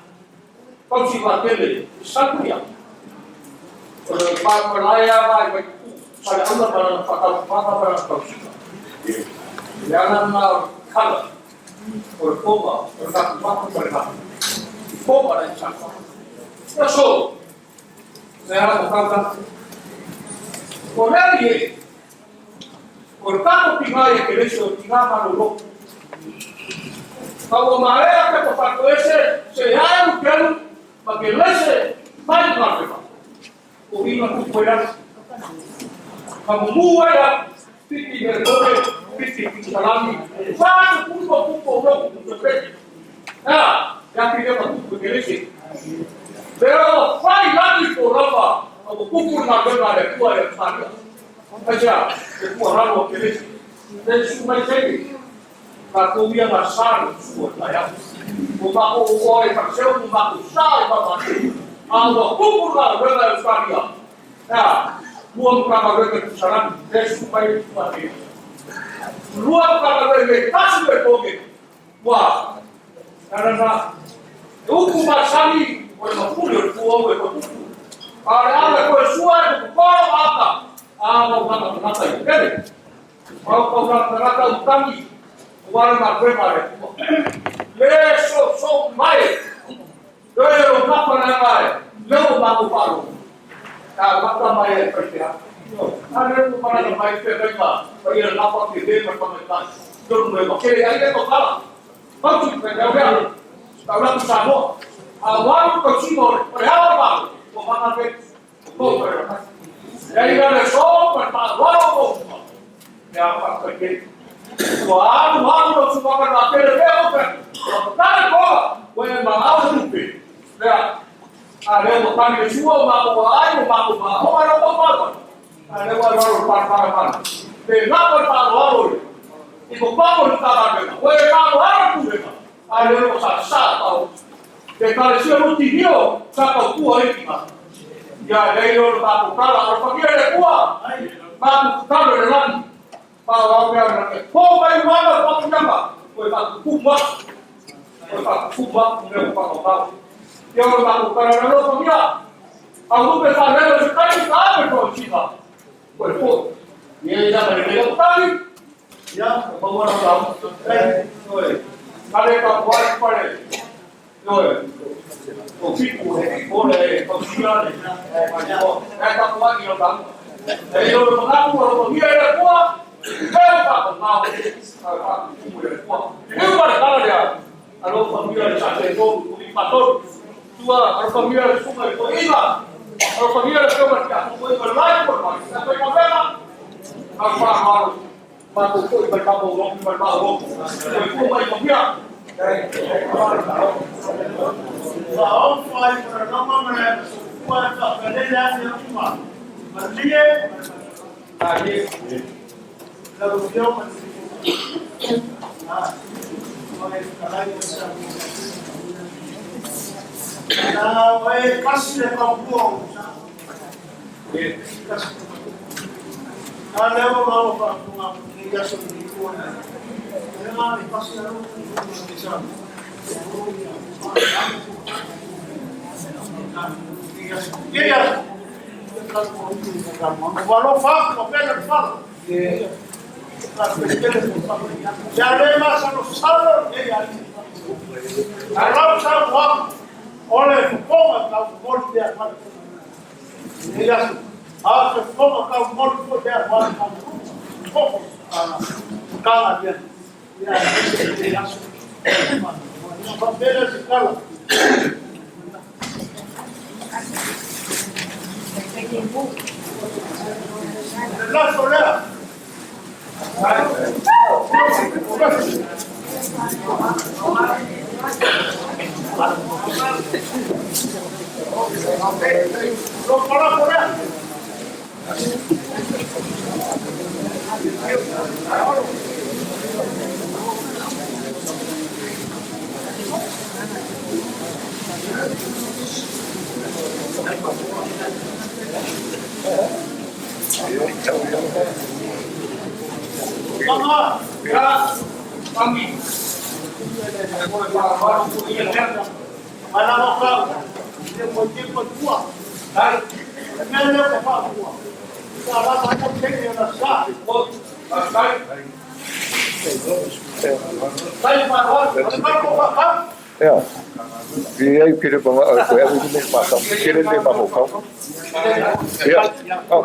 Tausi vaatele, sakuia. O le pāpalaia vai vai ku, sa le aula pala na whakau pāpā pala na tausika. Le ana na kala, o le poma, o le kaku pāpā pala kaku. Poma na i sa. Ia so, le ala o kau O lea i e, o le kako pinga e ke leso tinga malolo. Ka ua marea pe ko whako ese, se ae u kelu, ma ke lese, mai ngā whewa. O ina ku koe rana. Ka mumu ai a, piti he kore, piti ki salami, whātu kupo kupo roku ku te preti. Ea, ia ki lea kupu ke lese. Pero whai lani po rapa, a ko kupu ngā whenga le kua e wharia. Aisea, te kua raro o ke lese. Te su mai tebi, ka kou ia ngā sāri sua tai au. Ko mako o oe whakaseo, ko mako sā i whamani. A ua kupu ngā whenga e wharia. Ea, mua mukama whenga tu salami, te su mai tu mate. Lua mukama whenga tasi me koge. Ua, nana, e uku masani, o le mapule o le tua o e kupu. A le ala koe sua e kupu koro aka, a mau hanga tangata i pere. Mau kau hanga tangata u tangi, o wale ngā whenga le tua. Le so so mai, le o napa na ngai, le o mako wharo. Ka mata mai e whaitea. A le o mana mai te whenga, pa ia napa te le ma whangai tai. Tonu me makere ai le kala. Mautu te whenga wea, ka ulaku Samoa. A walu ka sima o le hawa malu, o mana pe, o kō pere wa. Ia ina le so, pa pa walu ko uma. Ia pa pa ke. Ua alu alu lo sumaka na pere pere o pere. Ua patane koa, ua e ma au tupe. Lea, a leo mo tani le sua o mako wa ai o mako ma o ai o mako. A leo ai waro pa pa pa. Te napa pa alo alo i. I ko pamo ni tāna pena. Ua e alo alo tu A leo o sa sa tau. Te kare sia ruti hio, sa kau kua i kinga. Ia lei o tātou kala, o whakia le kua. Mātou kalo le lani. Pa o au mea na ke. Pō mai mana o pakianga. Koe tātou kuma. Koe tātou kuma, mea o whakau. Ia o tātou kala na roto mia. A lupe wha leo se kai ka ame ko sika. Koe pō. Ia ia ma le leo tani. Ia, o maua na tau. Koe. Kare ka kuai pare. Koe. O fiku he kore e kausia le. E ka kuai i o tau. E i o le mangaku o roto mia e le kua. Peo ka ko ngau. Ka ka kumu e le kua. E u pare kala lea. Alo famia le sa te tolu, uli patolu. Tua, alo famia le sunga i ko inga. Alo famia le peo matia, ko i lai ko mai. Sa ko ka Ka pa haro. Ma ko ko i mai pa mo mai pa ro. Ko i ko mai famia. Wa o fai para noma mana kua ta kalele ane uma. Malie la rufio ma Ah, o e kalai sa. Na o e kasi le ka pua. Kasi. Na leo ma o fa kunga ni ya so ni ko na. Ne ma ni kasi aro ni sa. Ia Walo fa ko pele fa. Ya le ma sa no salo e ya. Arau sa wa ole ko ka mo te fa. Ia a se ko ka mo ko te fa ka. Ko ka ya. Ya ya. Pa pele se kala. La solea. Lo para por Mama, ya, kami. Ia. I ai kere pa ko ai ni ma ka kere le ma mo ka. Ia. Oh.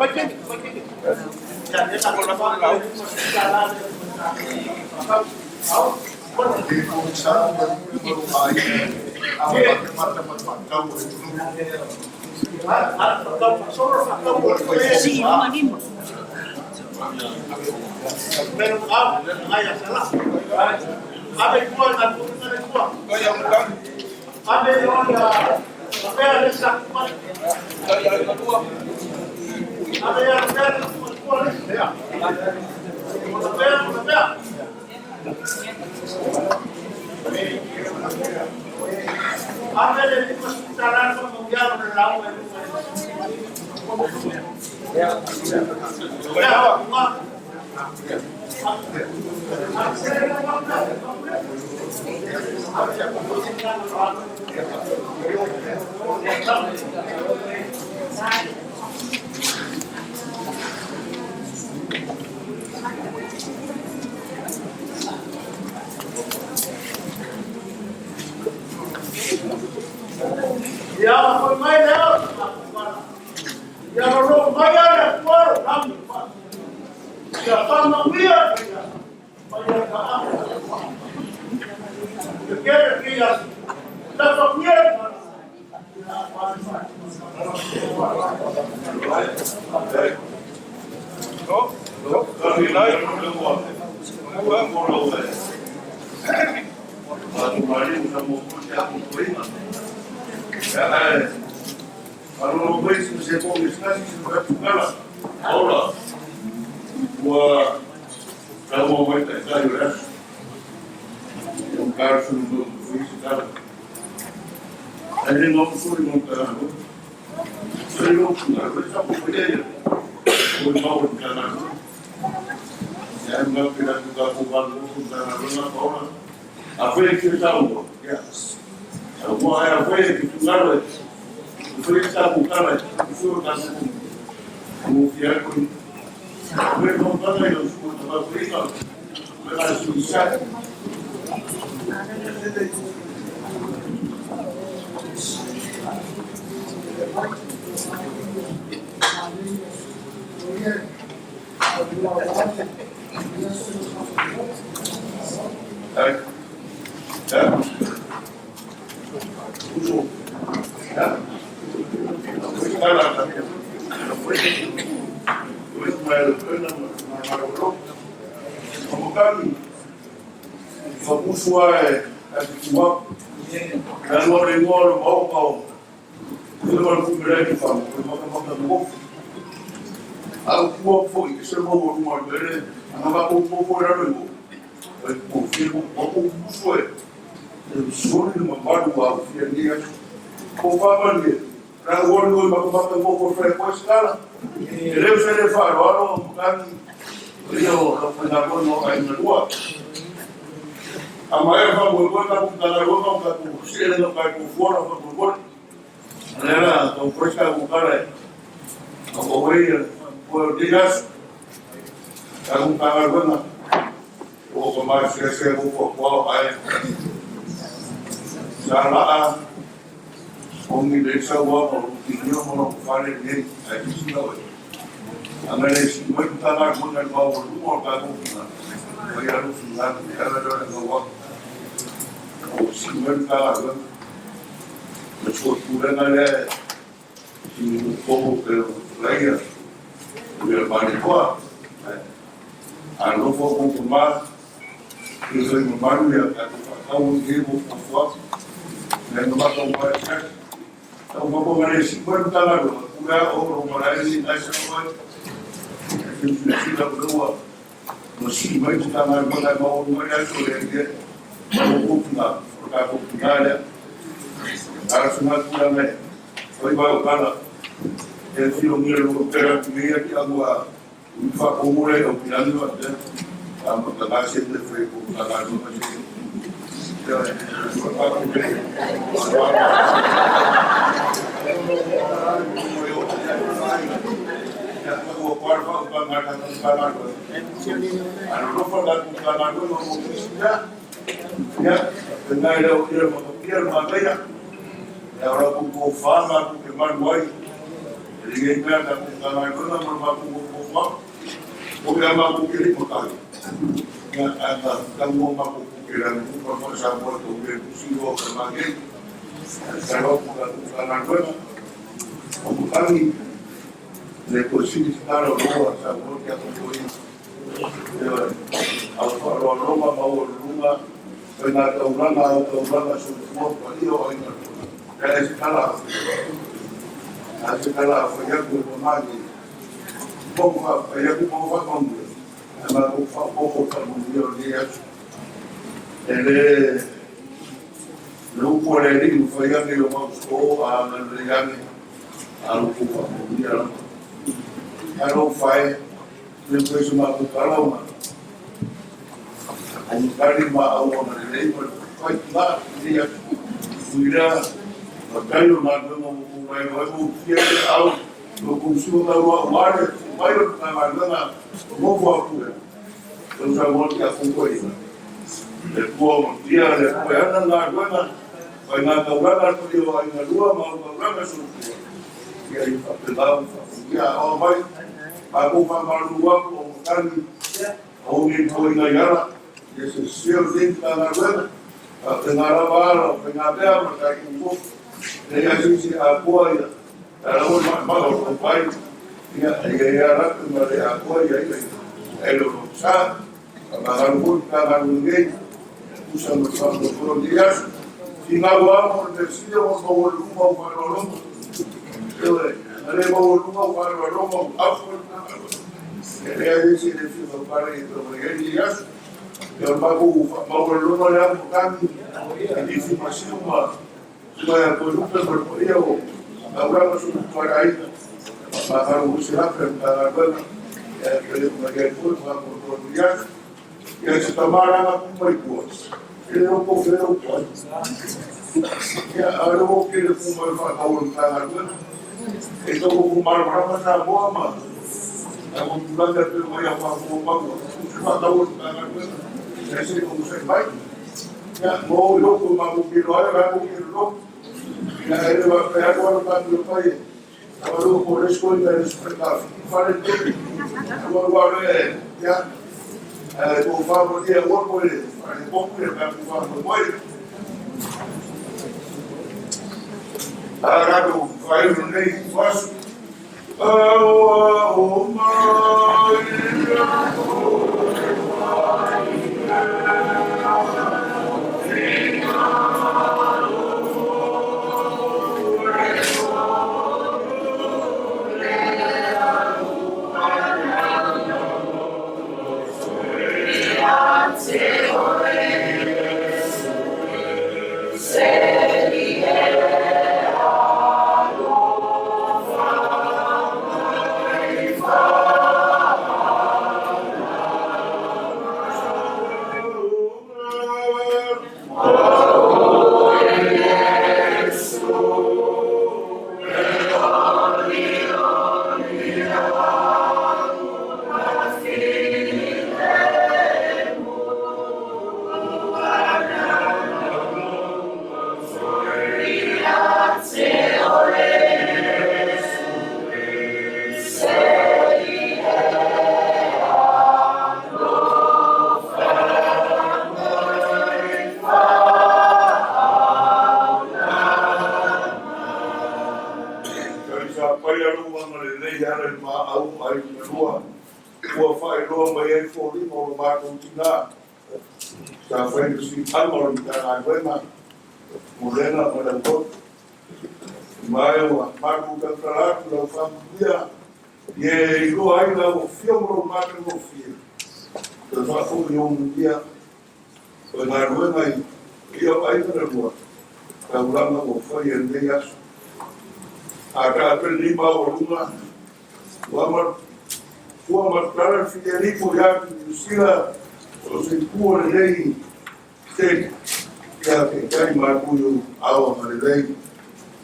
Ia faafetai matou i ou aao agalelei.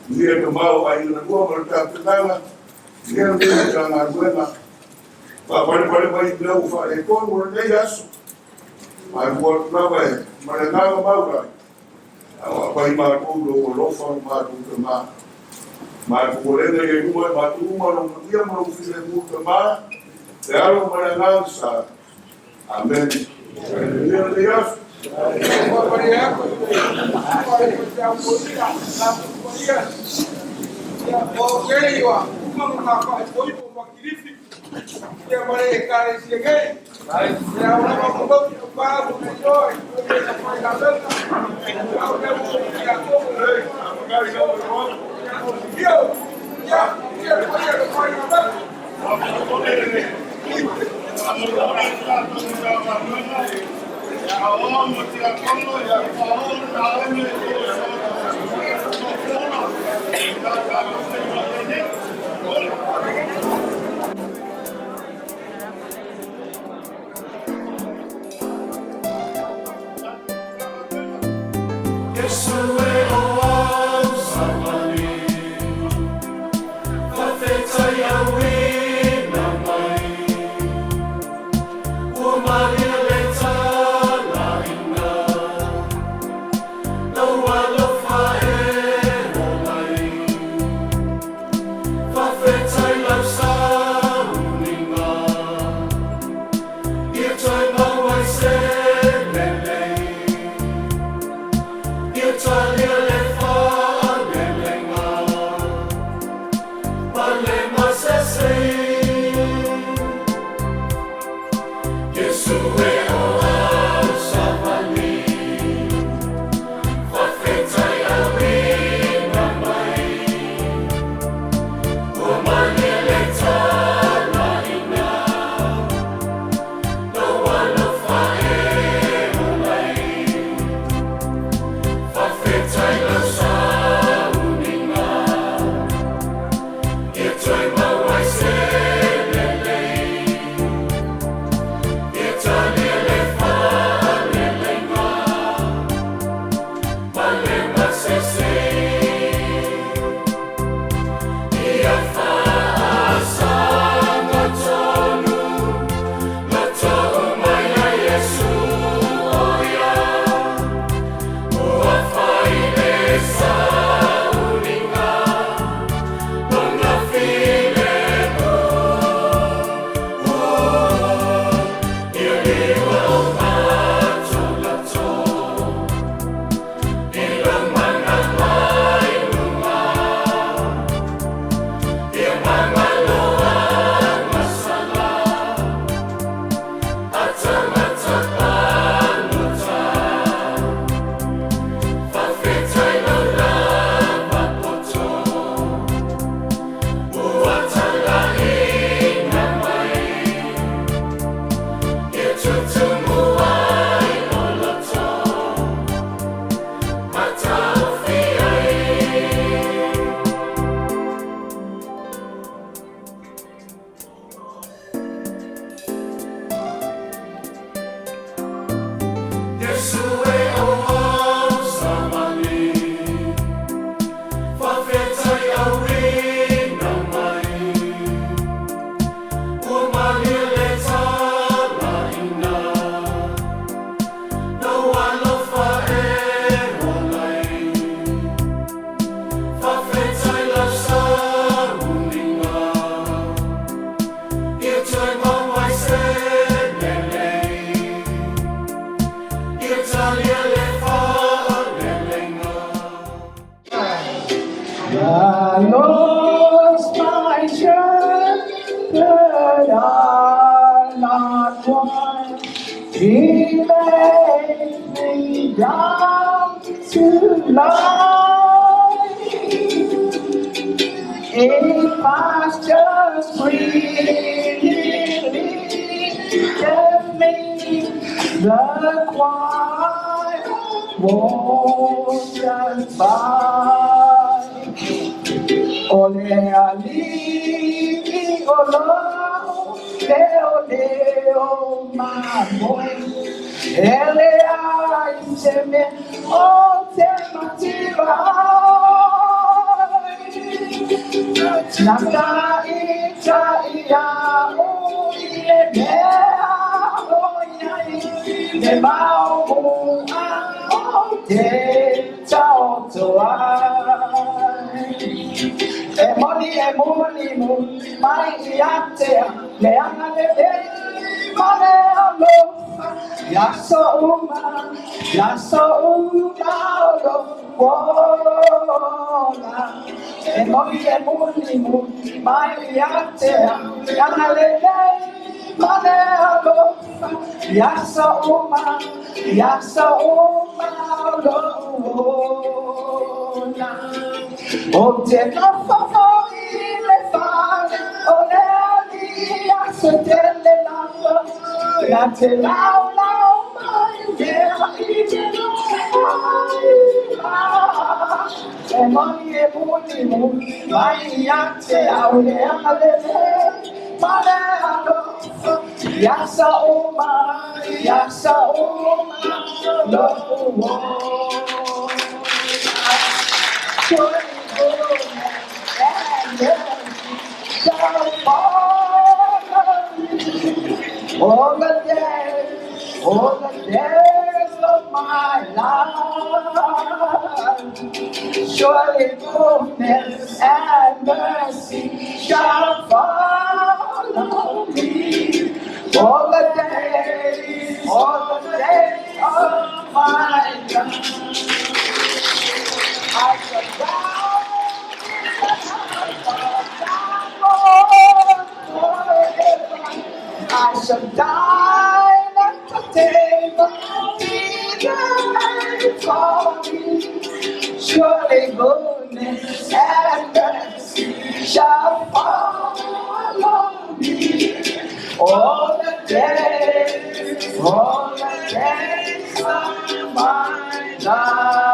Manuia le tamaoaiga na lua ma le tapenaga i lea foi Matagaluega. Faapalepale mai i mea ua faaletonu o lenei aso. Matou atu lava e ma le agaga maualalo, a o aumai matou i lou alofa lo matou Tama. Matou olega ia i luma i matou uma lou manuia ma lou filemu Tama, le Alo ma le Agaga Sa. Amene. Manuia lenei aso. The Lord's my shepherd, I'll not want. He lays me down to lie in pastures green. He leadeth me the quiet waters by. O le alii o lau leo leo mamoe, e leai se mea o te mativa ai. Na ta i ta i a o i le mea o iai, le mau a o te taoto ai. E moni e moni moni mai ia te le anga le lei ma le alofa, ia so uma, ia so uma o lo ola. E moni e moni moni mai ia te le anga le lei ma le alofa, ia so uma, ia so uma o lo ola. O te nofo i le fale o le ali a se te le lava, na te lau lau mai mea i te ai la. E moni e moni moni mai ia te au le anga le le ma le alofa, ia sa uma, ia sa uma lo ola. Surely goodness and mercy shall follow me all the days of my life. Surely goodness and mercy shall follow me all the days of my life. I shall dwell in the house of the Lord forever. I shall dine at the table prepared for me. Surely goodness and mercy shall follow me all the days of my life.